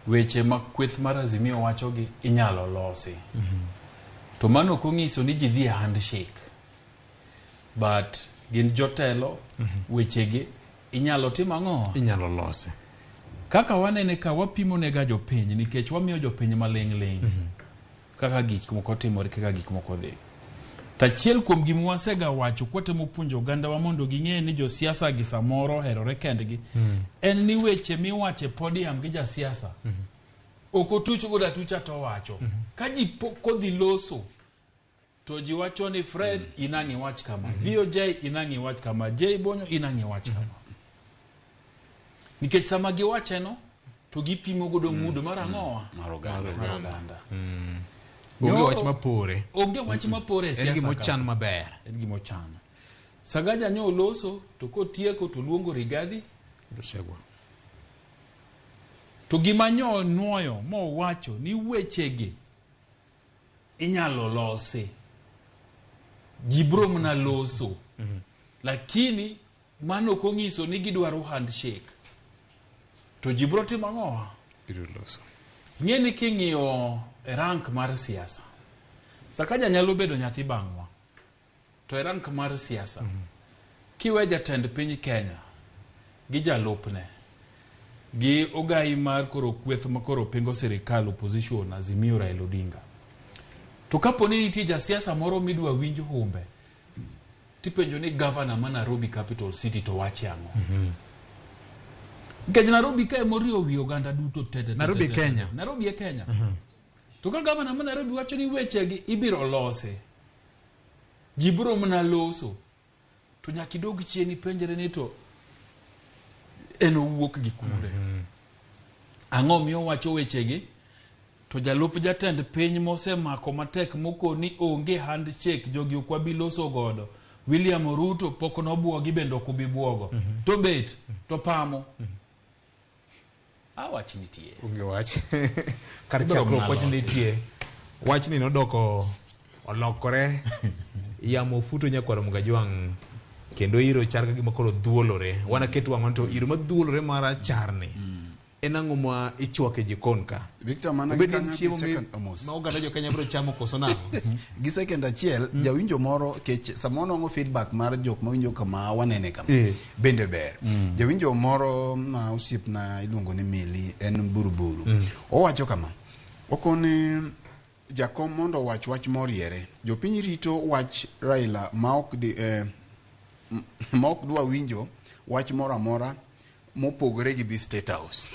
Weche ma kweth mar Azimio wachogi inyalo losi. To mano ok onyiso ni ji dhi e handshake. But gin jotelo, wechegi inyalo timo ang'o? Inyalo losi. Kaka wanene ka wapimo nega jopiny nikech wamiyo jopiny maling' ling'. Kaka gik moko timore, kaka gik moko dhi. Tachiel kuom gima wasega wacho kwatemo puonjo ogandawa mondo ging'e ni josiasa gi samoro oherore kendgi en ni weche miwache podium gi jasiasa ok otuch godo atucha to wacho. Ka ji pok odhi loso to ji wacho ni Fred inang'i wach kama, VOJ inang'i wach kama, J Bonyo inang'i wach kama. Nikech sama giwacheno to gipimo godo mudo mar ang'owa? Mar oganda. Mar oganda. Onge wach mapore. Onge wach mapore e siasa. En gima ochan maber. En gima ochan. Sakaja nyo oloso to kotieko to luongo Rigathi Gachagua. To gima nyo nuoyo mowacho ni wechegi inyalo losi. Ji biro mana loso. Lakini mano ok onyiso ni gidwaro handshake. To ji biro timo ang'owa? Biro loso. Ing'e ni king'iyo e rank mar siasa, Sakaja nyalo bedo nyathi bang'wa. To e rank mar siasa, kiwe jatend piny Kenya gi jalupne gi ogai mar koro kweth ma koro pingo sirikal opposition Azimio Raila Odinga, to kapo ni nitie jasiasa moro midwa winj humbe, tipenjo ni gavana ma Nairobi Capital City to wache ang'o? Nikech Nairobi ka emoriwo wi oganda duto te. Nairobi Kenya. Nairobi e Kenya. To ka gavana ma Nairobi wacho ni wechegi ibiro lose, ji biro mana loso, to nyaka idog chien ipenjre ni to en owuok gi kure. Ang'o miyo wacho wechegi? To jalup jatend piny mosemako matek mokoni onge handshake, jogi ok wabi loso godo. William Ruto pok nobuogi bende ok obi buogo. To bet, to pamo. A wach nitie. Onge wach. Kar Ibiro chakruok mana wach losi. nitie. Wachni nodoko olokore. Yamo futo nyakwar Mugajwang' kendo iro chal ka gima koro dhuolore. Wan aket wang'wa to iro madhuolore maracharni. En ang'o ma ichwako e jikon ka? Victor, mana Obed ni en gi kanyo chiemo gi second omos. ma oganda jo Kenya biro chamo koso nang'o? Gi second achiel, jawinjo moro kech sama wanwang'o feedback mar jok mawinjo kama wanene kama bende ber. Jawinjo moro ma osiepna iluongo ni Mili en Buruburu. Owacho kama, okoni jakom mondo owach wach moriere. Jopiny rito wach Raila ma ok di, ma ok dwa winjo wach moro amora mopogore gi dhi State House.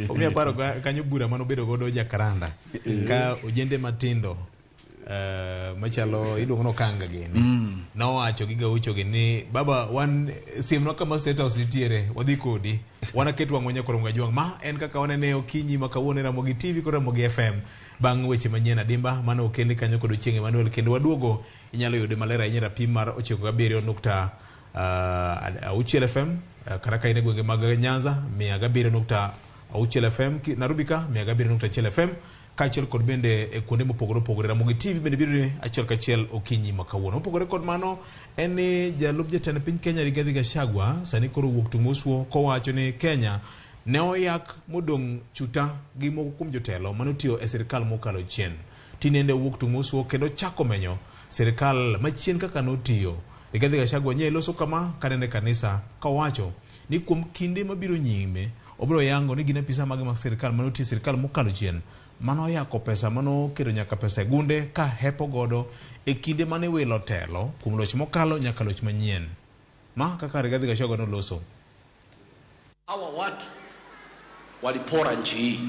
Omiyo aparo kanyo bura mane obedo godo Jacaranda ka ojende matindo machalo iluongo ni Okanga gini nowacho gi Gaucho gi ni baba wan siemnwa kama State House nitiere wadhi kodi wan aket wang'wa nyakwar Mugajwang' ma en kaka wanene okinyi ma kawuono e Ramogi TV kod Ramogi FM bang' weche manyien adimba mane okelni kanyo kod Ochieng' Emmanuel kendo waduogo inyalo yude maler ahinya e rapim mar 97.6 FM kata ka in e gwenge mag Nyanza 107.6 FM, Nairobi ka 107.1 FM kaachiel kod bende e kuonde mopogore opogore. Ramogi TV bende biro ni achiel kachiel okinyi ma kawuono. Mopogore kod mano en ni jalup jatend piny Kenya Rigathi Gachagua sani koro owuok tung' kowacho ni Kenya ne oyak modong' chuta gi moko kuom jotelo mane otiyo e sirikal mokalo chien. Tinende owuok tung' kendo chako menyo sirikal machien kaka notiyo. Rigathi Gachagua nye loso kama kanene kanisa kowacho ni kuom kinde mabiro nyime obiro yango ni gin apisa mage mag sirikal mane otiyo e sirikal mokalo chien mano oyako pesa mano oketo nyaka pesa e gunde ka hepo godo e kinde mane wilo telo kuom loch mokalo nyaka loch manyien. Ma kaka Rigathi Gachagua noloso. Hawa watu walipora nchi hii,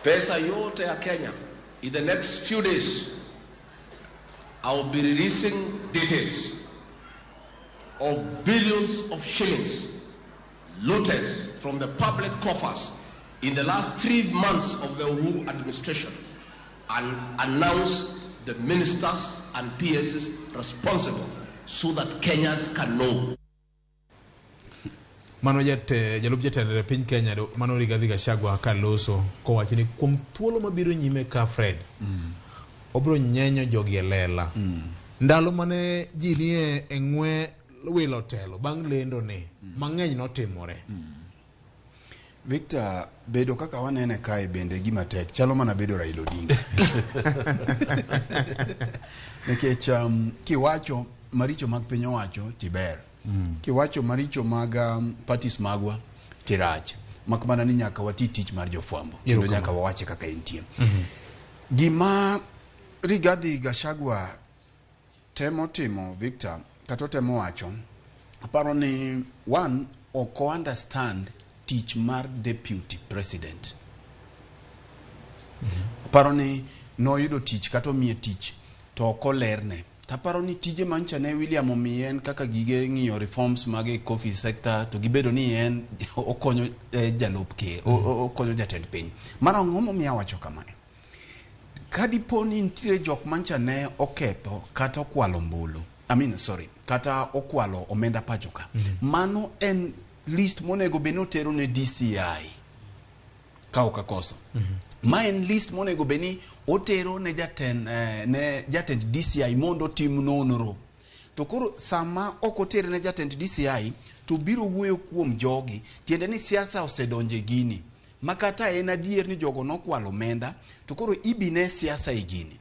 pesa yote ya Kenya. In the next few days I will be releasing details of billions of shillings looted from the public coffers in the last 3 months of the Uhuru administration and announce the ministers and PSs responsible so that Kenyans can know. Mano jalup jatend piny Kenya mano Rigathi Gachagua kaloso kowacho ni kuom thuolo mabiro nyime ka Fred obiro nyenyo jogi e lela. Ndalo mane ji nie e ng'we wilo telo bang' lendo ni mang'eny notimore. Victor, bedo kaka wanene kae bende gima tek chalo mana bedo Raila Odinga. Nikech kiwacho maricho mag piny owacho tiber. Kiwacho maricho mag parties magwa tirach. Mak mana ni nyaka wati tich mar jofwambo kendo Erokamano. nyaka wawache kaka entie. Gima Rigathi Gachagua temo timo Victor kata otemo wacho aparo ni one ok o understand tich mar deputy president. Aparo ni noyudo tich kata omiye tich to ok olerne. Taparo ni tije mancha ne William omiye en kaka gige ng'iyo reforms mag e coffee sector to gibedo ni en okonyo jalup ker okonyo jatend piny. Mar ang'o momiyo awacho kamae? Ka dipo ni nitiere jok mancha ne oketho kata okwalo ombulu, I mean, sorry, kata okwalo omenda pacho ka, mano en list monego bed ni otero ne DCI ka ok akoso. Ma en list monego bed ni otero ne jatend DCI mondo otim nonro. To koro sama ok otere ne jatend DCI to biro wuoyo kuom jogi, tiende ni siasa osedonjo e gini. Ma kata en adier ni jogo nokwalo omenda, to koro ibine siasa e gini.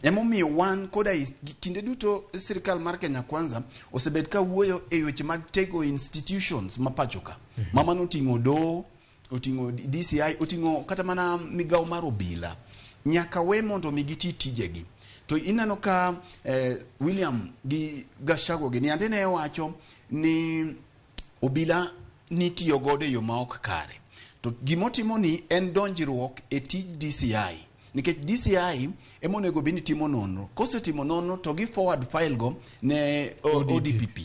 Emomiyo wan koda kinde duto sirikal mar Kenya Kwanza osebet ka wuoyo e weche mag tego institutions ma pacho ka. Ma mano oting'o doho, oting'o DCI, oting'o kata mana migawo mar obila. Nyaka we mondo mi giti tijegi. To ineno ka William gi Gachagua gi niande ne wacho ni obila nitiyo godo e yo ma ok kare. To gimotimo ni en donjruok e tij DCI. Nikech DCI ema onego bed ni timo nonro. Kosetimo nonro to gi forward file go ne ODPP.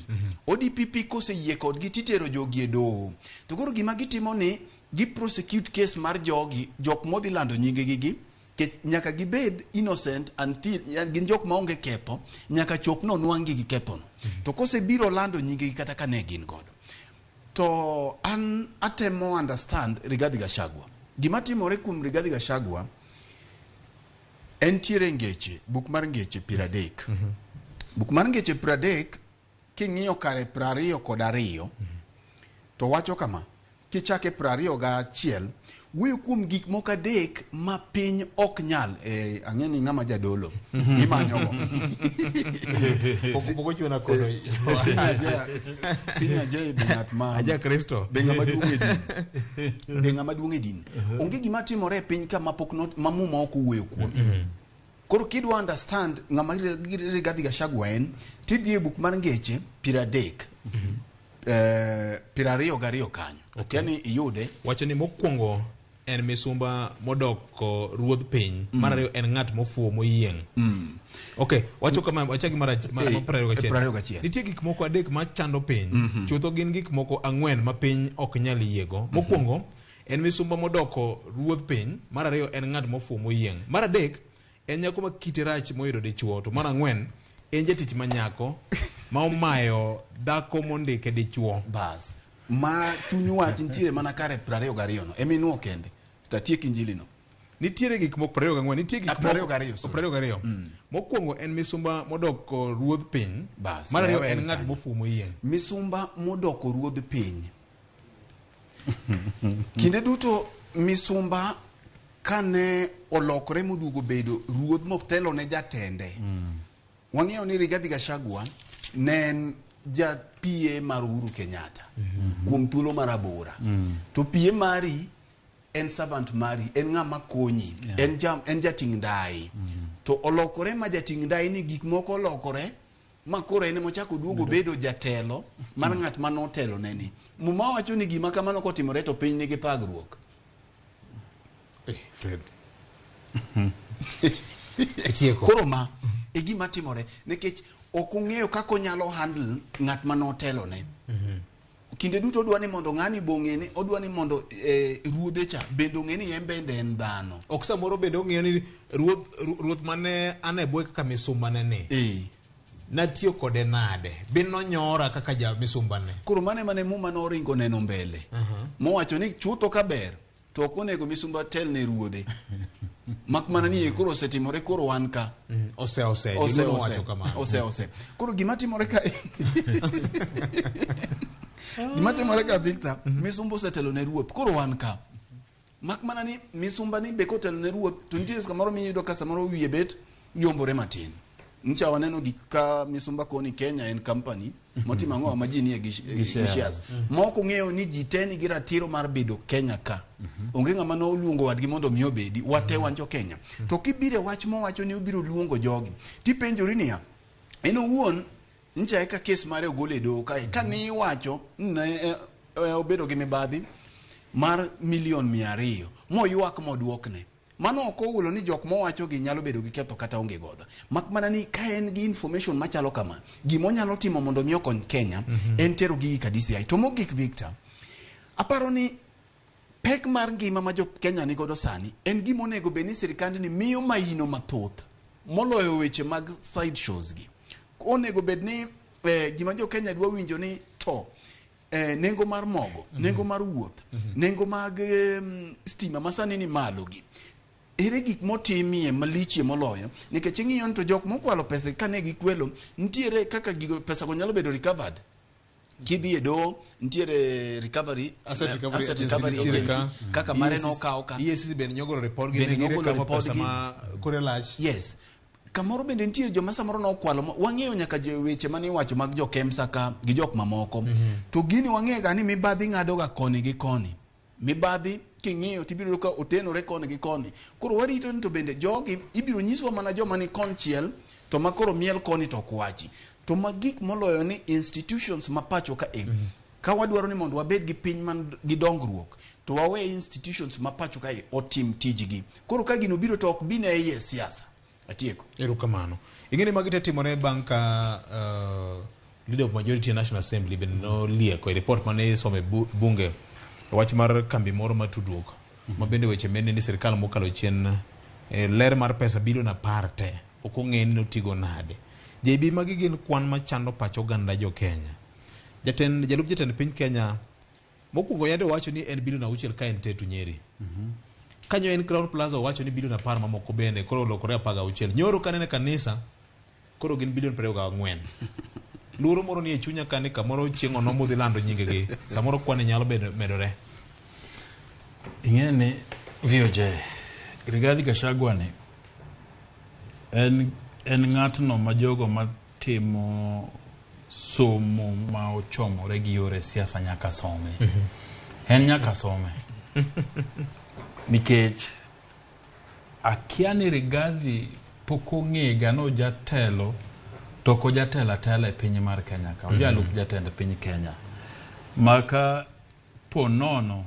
ODPP koseyie kodgi titero jogi e doho. To koro gima gitimo ni gi prosecute case mar jogi, jok modhi lando nyingegi gi. Kech nyaka gibed innocent until gin jok maonge ketho nyaka chop nonwang'gi gi kethono. To kosebiro lando nyingegi kata ka ne gin godo. To an atemo understand Rigathi Gachagua. Gima timore kuom Rigathi Gachagua entiere ngeche, buk mar ngeche 30. Buk mar ngeche 30 king'iyo kare 22 to wacho kama kichake 21 wuoyo kuom gik moko adek ma piny ok nyal ang'e ni ng'ama jadolo imanyogo Pok ochuona kono. Senior J be ng'at ma Aja Kristo. be ng'ama duong' e din be ng'ama duong' e din onge gima timore e piny ka ma pok ma muma ok owuoyo kuome. Koro kidwa understand ng'ama Rigathi Gachagua en tidhi e buk mar ngeche 30 22 kanyo. Okay. Yani iyude. Wacho ni mokwongo en misumba modoko ruodh piny. Mar ariyo en ng'at mofuwo moyieng'. Okay, wacho kama wachaki mar 21. 21. Nitie gik moko adek ma chando piny. Chutho gin gik moko ang'wen ma piny ok nyal yiego. Mokwongo en misumba modoko ruodh piny. Mar ariyo en ng'at mofuwo moyieng'. Mar adek en nyako ma kite rach moyudo dichuo. To mar ang'wen en jatich ma nyako ma omayo dhako mondike dichuo. Bas. Ma chuny wach nitiere mana kare 22 no. Eminuo kende. Tatiek injili no. Nitiere gik moko 24, nitie gik moko 22, sorry. 22. Mokwongo en misumba modoko ruodh piny. Bas. Mar ariyo wewe en ng'at kanyo. mofuwo moyieng'. Misumba modoko ruodh piny. Kinde duto misumba kane olokore moduogo bedo ruodh motelo ne jatende. Wang'eyo ni Rigathi Gachagua ne en ja PA mar Uhuru Kenyatta kuom thuolo mar abora. To PA mari en servant mari, en ng'ama konyi, en jating' ndai. To olokore ma jating' ndai ni gik moko olokore ma koro en emochako duogo bedo jatelo mar ng'at ma notelo ne ni. Muma wacho ni gima kamano kotimore to piny nigi thagruok. Fred. Itieko. Koro ma e gima timore nikech ok ong'eyo kaka onyalo handle ng'at ma notelo ne. Kinde duto odwa ni mondo ng'ani be ong'e ni odwa ni mondo ruodhe cha bende ong'e ni en bende en dhano. Ok samoro bende ong'eyo ni ruoth mane an e bwoye kaka misumba ne ni. Natiyo kode nade? Be nonyora kaka ja misumba ne? Koro mane mane muma noringo neno mbele. Mowacho ni chutho ka ber to ok onego misumba tel ne ruodhe. Mak mana ni koro osetimore koro wan ka. Ose ose, Ose, Joluo ose. nowacho kamano. Ose ose. Koro gima timore ka gima timore ka Victor, misumba osetelo ne ruoth, koro wan ka. Mak mana ni misumba ni be kotelo ne ruoth, to nitie kamoro miyudo ka samoro wiye bet yombore matin. Ncha waneno gik ka misumba koni Kenya en company motimo ang'o ma ji nie gi shares. Ma ok ong'eyo ni ji te nigi ratiro mar bedo Kenya ka. Onge ng'ama noluongo wadgi mondo mi obedi, wate wan jo Kenya. To kibiro e wach mowacho ni obiro luongo jogi, tipenjori niya, en owuon ncha eka kes mare ogol e doho kae. Kane iwacho ne obedo gi mibadhi mar milion 200 moywak moduokne. Mano ok owulo ni jok mowacho gi nyalo bedo gi ketho kata onge godo. Mak mana ni ka en gi information machalo kama, gima onyalo timo mondo mi okony Kenya en tero gigi ka DCI. To mogik Victor, aparo ni pek mar ngima ma jo Kenya ni godo sani en gima onego bed ni sirikandni miyo maino mathoth moloyo weche mag side shows gi. Onego bed ni gima jo Kenya dwa winjo ni to nengo mar mogo, nengo mar wuoth, nengo mag stima masani ni malo gi. Ere gik motimie malichie moloyo nikech ing'iyo ni to jok mokwalo pesa kane gikwelo nitiere kaka gigo pesa go nyalo bedo recovered. Kidhi e doho nitiere recovery Asset recovery asset agency recovery nitiere agency, ka. kaka mare nokaw ka. EACC bende nyogolo report gi Bende ne nogolo girecover report pesa gi. ma kore lach. Yes. Kamoro bende nitie joma samoro nokwalo wang'eyo nyaka weche mane iwacho mag jo Kemsa ka gi jok mamoko. To gini wang'eyo ga ni mibadhi ng'ado ga koni gi koni. Mibadhi king'iyo tibiro yudo ka otenore koni gi koni. Koro warito ni to bende jogi ibiro nyiswa mana joma ni konchiel to ma koro miel koni to ok wachi. To ma gik moloyo ni institutions ma pacho ka e. Ka wadwaro ni mondo wabed gi piny man gi dongruok to wawe institutions ma pacho ka e otim tijgi. Koro ka gino biro to ok bi ne iye siasa. Atieko. Erokamano. Ing'e ni magi te timore bang' ka leader of majority e National Assembly bende nolieko e report mane isomo e bunge wach mar kambi moro mar tudruok ma bende weche mene ni sirikal mokalo chien Ler mar pesa bilion 10 te ok ong'e ni notigo nade. JB, magi gin kwan machando pach oganda jo Kenya. Jalup jatend piny Kenya mokwongo yande owacho ni en bilion 6 ka en Tetu Nyeri. Kanyo en Crown Plaza owacho ni bilion 10 mamoko bende koro olokore 16. Nyoro kanene kanisa koro gin bilion 24. Luoro moro ni e chunya kani kamoro chieng' ono modhi lando nyingegi. Samoro kwan nyalo medore. Ing'e ni VOJ Rigathi Gachagua ni en ng'atno ma jogo matimo somo ma ochomore gi yore siasa nyaka some. En nyaka some. Nikech akia ni Rigathi pok ong'ega no jatelo to ok ojatelo atela e piny mar Kenya ka. Ojalup jatend piny Kenya. Maka po nono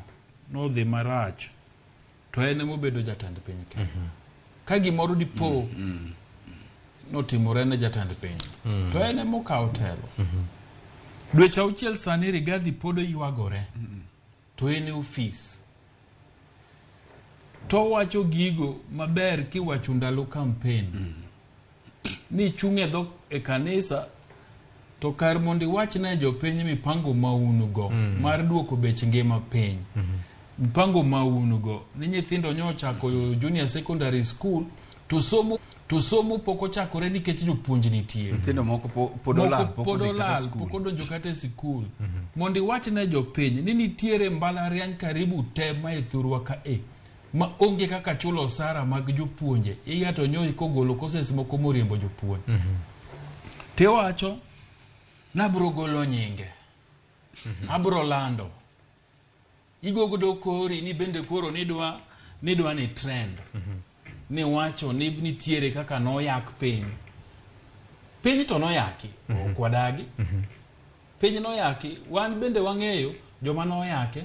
nodhi marach to en emobedo jatend piny Kenya. Ka gimoro dipo notimore ne jatend piny to en emokawo telo. Dweche 6 sani Rigathi pod oywagore to en e ofis. To wacho gigo maber kiwacho ndalo campaign. Ni chung' e dho e kanisa to kar mondo iwach ne jopiny mipango maunugo mar duoko bech ngima piny. Mipango maunugo ni nyithindo nyo ochako junior secondary school to somo pok ochakore nikech jopuonj nitie. Nyithindo moko pod olal, pok odhi kata skul. Pok odonjo kata e sikul. Mondo iwach ne jopiny ni nitiere mbalariany karibu te ma e thurwa ka e ma onge kaka chulo osara mag jopuonje. Iya to nyo kogolo courses moko moriembo jopuonj. Tiwacho nabro golo nyinge. Abro lando. Igogodo kori ni bende koro nidwa ni trend. Ni wacho ni nitiere kaka noyak piny. Piny to noyaki, ok wadagi. Piny noyaki, wan bende wang'eyo joma noyake.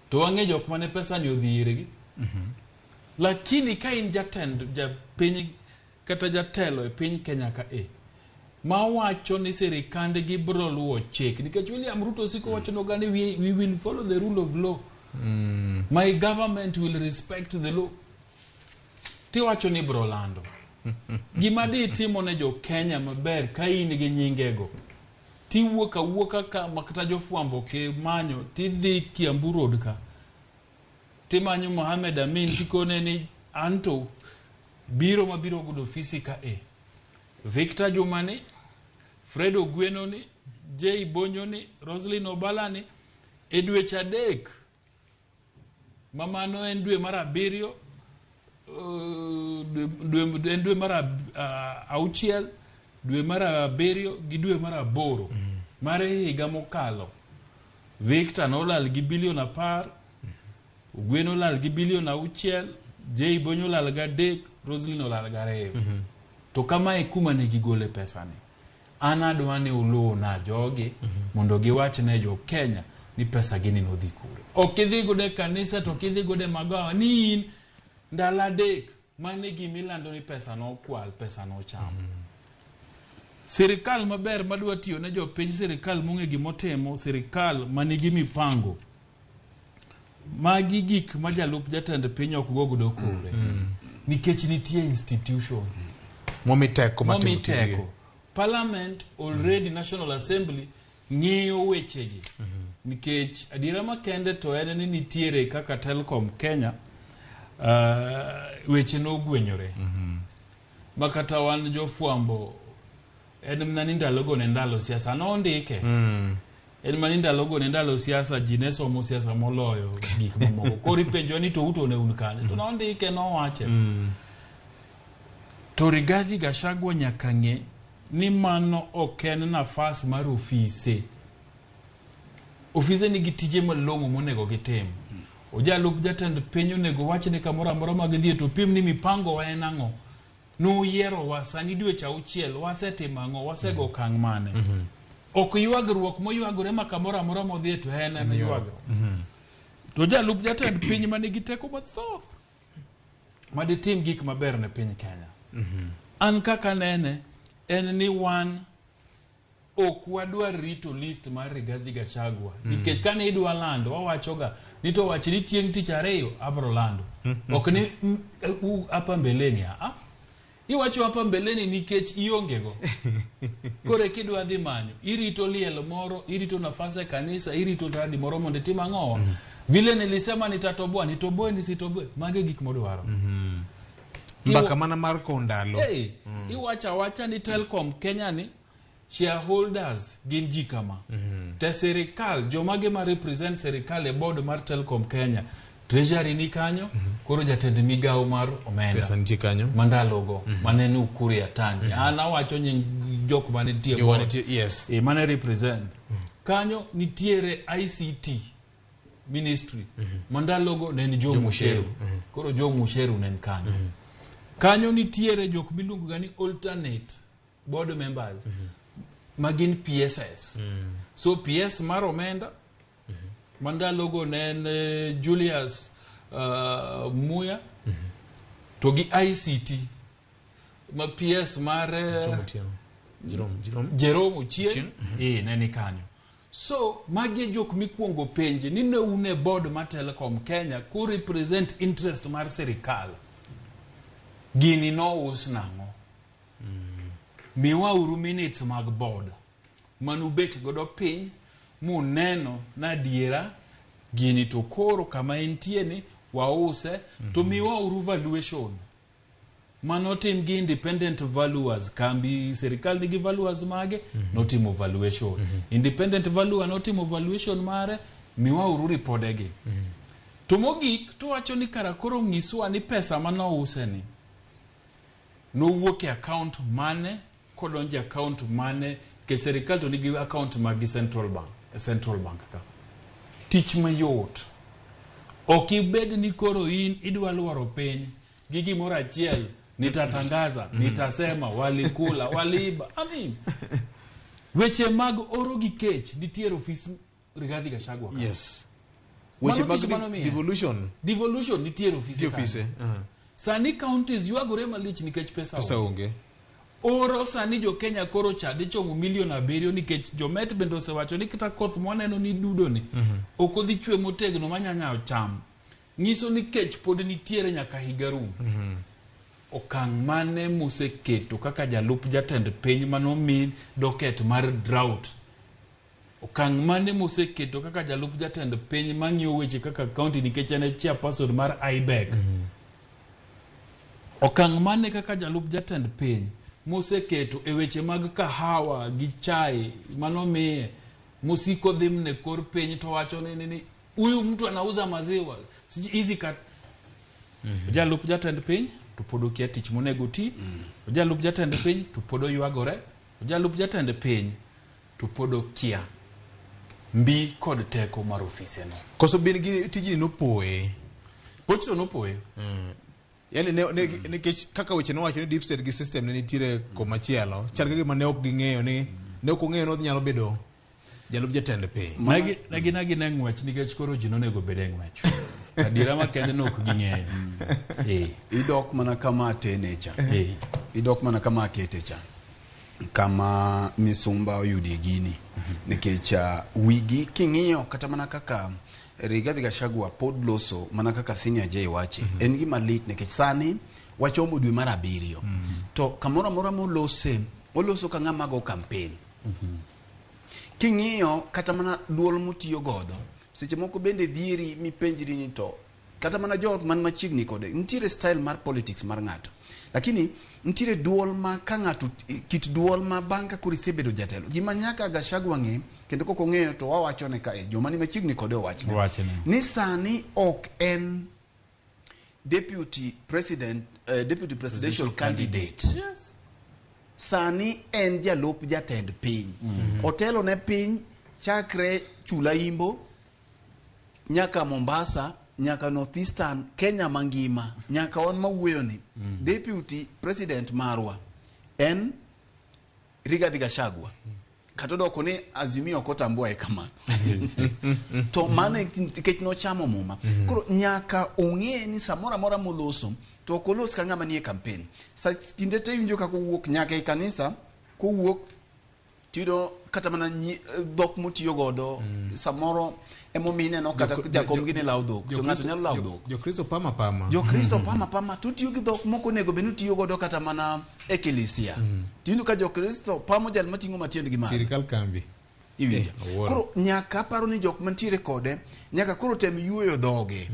To wang'eyo jok mane pesa ni odhi irgi. Lakini ka in jatend japiny kata jatelo e piny Kenya ka e ma wacho ni sirikande gi bro luwo chik nikech William Ruto osiko wacho noga ni we will follow the rule of law. My government will respect the law. Tiwacho ni bro lando. Gima di timo ne jo Kenya maber ka in gi nyingego. Tiwuok awuoka ka makata jofwambo ke manyo tidhi Kiambu Road ka. Timanyo Mohamed Amin tikone ni anto biro mabiro gudo ofisi ka e. Victor Jumani, Fred Ogweno ni, Jay Bonyo ni, Roslyn Obala ni e dweche 3 ma mano en dwe mar 7 en dwe mar 6 dwe mar 7 gi dwe mar 8 mar higa mokalo. Victor nolal gi bilion 10, Ogweno olal gi bilion 6, Jay Bonyo olal gi 3, Roslyn olal gi 2. To kama e kuma ne gigole pesa ni. An adwa ni uluwna jogi mondo giwach ne jo Kenya ni pesa gini nodhi kure. Ok idhi godo e kanisa to ok idhi godo e magawa ni in ndalo 3 mane gimilando ni pesa nokwal, pesa nocham. Sirikal maber madwa tiyo ne jopiny, sirikal mong'e gimotimo, sirikal manigi mipango. Magi gik ma jalup jatend piny ok go godo kore. Nikech nitie institution momi teko matimo tijegi. Parliament already National Assembly ng'iyo wechegi. Nikech adiera makende to en ni nitiere kaka Telcom Kenya weche nogwenyore. Ma kata wan jofwambo en mana ni ndalogo ne ndalo siasa nondike. En mana ni ndalogo ne ndalo siasa ji ne somo siasa moloyo gik mamoko. Koro ipenjo ni to uto ne un kanye? To nondike nowache. To Rigathi Gachagua nyaka ng'e ni mano ok en nafas mar ofise. Ofise nigi tije malong'o monego gitim. Ojalup jatend piny onego wach ni kamoro amora ma gidhie to pim ni mipango wa en ang'o. Nuyiero sani dweche 6 wasetimo ang'o, wasego okang' mane. Ok ywagruok moywagore ma kamoro amora modhie to en ema ywagruok. To jalup jatend piny manigi teko mathoth maditim gik maber ne piny Kenya. An kaka nene en ni wan Ok wadwar rito list mar Rigathi Gachagua nikech kane idwa lando wawachoga ni to wach ni chieng' tich ariyo abro lando ok ni hapa mbeleni a iwacho hapa mbeleni nikech iongego. Koro kidwa dhi manyo, irito liel moro, irito nafasi e kanisa, irito radi moro mondo itim ang'owa. Vile nilisema nitatoboa, nitoboe nisitoboe, mage gik modwaro. Mbaka mana mar kowo ndalo. Hey, iwacho awacha ni Telcom Kenya ni shareholders gin ji kama. Te sirikal, jomage ma represent sirikal e board mar Telcom Kenya, Treasury ni kanyo, koro jatend migawo mar omenda. Pesa nitie kanyo. Mandalogo, mane ni Ukur Yatani. An awacho nying jok mane nitie Joma board. nitie, yes. E, mane represent. Kanyo nitiere ICT ministry. Mandalogo ne en Joe Joe Musheru. Musheru. Koro Joe Musheru ne en kanyo. Kanyo nitiere jok miluongo ga ni alternate board members ma gin PSS. So PS mar omenda mandalogo ne en Julius Muya to gi ICT ma PS mar Jerome Jerome Ochieng ne ni kanyo. So magi e jok mikwongo penje ni ne un e board mar Telcom Kenya ku represent interest mar sirikal. Gini nous nang'o? Miwauru minutes mag board manubet godo piny muneno na adiera gini to koro kama entie ni wause to miwauru valuation manotim gi independent valuers. Kambi sirikal nigi valuers mage notimo valuation. Independent valuer notimo valuation mare, miwauru ripodegi. To mogik to wacho ni kara koro nyiswa ni pesa manouse ni nowuok e account mane kodonjo e account mane, nikech sirikal to nigi account mag gi central bank, e central bank ka. Tich mayot. Ok ibed ni koro in idwa luoro piny gi gimoro achiel, nitatangaza, nitasema walikula, waliiba. I mean, weche mag oro gi kech nitiere ofis Rigathi Gachagua ka. Yes. Weche Mano mag tich manomiye. devolution. Devolution nitiere ofise Nitie kanyo. ofise. Sani counties ywagore malich nikech pesa Pesa onge. Oro sani jo Kenya koro cha dhi chomo 7 million nikech jomet bende osewacho ni kata koth mwaneno ni dudo ni ok odhi chwe motegno manyanyayo cham. Nyiso ni kech pod nitiere nyaka higa rum. Okang' mane moseketo kaka jalup jatend piny manomi docket mar drought? Okang' mane moseketo kaka jalup jatend piny mang'iyo weche kaka county nikech en e chairperson mar IBEC? Okang' mane kaka jalup jatend piny moseketo e weche mag kahawa gi chai manomiye mosiko dhimne kor piny to wacho ni huyu mtu anauza maziwa sijui hizi kat Jalup jatend piny to pod okia tich monego ti. Jalup jatend piny to pod oywagore. Jalup jatend piny to pod okia mbi kod teko mar ofise no. Koso bin gi tijni nopoye. Pochno nopoye. Yani ne, nikech kaka weche nowacho ni deep state gi system ne nitiere komachielo, chal ka gima ne ok ging'eyo ni ne ok ong'eyo ni odhi nyalo bedo jalup jatend piny. Ne gin agina e ng'wech nikech koro ji nonego bed e ng'wech. Adiera makende ne ok ging'eyo. Idok mana kama atene cha. Idok mana kama akete cha. Kama misumba oyudie gini. Nikech wigi king'iyo kata mana kaka Rigathi Gachagua pod loso mana kaka Senior J wache. En gima lit nikech sani wachomo dwe mar 7. To kamoro amora molose, oloso ka ng'ama go campaign. King'iyo kata mana duol motiyo godo, seche moko bende dhieri mipenjri ni to kata mana joot man machiegni kode nitiere style mar politics mar ng'ato, lakini nitiere duol ma ka ng'ato kit duol ma bang' ka koro isebedo jatelo, gima nyaka Gachagua ng'e kendo kok ong'eyo to wawachone kae, joma ni machiegni kode owachne Owachne. ni sani ok en deputy president, deputy presidential candidate. Yes. Sani en jalup jatend piny. Otelo ne piny chakre Chula Imbo nyaka Mombasa, nyaka North Eastern Kenya mangima, nyaka wan mawuoyo ni deputy president marwa en Rigathi Gachagua. Kata odoko ni Azimio ok otambua e kamano to mano e nikech nochamo muma. Koro nyaka ong'e ni samoro amora moloso to ok olos ka ng'ama nie campaign. Sa kinde te iwinjo kaka owuok nyaka e kanisa kowuok Tiyudo kata mana dhok motiyo godo samoro emomiyo ineno kata jakom gini lawo dhok to ng'ato nyalo lawo dhok. Jokristo pama pama. Jokristo pama pama to tiyo gi dhok moko onego bed ni otiyo godo kata mana e kilisia. Tiyudo ka jokristo pamo jal mating'o matiendgi malo. Sirikal kambi. Iwinjo. Awuoro. Koro nyaka aparo ni jok mantiere kode nyaka koro tem yueyo dhoge.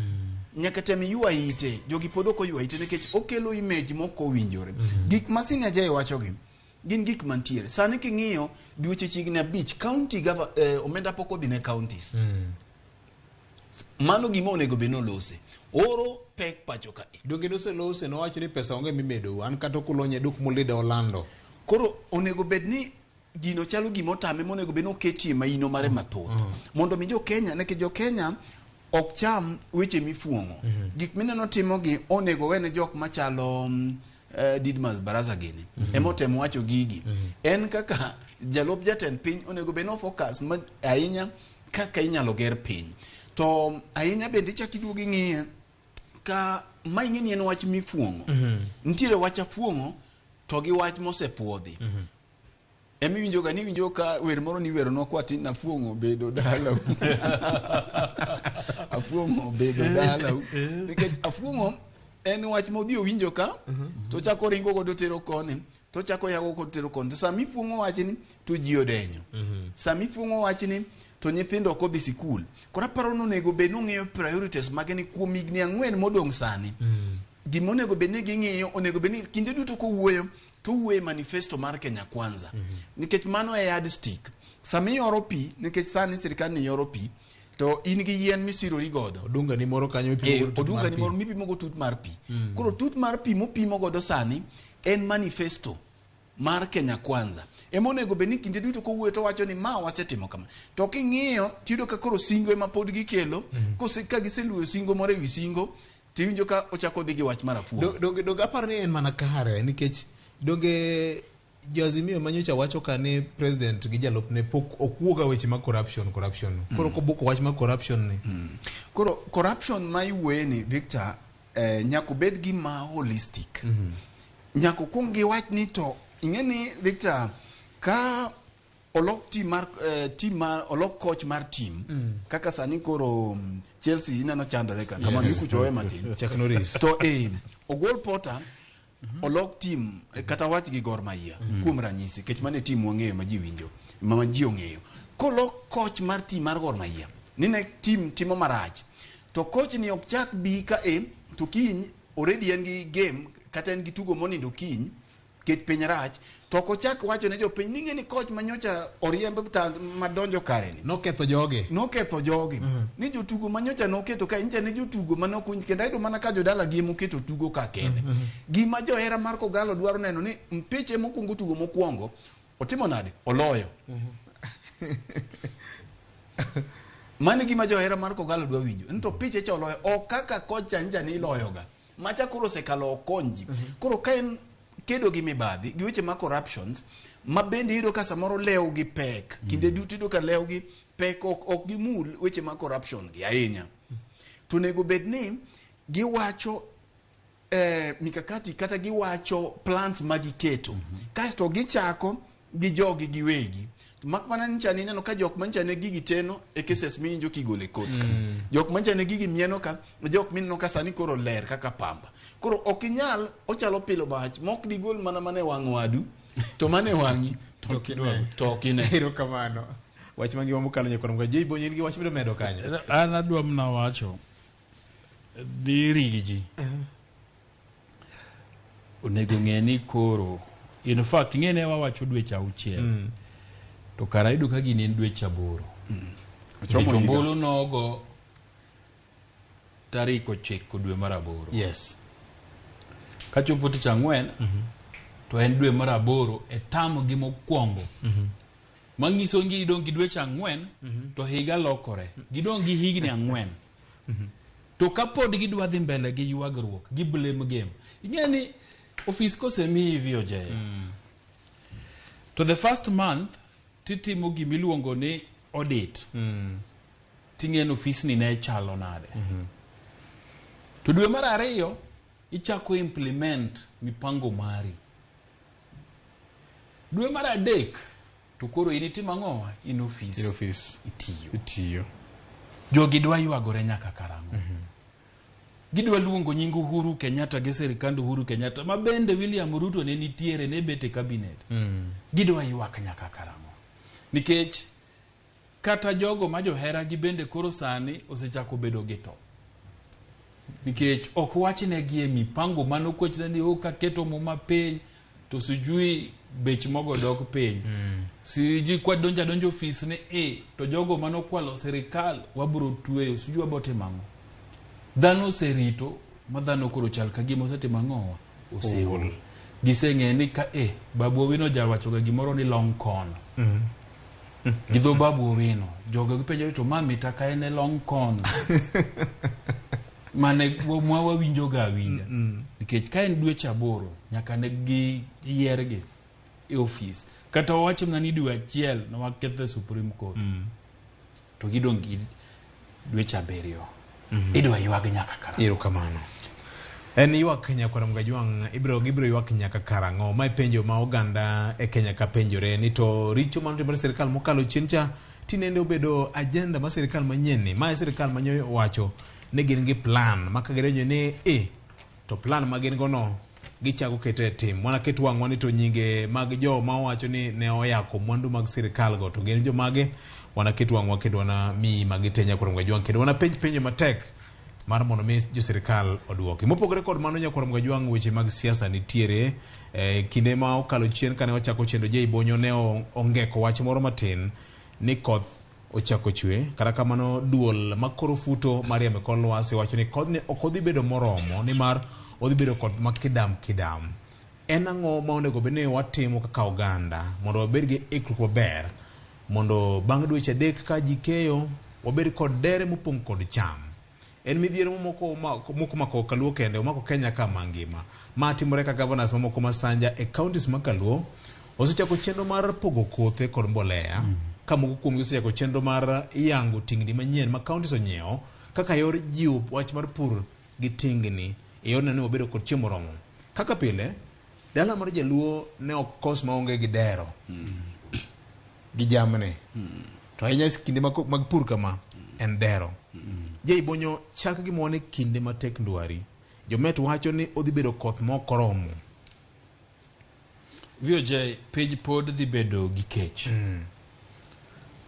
Nyaka tem ywa ite. Jogi pod ok oywa ite nikech okelo image mok owinjore. Gik ma Senior Jay wachogi gin gik mantiere. Sani king'iyo dweche chiegni 5 county omenda pok odhi ne counties. Mano gima onego bed ni olose. Oro pek pacho ka. Donge noselose nowacho ni pesa onge mimedou an kata ok ulonye duk mulida olando. Koro onego bed ni gino chalo gima otame monego bed ni oketie maino mare mathoth. Mondo mi jo Kenya, nikech jo Kenya ok cham weche mifuong'o. Gik mineno timogi onego wene jok machalo Didmas Baraza gini. Ema otemo wacho gigi. En kaka jalup jatend piny onego bed ni ofocus ahinya kaka inyalo ger piny. To ahinya bende ichak iduogo ing'iye ka ma ing'e ni en wach mifuong'o. Nitiere wach afuong'o to gi wach mosepuodhi. Ema iwinjo ga ni iwinjo ka wer moro ni iweronwa kwa tin afuong'o bedo dalau. Afuong'o bedo dalau. Nikech afuong'o en wach modhi owinjo ka to chako ringo godo tero koni to chako yago godo tero koni. To sama ifuong'o wachni to ji odenyo. Sama ifuong'o wachni to nyithindo ok odhi sikul. Koro aparo ni onego bed ni ong'eyo priorities mage ni kuom higni 4 modong' sani. Gima onego bed ni ging'iyo onego bed ni kinde duto kowuoyo to owuoyo e manifesto mar Kenya Kwanza. Nikech mano e yardstick. Sama iyoro pi, nikech sani sirikal ni yoro pi, to in gi yien misirori godo. Odunga ni moro kanyo mipimo godo tut Odunga mar ni pi. moro mipimo go tut mar pi. Koro tut mar pi mopimo godo sani en manifesto mar Kenya Kwanza. Ema onego bed ni kinde duto kowuoyo to wacho ni ma wasetimo kama. To king'iyo tiyudo ka koro singo ema pod gikelo, ka giseluwo singo moro ewi singo, tiwinjo ka ochako dhi gi wach mar afuo. Donge aparo ni en mana kare nikech donge jo-Azimio manyocha wacho ka ni president gi jalupne pok ok wuoga weche mag corruption. Koro koboko wach mag corruption ni. Koro corruption ma iwuoye ni Victor nyaka obed gima holistic. Nyaka okuong giwach ni to ing'e ni Victor ka olok team mar olok coach mar team kaka sani koro Chelsea ineno chandore ka kama Yes. nikucho we matin. Chuck Norris. To ogol Potter olok team kata wach gi Gor Mahia kuom ranyisi kech mane team wang'eyo ma ji winjo ma ji ong'eyo. Kolok coach mar team mar Gor Mahia ni ne team timo marach to coach ni ok chak bi ka to kiny already en gi game kata en gi tugo monindo kiny kech piny rach to ok ochak wacho ne jopiny ni ng'e ni coach manyocha oriemb madonjo kare ni noketho joge ni jotugo manyocha noketo ka nyicha ne jotugo manok winj kendo ayudo mana ka jodala gi emoketo tugo ka kende. Gima johera mar Kogalo dwaro neno ni mpiche mokwongo tugo mokwongo otimo nade oloyo. Mano gima johera mar Kogalo dwa winjo ni to piche cha oloyo ok kaka kocha nyicha ni iloyoga macha koro osekalo okonji. Koro ka en kedo gi mibadhi gi weche mag corruptions ma bende iyudo ka samoro lew gi pek kinde duto iyudo ka lew gi pek ok gimul weche mag corruption gi ahinya. To onego bed ni giwacho mikakati kata giwacho plans ma giketo kasto gichako gi jogi giwegi. Mak mana nyicha ni ineno ka jok manyicha ne gigi teno e cases miwinjo kigolo e court ka. Jok manyicha ne gigi mieno ka, jok mineno ka sani koro ler kaka pamba. Koro ok inyal ochalo pilo mach mok digol mana e wang' wadu to mana e wang'i to ok ine. Erokamano. Wach mangima mokalo nyakwar Muga. Jay Bonyo in gi wach midwa medo kanyo? An adwa mana wacho ni rigi onego ng'e ni koro in fact ng'e ne wawacho dweche 6 to kara yudo ka gini en dweche 8. Ochomo higa. Ombulu nogo tarik 9 dwe mar 8. Yes. Kachopo tich ang'wen to en dwe mar 8 e tam gi mokwongo. Manyiso ni gidong' gi dweche 4 to higa lokore. Gidong' gi higni 4. To kapod gidwa dhi mbele gi ywagruok, gi blame game. Ing'e ni ofis kosemiyi VOJ. To the first month titimo gimiluongo ni audit. Ting'e ni ofisni ne chalo nade. To dwe mar 2 ichako implement mipango mari. Dwe mar 3 To koro in itimo ang'owa? In ofis. In ofis. Itiyo. Itiyo. Jogi dwa ywagore nyaka karang'o? Gidwa luongo nying Uhuru Kenyatta gi sirikand Uhuru Kenyatta ma bende William Ruto ne nitiere ne bet e cabinet. Gidwa ywak nyaka karang'o? Nikech kata jogo ma johera gi bende koro sani osechako bedo gi to. Nikech ok wachnegi e mipango manokwechne ni oh, kaketo muma piny to sijui bech mogo dok piny. Sijui kwa donjo adonja ofis ni e to jogo manokwalo sirikal wabro tweyo sijui wabo timo ang'o. Dhano oserito ma dhano koro chal ka gima osetimo ang'owa? Oseol. Giseng'eyo ni ka e Babu Owino jawachoga gimoro ni long con. Gi dho Babu Owino jogo gipenjo ni to ma mita ka en e long con. Mane mwa wawinjoga awinja. Nikech ka en dweche 8 nyaka ne giyiergi e ofis. Kata wawach mana ni dwe achiel ne waketho e Supreme Court. To gidong' gi dweche 7. Idwa ywag nyaka karang'o? Erokamano. En ywak nyakwar Mgajwang' ibiro gibiro ywak nyaka karang'o? Mae penjo ma oganda e Kenya ka penjore ni to richo manotimore e sirikal mokalo chien cha tinende obedo agenda mar sirikal manyien ni. Mae sirikal manyo wacho ni gin gi plan ma ka gidonjo ni e to plan ma gin go no gichako keto e tim. Wana ket wang'wa ni to nyinge mag jo ma owacho ni ne oyako mwandu mag sirikal go to gin jomage. Wana ket wang'wa kendo wana miyi magi te nyakwar Mgajwang' kendo wana penj penjo matek mar mondo mi jo sirikal oduoki. Mopogore kod mano nyakwar Mgajwang' weche mag siasa nitiere kinde ma okalo chien kane wachako chenro Jay Bonyo ne ongeko wach moro matin ni koth ochako chwe. Kata kamano duol makoro futo mar yamo e kor lwasi wacho ni kodhni ok odhi bedo moromo nimar odhi bedo koth ma kidam kidam. En ang'o ma onego bed ni watimo kaka oganda mondo wabed gi ikruok maber mondo bang' dweche 3 ka ji keyo wabed kod dere mopong' kod cham. En midhiero moko mako Kaluo kende, omako Kenya ka mangima. Ma timore ka governors mamoko ma Sanja e counties ma Kaluo osechako chenro mar pogo kothe kod mbolea. Ka moko kuomgi osechako chenro mar yango tingni manyien ma counties onyiewo kaka yor jiwo wach mar pur gi tingni e yor neno ni wabedo kod chiemo moromo. Kaka pile, dala mar jaluo ne ok kos maonge gi dero gi jamni. To ahinya kinde mag pur kama en dero. Jay Bonyo chal ka gima wan e kinde matek ndwari. Jomet wacho ni odhi bedo koth ma ok oromo. VOJ, piny pod dhi bedo gi kech.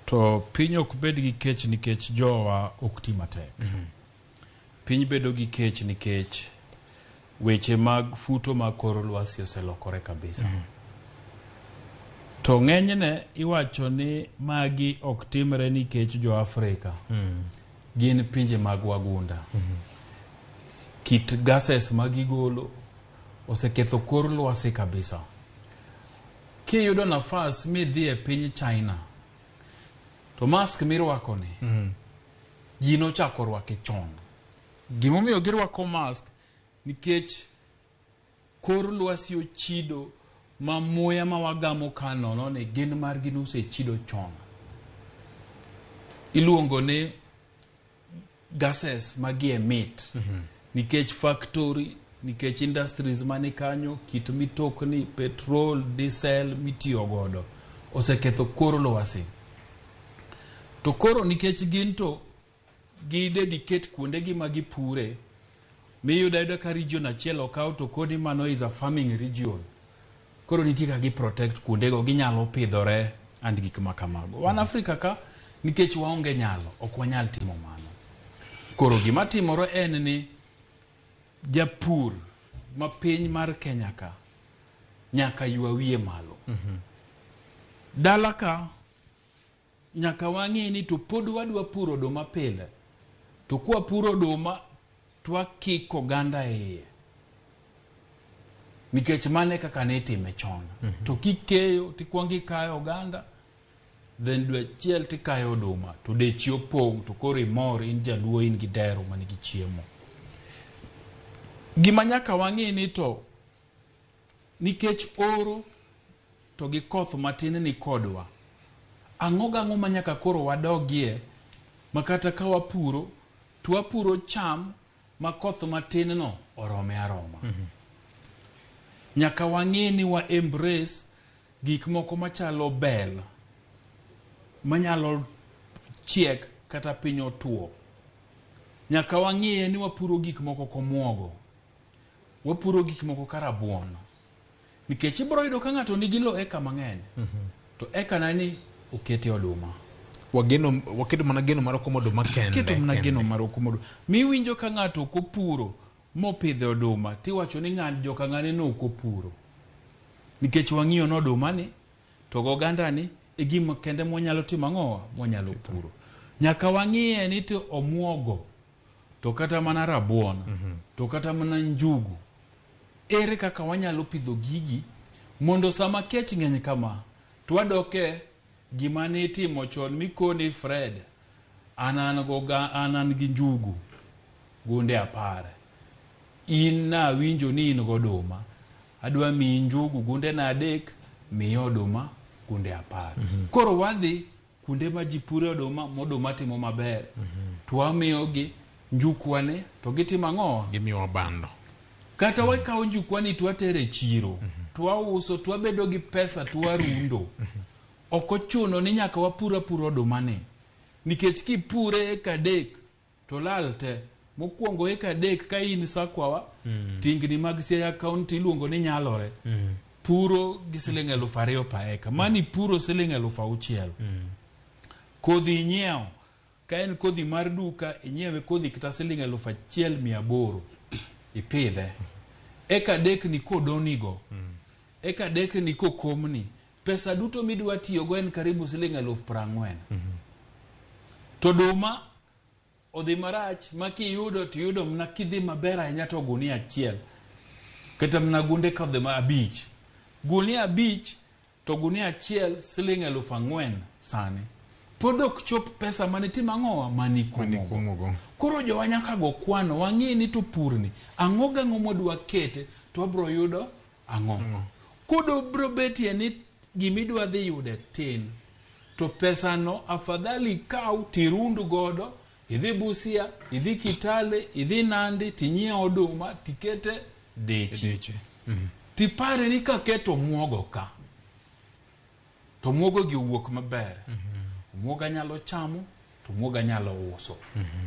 To piny ok bed gi kech nikech jowa ok ti matek. Piny bedo gi kech nikech weche mag futo mag kor lwasi oselokore kabisa. To ng'enyne iwacho ni magi ok timre nikech jo Afrika. Gin pinje mag wagunda. Kit gases ma gigolo oseketho kor lwasi kabisa. Kiyudo nafas midhi e piny China, to mask mirwako ni, ji nochako rwake chon. Gimomiyo girwako mask nikech kor lwasi ochido ma muya ma wagamo ka nono ni gin margi nosechido chon. Iluongo ni gases ma gi emit. Nikech factory, nikech industries mani kanyo, kit mitokni, petrol, diesel mitiyo godo oseketho kor lwasi. To koro nikech gin to gi dedicate kuondegi ma gipure, miyudo ayuda ka region achiel okaw to koni mano is a farming region. Koro nitie kaka gi protect kuondego, ginyalo pidhore and gik ma kamago. Wan Afrika ka, nikech waonge nyalo, ok wanyal timo mano. Koro gima timore en ni japur ma piny mar Kenya ka nyaka ywa wiye malo. Dala ka nyaka wang'e ni to pod wadwa puro oduma pile. To kwa puro oduma to wakiko oganda e iye. Nikech mane kaka ne itime chon. To kikeyo tikwongo ikayo oganda, then dwe achiel tikayo oduma, to dechi opong' to koro imor in jaluo in gi dero manigi chiemo. Gima nyaka wang'e ni to nikech oro to gi koth matin ni kodwa, ang'o gang'o ma nyaka koro wadogie ma kata ka wapuro to wapuro cham ma koth matin no orome aroma. Nyaka wang'e ni wa embrace gik moko machalo bel. manyalo chiek kata piny otuo. Nyaka wang'iye ni wapuro gik moko komuogo. Wapuro gik moko ka rabuon. Nikech ibiro yudo ka ng'ato nigi lo eka mang'eny. To eka na ni okete oduma. Wageno waketo mana geno mar kuom oduma kende. Keto mana geno mar kuom oduma. Miwinjo ka ng'ato ok opuro mopidho oduma tiwacho ni ng'at joka ng'ane no ok opuro. Nikech wang'iyo ni oduma ni to goganda ni e gima kende mwanyalo timo ang'owa mwanyalo puro. Nyaka wang'iye ni to omuogo to kata mana rabuon to kata mana njugu. Ere kaka wanyalo pidho gigi mondo sama kech ng'eny kama to wadoke gima ne itimo chon mikoni Fred an an goga an an gi njugu gunde 10 in nawinjo ni in goduma adwa miyi njugu gunde na 3 miya oduma gunde 10. Koro wadhi kuonde ma ji pure oduma moduma timo maber to wamiyogi njukwane to gitimo ang'owa Gimiyowa bando. Kata wakawo njukwani to watere e chiro to wauso to wabedo gi pesa to warundo. Ok ochuno ni nyaka wapur apura odumani nikech kipure eka 3 to lal te. Mokwongo eka 3 ka in Sakwawa tingni mag Siaya County iluongo ni nyalore. Puro gi siling 2000 per eka. Mani puro siling 6000. Kodhi inyiewo. Ka en kodhi mar duka inyiewe kodhi kata siling 1800 ipidhe. Eka 3 ni kodonigo. Eka 3 ni kokomni. Pesa duto midwa tiyogo en karibu siling 40,000. To oduma odhi marach ma kiyudo to iyudo mana kidhi maber ahinya to gunia 1 kata mana gunde kodhi ma 5. Gunia 5 to gunia 1 siling 4,000 sani. Pod ok chop pesa mane timo ang'owa mane ikomogo. Koro jowa nyaka go kwano wang'i ni to purni ang'o gang'o mwadwa kete to wabro yudo ang'o. Kodo bro betie ni gimidwa dhi yude tin to pesano afadhali ikaw tirund godo idhi Busia, idhi Kitale, idhi Nandi tinyiew oduma tikete dechi. Tipare ni kaketo muogo ka to muogo gi owuok maber. Muogo anyalo chamo to muogo anyalo uso.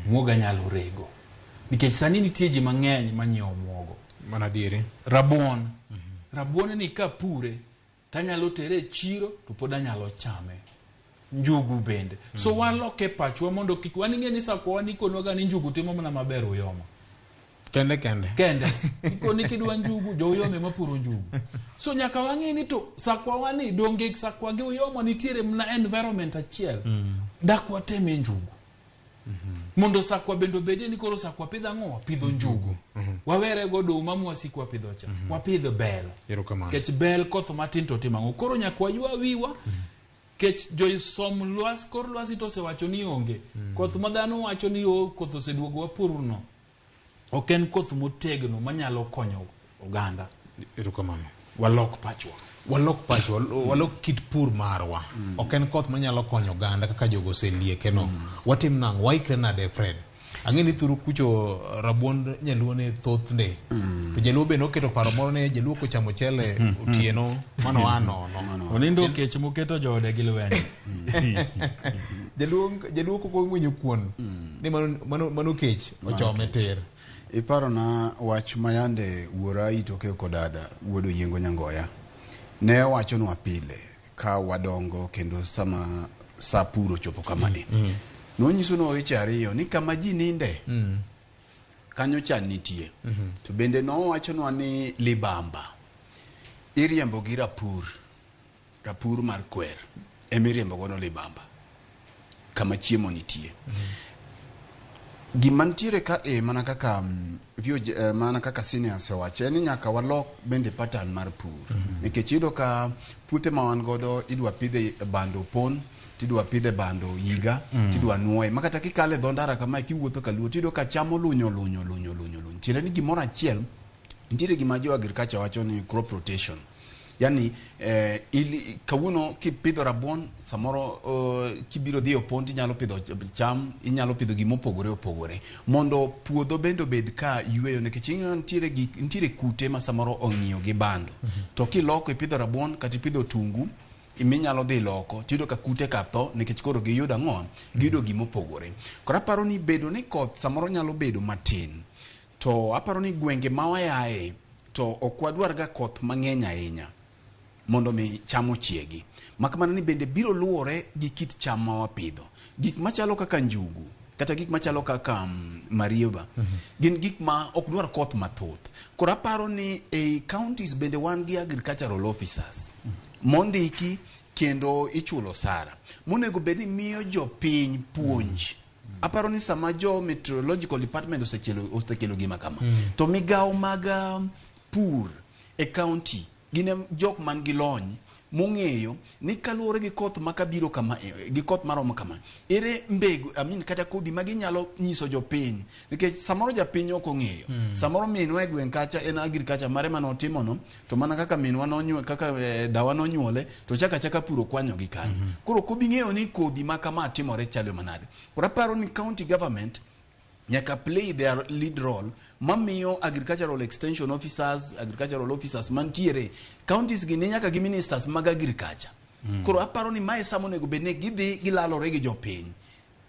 Muogo anyalo rego. Nikech sani nitie ji mang'eny manyiewo muogo. Mana diere. Rabuon. Rabuon ni kapure tanyalo tere e chiro to pod anyalo chame. Njugu bende. So waloke pachwa mondo kik waning'e ni sakwa nikonwaga ni njugu timo mana maber Uyoma. Kende kende. Kende. Ikoni kidwa njugu, jo Uyoma ema puro njugu. So nyaka wang'e ni to sakwa wani donge sakwa gi Uyoma nitiere mana environment achiel. Dak wateme njugu. Mondo sakwa bende obedie ni koro sakwa pidho ang'o? Wapidho njugu. Wawere goduma mwasiko wapidho cha. Wapidho bel. Erokamano. Kech bel koth matin to timo ang'o? Koro nyaka waywa wiwa. Kech josom lwasi kor lwasi to osewacho ni onge. Koth ma dhano wacho ni o koth oseduogo wapurno. Ok en koth motegno manyalo konyo oganda. Erokamano. Walok pachwa. Walok pachwa, walok kit pur marwa. Ok en koth manyalo konyo oganda kaka jogo oselieke no. Watim nang'o? Waikre nade Fred? Ang'e ni thuru kucho rabuond nyaluo ne thothne. To jaluo be noketo paro moro ne jaluo kochamo chele otieno mano a nono. Onindo kech moketo joode gi lweny. Jaluo koko ng'wenyo kuon ni mano kech ochome tir. Iparona wach mayande wuora Itoke kodada wuod Oyiengo Nyangoya ne wachonwa pile ka wadongo kendo sama sa pur ochopo kamae. Nonyisonwa weche ariyo ni kama ji ninde kanyo chan nitie. To bende nowachonwa ni libamba iriembo gi rapur, rapur mar kwer emiriembo godo libamba kama chiemo nitie. Gima nitiere ka e mana kaka mana kaka seniors owacho en ni nyaka walok bende pattern mar pur. Nikech iyudo ka puothe ma wan godo idwa pidhe bando pon, tidwa pidhe bando yiga, tidwa nuoye. Ma kata kikale dho ndara kamae kiwuotho kaluo tiyudo ka cham olunyo lunyo lunyo lunyo lunyo. Tiende ni gimoro achiel nitiere gima jo agriculture wacho ni crop rotation. Yani kawuono kipidho rabuon samoro kibiro dhi opon tinyalo pidho cham, inyalo pidho gimopogore opogore mondo puodho bende obed ka yweyo nikech ing'eyo nitiere kute ma samoro ong'iyo gi bando. To kiloko ipidho rabuon kata ipidho otungu Minyalo dhi loko tiyudo ka kute ka tho nikech koro giyudo ang'o? Giyudo gimopogore. Koro aparo ni bedo ni koth samoro nyalo bedo matin, to aparo ni gwenge ma wayae to ok wadwar ga koth mang'eny ahinya mondo mi cham ochiegi. Mak mana ni bende biro luwore gi kit cham ma wapidho. Gik machalo kaka njugu kata gik machalo kaka marieba gin gik ma ok dwar koth mathoth. Koro aparo ni ei counties bende wan gi agricultural officers mondiki kendo ichulo osara monego bed ni miyo jopiny puonj. Aparo ni sama jo meteorological department osekelo gima kama, to migawo mag pur e county gin e jok man gi lony mong'eyo ni kaluwore gi koth ma kabiro kama, gi koth maromo kama, ere mbegu, I mean, kata kodhi ma ginyalo nyiso jopiny, nikech samoro japiny ok ong'eyo. Samoro minwa e gweng' kacha en agriculture mare mane otimono, to mana kaka minwa nonyuol, kaka dawa nonyuole, to chaka achaka puro kwanyo gi kanyo. Koro ok obi ng'eyo ni kodhi ma kama timore chalo manade. Koro aparo ni county government nyaka play their lead role mamiyo agricultural extension officers, agricultural officers mantiere counties gi ni nyaka gi ministers mag agriculture. Koro aparo ni mae sama onego bed ni gidhi gilalore gi jopiny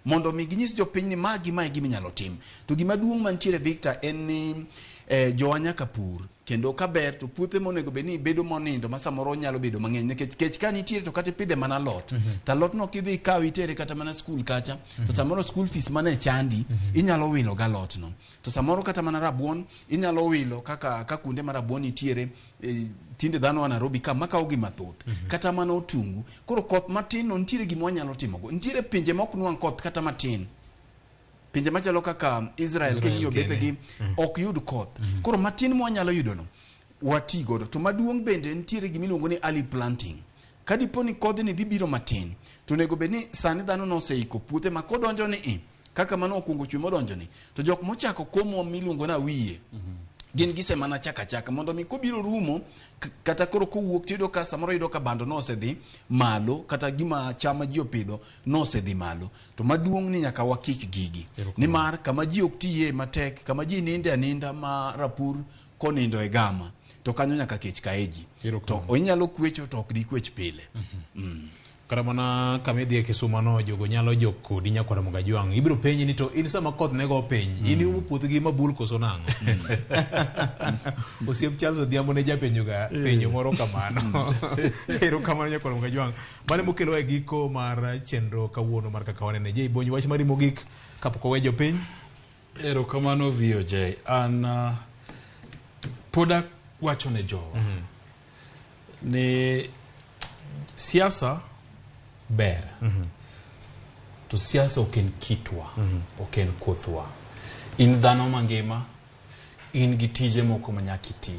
mondo mi ginyis jopiny ni ma gi ma e gima inyalo tim. To gima duong' mantiere, Victor, en ni jowa nyaka pur, kendo kaber to puothe monego bed ni bedo monindo ma samoro nyalo bedo mang'eny, nikech kech ka nitiere to kata ipidhe mana alot, to alot no kidhi ikaw itere kata mana skul kacha, to samoro school fees mane chandi inyalo wilo gi alot no, to samoro kata mana rabuon inyalo wilo kaka ka kuonde ma rabuon nitiere, tinde dhano a Nairobi ka makawo gi mathoth, kata mana otungu. Koro koth matin no nitiere gima wanyalo timogo. Nitiere pinje ma ok nwang' koth kata matin, pinje machalo kaka Israel, king'iyo bethegi ok yud koth. Koro matin mwanyalo yudo no wati godo. To maduong' bende nitiere gimiluongo ni early planting. Ka dipo ni kodhni dhi biro matin, to onego bed ni sani dhano noseiko puothe ma kodonjo ni i kaka mano okuongo chwe modonjo ni, to jok mochako komo miluongo ni awiye gin gise mana chaka chaka mondo mi kobiro rumo, kata koro kowuok tiyudo ka samoro yudo ka bando nosedhi malo, kata gima cham ma ji opidho nosedhi malo. To maduong' ni nyaka wakik gigi, nimar kama ji ok tiye matek, kama ji ninde aninda ma rapur konindo e gama, to kanyo nyaka kech kae ji. To inyalo kwecho to ok dikwech pile. Kata mana kama idhi e Kisumo no, jogo nyalo jok kodi nyakwar Mugajwang'. Ibiro penji ni to in sama koth ne go piny, in iumo puothgi mabul koso nang'o? Osiep Charles Odhiambo ne japenjo ga penjo moro kamano. Erokamano nyakwar Mugajwang'. Mano mokelowa e giko mar chenro kawuono mar Kaka Wanene. Je, Ibonyi wach mari mogik kapok owe jopiny? Erokamano VOJ. An pod awacho ne jowa ni siasa ber, to siasa ok en kitwa, ok en kothwa. In dhano mangima, in gi tije moko ma nyaka iti.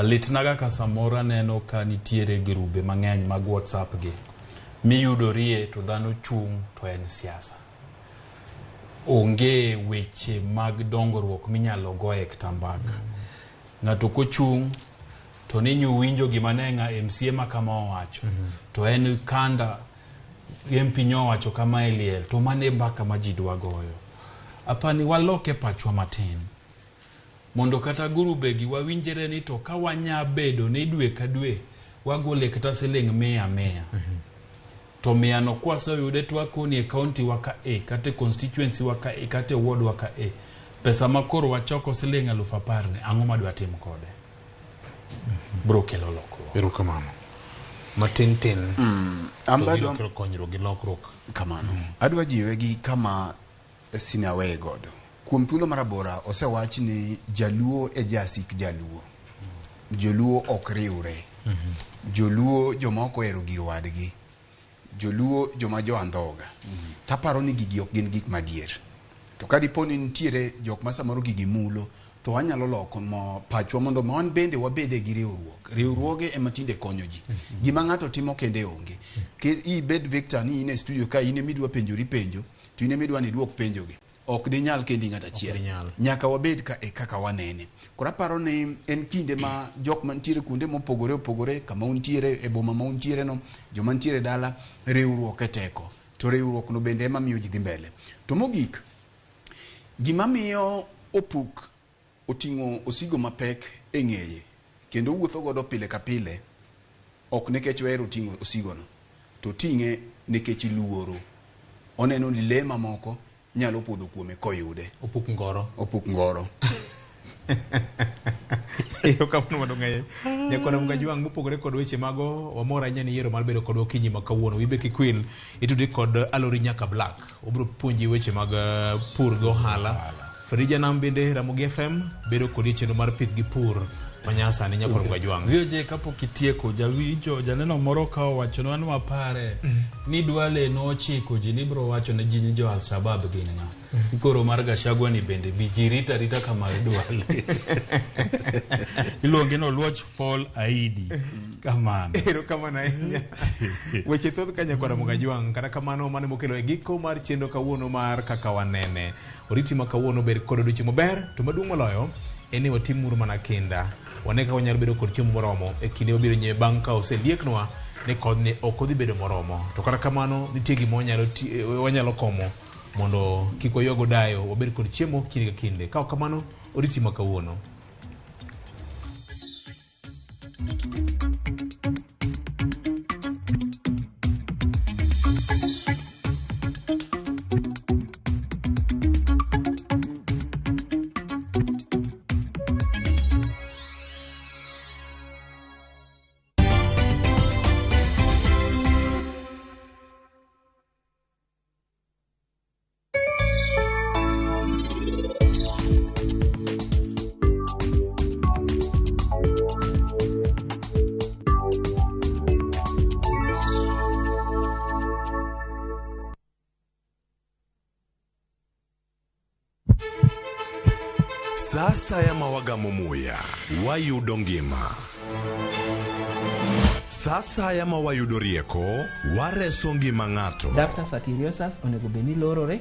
Litnaga ka samoro aneno ka nitiere grube mang'eny mag WhatsApp gi miyudorie to dhano chung' to en siasa. Onge weche mag dongruok minyalo goye kata mbaka. Ng'ato kochung' to ni nyuwinjo gima ne ng'a MCA ma kama owacho, to en kanda MP nyowacho kama e liel, to mano e mbaka ma ji dwa goyo. Apani waloke pachwa matin mondo kata grube gi wawinjre ni to ka wanya bedo ni dwe ka dwe wagole kata siling 100 to 100 no kwaseyude to wakoni e county wa ka e, kata e constituency wa ka e, kata e ward wa ka e, pesa ma koro wachoko siling 10,000 ni ang'o madwa tim kode? Bro kelo lokruok. Erokamano. Matin tin. An To bado- biro kelo konyruok gi lokruok. Kamano. Adwa jiwe gi kama sinaweye godo. Kuom thuolo marabora osewach ni Jaluo e jasik Jaluo. Joluo ok riwre. Joluo joma ok ohero gir wadgi. Joluo joma jo andhoga. Taparo ni gigi ok gin gik madier. To ka dipo ni nitiere jok ma samoro gigi mulo, to wanyalo loko mo pachwa mondo ma wan bende wabede gi riwruok. Riwruoge ema tinde konyo ji. Gima ng'ato timo kende onge. Ibed Victor ni in e studio ka in ema idwa penjori penjo, to in ema idwa ni iduok penjogi. Ok dinyal kendi ng'at achiel. Nyaka wabed ka e kaka wanene. Koro aparo ni en kinde ma jok mantiere kuonde mopogore opogore, kama untiere e boma ma untiere no, joma ntiere dala, riwruok e teko. To riwruok no bende ema miyo ji dhi mbele. To mogik, gima miyo opuk oting'o osigo mapek e ng'eye kendo wuotho godo pile ka pile, Ok nikech ohero ting'o osigono, to ting'e nikech luoro. Oneno ni lee mamoko nyalo podho kuome koyude. Opuk ngoro. Opuk ngoro. Erokamano maduong' ahinya. Nyakwara Mgajwang' mopogore kod weche mago, wamor ahinya ni yiero mar bedo kodwa okinyi ma kawuono. Wiyi be kik wil, itudri kod Alori Nyaka Black. Obiro puonji weche mag pur gi ohala. Frija Nam bende Ramogi FM bedo kodi e chenro mar pith gi pur manyasani Nyakwar Mgajwang'. VOJ kapok itieko jawinjo janeno moro ka owachonwa ni wapare ni Duale nochiko ji ni biro wacho ne ji ni jo Al-Shabaab gin ng'a. Koro mar Gachagua ni bende bi ji rita rita ka mar Duale. Iluonge ni Oluoch Paul Aidi. Kamano. Erokamano ahinya. Weche thoth ka Nyakwar Mgajwang', kata kamano mano mokelo e giko mar chenro kawuono mar kaka wanene. Oriti ma kawuono ber kod odiochieng' maber, to maduong' moloyo en ni watimuru mana kinda. Wane kaka wanyalo bedo kod chiemo moromo e kinde mabiro nyime bang' ka oselieknwa ni kodhni ok odhi bedo moromo. To kata kamano nitie gima wanyalo komo mondo kik waywag odayo, wabed kod chiemo kinde ka kinde. Ka ok kamano, oriti ma kawuono. Sa asaya ma wagamo muya, wayudo ngima. Sa asaya ma wayudo rieko, wareso ngima ng'ato. Ductus arteriosus onego bed ni lorore,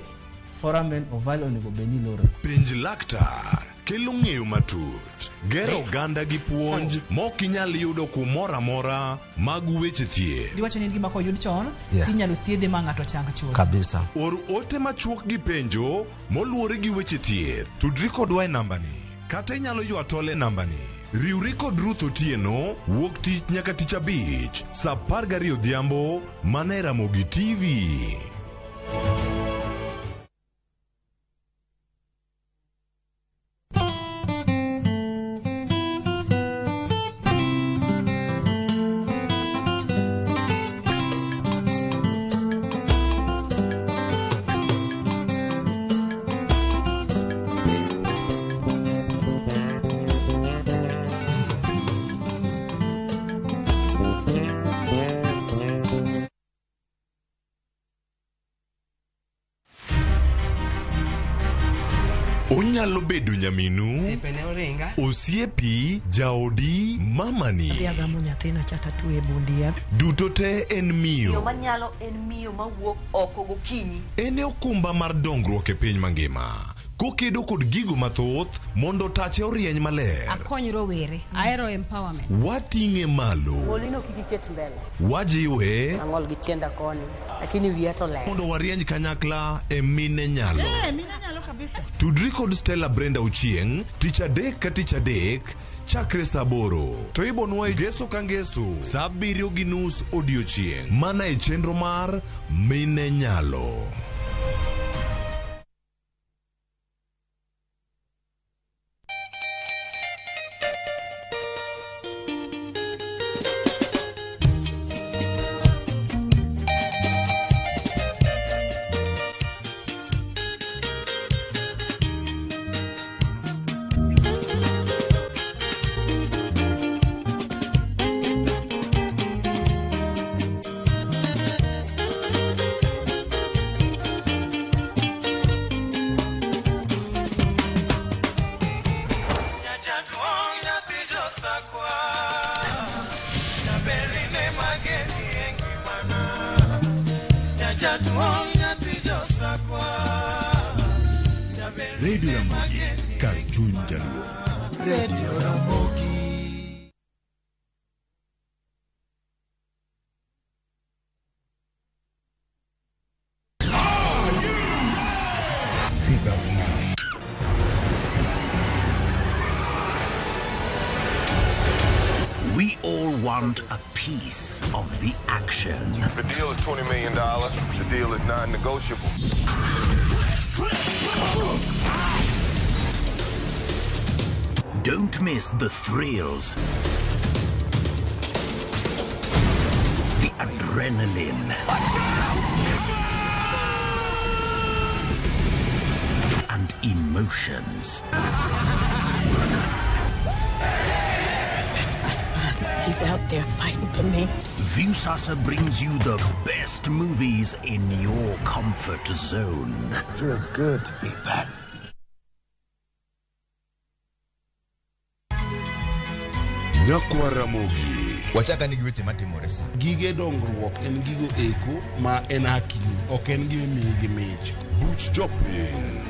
foramen ovale onego bed ni lorore. Penj laktar kelo ng'eyo matut, gero oganda gi puonj mok inyal yudo kumoro amora mag weche thieth. Giwacho ni en gima koyud chon Yeah. tinyalo thiedhe ma ng'ato chang chuth. Kabisa. Or ote machuok gi penjo moluwore gi weche thieth. Tudri kodwa e nambani kata inyalo ywa tol e nambani. Riwri kod Ruth Otieno wuok tich nyaka tich abich saa 12 odhiambo mana e Ramogi TV. Onyalo bedo nyaminu, Osiepene oringa. osiepi, jaodi, mamani. Adhi agamo nyathina cha tatwe e bund yath. Duto te en Miyo miyo. manyalo en miyo mawuok oko gokinyi. En e okumba mar dongruok e piny mangima. Kokedo kod gigo mathoth mondo tache orieny maler. Akony rowere. Ahero empowerment. Wating'e malo. Golino kik iket mbele. Wajiwe Ang'ol gi tienda koni, lakini wiya to ler. mondo warieny kanyakla e mine nyalo. Eh, mine nyalo kabisa. Tudri kod Stella Brenda Ochieng' tich adek ka tich adek chakre saa aboro to ibonwa e ngeso ka ngeso saa 7:30 odiochieng' mana e chenro mar Mine Nyalo. Radio Ramogi, kar chuny jaluo. Radio Ramogi. Seatbelts now. We all want Want a piece of the action? The deal is $20 million. The deal is non-negotiable. Don't miss the thrills, the adrenaline, and emotions. That's my son. He's out there fighting for me. Viusasa brings you the best movies in your comfort zone. Feels good to be back. Nyakwa Ramogi. Wachaka ni gi weche matimore sa. Gige dongruok en gigo eko ma en hakini, ok en gima imiyi gi mich. Buch jopiny.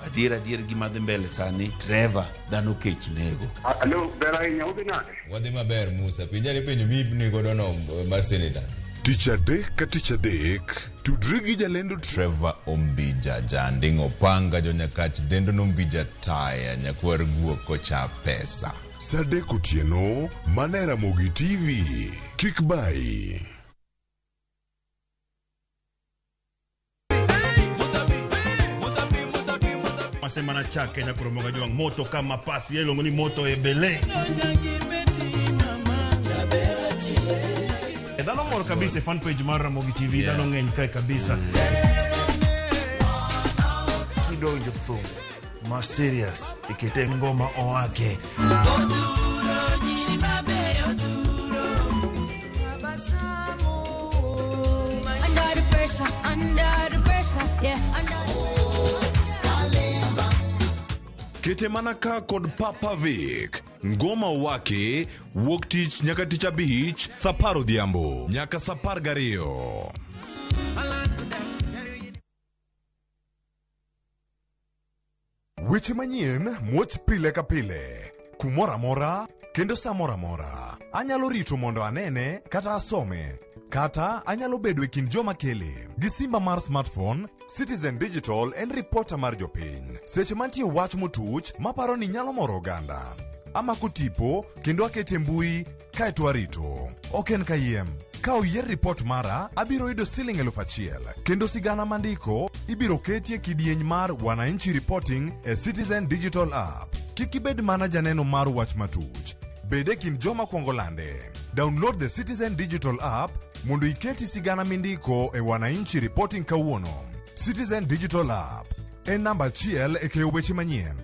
Adier adier gima dhi mbele sani, Trevor, dhano kech nego. Alo, ber ahinya, udhi nade? Wadhi maber Musa, penja ni penjo mi godo no mar senator. Tich adek ka tich adek, tudri gi jalendo Trevor Ombija, Janding Opanga, Jonyakach, Dendo Nombija Taya, Nyakwar Guok kocha pesa. Saa adek otieno, mana e Ramogi TV. Kik bayi. Masema na chake na kuromoga juang moto kama pasi iluongo ni moto ebele. Dhano mor kabisa e fan page mar Ramogi TV, dhano ng'eny kae kabisa. Kidonjo thum ma serious ikete ngoma owake. Under the pressure, under the pressure, yeah, under. Kete mana ka kod Papa Vic. Ngoma wake wuok tich nyaka tich abich saa apar odhiambo nyaka saa apar gariyo. Weche manyien muoch pile ka pile, kumoro amora kendo saa moro amora. Anyalo rito mondo anene kata asome, kata anyalo bedo e kind joma kele. Gi simba mar smartphone, Citizen Digital en reporter mar jopiny. Seche mantie wach motuch maparo ni nyalo moro oganda. Amako tipo kendo akete mbui kaeto arito. Ok en kayiem. Ka oyier ripot mara, abiro yudo siling 1000. Kendo sigana mandiko ibiro ketie kidieny mar Wananchi Reporting e Citizen Digital App. Kik ibed mana janeno mar wach matuch. Bed e kind joma kwongo lande. Download the Citizen Digital App mondo iketi sigana mindiko e Wananchi Reporting kawuono. Citizen Digital App en namba achiel e keyo weche manyien.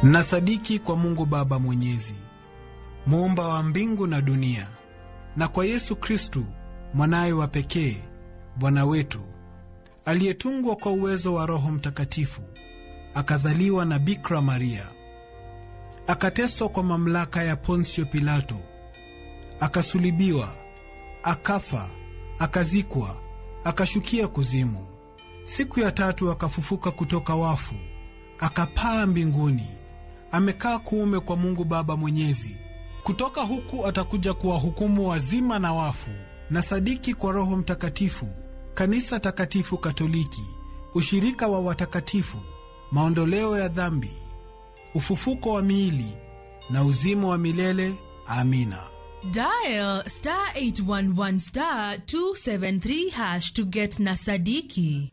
Nasadiki kwa Mungu Baba Mwenyezi, muumba wa mbingu na dunia, na kwa Yesu Kristu mwanaye wa pekee, Bwana wetu, aliyetungwa kwa uwezo wa Roho Mtakatifu, akazaliwa na Bikira Maria, akateswa kwa mamlaka ya Ponsio Pilato, akasulibiwa, akafa, akazikwa, akashukia kuzimu. Siku ya tatu akafufuka kutoka wafu, akapaa mbinguni, amekaa kuume kwa Mungu Baba Mwenyezi. Kutoka huku atakuja kuwahukumu wazima na wafu. Na sadiki kwa Roho Mtakatifu, Kanisa Takatifu Katoliki, ushirika wa watakatifu, maondoleo ya dhambi, ufufuko wa miili na uzima wa milele. Amina. Dial star 811 star 273 hash to get Nasadiki.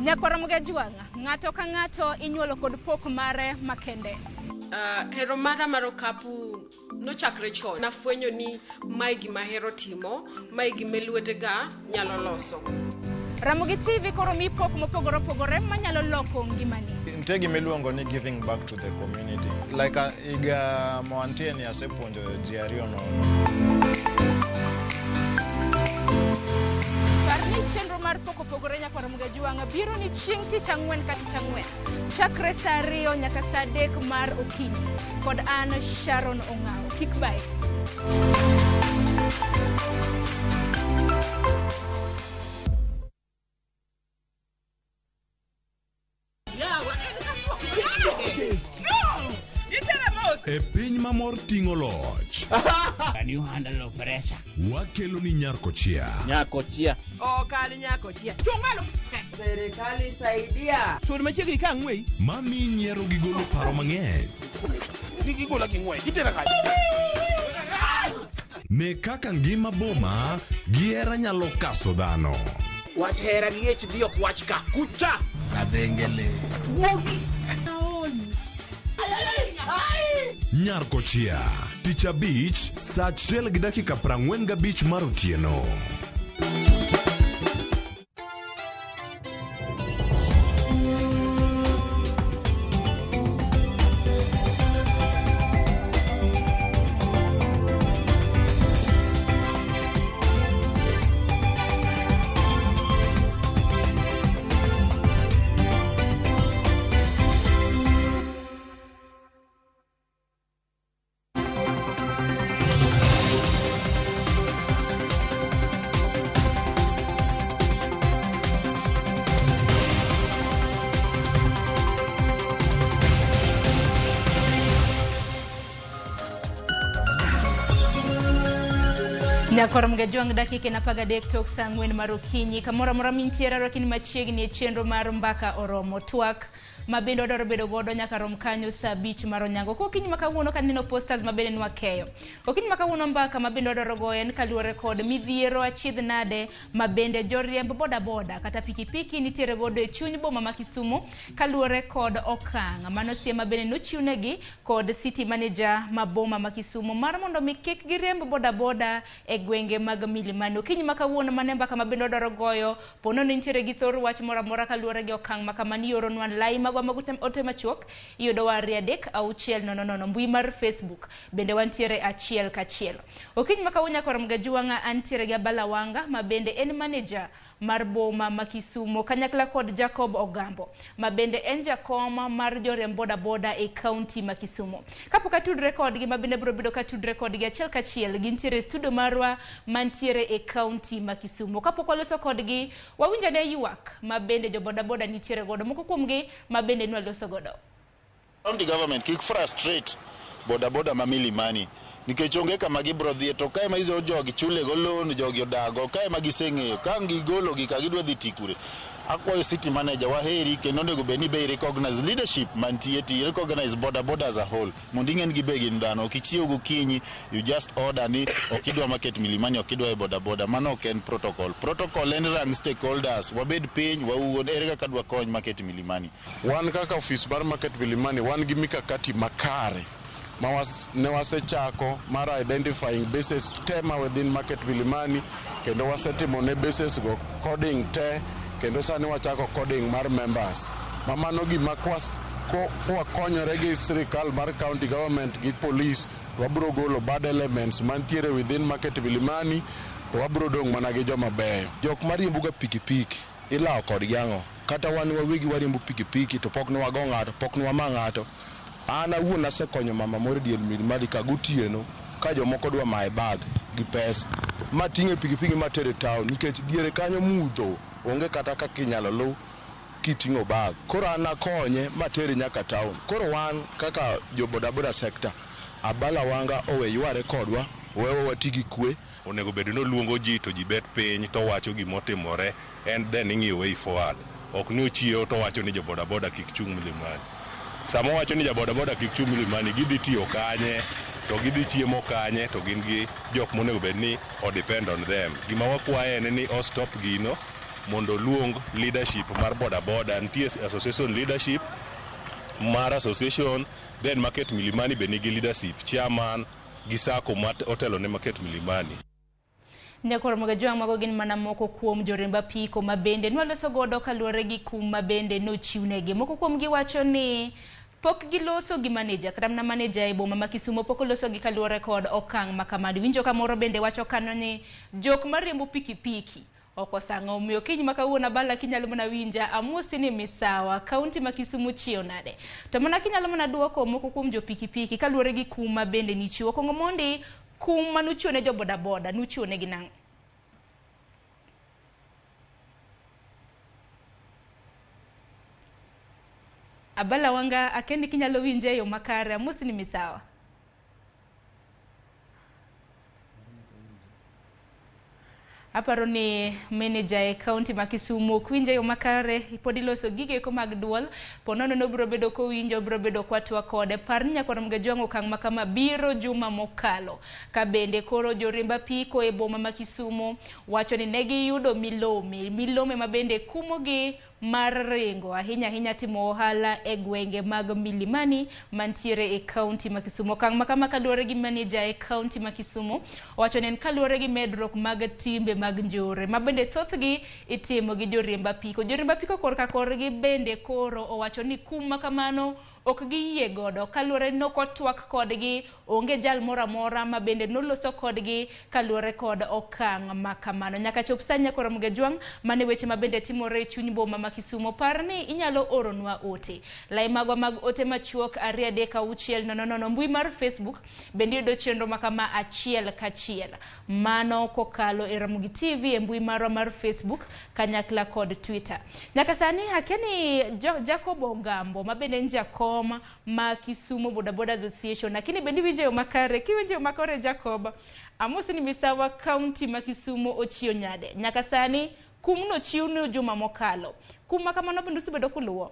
Nyakwara Mugajwang', ng'ato ka ng'ato inyuolo kod pok mare makende. Hero mara mar okapu nochakre chon. Nafwenyo ni mae gima ahero timo, mae gima lwetega nyalo loso. Ramogi TV koro mi pok mopogore opogore manyalo loko ngimani. Nitie gima iluongo ni giving back to the community. Like higa moantie ni asepuonjo ji ariyo nono. Parni chenro mar pok opogore Nyakwar Mugajwang' biro ni chieng' tich ang'wen ka tich ang'wen. Chakre saa 2 nyaka saa 3 mar okinyi. Kod an Sharon Ong'awo. Kik bae. E Ema mor ting'o loch. Can you handle pressure? Wakelo ni Nyarkochia. Nyakochia. Ok an nyakochia. Chung' malo. Serikali saidia. Sud machiegni ka ang'wei. Mami nyiero gi golo paro mang'eny. Gigola gi ng'wech. Itera kanye? Ne kaka ngima boma gi hera nyalo kaso dhano. Wach hera gi HD ok wach ka. Kucha. Kadhengele. Wuogi. Nyarkochia. Tich abich, saa 1:45 mar otieno. Nyakor Mgajwang' dakika en 13 tok saa 4 mar okinyi. Kamoro amora mintiere arwakini machiegni e chenro mar Mbaka Oromo. Twak ma bende wadwaro bedo godo nyaka rom kanyo saa 5 mar onyango. Kokinyi ma kawuono kaneno posters ma bende nwakeyo. Okinyi ma kawuono mbaka ma bende wadwaro goyo en kaluwore kod midhiero achiedh nade ma bende joriemb bodaboda kata pikipiki nitiere godo e chuny boma ma Kisumu kaluwore kod okang' mano sie ma bende nochiwnegi kod city manager ma boma ma Kisumu mar mondo mi kik giriemb bodaboda e gwenge mag milimani. Okinyi ma kawuono mane mbaka ma bende wadwaro goyo pono ni nitiere gi thor wach moro amora kaluwore gi okang' ma kamani ioronwa lai magwa mag ote machuok iyudowa 2 3 6 0 0 mbui mar Facebook bende wantiere achiel kachiel. Okinyi ma kawuono nyakor Mgajuwang'a antiere gi Abala Wanga ma bende en manager mar boma ma Kisumu kanyakla kod Jacob Ogambo ma bende en jakom mar joriemb bodaboda e kaunti ma Kisumu. Kapok atudre kodgi ma bende biro bedo ka tudre kodgi achiel kachiel gintiere e studio marwa mantiere e kaunti ma Kisumu. Kapok waloso kodgi wawinjo ane ywak ma bende jo bodaboda nitiere godo, moko kuomgi ma bende nwaloso godo. County government kik frustrate bodaboda ma Milimani nikech onge kama gibro dhiye to kae ma izo jogi chulego loan jogi odago kae ma giseng'eyo ka gigologi ka gidwa dhi tikure. Akwayo city manager waheri kendo onego bed ni be recognize leadership mantie ti recognize boda boda as a whole mondo ing'e ni gibe gin dhano. Ok ichiew gokinyi you just order ni ok idwa market Milimani ok idwa e boda boda, mano ok en protocol. Protocol en rang stakeholders wabed piny wawuon ere kaka dwa kony market Milimani. Wan kaka ofis mar market Milimani wan gi mikakati makare ma ne wasechako mar identifying bases te ma within market Milimani kendo wasetimo ne bases go coding te kendo sani wachako coding mar members. Ma mano gima kwakonyore gi sirikal mar county government gi police to wabro golo bad elements mantiere within market Milimani to wabro dong' mana gi joma beyo. Jok mariembo ga pikipiki ilawo kodgi ang'o? Kata wan wawegi wariembo pikipiki to pok ne wago ng'ato, pok ne wama ng'ato. An awuon asekonyo mama moro dier Milimani ka gotieno ka jomoko dwa maye bag gi pesa mating'e pikipiki matere town nikech diere kanyo mudho onge kata kaka inyalo luw kiting'o bag. Koro an akonye matere nyaka town. Koro wan kaka jo bodaboda sector, Abala Wanga owe yware kodwa, wewa wati gi kwe. Onego bed ni oluongo ji to ji bet piny to wacho gimotimore and then ing'iyo way forward. Ok ni ochiewo to wacho ni jo bodaboda kik chung' Milimani. Sama owacho ni ja bodaboda kik chung' Milimani, gidhi tiyo kanye, to gidhi chiemo kanye, to gin gi jok monego bed ni o depend on them. Gima wakwaye en ni o stop gino mondo oluong leadership mar bodaboda. Nitie association leadership mar association, then market Milimani be nigi leadership, chairman gi sacco ma otelo ne market Milimani. Nyakor Mgajwang' mago gin mana moko kuom joriemb apiko ma bende nwaloso godo kaluwore gi kum ma bende nochiwnegi. Moko kuomgi wacho ni pok giloso gi manager kata mana manager e boma ma Kisumu pok oloso gi kaluwore kod okang' ma kamano. Winjo kamoro bende wacho kanyo ni jok mariembo pikipiki okosang'o. Omiyo kiny ma kawuono Abala kinyalo mana winja amosi ni misawa kaunti ma Kisumu chiew nade. To mana kinyalo mana duoko moko kuom jo pikipiki kaluwore gi kum ma bende nichiwo. Kongo mondi kum manuchiwo ne jo bodaboda nuchiwo negi nang'o? Abala Wanga akendi kinyalo winje e yo makare amosi ni misawa. Aparo ni manager e kaunti ma Kisumu ok winj e yo makare, pod iloso gige eko mag duol. Ponono no biro bedo kowinjo, biro bedo kwatwa kode. Par ni nyakwar Mgajwang' okang' ma kama biro juma mokalo. Ka bende koro joriemb apiko e boma ma Kisumu wacho ni ne giyudo milome, milome ma bende kumogi mar ringo ahinya ahinya timo ohala e gwenge mag Milimani mantiere e kaunti ma Kisumu. Okang' ma kama kaluwore gi manager e kaunti ma Kisumu owacho ni en kaluwore gi medruok mag timbe mag njore ma bende thothgi itimo gi joriemb apiko. Joriemb apiko korka korgi bende koro owacho ni kum ma kamano ok giyie godo kaluwore ni ok otwak kodgi, onge jal moro amora ma bende noloso kodgi kaluwore kod okang' ma kamano. Nyaka chop sani nyakwar Mgejwang' mane weche ma bende timore e chuny boma ma Kisumu. Par ni inyalo oronwa ote. Lai magwa mag ote machuok 2 3 6 0 0 mbui mar Facebook bende iyudo chenro ma kama achiel kachiel. Mano kokalo e Ramogi TV e mbui marwa mar Facebook kanyakla kod Twitter. Nyaka sani akia ni Jacob Ongambo ma bende en jakom ma Kisumu Boda Boda Association, lakini bende iwinjo e yo makare. Kiwinjo e yo makare Jacob, amosi ni misawa kaunti ma Kisumu ochiew nyade. Nyaka sani kum nochiw ni juma mokalo. Kum ma kamano bende usebedo kuluwo?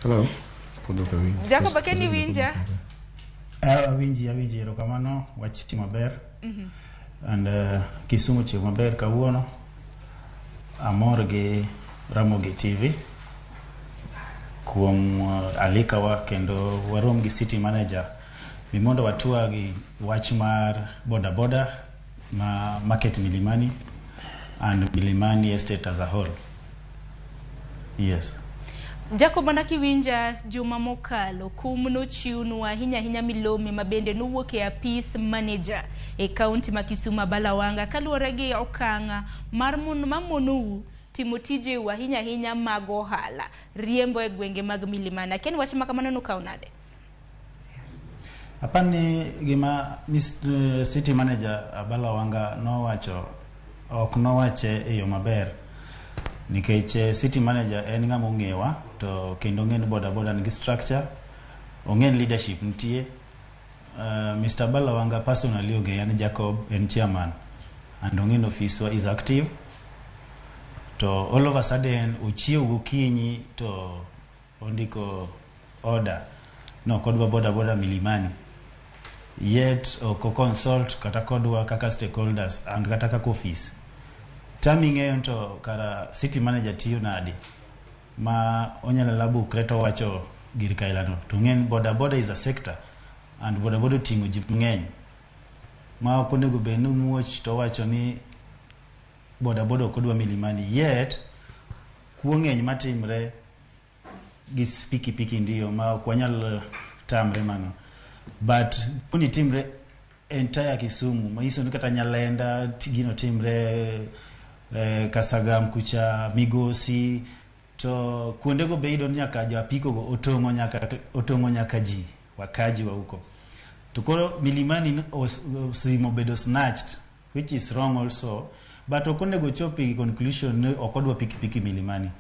Hello. Pod ok awinji. Jacob akia ni winja? Awinji, awinji, erokamano, wach timo maber. And Kisumu chieng' maber kawuono. Amor gi Ramogi TV kuom alikawa kendo warom gi city manager mi mondo watwa gi wach mar boda boda ma market Milimani and Milimani estate as a whole. Yes. Jacob mana kiwinja juma mokalo kum nochiwnwa ahinya ahinya milome ma bende nowuok e apis manager e kaunti ma Kisumu Abala Wanga kaluwore gi okang' mar mon mamonou timo tijeu ahinya ahinya mag ohala riembo e gwenge mag Milimani. Akia ni wach ma kamano nokaw nade? Apani gima Mr. City Manager Abala Wanga nowacho ok nowache e yo maber nikech City Manager en ng'ama ong'ewa to kendo ong'e ni boda boda nigi structure, ong'e ni leadership nitie. Mr. Abala Wanga personally ong'eya ni Jacob en chairman and ong'e ni ofiswa is active to all of a sudden ochiew gokinyi to ondiko order no kodwa boda boda Milimani yet ok consult kata kodwa kaka stakeholders and kata kaka office tami ng'eyo to kara city manager tiyo nade ma onyalo ala bukre to owacho gir kailano to ng'e ni boda boda is a sector and boda boda oting'o ji mang'eny ma ok onego bed ni muoch to owacho ni boda boda ok odwa Milimani yet kuo ng'eny matimre gi pikipiki ndiyo ma ok wanyal tamre mano but kuni timre entire Kisumu manyiso ni kata Nyalenda gino timre Kasagam kucha Migosi to kuondego be iyudo ni nyaka jo apiko go otong'o nyaka ji wakaji wa huko to koro Milimani osimo bedo snatched which is wrong also but ok onego chop e conclusion ni ok odwa pikipiki Milimani.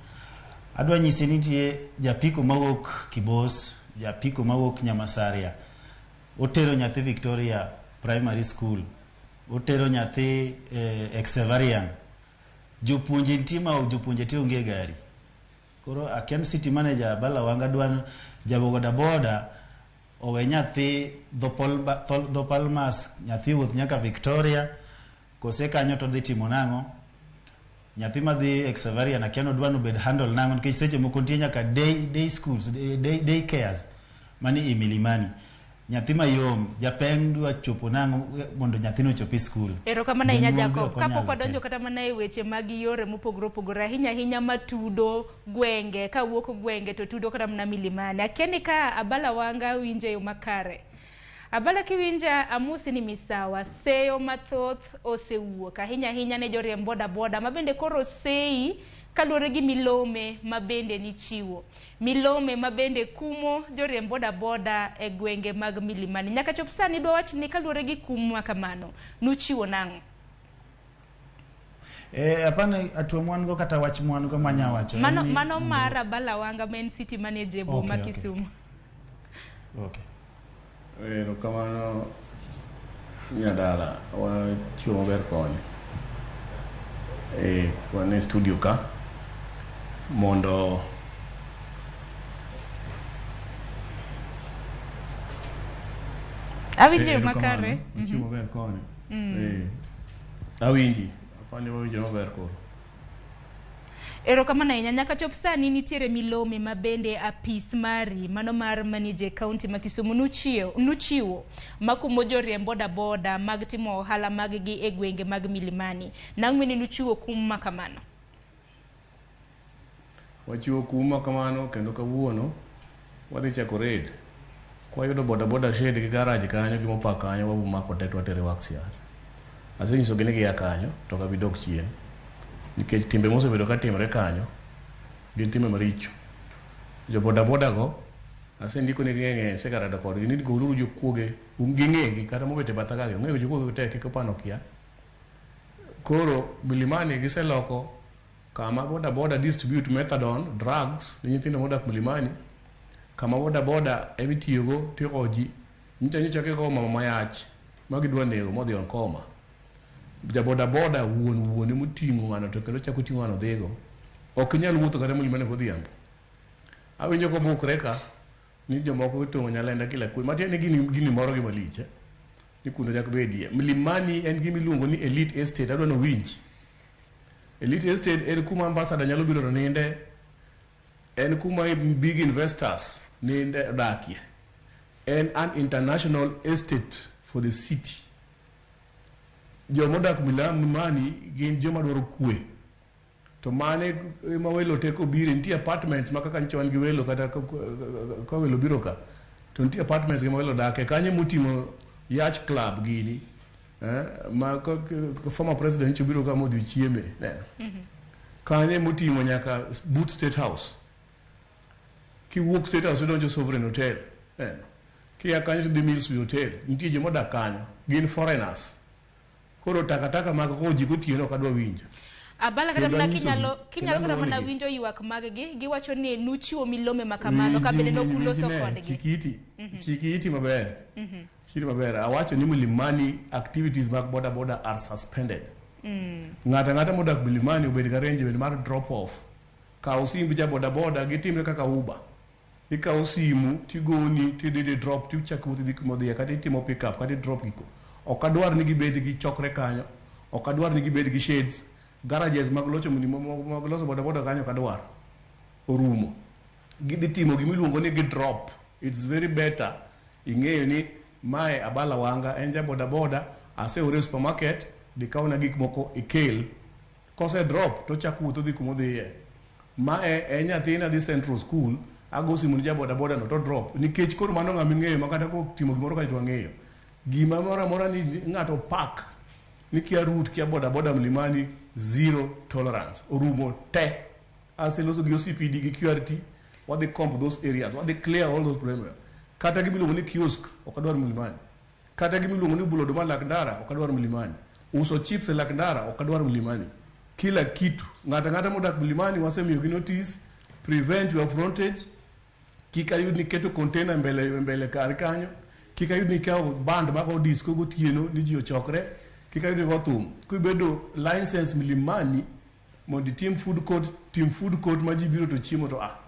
Adwa nyisi ni nitie japiko mawuok Kibos, japiko mawuok Nyamasaria otero nyathi Victoria Primary School, otero nyathi Xaverian. Jopuonje nitie ma jopuonje te onge gari. Koro akia ni city manager Abala Wanga dwa jaboda boda owe nyathi dho Palmas, nyathi wuoth nyaka Victoria, kose kanyo to dhi timo nang'o? Nyathi madhi Xaverian akia ni odwa ni obed handle nang'o nikech seche moko nitie nyaka day schools, day cares mani i Milimani. Nyathi mayom, japeng dwa chopo nang'o mondo nyathino ochop e skul. Erokamano ahinya Jonyuol be Jacob. ok onyalo Kapok wadonjo timo. kata mana e weche mag yore mopogore opogore ahinya ahinya matudo gwenge kawuok gwenge to tudo kata mana Milimani. Akia ni ka Abala Wanga winjo e yo makare. Abala kiwinja amosi ni misawa seyo mathoth osewuok ahinya ahinya ne joriemb boda boda ma bende koro seyi kaluwore gi milome ma bende nichiwo. Milome ma bende kumo joriemb boda boda e gwenge mag Milimani. Nyaka chop sani dwa wach ni kaluwore gi kum ma kamano, nuchiwo nang'o? Apani hatua mwan go kata wach mwan go manya wacho. Mano mar Abala Wanga ma en city manager e boma Kisumu. Okay. Erokamano nyadala, wachiwo maber koni. Wan e studio ka mondo Awinjo makare. Wachiwo maber koni. Awinji, apani wawinjo maber koro. Erokamano ahinya. Nyaka chop sani nitiere milome ma bende apis mari mano mar manager county ma Kisumu nuchiwo makumo joriemb bodaboda mag timo ohala mag gi e gwenge mag Milimani. Nang'o mane nuchiwo kum ma kamano? Wachiwo kum ma kamano kendo kawuono wadhi chako raid. Kwayudo bodaboda shed gi garage kanyo gi mopak kanyo wabomako te to watere works yard. Asenyisogi ni gia kanyo to ok abi dok chien. Nikech timbe mosebedo ka timre kanyo gin timbe maricho. Jo bodaboda go asendiko negi ng'eny asegarado kodgi ni goluru jokuoge ging'egi kata mobet e batha ka gi ong'eyo jokuoge te kik opano kia. Koro Milimani giseloko kama bodaboda distribute methadone drugs ne nyithindo modak Milimani, kama bodaboda emitiyogo tiko ji. Nyicha nyocha kiko mama mayach ma gidwa nego modhi on koma. Ja bodaboda wuon wuon emoting'o ng'ano to kendo chako ting'o ng'ano dhigo. Ok inyal wuotho kata Milimani godhiambo. Awinjo kobukre ka ni jomoko otong'o Nyalenda kila kwe. Matiende ni gini moro gi malich. Ni kuno chak bedie. Milimani en gima iluongo ni elite estate. Adwa ni uwinj. Elite estate en kuma ambassador nyalo biro to ninde. En kuma big investors ninde odakie. En an international estate for the city. Jomodak Milimani gin joma dwaro kwe. To mane ema welo te kobire, nitie apartments ma kaka nyocha wan gi welo kata ka welo biro ka, to nitie apartments gi ma welo dake. Kanyo moting'o yacht club gini, ma former president nyocha obiro ka modhi ochieme. Neno. Kanyo moting'o nyaka Boot State House. Kiwuok State House idonjo Sovereign Hotel. Neno. Kia kanyo tidhi Millsway Hotel. Nitie jomodak kanyo. Gin foreigners. Koro takataka mag kowo ji gotieno ok adwa winjo. Abala kata mana kinyalo kata mana winjo ywak mag gi, giwacho ni nuchiwo milome ma kamano ka bende nokuloso kodgi. Chikiti. Chikiti maber. Chikiti maber. Awacho ni Milimani activities mag boda boda are suspended. Ng'ato ang'ata modak Milimani obed gi arrangement mar drop off. Kaw simb ja boda boda gitimre kaka Uber. Ikawo simu tigoni tidhi di drop tichako wuoth idhi kuma odhiye kata itimo pick up kata i drop giko. Ok adwar ni gibed gi chokre kanyo. Ok adwar ni gibed gi shades. Garages mag locho mag loso boda boda kanyo ok adwar. Orumo. Gidhi timo gimiluongo ni gi drop. It's very better. Ing'eyo ni mae Abala Wanga en ja boda boda aseore e supermarket dhi kawna gik moko ikel. Kose drop to chako wuoth odhi kuma odhiye. Mae en nyathina dhi Central School ago simu ni ja boda boda no to drop nikech koro mano ng'ama ing'eyo ma kata kotimo gimoro kae to wang'eyo. Gima moro amora ni ng'ato park ni kia route kia boda boda Mlimani zero tolerance. Orumo te. Aseloso gi OCPD gi QRT wadhi comb those areas wadhi clear all those problems. Kata gimiluongo ni kiosk ok adwar Mlimani. Kata gimiluongo ni bulo oduma lak ndara ok adwar Mlimani. Uso chips e lak ndara ok adwar Mlimani. Kila kitu ng'ato ang'ata modak Mlimani wasemiyogi notice prevent your frontage. Kik ayud ni keto container mbele kar kanyo. Kik ayud ni ikawo band mago disco gotieno ni ji ochokre. Kik ayud ni go thum. Kibedo license Mlimani mondo itim food court, tim food court ma ji biro to chiemo to ah.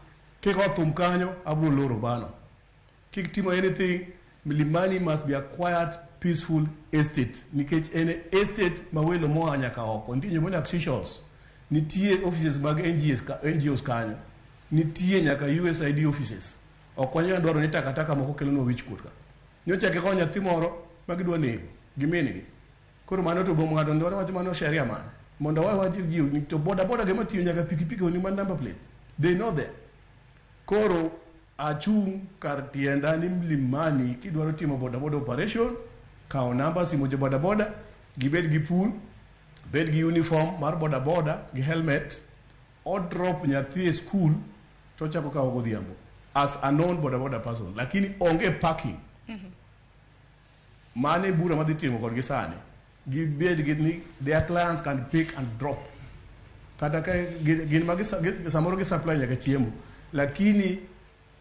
Kik go thum kanyo abiro loro bano. Kik timo anything, Milimani must be a quiet, peaceful estate. Nikech en estate ma welo moa nyaka oko. Nitie joma odak Seychelles. Nitie offices mag NGOs kanyo. Nitie nyaka USAID offices. Ok wanyal dwaro ni takataka moko kelonwa wich kuot ka. Nyocha gikawo nyathi moro ma gidwa nego gi min gi. Koro mano to bom ng'ato ndwaro wacho mano sheria mane. Mondo wawe wach ji to boda boda gema tiyo nyaka pikipiki oni man number plate. They know that. Koro achung' kar tienda ni Mlimani kidwaro timo boda boda operation, kaw namba simu jo boda boda, gibed gi pool, bed gi uniform mar boda boda gi helmet, o drop nyathi e school to chako kawo godhiambo as a known boda boda person, lakini onge parking. Mane bura madhi timo kodgi sani. Gibed gi ni their clients can pick and drop. Kata ka gin ma samoro gi supply nyaka chiemo, lakini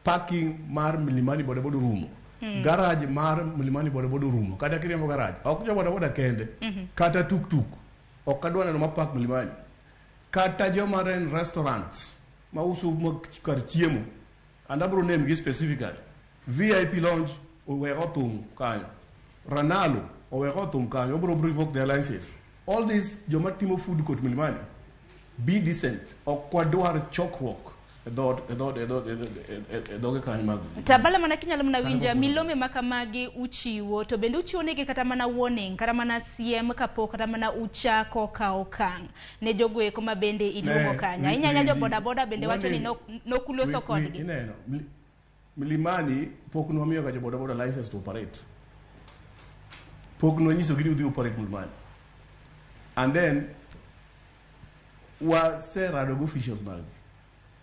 Parking mar Milimani boda boda rumo. Garage mar Milimani boda boda rumo. Kata kiriembo garage. Ok jo boda boda kende. Kata tuk tuk. Ok adwa neno ma park Milimani. Kata joma ren restaurants ma uso kar chiemo. And abro name gi specifically. VIP lounge owego thum kanyo. Ranalo owego thum kanyo. Obro revoke their licenses. All these joma timo food court Milimani. Be decent. Ok wadwar chokruok e dhoge kanyo mag. Tabala mana kinyalo mana winja milome makamagi uchiwo to bende uchiwo negi kata mana warning kata mana siem kapok kata mana uchako ka okang' ne jogo eko ma bende iluongo kanyo. Ahinya ahinya jo boda boda bende wacho ni nokuloso kodgi. Ineno Milimani pok nwamiyo ga jo boda boda license to operate. Pok nwanyiso gi ni udhi operate Milimani. And then waserado gi officials mag.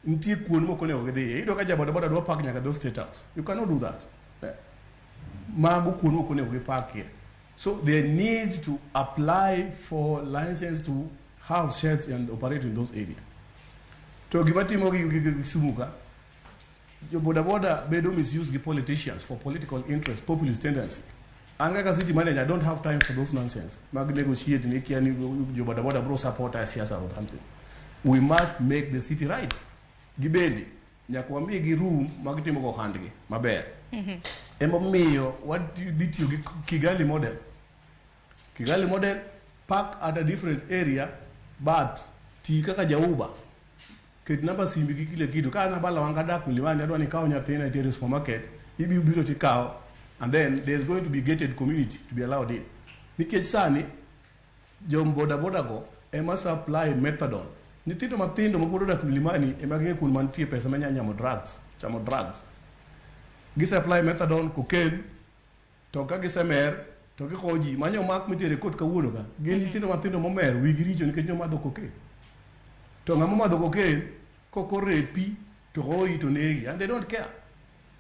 Nitie kuond mok onego gidhiye. Iyudo ka ja boda boda dwa park nyaka dho State House. You cannot do that. Mago kuond mok onego giparkie. So they need to apply for license to have sheds and operate in those areas. To gima timo gi Kisumu ka, jo boda boda bedo misuse gi politicians for political interest, populist tendency. An kaka city manager, I don't have time for those nonsense. Mag negotiate ni kia ni jo boda boda bro support a siasa or something. We must make the city right. Gibende nyaka wamigi room mag timo go ohandgi maber. Emomiyo wadhi tiyo gi Kigali model. Kigali model park at a different area but ti kaka ja Uber. Ket namba simbi gi kile kitu. Ka an Abala Wanga dak Milimani adwa ni kaw nyathina itere supermarket, ibi biro tikawo and then there's going to be gated community to be allowed in. Nikech sani jo boda boda go ema supply methadone. Nyithindo mathindo mapod odak Milimani ema ging'e kuond mantie pesa ma nyalo drugs, chamo drugs. Gi supply methadone, cocaine, to ka gisemer to gikowo ji. Manyo mak mitere court kawuono ka. Gin nyithindo mathindo momer wigi richo nikech nyomadho cocaine. To ng'ama omadho cocaine koko repi to goyi to negi and they don't care.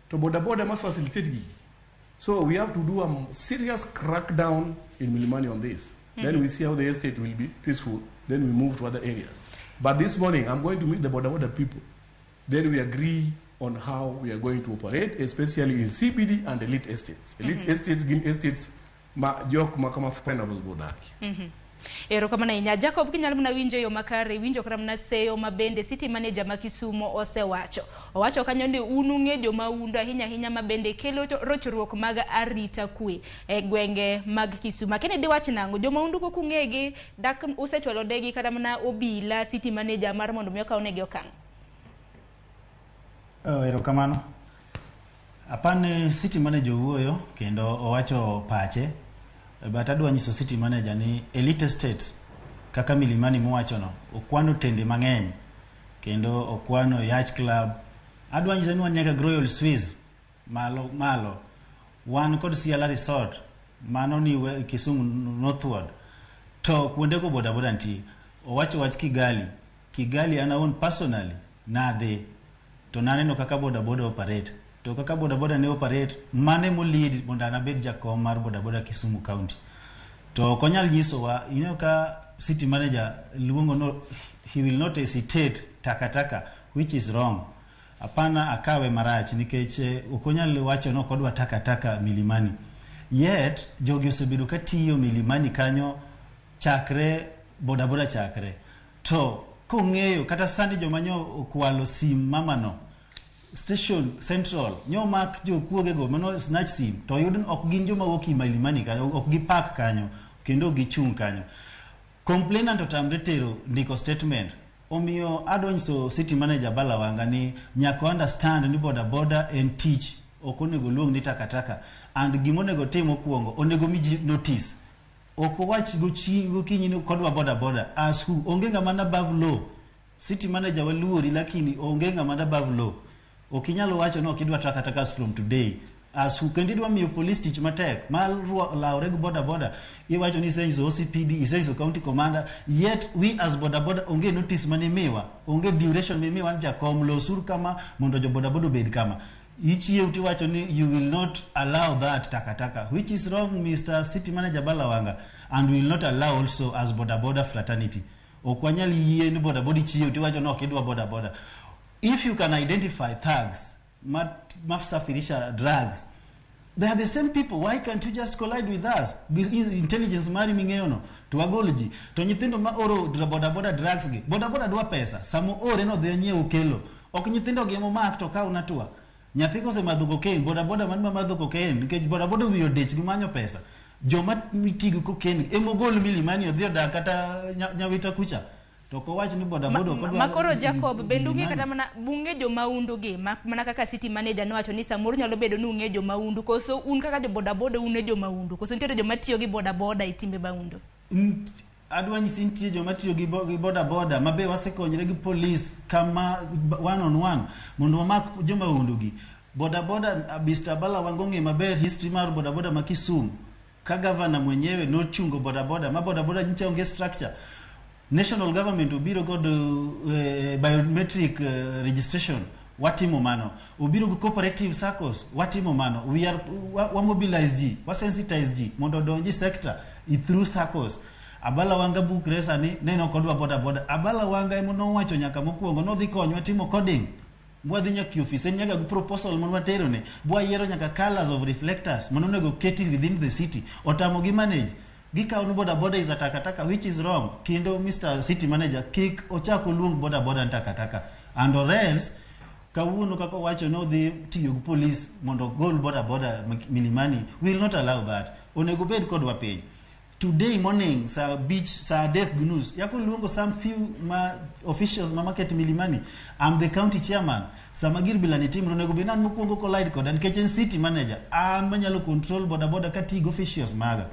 To boda boda must facilitate gi. So we have to do a serious crackdown in Milimani on this. Then we see how the estate will be peaceful. Then we move to other areas. But this morning, I'm going to meet the boda boda people. Then we agree on how we are going to operate, especially in CBD and elite estates. Elite estates, gin estates, ma jok ma kama fashionables bodaki. Erokamano ahinya Jacob, kinyalo mana winjo yo makare, winjo kata mana seyo ma bende city manager ma Kisumo osewacho. Owacho kanyo ni un ung'e joma undo ahinya ahinya ma bende kelo rochruok mag arita kwe e gwenge mag Kisumu. Kene diwach nang'o joma undu pok ung'egi dak usechwalo negi kata mana obila city manager mar mondo mi okaw negi okang'. Erokamano. Apane city manager owuoyo kendo owacho pache. But adwa nyiso city manager ni elite estate kaka Milimani mowachono okwano tende mang'eny kendo okwano Yacht Club. Adwa nyise ni wan nyaka Royal Swiss malo malo. Wan kod Siala Resort mano ni Kisumu Northward. To kuondego boda boda nitie. Owacho wach Kigali. Kigali an awuon personally nadhi to naneno kaka boda boda operate. To kaka boda boda ne operate, mane mo lead mondo an abed jakom mar boda boda Kisumu County. To ok onyal nyisowa, ineno ka city manager luongo no, he will not hesitate takataka, which is wrong. Hapana akawe marach nikech ok onyal wacho no ok odwa takataka Milimani. Yet jogi osebedo ka tiyo Milimani kanyo chakre boda boda chakre. To kong'eyo kata sani joma nyo okwalo sim mamano station central nyo mak jokuoge go mano snatch sim to oyud ok gin joma wuok Milimani kanyo, ok gipak kanyo kendo ok gichung' kanyo. Complainant otamre tero ndiko statement. Omiyo adwa nyiso city manager Balawanga ni nyaka understand ni boda boda en tich, ok onego luong ni takataka. And gima onego tim mokwongo, onego mi ji notice. Ok owach gokinyi ni kodwa boda boda as who onge ng'ama ni above law. City manager waluori lakini onge ng'ama ni above law. Ok inyal wacho ni ok idwa takatakas from today. As who kendo idwa miyo police tich matek mar lawre gi boda boda. Iwacho ni isenyiso OCPD, isenyiso county commander, yet we as boda boda onge notice manimiwa, onge duration mimiwa ni jakom losur kama mondo jo boda boda obed kama. Ichiew tiwacho ni you will not allow that takataka, which is wrong, Mr. City Manager Balawanga, and we will not allow also as boda boda fraternity. Ok wanyal yie ni boda boda ichiew tiwacho ni ok idwa boda boda. If you can identify thugs ma safirisha drugs. They are the same people. Why can't you just collide with us? This intelligence mari ming'eyo no to wagol ji. To nyithindo ma oro boda boda drugs gi, boda boda dwa pesa. Samo ore no dhi onyiew kelo. Ok nyithindo gi emomak to kaw natua. Nyathi kosemadho cocaine, boda boda man mamadho cocaine, nikech boda boda wiyo odich gi manyo pesa. Joma tigo cocaine emogol Milimani odhi odak kata Nyawita kucha. To kowach ni boda boda ok odwa. Makoro Jacob, bende ung'e kata mana bung'e jomaundu gi, mana kaka city manager nowacho ni samoro nyalo bedo ni ung'e jomaundu, koso un kaka jo boda boda un e jomaundu, koso nitiere joma tiyo gi boda boda e timbe maundu? Adwa nyisi nitie joma tiyo gi boda boda ma be wasekonyre gi police kama one on one mondo wamak jomaundu gi. Boda boda, Mr. Bala Wangong'e maber history mar boda boda ma Kisumu. Ka governor mwenyewe nochungo boda boda, ma boda boda nyicha onge structure. National government obiro kod biometric registration, watimo mano. Obiro gi cooperative SACCOs, watimo mano. We are wa mobilize ji, wa sensitize ji mondo odonji sector through SACCOs. Abala Wanga bukre sani neno kodwa boda boda. Abala Wanga emo nowacho nyaka mokwongo nodhi konywa timo coding. Mwadhi nyaka e office en nyaka gi proposal mon waterone. Bwayiero nyaka colors of reflectors mondo onego keti within the city. Otamo gi manage. Gikawo ni boda boda is a takataka, which is wrong. Kendo Mr. City Manager kik ochak oluong boda boda ni takataka. And or else kawuono kaka owacho ni odhi tiyo gi police mondo ogol boda boda Milimani, we will not allow that. Onego bed kodwa piny. Today morning saa 5, saa 3:30 yako luongo some few ma officials ma market Milimani. I'm the county chairman. Sama gir bila ni timre onego bed ni an mokwongo collide koda nikech en city manager. An manyalo control boda boda katiyo gi officials maga.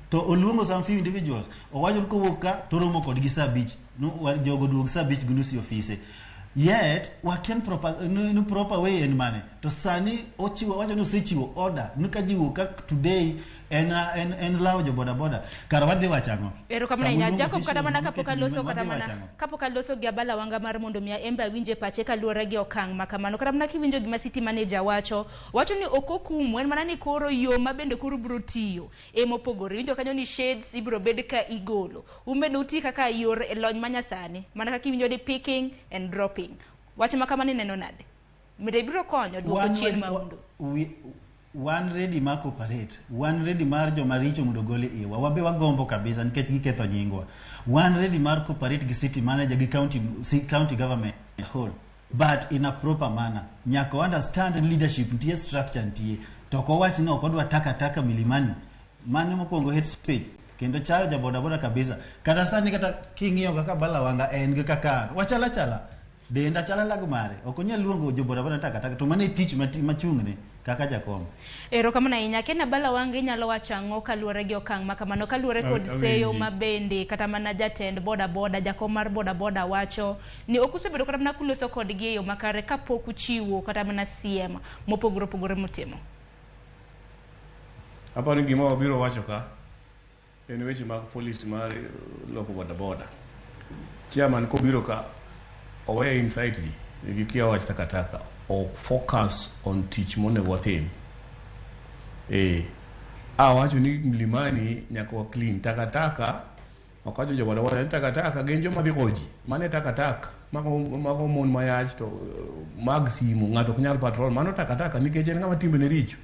To oluongo some few individuals. Owacho ni kowuok ka to romo kodgi saa 5. No, jogo duog saa 5:30 e ofise. Yet wakia proper no proper way en mane. To sani ochiwo wacho ni osechiwo order ni ka ji wuok ka today en lawo jo boda boda. Kara wadhi wacho ang'o? Erokamano ahinya Jacob, kata mana kapok aloso kata Wadhi mana wacho ang'o? kapok aloso gi Abala Wanga mar mondo miya embe awinje pache kaluwore gi okang' ma kamano. Kata mana kiwinjo gima city manager wacho ni ok okumu, en mana ni koro yo ma bende koro biro tiyo emopogore. Iwinjo kanyo ni shades ibiro bed ka igolo. Un bende uti kaka yor e lony manyasani, mana kaka iwinjo ni picking and dropping. Wach ma kamano ineno nade? Bende biro konyo duoko chien maundu? Wan ready mar cooperate, wan ready mar joma richo mondo ogol e iwa. Wabe wagombo kabisa nikech giketho nyingwa. Wan ready mar cooperate gi city manager gi county government whole, but in a proper manner. Nyaka understand leadership nitie, structure nitie. To ok owach ni ok odwa takataka Milimani. Mano mokwongo hate speech kendo chayo ja boda boda kabisa. Kata sani kata king'iyo kaka Bala Wanga en gi kaka an, wachala chala. Denda chala lago mare. Ok onyal luongo jo boda boda takataka to mano e tich machung'ne kaka jakom. Erokamano ahinya. Ken Abala Wanga, inyalo wacho ang'o kaluwore gi okang' ma kamano, kaluwore kod seyo ma bende kata mana jatend boda boda, jakom mar boda boda wacho ni ok usebedo kata mana kuloso kodgi e yo makare kapok uchiwo kata mana siem mopogore opogore mutimo? Aparo ni gima wabiro wacho ka en weche mag policy mar loko boda boda. Chairman kobiro ka owe insight ji gikia wach takataka, o focus on tich monego watim. Awacho ni Mlimani nyaka wa clean takataka. Okacho jo boda boda ni takataka gin joma dhi koji. Mane takataka mago mon mayach to mag simu ng'ato ok nyal patrol mano takataka nikech en ng'ama timbene richo.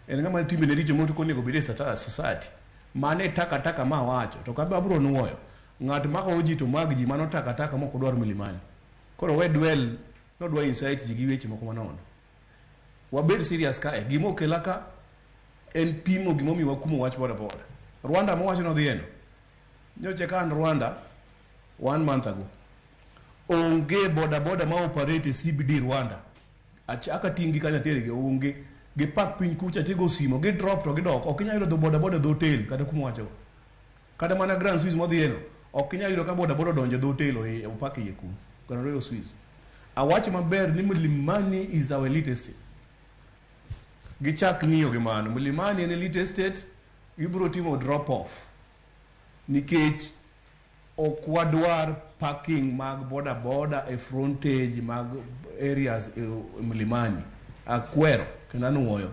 En ng'ama timbene richo mondo onego obed e society. Mane takataka ma wacho to ka abro nuoyo ng'at ma ji to mag ji mano takataka mok odwar Milimani. Koro we dwell nodwa insight ji gi weche moko manono. Wabed serious kae. Gima okela ka en pimo gimomiyo wakumo wach boda boda. Rwanda mowacho nodhieno. Nyocha ka an Rwanda 1 month ago. Onge boda boda ma operate e CBD Rwanda. Achaka tingi kanyo tergi onge. Gipak piny kucha tigo simo, gi drop to gidok. Ok inyal yudo dho boda boda dho hotel kata kuma wacho. Kata mana Grand Swiss modhieno. Ok inyal yudo ka boda boda odonjo dho hotel opak iye kuno. Grand Royal Swiss. Awacho maber ni Mlimani is our elite estate. Gichak ng'iyo gi mano. Mlimani en elite estate, ibiro timo drop off. Nikech ok wadwar parking mag boda boda e frontage mag areas e Mlimani. Akwero kendo anuoyo.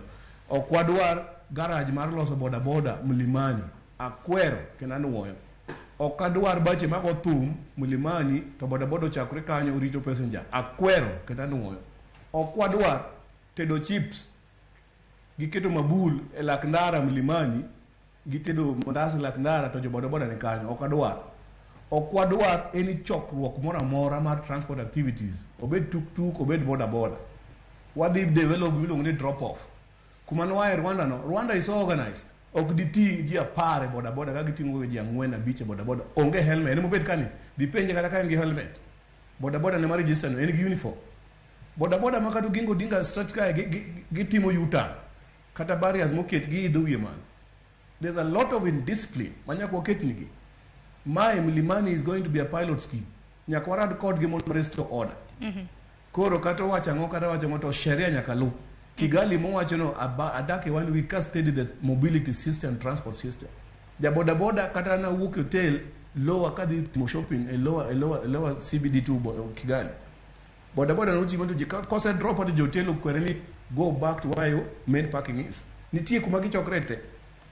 Ok wadwar garage mar loso boda boda Mlimani. Akwero kendo anuoyo. Ok adwar bache mago thum Mlimani to boda boda ochakore kanyo rito passenger. Akwero kendo anuoyo. Ok wadwar tedo chips giketo mabul e lak ndara Mlimani, gitedo mandas e lak ndara to jo bodaboda ni kanyo. Ok adwar. Ok wadwar any chokruok moro amora mar transport activities, obed tuk-tuk, obed bodaboda. Wadhi develop gimiluongo ni drop off. Kuma nwaye Rwanda no, Rwanda is so organized. Ok diting' ji 10 e bodaboda ka giting'o ji 4 5 e bodaboda. Onge helmet. En mobet kani, dipenje kata ka en gi helmet. Bodaboda ne ma register no, en gi uniform. Bodaboda ma kata Oginga Odinga stretch kae gitimo U-turn. Kata barriers moket giidho wiye malo. There's a lot of indiscipline ma nyaka waket nigi. Mae Mlimani is going to be a pilot scheme. Nyaka warad kodgi mondo restore order. Koro kata owacho ang'o kata owacho ang'o to sheria nyaka luw. Kigali mowacho no adak e one week ka study the mobility system, transport system. Ja bodaboda kata na wuok e hotel lower kadhi timo shopping e lower CBD to Kigali. Bodaboda noting'o to ji kose drop to jo hotel okwere ni go back to where your main parking is. Nitie kuma gichokre te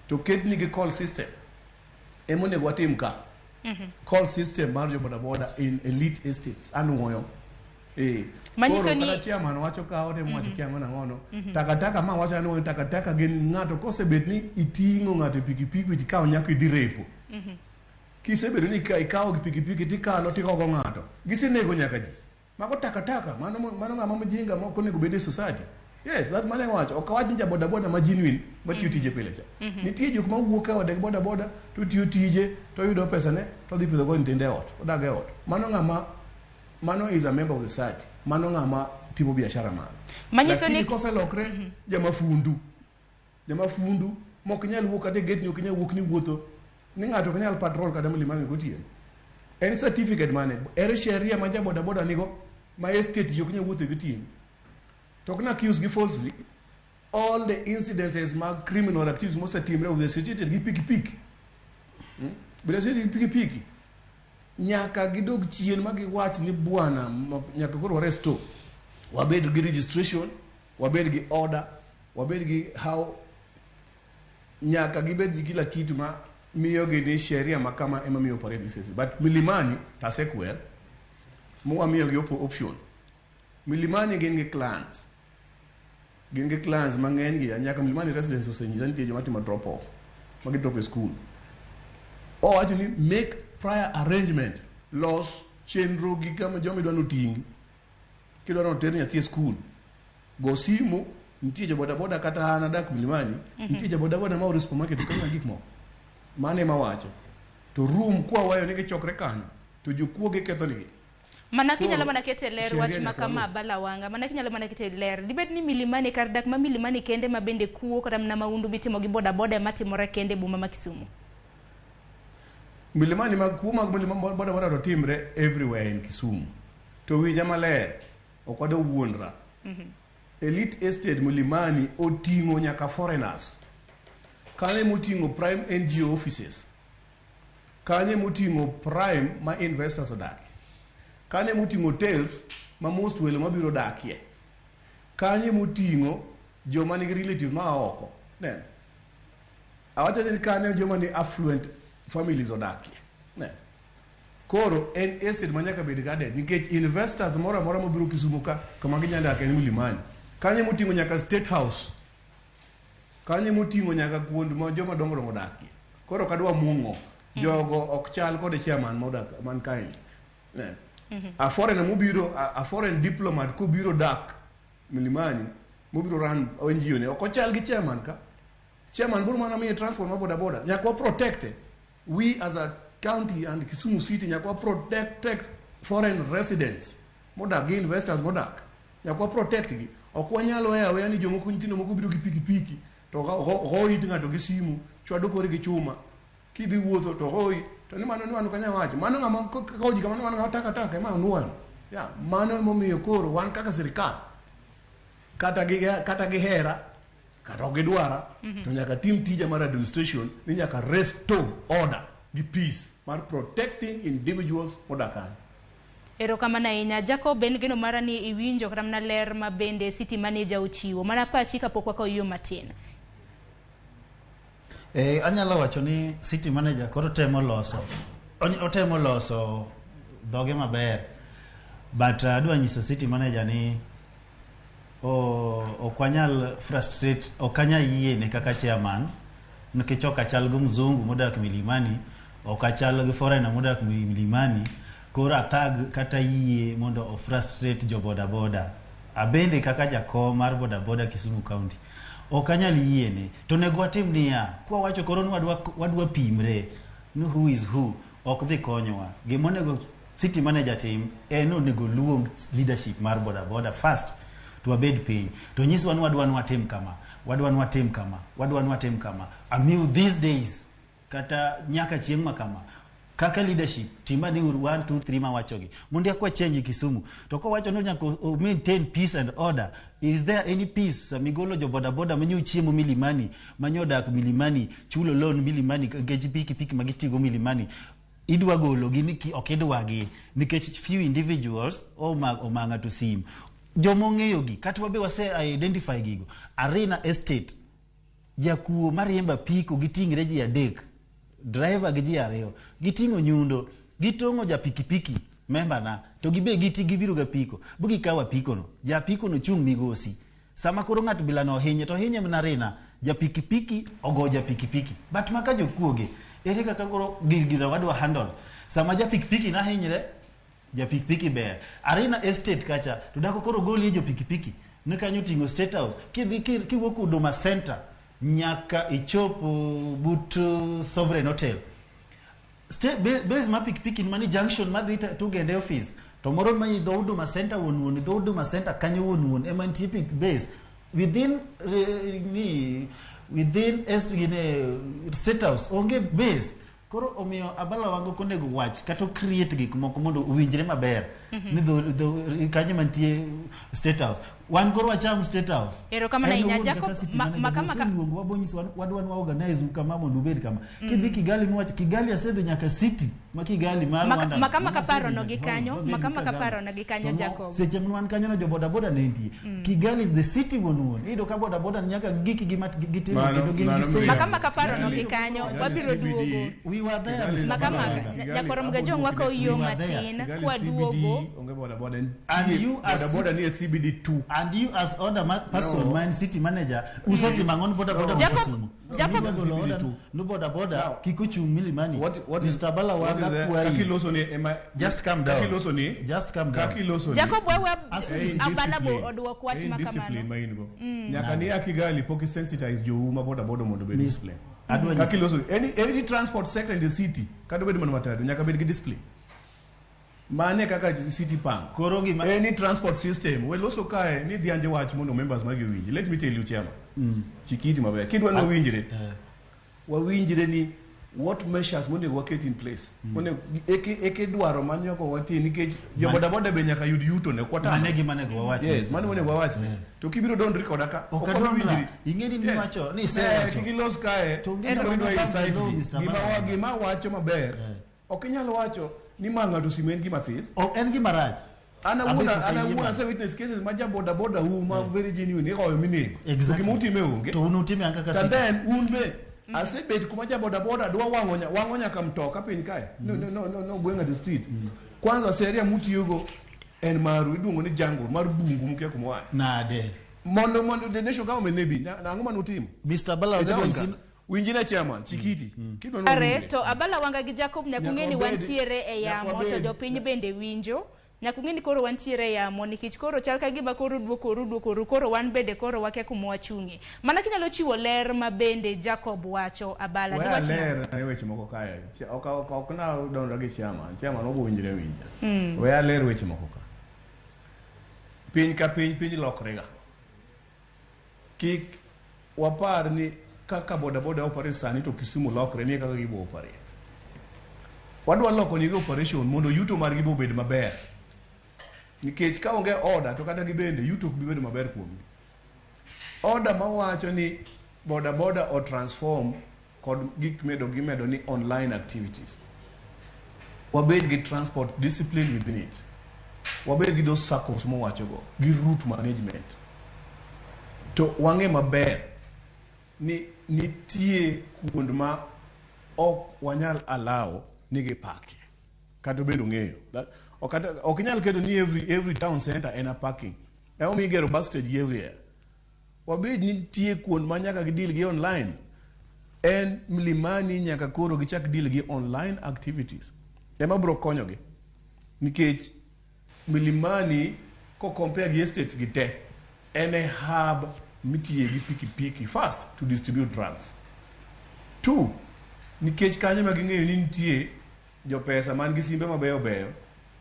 to ketni gi call system. Emonego watim ka. Call system mar jo bodaboda in elite estates anuoyo. Manyiso Koro ni kata chairman wacho ka otemo wacho kia ang'o nang'ono. Takataka ma wacho anuoyo takataka gin ng'ato kosebet ni iting'o ng'ato e pikipiki tikawo nyako idhi repo. Kisebedo ni ikawo gi pikipiki tikalo tigogo ng'ato. Gisenego nyaka ji. Mago takataka, mano ng'ama mjinga ma ok onego bed e society. Yes, that mane wacho. Ok awach ni ja bodaboda ma genuine matiyo tije pile cha. Nitie jok ma wuok e ode gi bodaboda to tiyo tije to yudo pesane to dhi pidho go nyithinde e ot, odag e ot. Mano ng'ama mano is a member of the society. Mano ng'ama timo biashara mare. Manyiso ni Lakini koselokre jamafundu. Jamafundu mok nyal wuok kata e gate ni ok nyal wuok ni wuotho. Ni ng'ato ok nyal patrol kata Mlimani gotieno. En certificate mane? Ere sheria ma ja bodaboda nigo ma estate ji ok nyal wuotho gotieno. To ok na accuse gi falsely. All the incidences mag criminal activities mosetimre with associated gi pikipiki. Bende associated gi pikipiki. Nyaka gidog chien ma giwach ni bwana nyaka koro waresto. Wabed gi registration, wabed gi order, wabed gi how nyaka gibed gi kila kitu ma miyo gi ni sheria ma kama ema miyo operate this system. But Milimani tasekwer mwamiyo gi option. Milimani gin gi clans. Gin gi clans mang'eny gi nyaka Milimani residents osenyisa nitie joma timo drop off. Ma gi drop e school. Owacho ni make prior arrangement. Los chenro gi kama joma idwa noting'i. Kidwa noter nyathi e school. Go simu nitie jo bodaboda kata an adak Milimani, nitie jo bodaboda ma oro supermarket to kelona gik moko. Mano ema wacho. To room kwa wayo ni gichokre kanyo to jokuoge ketho nigi. Mana kinyalo Koro, mana kete ler sheria wach ma nyaka kama waluw. Balawanga, mana kinyalo mana kete ler. Dibed ni Milimani kar dak ma Milimani kende ma bende kuo kata mana mahundu mitimo gi bodaboda ema timore kende e boma ma Kisumu. Milimani mag kuo mag Milimani bodaboda to timre everywhere in Kisumu. To winja maler, ok wadwa wuondra. Elite Estate Milimani oting'o nyaka foreigners. Kanyo moting'o prime NGO offices. Kanyo moting'o prime ma investors odakie. Kanyo moting'o hotels ma most welo mabiro dakie. Kanyo moting'o joma nigi relative ma oko. Neno. Awacho ni kanyo joma ni affluent families odakie. Neno. Koro en estate ma nyaka bed guarded nikech investors moro amora mobiro Kisumu ka kama ginyalo dak en Milimani. Kanyo moting'o nyaka State House. Kanyo moting'o nyaka kuond ma joma dongo dongo odakie. Koro kadwa muong'o jogo ok chal kod chairman modak man kae. Neno. A foreigner mobiro a foreign diplomat kobiro dak Milimani mobiro run NGO ne ok ochal gi chairman ka. Chairman biro mana miye transport ma boda boda. Nyaka wa protect We as a county and Kisumu city nyaka wa protect foreign residents modak gi investors modak. Nyaka wa protect gi. Ok wanyal weyo aweya ni jomoko nyithindo moko biro gi pikipiki to go it ng'ato gi simu, chwado kore gi chuma. Kidhi wuotho to goyi to ni mano ni mano kanya wacho. Mano ng'ama kawo ji kamano mano ng'ama taka taka ema nuoyo. Ya, mano emomiyo koro wan kaka sirikal kata gi hera kata ok gidwara to nyaka tim tija mar administration ni nyaka restore order gi peace mar protecting individuals modak kanyo. Erokamano ahinya Jacob, en geno mara ni iwinjo kata mana ler ma bende city manager ochiwo. Mana pachi kapok wakawo yo matin. Anyalo wacho ni city manager koro temo loso otemo loso dhoge maber, but adwa nyiso city manager ni Ok wanyal frustrate, ok anyal yiene kaka chairman nikech ok achal gi mzungu modak Milimani, ok achal gi foreigner modak Milimani, koro athag kata yie mondo o frustrate jo boda boda. Abende kaka jakom mar boda boda Kisumu County ok anyal yiene. To onego watim niya, kwawacho koro ni wadwa pimre ni who is who, ok dhi konyowa. Gima onego city manager tim en onego luong leadership mar boda boda first to wabed piny to nyiswa ni wadwa ni watim kama, wadwa ni watim kama, wadwa ni watim kama. Amiu these days kata nyaka chieng' ma kama kaka leadership timani uru 1 2 3 mawachogi mondo akwa change Kisumu. To kowacho ni nyaka maintain peace and order, is there any peace samigolo jo boda boda manyo chiemo Milimani, manyo dak Milimani, chulo loan Milimani nikech pikipiki magitigo Milimani, idwa golo gi ni ok idwagi nikech few individuals omanga to sim jomong'eyo gi kata wabe wase identify gigo. Arena Estate, jakuo mariembo apiko giting're ji 3, driver gi ji 2, giting'o nyundo, gitong'o ja pikipiki member na, to gibe giti gibiro ga piko, bu gikawo apiko no, ja apiko no chung' migosi. Sama koro ng'at bila no ohinye to ohinye mana Arena, ja pikipiki ogo ja pikipiki. But maka jokuoge, ere kaka koro gino wadwa handle. Sama ja pikipiki na hinyre, ja pikipiki ber. Arena Estate kacha, to dako koro golie jo pikipiki, ne kanyo ting'o State House, kidhi kiwuok Huduma Center nyaka ichop but Sovereign Hotel. Base ma pikipiki mani junction madhi Tugende office, to moro ma dho Huduma Center wuon dho Huduma Center kanyo wuon ema nitie pik base within ni within State House onge base. Koro omiyo Abala Wango konego wach kata create gik moko mondo owinjre maber ni dho kanyo mantie State House. Wan koro wacham State House. Erokamano ahinya Jacob. Makama luongo wabonyiso wadwa ni organize kama mondo ubed kama. Kidhi Kigali miwacho Kigali asedhi nyaka city ma Kigali mar Rwanda. Makama kaparo no gi kanyo, makama kaparo no gi kanyo Jacob. Seche mwan kanyo no jo boda boda ne nitie. Kigali is the city wuon. Iyudo ka boda boda nyaka giki gi gitimo kendo gin gi same. Makama kaparo no gi kanyo wabiro duogo. We were there. Makama nyakwaro Mgajong wako yo matin kwa duogo. Onge boda boda. And you as boda boda ni CBD 2. And you as order person, man city manager, usati mangon boda boda Jacob, Jacob, no boda boda kikuchu Milimani. What is Mr. Bala Wanga Kakiloso ni just calm down. Kakiloso ni just calm down. Kakiloso ni Jacob wewe Abala bo odwok wach makamano. Discipline maingo. Nyaka ni Kigali poki sensitize jo uma boda boda mondo be discipline. Kakiloso any transport sector in the city kado bed mana matatu nyaka bed gi discipline. Mane kaka city pang. Koro gima any transport system we loso kae ni dhianje wach mondo members magi winji. Let me tell you chairman. Chikiti maber. Kidwa no winjre. Wawinjre ni what measures mondo waket in place. Mondo eke dwaro manyoko wati nikech jo boda boda be nyaka yud yuto ne kwata. Mane gima nego wawach. Yes, mane onego wawach. To kibiro don record aka. Ok adonra. Ing'eni ni wacho ni sewacho. Kigilos kae. To gidwa insight. Gima wacho maber. Ok inyal wacho ni ma ng'ato simu en gima this. Ok en gima rach. Ana wuona ase witness cases ma ja boda boda hu ma very genuine igoyo minego. Exactly. Gima utime onge. To un utime an kaka city. And then un be asebet kuma ja boda boda dwa wang'o nyaka mtoka piny kae. No gweng' at the street. Kwanza seria mutiyogo en maru iluongo ni jungle mar bungu mukia kuma wae. Nade. Mondo the national government nebi na ang'o mane utimo? Mr. Bala Wanga Winjina chairman chikiti. Are to Abala Wanga gi Jacob nyakung'eni wantiere e yamo to jopiny bende winjo. Nyakung'eni koro wantiere e yamo nikech koro chal ka gima koro duokoru koro wan bende koro wakia kuma wachung'e. Mana kinyalo chiwo ler ma bende Jacob wacho Abala diwacho. Ler ne weche moko kae. Ok na donra gi chairman. Chairman obo winjre winja. We ler weche moko ka. Piny ka piny lokrega. Kik wapar ni kaka boda boda operate sani to Kisumu lokre ni kaka gibo operate. Wadwa loko ni operation mondo yuto margi bo bed maber. Nikech ka onge order to kata gibende yuto ok bi bedo maber kuomgi. Order mawacho ni boda boda o transform kod gik medo gimedo ni online activities. Wabed gi transport discipline within it. Wabed gi those circles mowacho go gi route management. To wang'e maber ni nitie kuond ma ok wanyal allow ni gipaki. Kata obedo ng'eyo. Ok inyal keto ni every town center en a parking. Emomiyo igero bus stage gi everywhere. Wabed nitie kuond ma nyaka gidil gi online. En Mlimani nyaka koro gichak deal gi online activities. Ema biro konyogi. Nikech Milimani ko compare gi estates gi te, en e hub mitiye gi pikipiki first to distribute drugs. Two, nikech kanyo ma ging'eyo ni nitie jopesa man gi simbe mabeyo beyo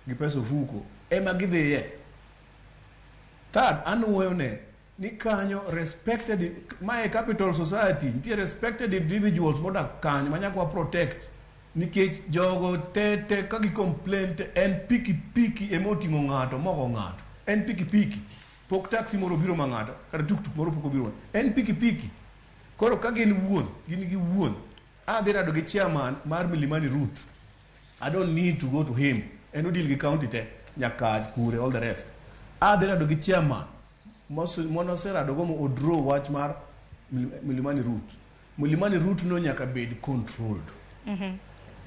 gi pesa ofuko ema gidhiye. Third, anuoyo ne ni kanyo respected mae capital society nitie respected individuals modak kanyo ma nyaka wa protect nikech jogo te te ka gi complain te en pikipiki ema oting'o ng'ato mogo ng'ato en pikipiki pok taxi moro obiro ma ng'ato kata tuktuk moro pok obiro en pikipiki koro ka gin wuon gin gi wuon adhi rado gi chairman mar Milimani route I don't need to go to him en odil gi county te nyaka kure all the rest adhi rado gi chairman monoserado go mo odraw wach mar Milimani route Milimani route no nyaka bed controlled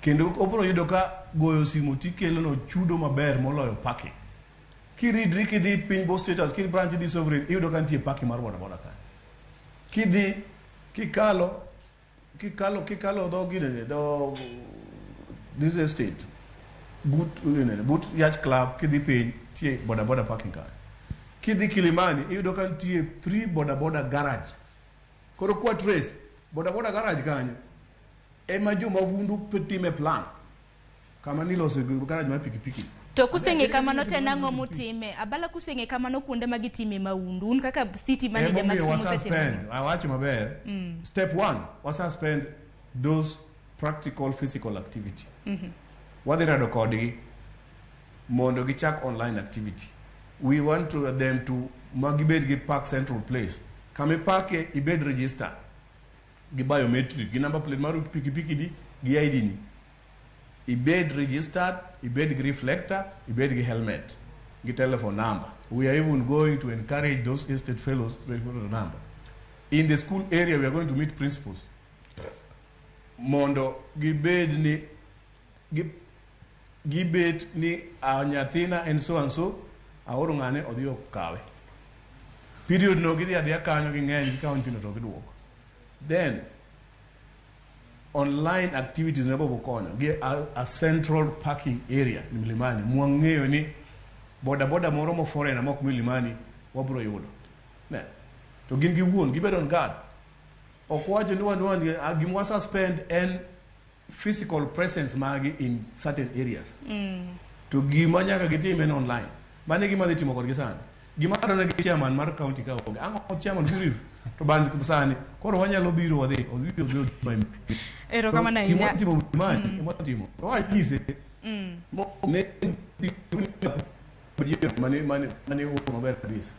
kendo obiro yudo ka goyo simu tikelo no chudo maber moloyo parking kiridri kidhi piny bo status kidhi branch idhi sovereign iyudo ka nitie parking mar boda boda kanyo kidhi kikalo kikalo kikalo dho ginene dho this estate but ginene but yacht club kidhi piny tie boda boda parking kanyo kidhi Kilimani iyudo ka nitie 3 boda boda garage koro kwa trace boda boda garage kanyo ema jomahundu time plan kama niloso garage mar pikipiki To kuseng'e kamano to en ang'o mutime? Abala kuseng'e kamano kuonde ma gitime mahundu. Un kaka city manager ma Emomiyo Kisumu usetimo. wasuspend awacho maber step one wasuspend those practical physical activity wadhi rado kodgi mondo gichak online activity we want to them to ma gibed gi park central place kama ipake ibed register gi biometric gi number plate mar pikipiki di gi ID ni ibed registered ibed gi reflector ibed gi helmet gi telephone number we are even going to encourage those estate fellows with number in the school area we are going to meet principals mondo gibed ni gibet ni a nyathina en so and so aoro ng'ane odhi okawe period no gidhi adhiya kanyo ging'eny gikawo nyithindo to giduoko then online activities ne bobo konyo gi a central parking area ni Milimani mwang'eyo ni boda boda moro mo foreigner mok Milimani wabro yudo ne to gin gi wuon gibedo on guard ok wacho ni wan wan gima suspend en physical presence magi in certain areas to gima nyaka gitim en online mano e gima dhi timo kodgi sani gima adone gi chairman mar county ka onge ang'o chairman Kuriv to ban sani koro wanyalo biro wadhi odhi odhi Erokamano ahinya. gima timo Milimani ema timo to wanyise ne mane mane mane wuok maber kabisa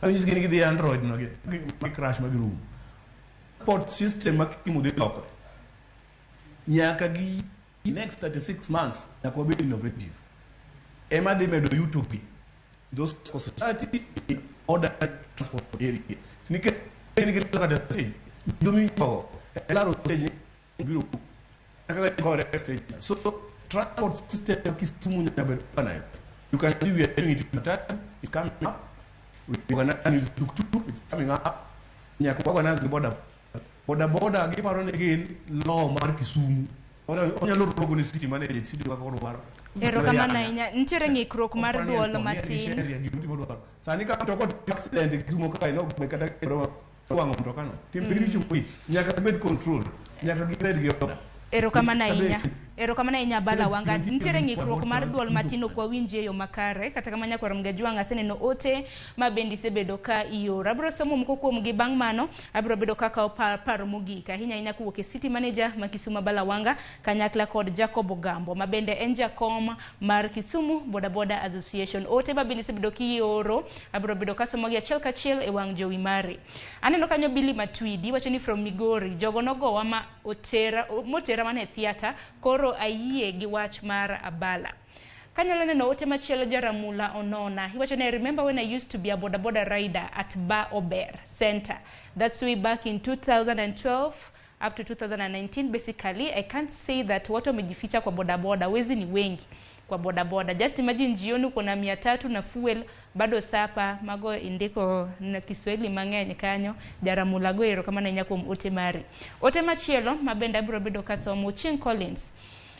kanyisgi ni gidhi android no gi crash ma girum port system ma Kisumu dhi lokore nyaka gi next 36 months nyaka wabed innovative ema dhi medo yuto gi those society in order transport area nikech en gi kata stage jomi go laro stage biro kaka kore stage so transport system Kisumu nyaka bed organized you can see we are doing it in matatu it's coming up we organize tuk tuk it's coming up nyaka organize the border boda boda giparo ni gin law mar Kisumu onyalo rogo ni city manager city kaka odwaro Erokamano ahinya. Nitiere ng'ikruok mar duol matin. sani ka mtoka otimo accident Kisumu kae no kata wang'o mtoka no timbe richo nyaka gibed control nyaka gibed gi order Erokamano ahinya. Erokamano ahinya Abala Wanga. Nitiere ng'ikruok mar duol matin ok wawinji e yo makare. Kata kamano nyakwar Mgajwang' aseneno ote ma bende isebedo ka ioro. Abiro somo moko kuomgi bang' mano abiro bedo ka akawo paro mogik ahinya ahinya kowuok e city manager ma Kisumu Abala Wanga kanyakla kod Jacob Ogambo ma bende en jakom mar Kisumu Boda Boda Association. Ote ma bende isebedo kioro abiro bedo kasomogi achiel kachiel e wang' jowi mari. Aneno kanyo Billy Matwidi wacho ni from Migori jogo nogowa ma otera motera mana e theatre koro ayie gi wach mar Abala. Kanyalo neno ote machielo Jaramula Onona. Iwacho ni I remember when I used to be a boda boda rider at Bar Ober Center. That's way back in 2012 up to 2019. Basically, I can't say that watu wamejificha kwa boda boda. Wezi ni wengi. kwa bodaboda. Just imagine jioni uko na 300 na fuel bado sapa mago indiko na Kiswahili mang'eny kanyo jaramulago erokamano ahinya kuom ote mari. Ote machielo mabende abiro bedo kasomo Chieng Collins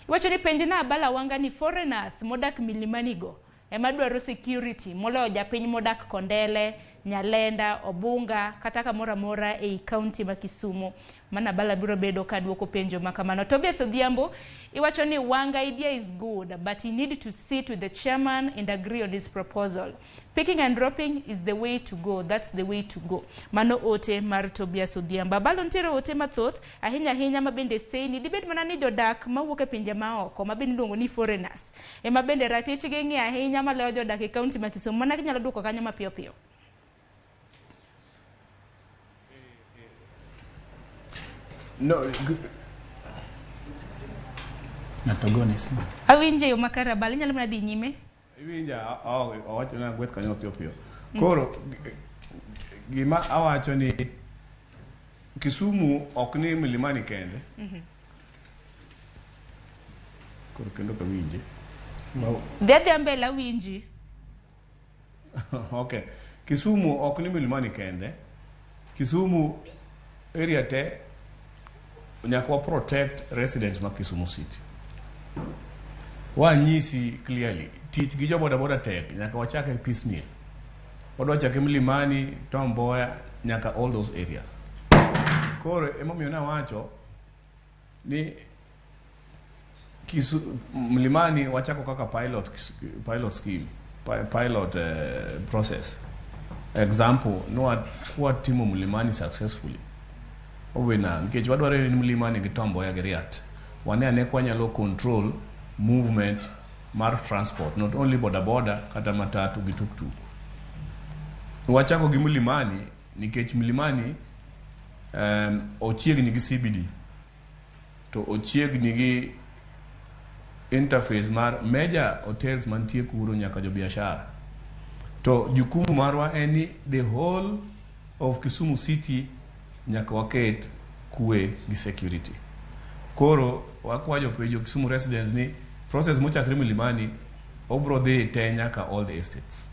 iwacho ni penj na Abala Wanga ni foreigners modak milimani go ema dwaro security moloyo japiny modak Kondele, Nyalenda, Obunga kata kamoro amora ei kaunti ma Kisumu. Mana Abala biro bedo ka duoko penjo makamano. Tobias Odhiambo iwacho ni Wanga idea is good but he need to sit with the chairman and agree on his proposal. Picking and dropping is the way to go. That's the way to go. Mano ote mar Tobias Odhiambo. Abalo nitiere ote mathoth ahinya ahinya mabende seni dibed mana ni jodak mawuok e pinje maoko mabende iluongo ni foreigners ema bende ratichgi ng'e ahinya maloyo jodak e kaunti ma Kisumu. Mana kinyalo duoko kanyo mapiyo piyo. No, Awinje yo makare Abala, inyalo mana dhi nyime. Iwinja awacho na gweth kanyo piyo piyo. Koro gima awacho ni Kisumu ok ni milimani kende. Koro kendo kawinje. Dhi adhiya mbele awinji. Okay. Kisumu ok ni milimani kende. Kisumu area te nyaka wa protect residents ma Kisumu City. Wanyisi clearly tich gi jo boda boda tek nyaka wachake piecemeal. Wadwa chake Mlimani, Tom Mboya nyaka all those areas. Koro emomiyo nawacho ni Mlimani wachako kaka pilot scheme, pilot process. Example, no kwa timo Mlimani successfully. Owena nikech wadwaro ni Mlimani gi Tom Mboya gi Riat wane ane kwanyalo control movement mar transport, not only boda boda kata matatu gi tuktuk. Wachako gi Mlimani nikech Mlimani ochiegni gi CBD to ochiegni gi interface mar major hotels mantie kuro nyaka jobiashara. To jukumu marwa en ni the whole of Kisumu City nyaka waket kwe gi security. Koro wakwayo penjo Kisumu residents ni process mochakre Mlimani obro dhi te nyaka all the estates.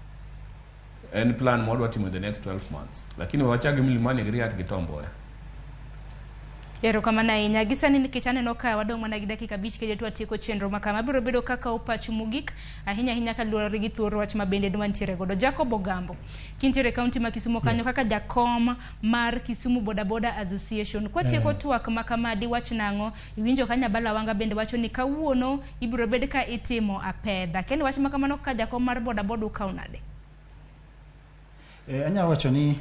En plan mwadwa timo in the next 12 months. Lakini wachage Mlimani gi Riat gi Tom Mboya. Erokamano ahinya. Gi sani nikech aneno ka wadong' mana gi dakika 5 kende to watieko chenro ma kama. Abiro bedo kaka pachu mogik ahinya ahinya kaluwore gi thuor wach ma bende wantiere godo. Jacob Ogambo, kintiere kaunti ma Kisumu kanyo kaka jakom mar Kisumu Boda Boda Association. Kwatieko twak ma kama diwach nang'o? Iwinjo ka Nyabala Wanga bende wacho ni kawuono ibiro bed ka itimo apedha. Kendo wach ma kamano kaka jakom mar boda boda ukawo nade? Anyalo wacho ni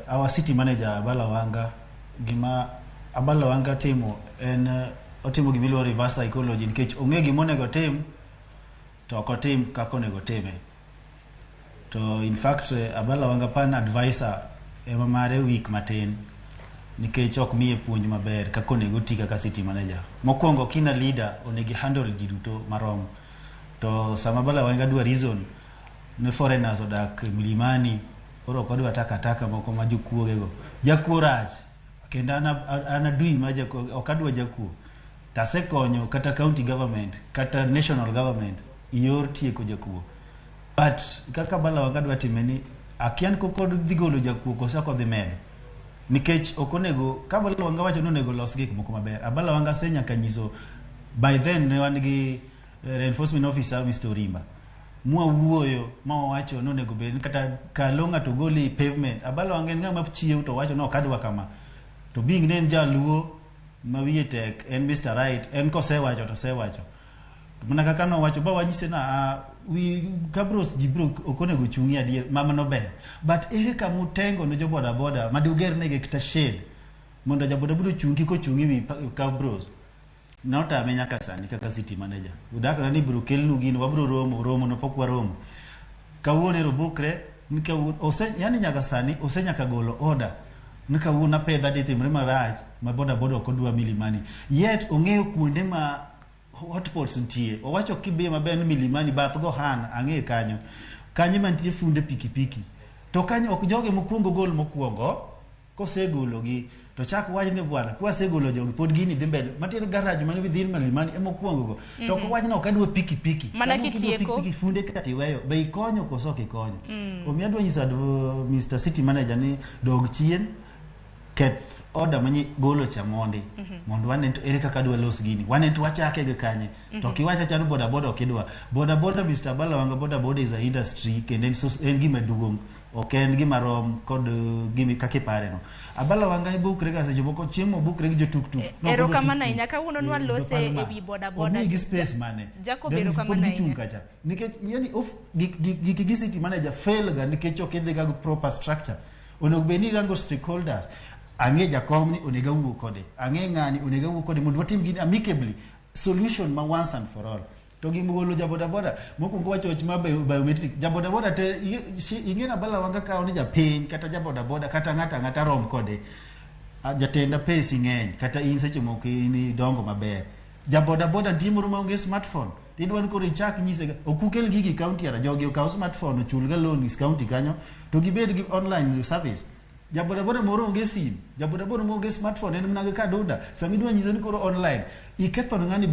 our city manager Abala Wanga, gima Abala Wanga timo en otimo gima iluongo reverse psychology nikech ong'e gima onego otim to ok otim kaka onego otime. To in fact Abala Wanga pan advisor ema mare weak matin nikech ok miye puonj maber kaka onego oti kaka city manager. Mokwongo kina leader onego handle ji duto marom. To sama Abala Wanga dwa reason ne foreigners odak Milimani koro ok odwa takataka moko ma jokuogego. Jakuo rach kendo an adui ma jakuo ok adwa jakuo. Tasekonyo kata county government kata national government yor tieko jakuo. But kaka Abala Wanga dwa time ni akia ni koko dhi golo jakuo koso ok odhi medo. Nikech ok onego ka Abala Wanga wacho ni onego los gik moko maber. Abala Wanga senyaka nyiso by then ne wan gi reinforcement officer Mr. Orimba. Mwa wuoyo ma wawacho ni onego bed ni kata kalo ng'ato goli pavement. Abala Wanga en ng'ama chiew to wacho ni ok adwa kama. To being ne en jaluo ma wiye tek en Mr. Right en kosewacho to osewacho. Mana kaka nowacho ba wanyise na wi kabros ji bro ok onego chung'i adier mama nober. But ere kama utengo ne jo boda boda ma diuger negi kata shade mondo ja boda boda ochung' kik ochung' ewi kabros. Notame nyaka sani kaka city manager. Udak na ni bro kelnu gino wabro romo no pok waromo. Kawuono ero bukre ni kawuono ose yani nyaka sani ose nyaka golo order ni kawuono apedha dhi timre marach ma boda boda ok odwa Milimani. Yet ong'eyo kuonde ma hotpots nitie. Owacho kibiye maber ni Milimani bath Gohan ang'e kanyo. Kanyo mantie funde pikipiki. To kanyo ok joge mokwongo gol mokwongo kosegologi To chak wach ni bwana, kwasegolo jogi pod gini dhi mbele. Matiende garage mane within Milimani ema okuongo go. To ok wach ni ok adwa pikipiki. Mana Sama ok idwa kitieko. pikipiki, funde kata iweyo, be ikonyo koso ok ikonyo? Omiyo adwa nyiso Mr. City Manager ni dog chien, keth order manye golo cha mondi. Mondo wane to ere kaka dwa los gini. Wane to wachake gi kanye. To kiwacho chano boda boda ok idwa. Boda boda Mr. Balawanga, boda boda is a industry kendo en gima duong'. Ok en gima rom kod gimi kaka ipare no. Abalawanga ibukre ga seche moko chieng' mobukre gi jotuk-tuk. Erokamano ahinya. Kawuono nwalose e wi boda boda. Omigi space mane. Jacob, Then erokamano pod gichung' ahinya. kacha. Nikech yani of gik gi city manager fail ga nikech ok idhi ga gi proper structure. Onego bed ni irango stakeholders. Ang'e jakom ni onego awuo kode. Ang'e ng'ani onego awuo kode mondo watim gini amicably. Solution ma once and for all. To gimogolo ja boda boda mokwongo wacho wach mar biometric. Ja boda boda te ing'e na Balawanga kawo ni japiny kata ja boda boda kata ng'ato ang'ata rom kode. Jatenda pesi ng'eny kata in seche moko in idongo maber. Ja boda boda nitie moro maonge smartphone. Tidwa ni koro ichak nyise ga ok ukel gigi county ara jogi okaw smartphone ochul ga loan is county kanyo to gibed gi online service. Ja boda boda moro onge sim, ja boda boda moro onge smartphone en mana gi kaduda. Sama idwa nyise ni koro online iketho ne ng'ani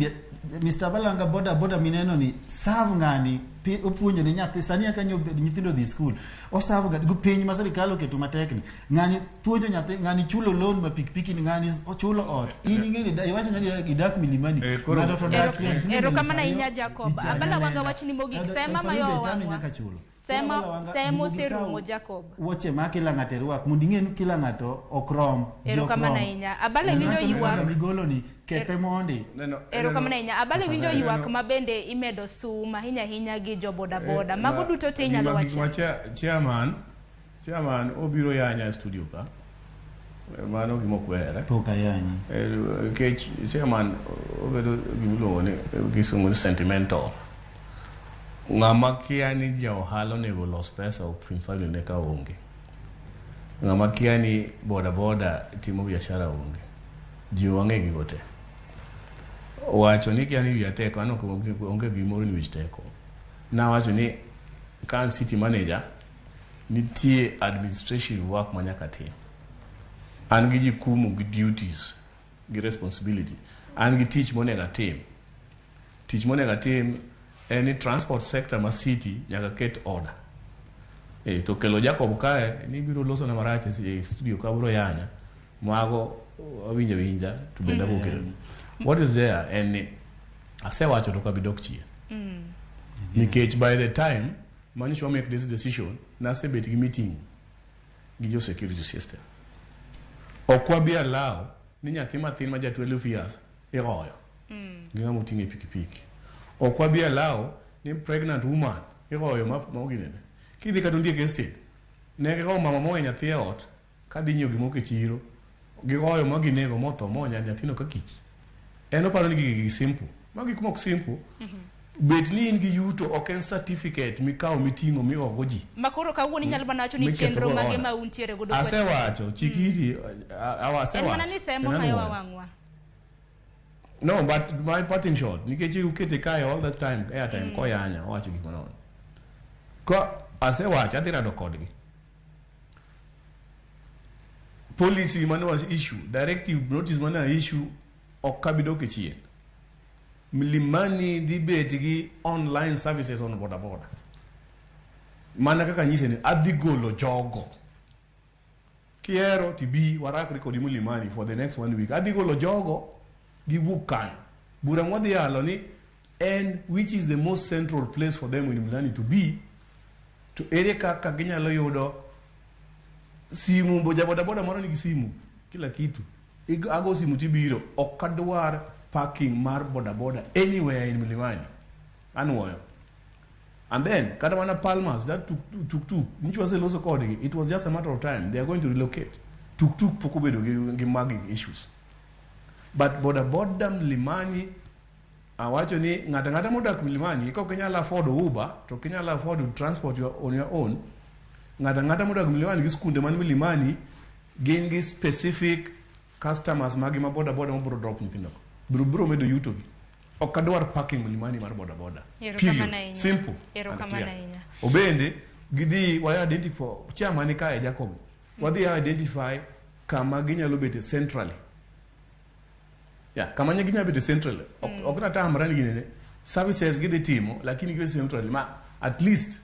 Mr. Balanga boda boda mineno ni serve ng'ani opuonjo ne nyathi sani aka nyo nyithindo dhi school oserve ga go piny ma sirikal oketo matek ni ng'ani puonjo nyathi ng'ani chulo loan ma pikipiki ni ng'ani ochulo ot in ing'e ni iwacho ng'ani idak Milimani ng'ato to dak Erokamano ahinya Jacob. Abalawanga wach ni mogik sema mayo wang'wa. Nyaka chulo. Sema semo oserumo Jacob. Wuoche ma kila ng'ato erwak mondo ing'e ni kila ng'ato ok rom. Ji ok Erokamano rom. ahinya. Abala winjo Ng'ato ywak. migolo ni kethe mondi. Erokamano ahinya. Abala winjo ywak ma bende imedo sum ahinya ahinya gi jo boda boda. Mago duto te inyalo wacho. Chairman obiro yanya e studio ka. Mano gima ok were. Pok ayanyi. Nikech chairman obedo gimiluongo ni gisungu ni sentimental. Ng'ama kia ni ja ohala onego los pesa ok family ne ka onge. Ng'ama kia ni boda boda timo biashara onge. Ji wang'e gigo te. Wacho ni kia ni wiya teko, an ok onge gimoro ni wich teko. Nawacho ni ka an city manager, nitie administrative work ma nyaka tim. An gi jukumu gi duties gi responsibility. An gi tich monego atim. Tich monego atim en ni transport sector ma city nyaka ket order. To kelo Jacob kae ni biro loso na marach e studio ka biro yanya. Mago awinjo winja to bende abiro kelo. What is there en ni asewacho to ok abi dok chien. Nikech by the time manyiso make this decision nasebet gi meeting gi jo security system. Ok wabi allow ni nyathi mathin ma ja 12 years igoyo gi ng'ama oting'o e pikipiki. Ok wabi allow ni pregnant woman igoyo ma oginene. Kidhi kata Ondiek Estate, ne gigoyo mama mowe nyathi e ot kadhi nyiewo gimoko e chiro, gigoyo ma ginego motho monya nyathino ka kich. En oparo ni gigi simple. Magi gik mok simple. Bet ni in gi yuto ok en certificate mikawo miting'o migogo ji. Ma koro kawuono inyalo mana wacho ni Miketho chenro go mage order. ma untiere godo. Asewacho, chik iti, asewacho. En mana ni semo Kendo mayo anuoyo. wang'wa. No, but my parting shot, nikech ukete kae all the time, airtime, koyanya, owacho gik manono. Ko asewacho, adhi rado kodgi. Policy mane was issue, directive notice mane issue, ok abi dok e chien. Milimani dhi bet gi online services on boda boda. Mana kaka nyise ni adhi golo jogo. Kihero tibi warakre kodi Milimani for the next 1 week. Adhi golo jogo giwuok kanyo. Bura mwadhi yalo ni en which is the most central place for them in Milimani to be, to ere kaka ginyalo yudo simu, bo ja boda boda moro nigi simu, kila kitu. Ago simu tibiro, ok adwar parking mar boda boda anywhere in Milimani. Anuoyo. And then, kata mana Palmas, that tuk tuk, nyicho waseloso kodgi, it was just a matter of time. They are going to relocate. Tuk tuk pok obedo gi mugging issues. But boda boda Mlimani, awacho ni ng'ato ang'ata modak Mlimani, ka ok inyal afford Uber, to ok inyal afford to transport on your own, ng'ato ang'ata modak Mlimani gi skunde man Mlimani, gin gi specific customers magi ma boda boda mabiro drop nyithindo go. Biro medo yuto gi. Ok adwar parking Mlimani mar boda boda. Erokamano Period. ahinya. Simple and Erokamano clear. ahinya. Obende, gidhi wa identify, chairman ni kae Jacob, wadhi identify kama ginyalo bete centrally. Yeah, kama ginyalo bete centrally. Ok natamra ni ginene services gidhi timo, lakini gibet centrally ma at least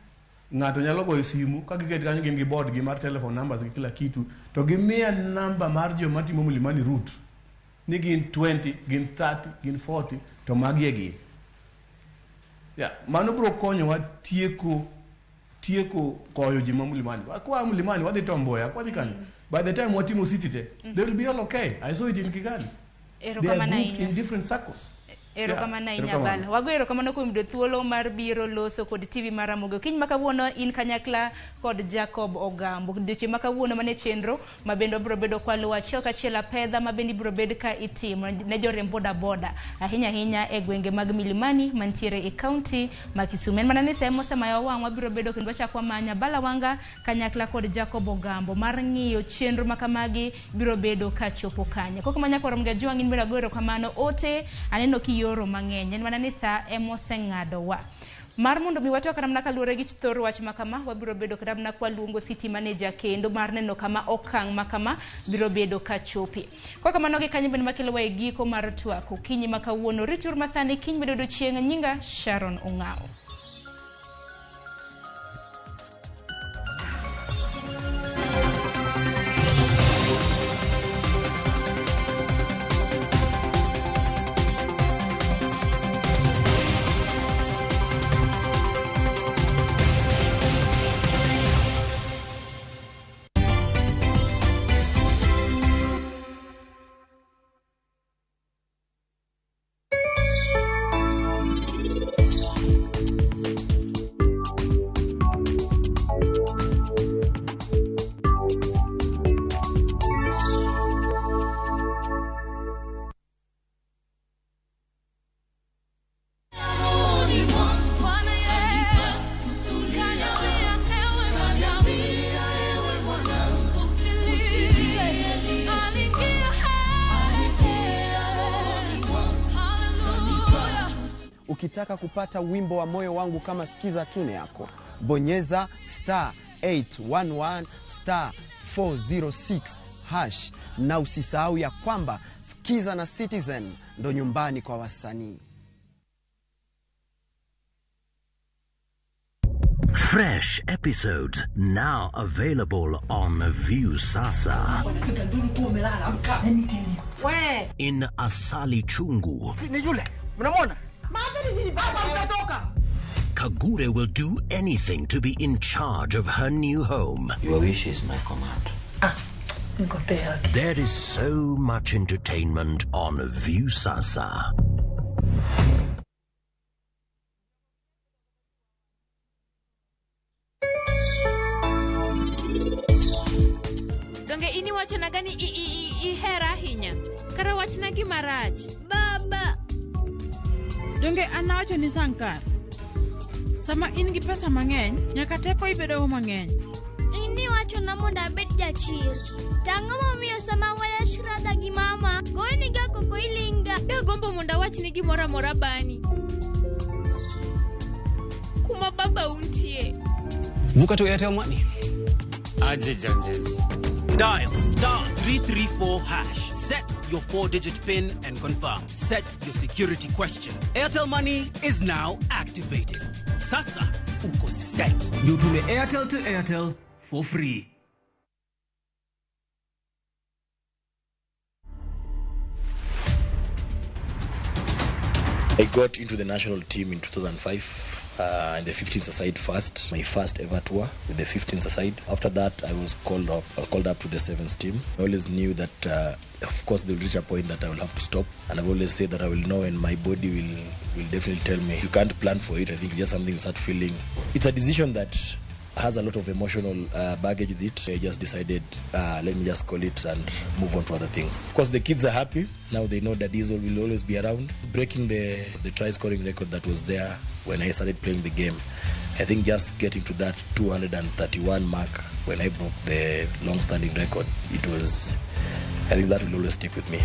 ng'ato nyalo goyo simu ka giket kanyo, gin gi board gi mar telephone numbers gi kila kitu, to gimiya namba mar joma timo Mlimani route ni gin 20, gin 30, gin 40, to magi e gin. Yeah, mano biro konyowa tieko koyo ji ma Mlimani. Kwa Mlimani wadhi Tom Mboya, wadhi kanyo. By the time watimo city te, they will be all okay. I saw it in Kigali. They are Erokamano grouped ahinya. in different circles. Erokamano ahinya. Erokamano. Bala. Wago erokamano kuom yudo thuolo mar biro loso kod TV mar Ramogi. Okinyi ma kawuono in kanyakla kod Jacob Ogambo. Odiochieng' ma kawuono mane chenro ma bende wabiro bedo kwaluwo achiel kachiel apedha ma bende ibiro bed ka itimo ne joriemb boda boda ahinya ahinya e gwenge mag Milimani mantiere e kaunti ma Kisumu. En mana ni sa mosemayo wang' wabiro bedo kendo wachako wamanya Bala Wanga kanyakla kod Jacob Ogambo mar ng'iyo chenro ma kamagi biro bedo ka chopo kanye. Koko manya kwaro Mgajwang' in bende ago erokamano ote aneno kiyoro mang'eny. En mana ni sa emoseng'adowa. Mar mondo mi watwak kata mana kaluwore gi thor wach ma kama, wabiro bedo kata mana kwaluongo city manager kendo mar neno kama okang' ma kama biro bedo ka chopi. Kwa kamano gi kanyo bende makelowa e giko mar twak okinyi ma kawuono. Rituru masani kiny bedo odiochieng'. Nyinga Sharon Ong'awo. Ukitaka kupata wimbo wa moyo wangu kama sikiza tune yako, bonyeza star 811 star 406 hash, na usisahau ya kwamba Sikiza na Citizen ndo nyumbani kwa wasanii. Fresh episodes now available on Viusasa. In Asali Chungu, Ni yule. Mnamwona? Baba utatoka. Kagure will do anything to be in charge of her new home. Your wish is my command. There is so much entertainment on Viusasa. Donge in iwachonaga ni ihera ahinya? Kara wachna gima rach. Baba. Donge an awacho ni Sankar, sama in gi pesa mang'eny, nyaka teko ibedogo mang'eny. In iwachona mondo abed jachir. To ang'o momiyo sama waya Shradha gi mama, goyoniga koko ilinga? Dagombo mondo awachni gimoro amora bani. Kuma baba untie. Vuka to Airtel Money. Aje Janjes. Dial star 334 hash. Set your 4-digit PIN and confirm. Set your security question. Airtel Money is now activated. Sasa uko set. Ndio utume Airtel to Airtel for free. I got into the national team in 2005, in the 15s aside first, my first ever tour with the 15s aside. After that, I was called up to the 7s team. I always knew that, of course, they will reach a point that I will have to stop. And I've always said that I will know, and my body will definitely tell me. You can't plan for it. I think it's just something you start feeling. It's a decision that has a lot of emotional baggage with it. I just decided, let me just call it and move on to other things. Of course, the kids are happy. Now they know that Diesel will always be around. Breaking the try-scoring record that was there when I started playing the game. I think just getting to that 231 mark when I broke the long-standing record, it was, I think that will always stick with me.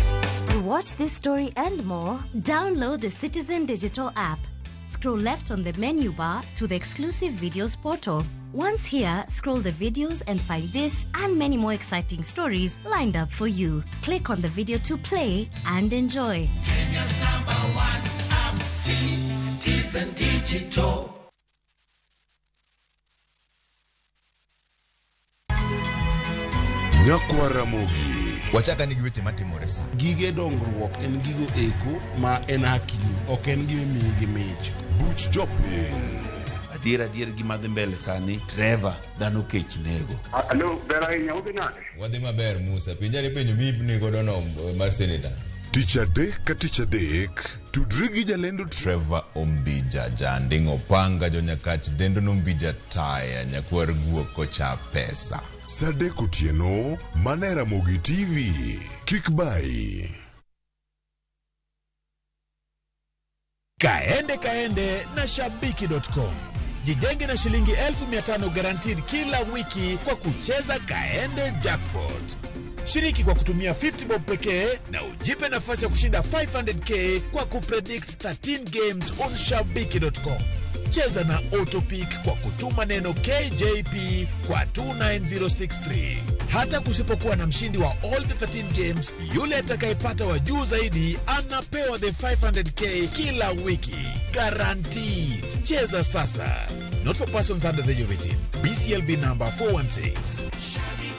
To watch this story and more, download the Citizen Digital app. Scroll left on the menu bar to the exclusive videos portal. Once here, scroll the videos and find this and many more exciting stories lined up for you. Click on the video to play and enjoy. Kenya's number one app, Citizen Digital. Nyakwa Ramogi. Wachaka ni gi weche matimore sa. Gige dongruok en gigo eko ma en hakini, ok en gima imiyi gi mich. Buch jopiny. Adier adier gima dhi mbele sani, Trevor, dhano kech nego. Alo, ber ahinya, udhi nade? Wadhi maber Musa, penjani penjo miipni godo no mar seneta. Tich adek ka tich adek, tudri gi jalendo Trevor Ombija, janding opanga jonyakach dendo nombija taya nyakwar guok kocha pesa. Sa adek otieno, mana e Ramogi TV. Kik bayi. Kaende kaende na shabiki.com. Jijenge na shilingi 500,000 guaranteed kila wiki kwa kucheza Kaende Jackpot. Shiriki kwa kutumia 50 bob pekee na ujipe nafasi ya kushinda 500k kwa kupredict 13 games on shabiki.com. Cheza na Autopick kwa kutuma neno KJP kwa 29063. Hata kusipokuwa na mshindi wa all the 13 games, yule atakayepata wa juu zaidi anapewa the 500k kila wiki. Guaranteed. Cheza sasa. Not for persons under the age of 18. BCLB number 416.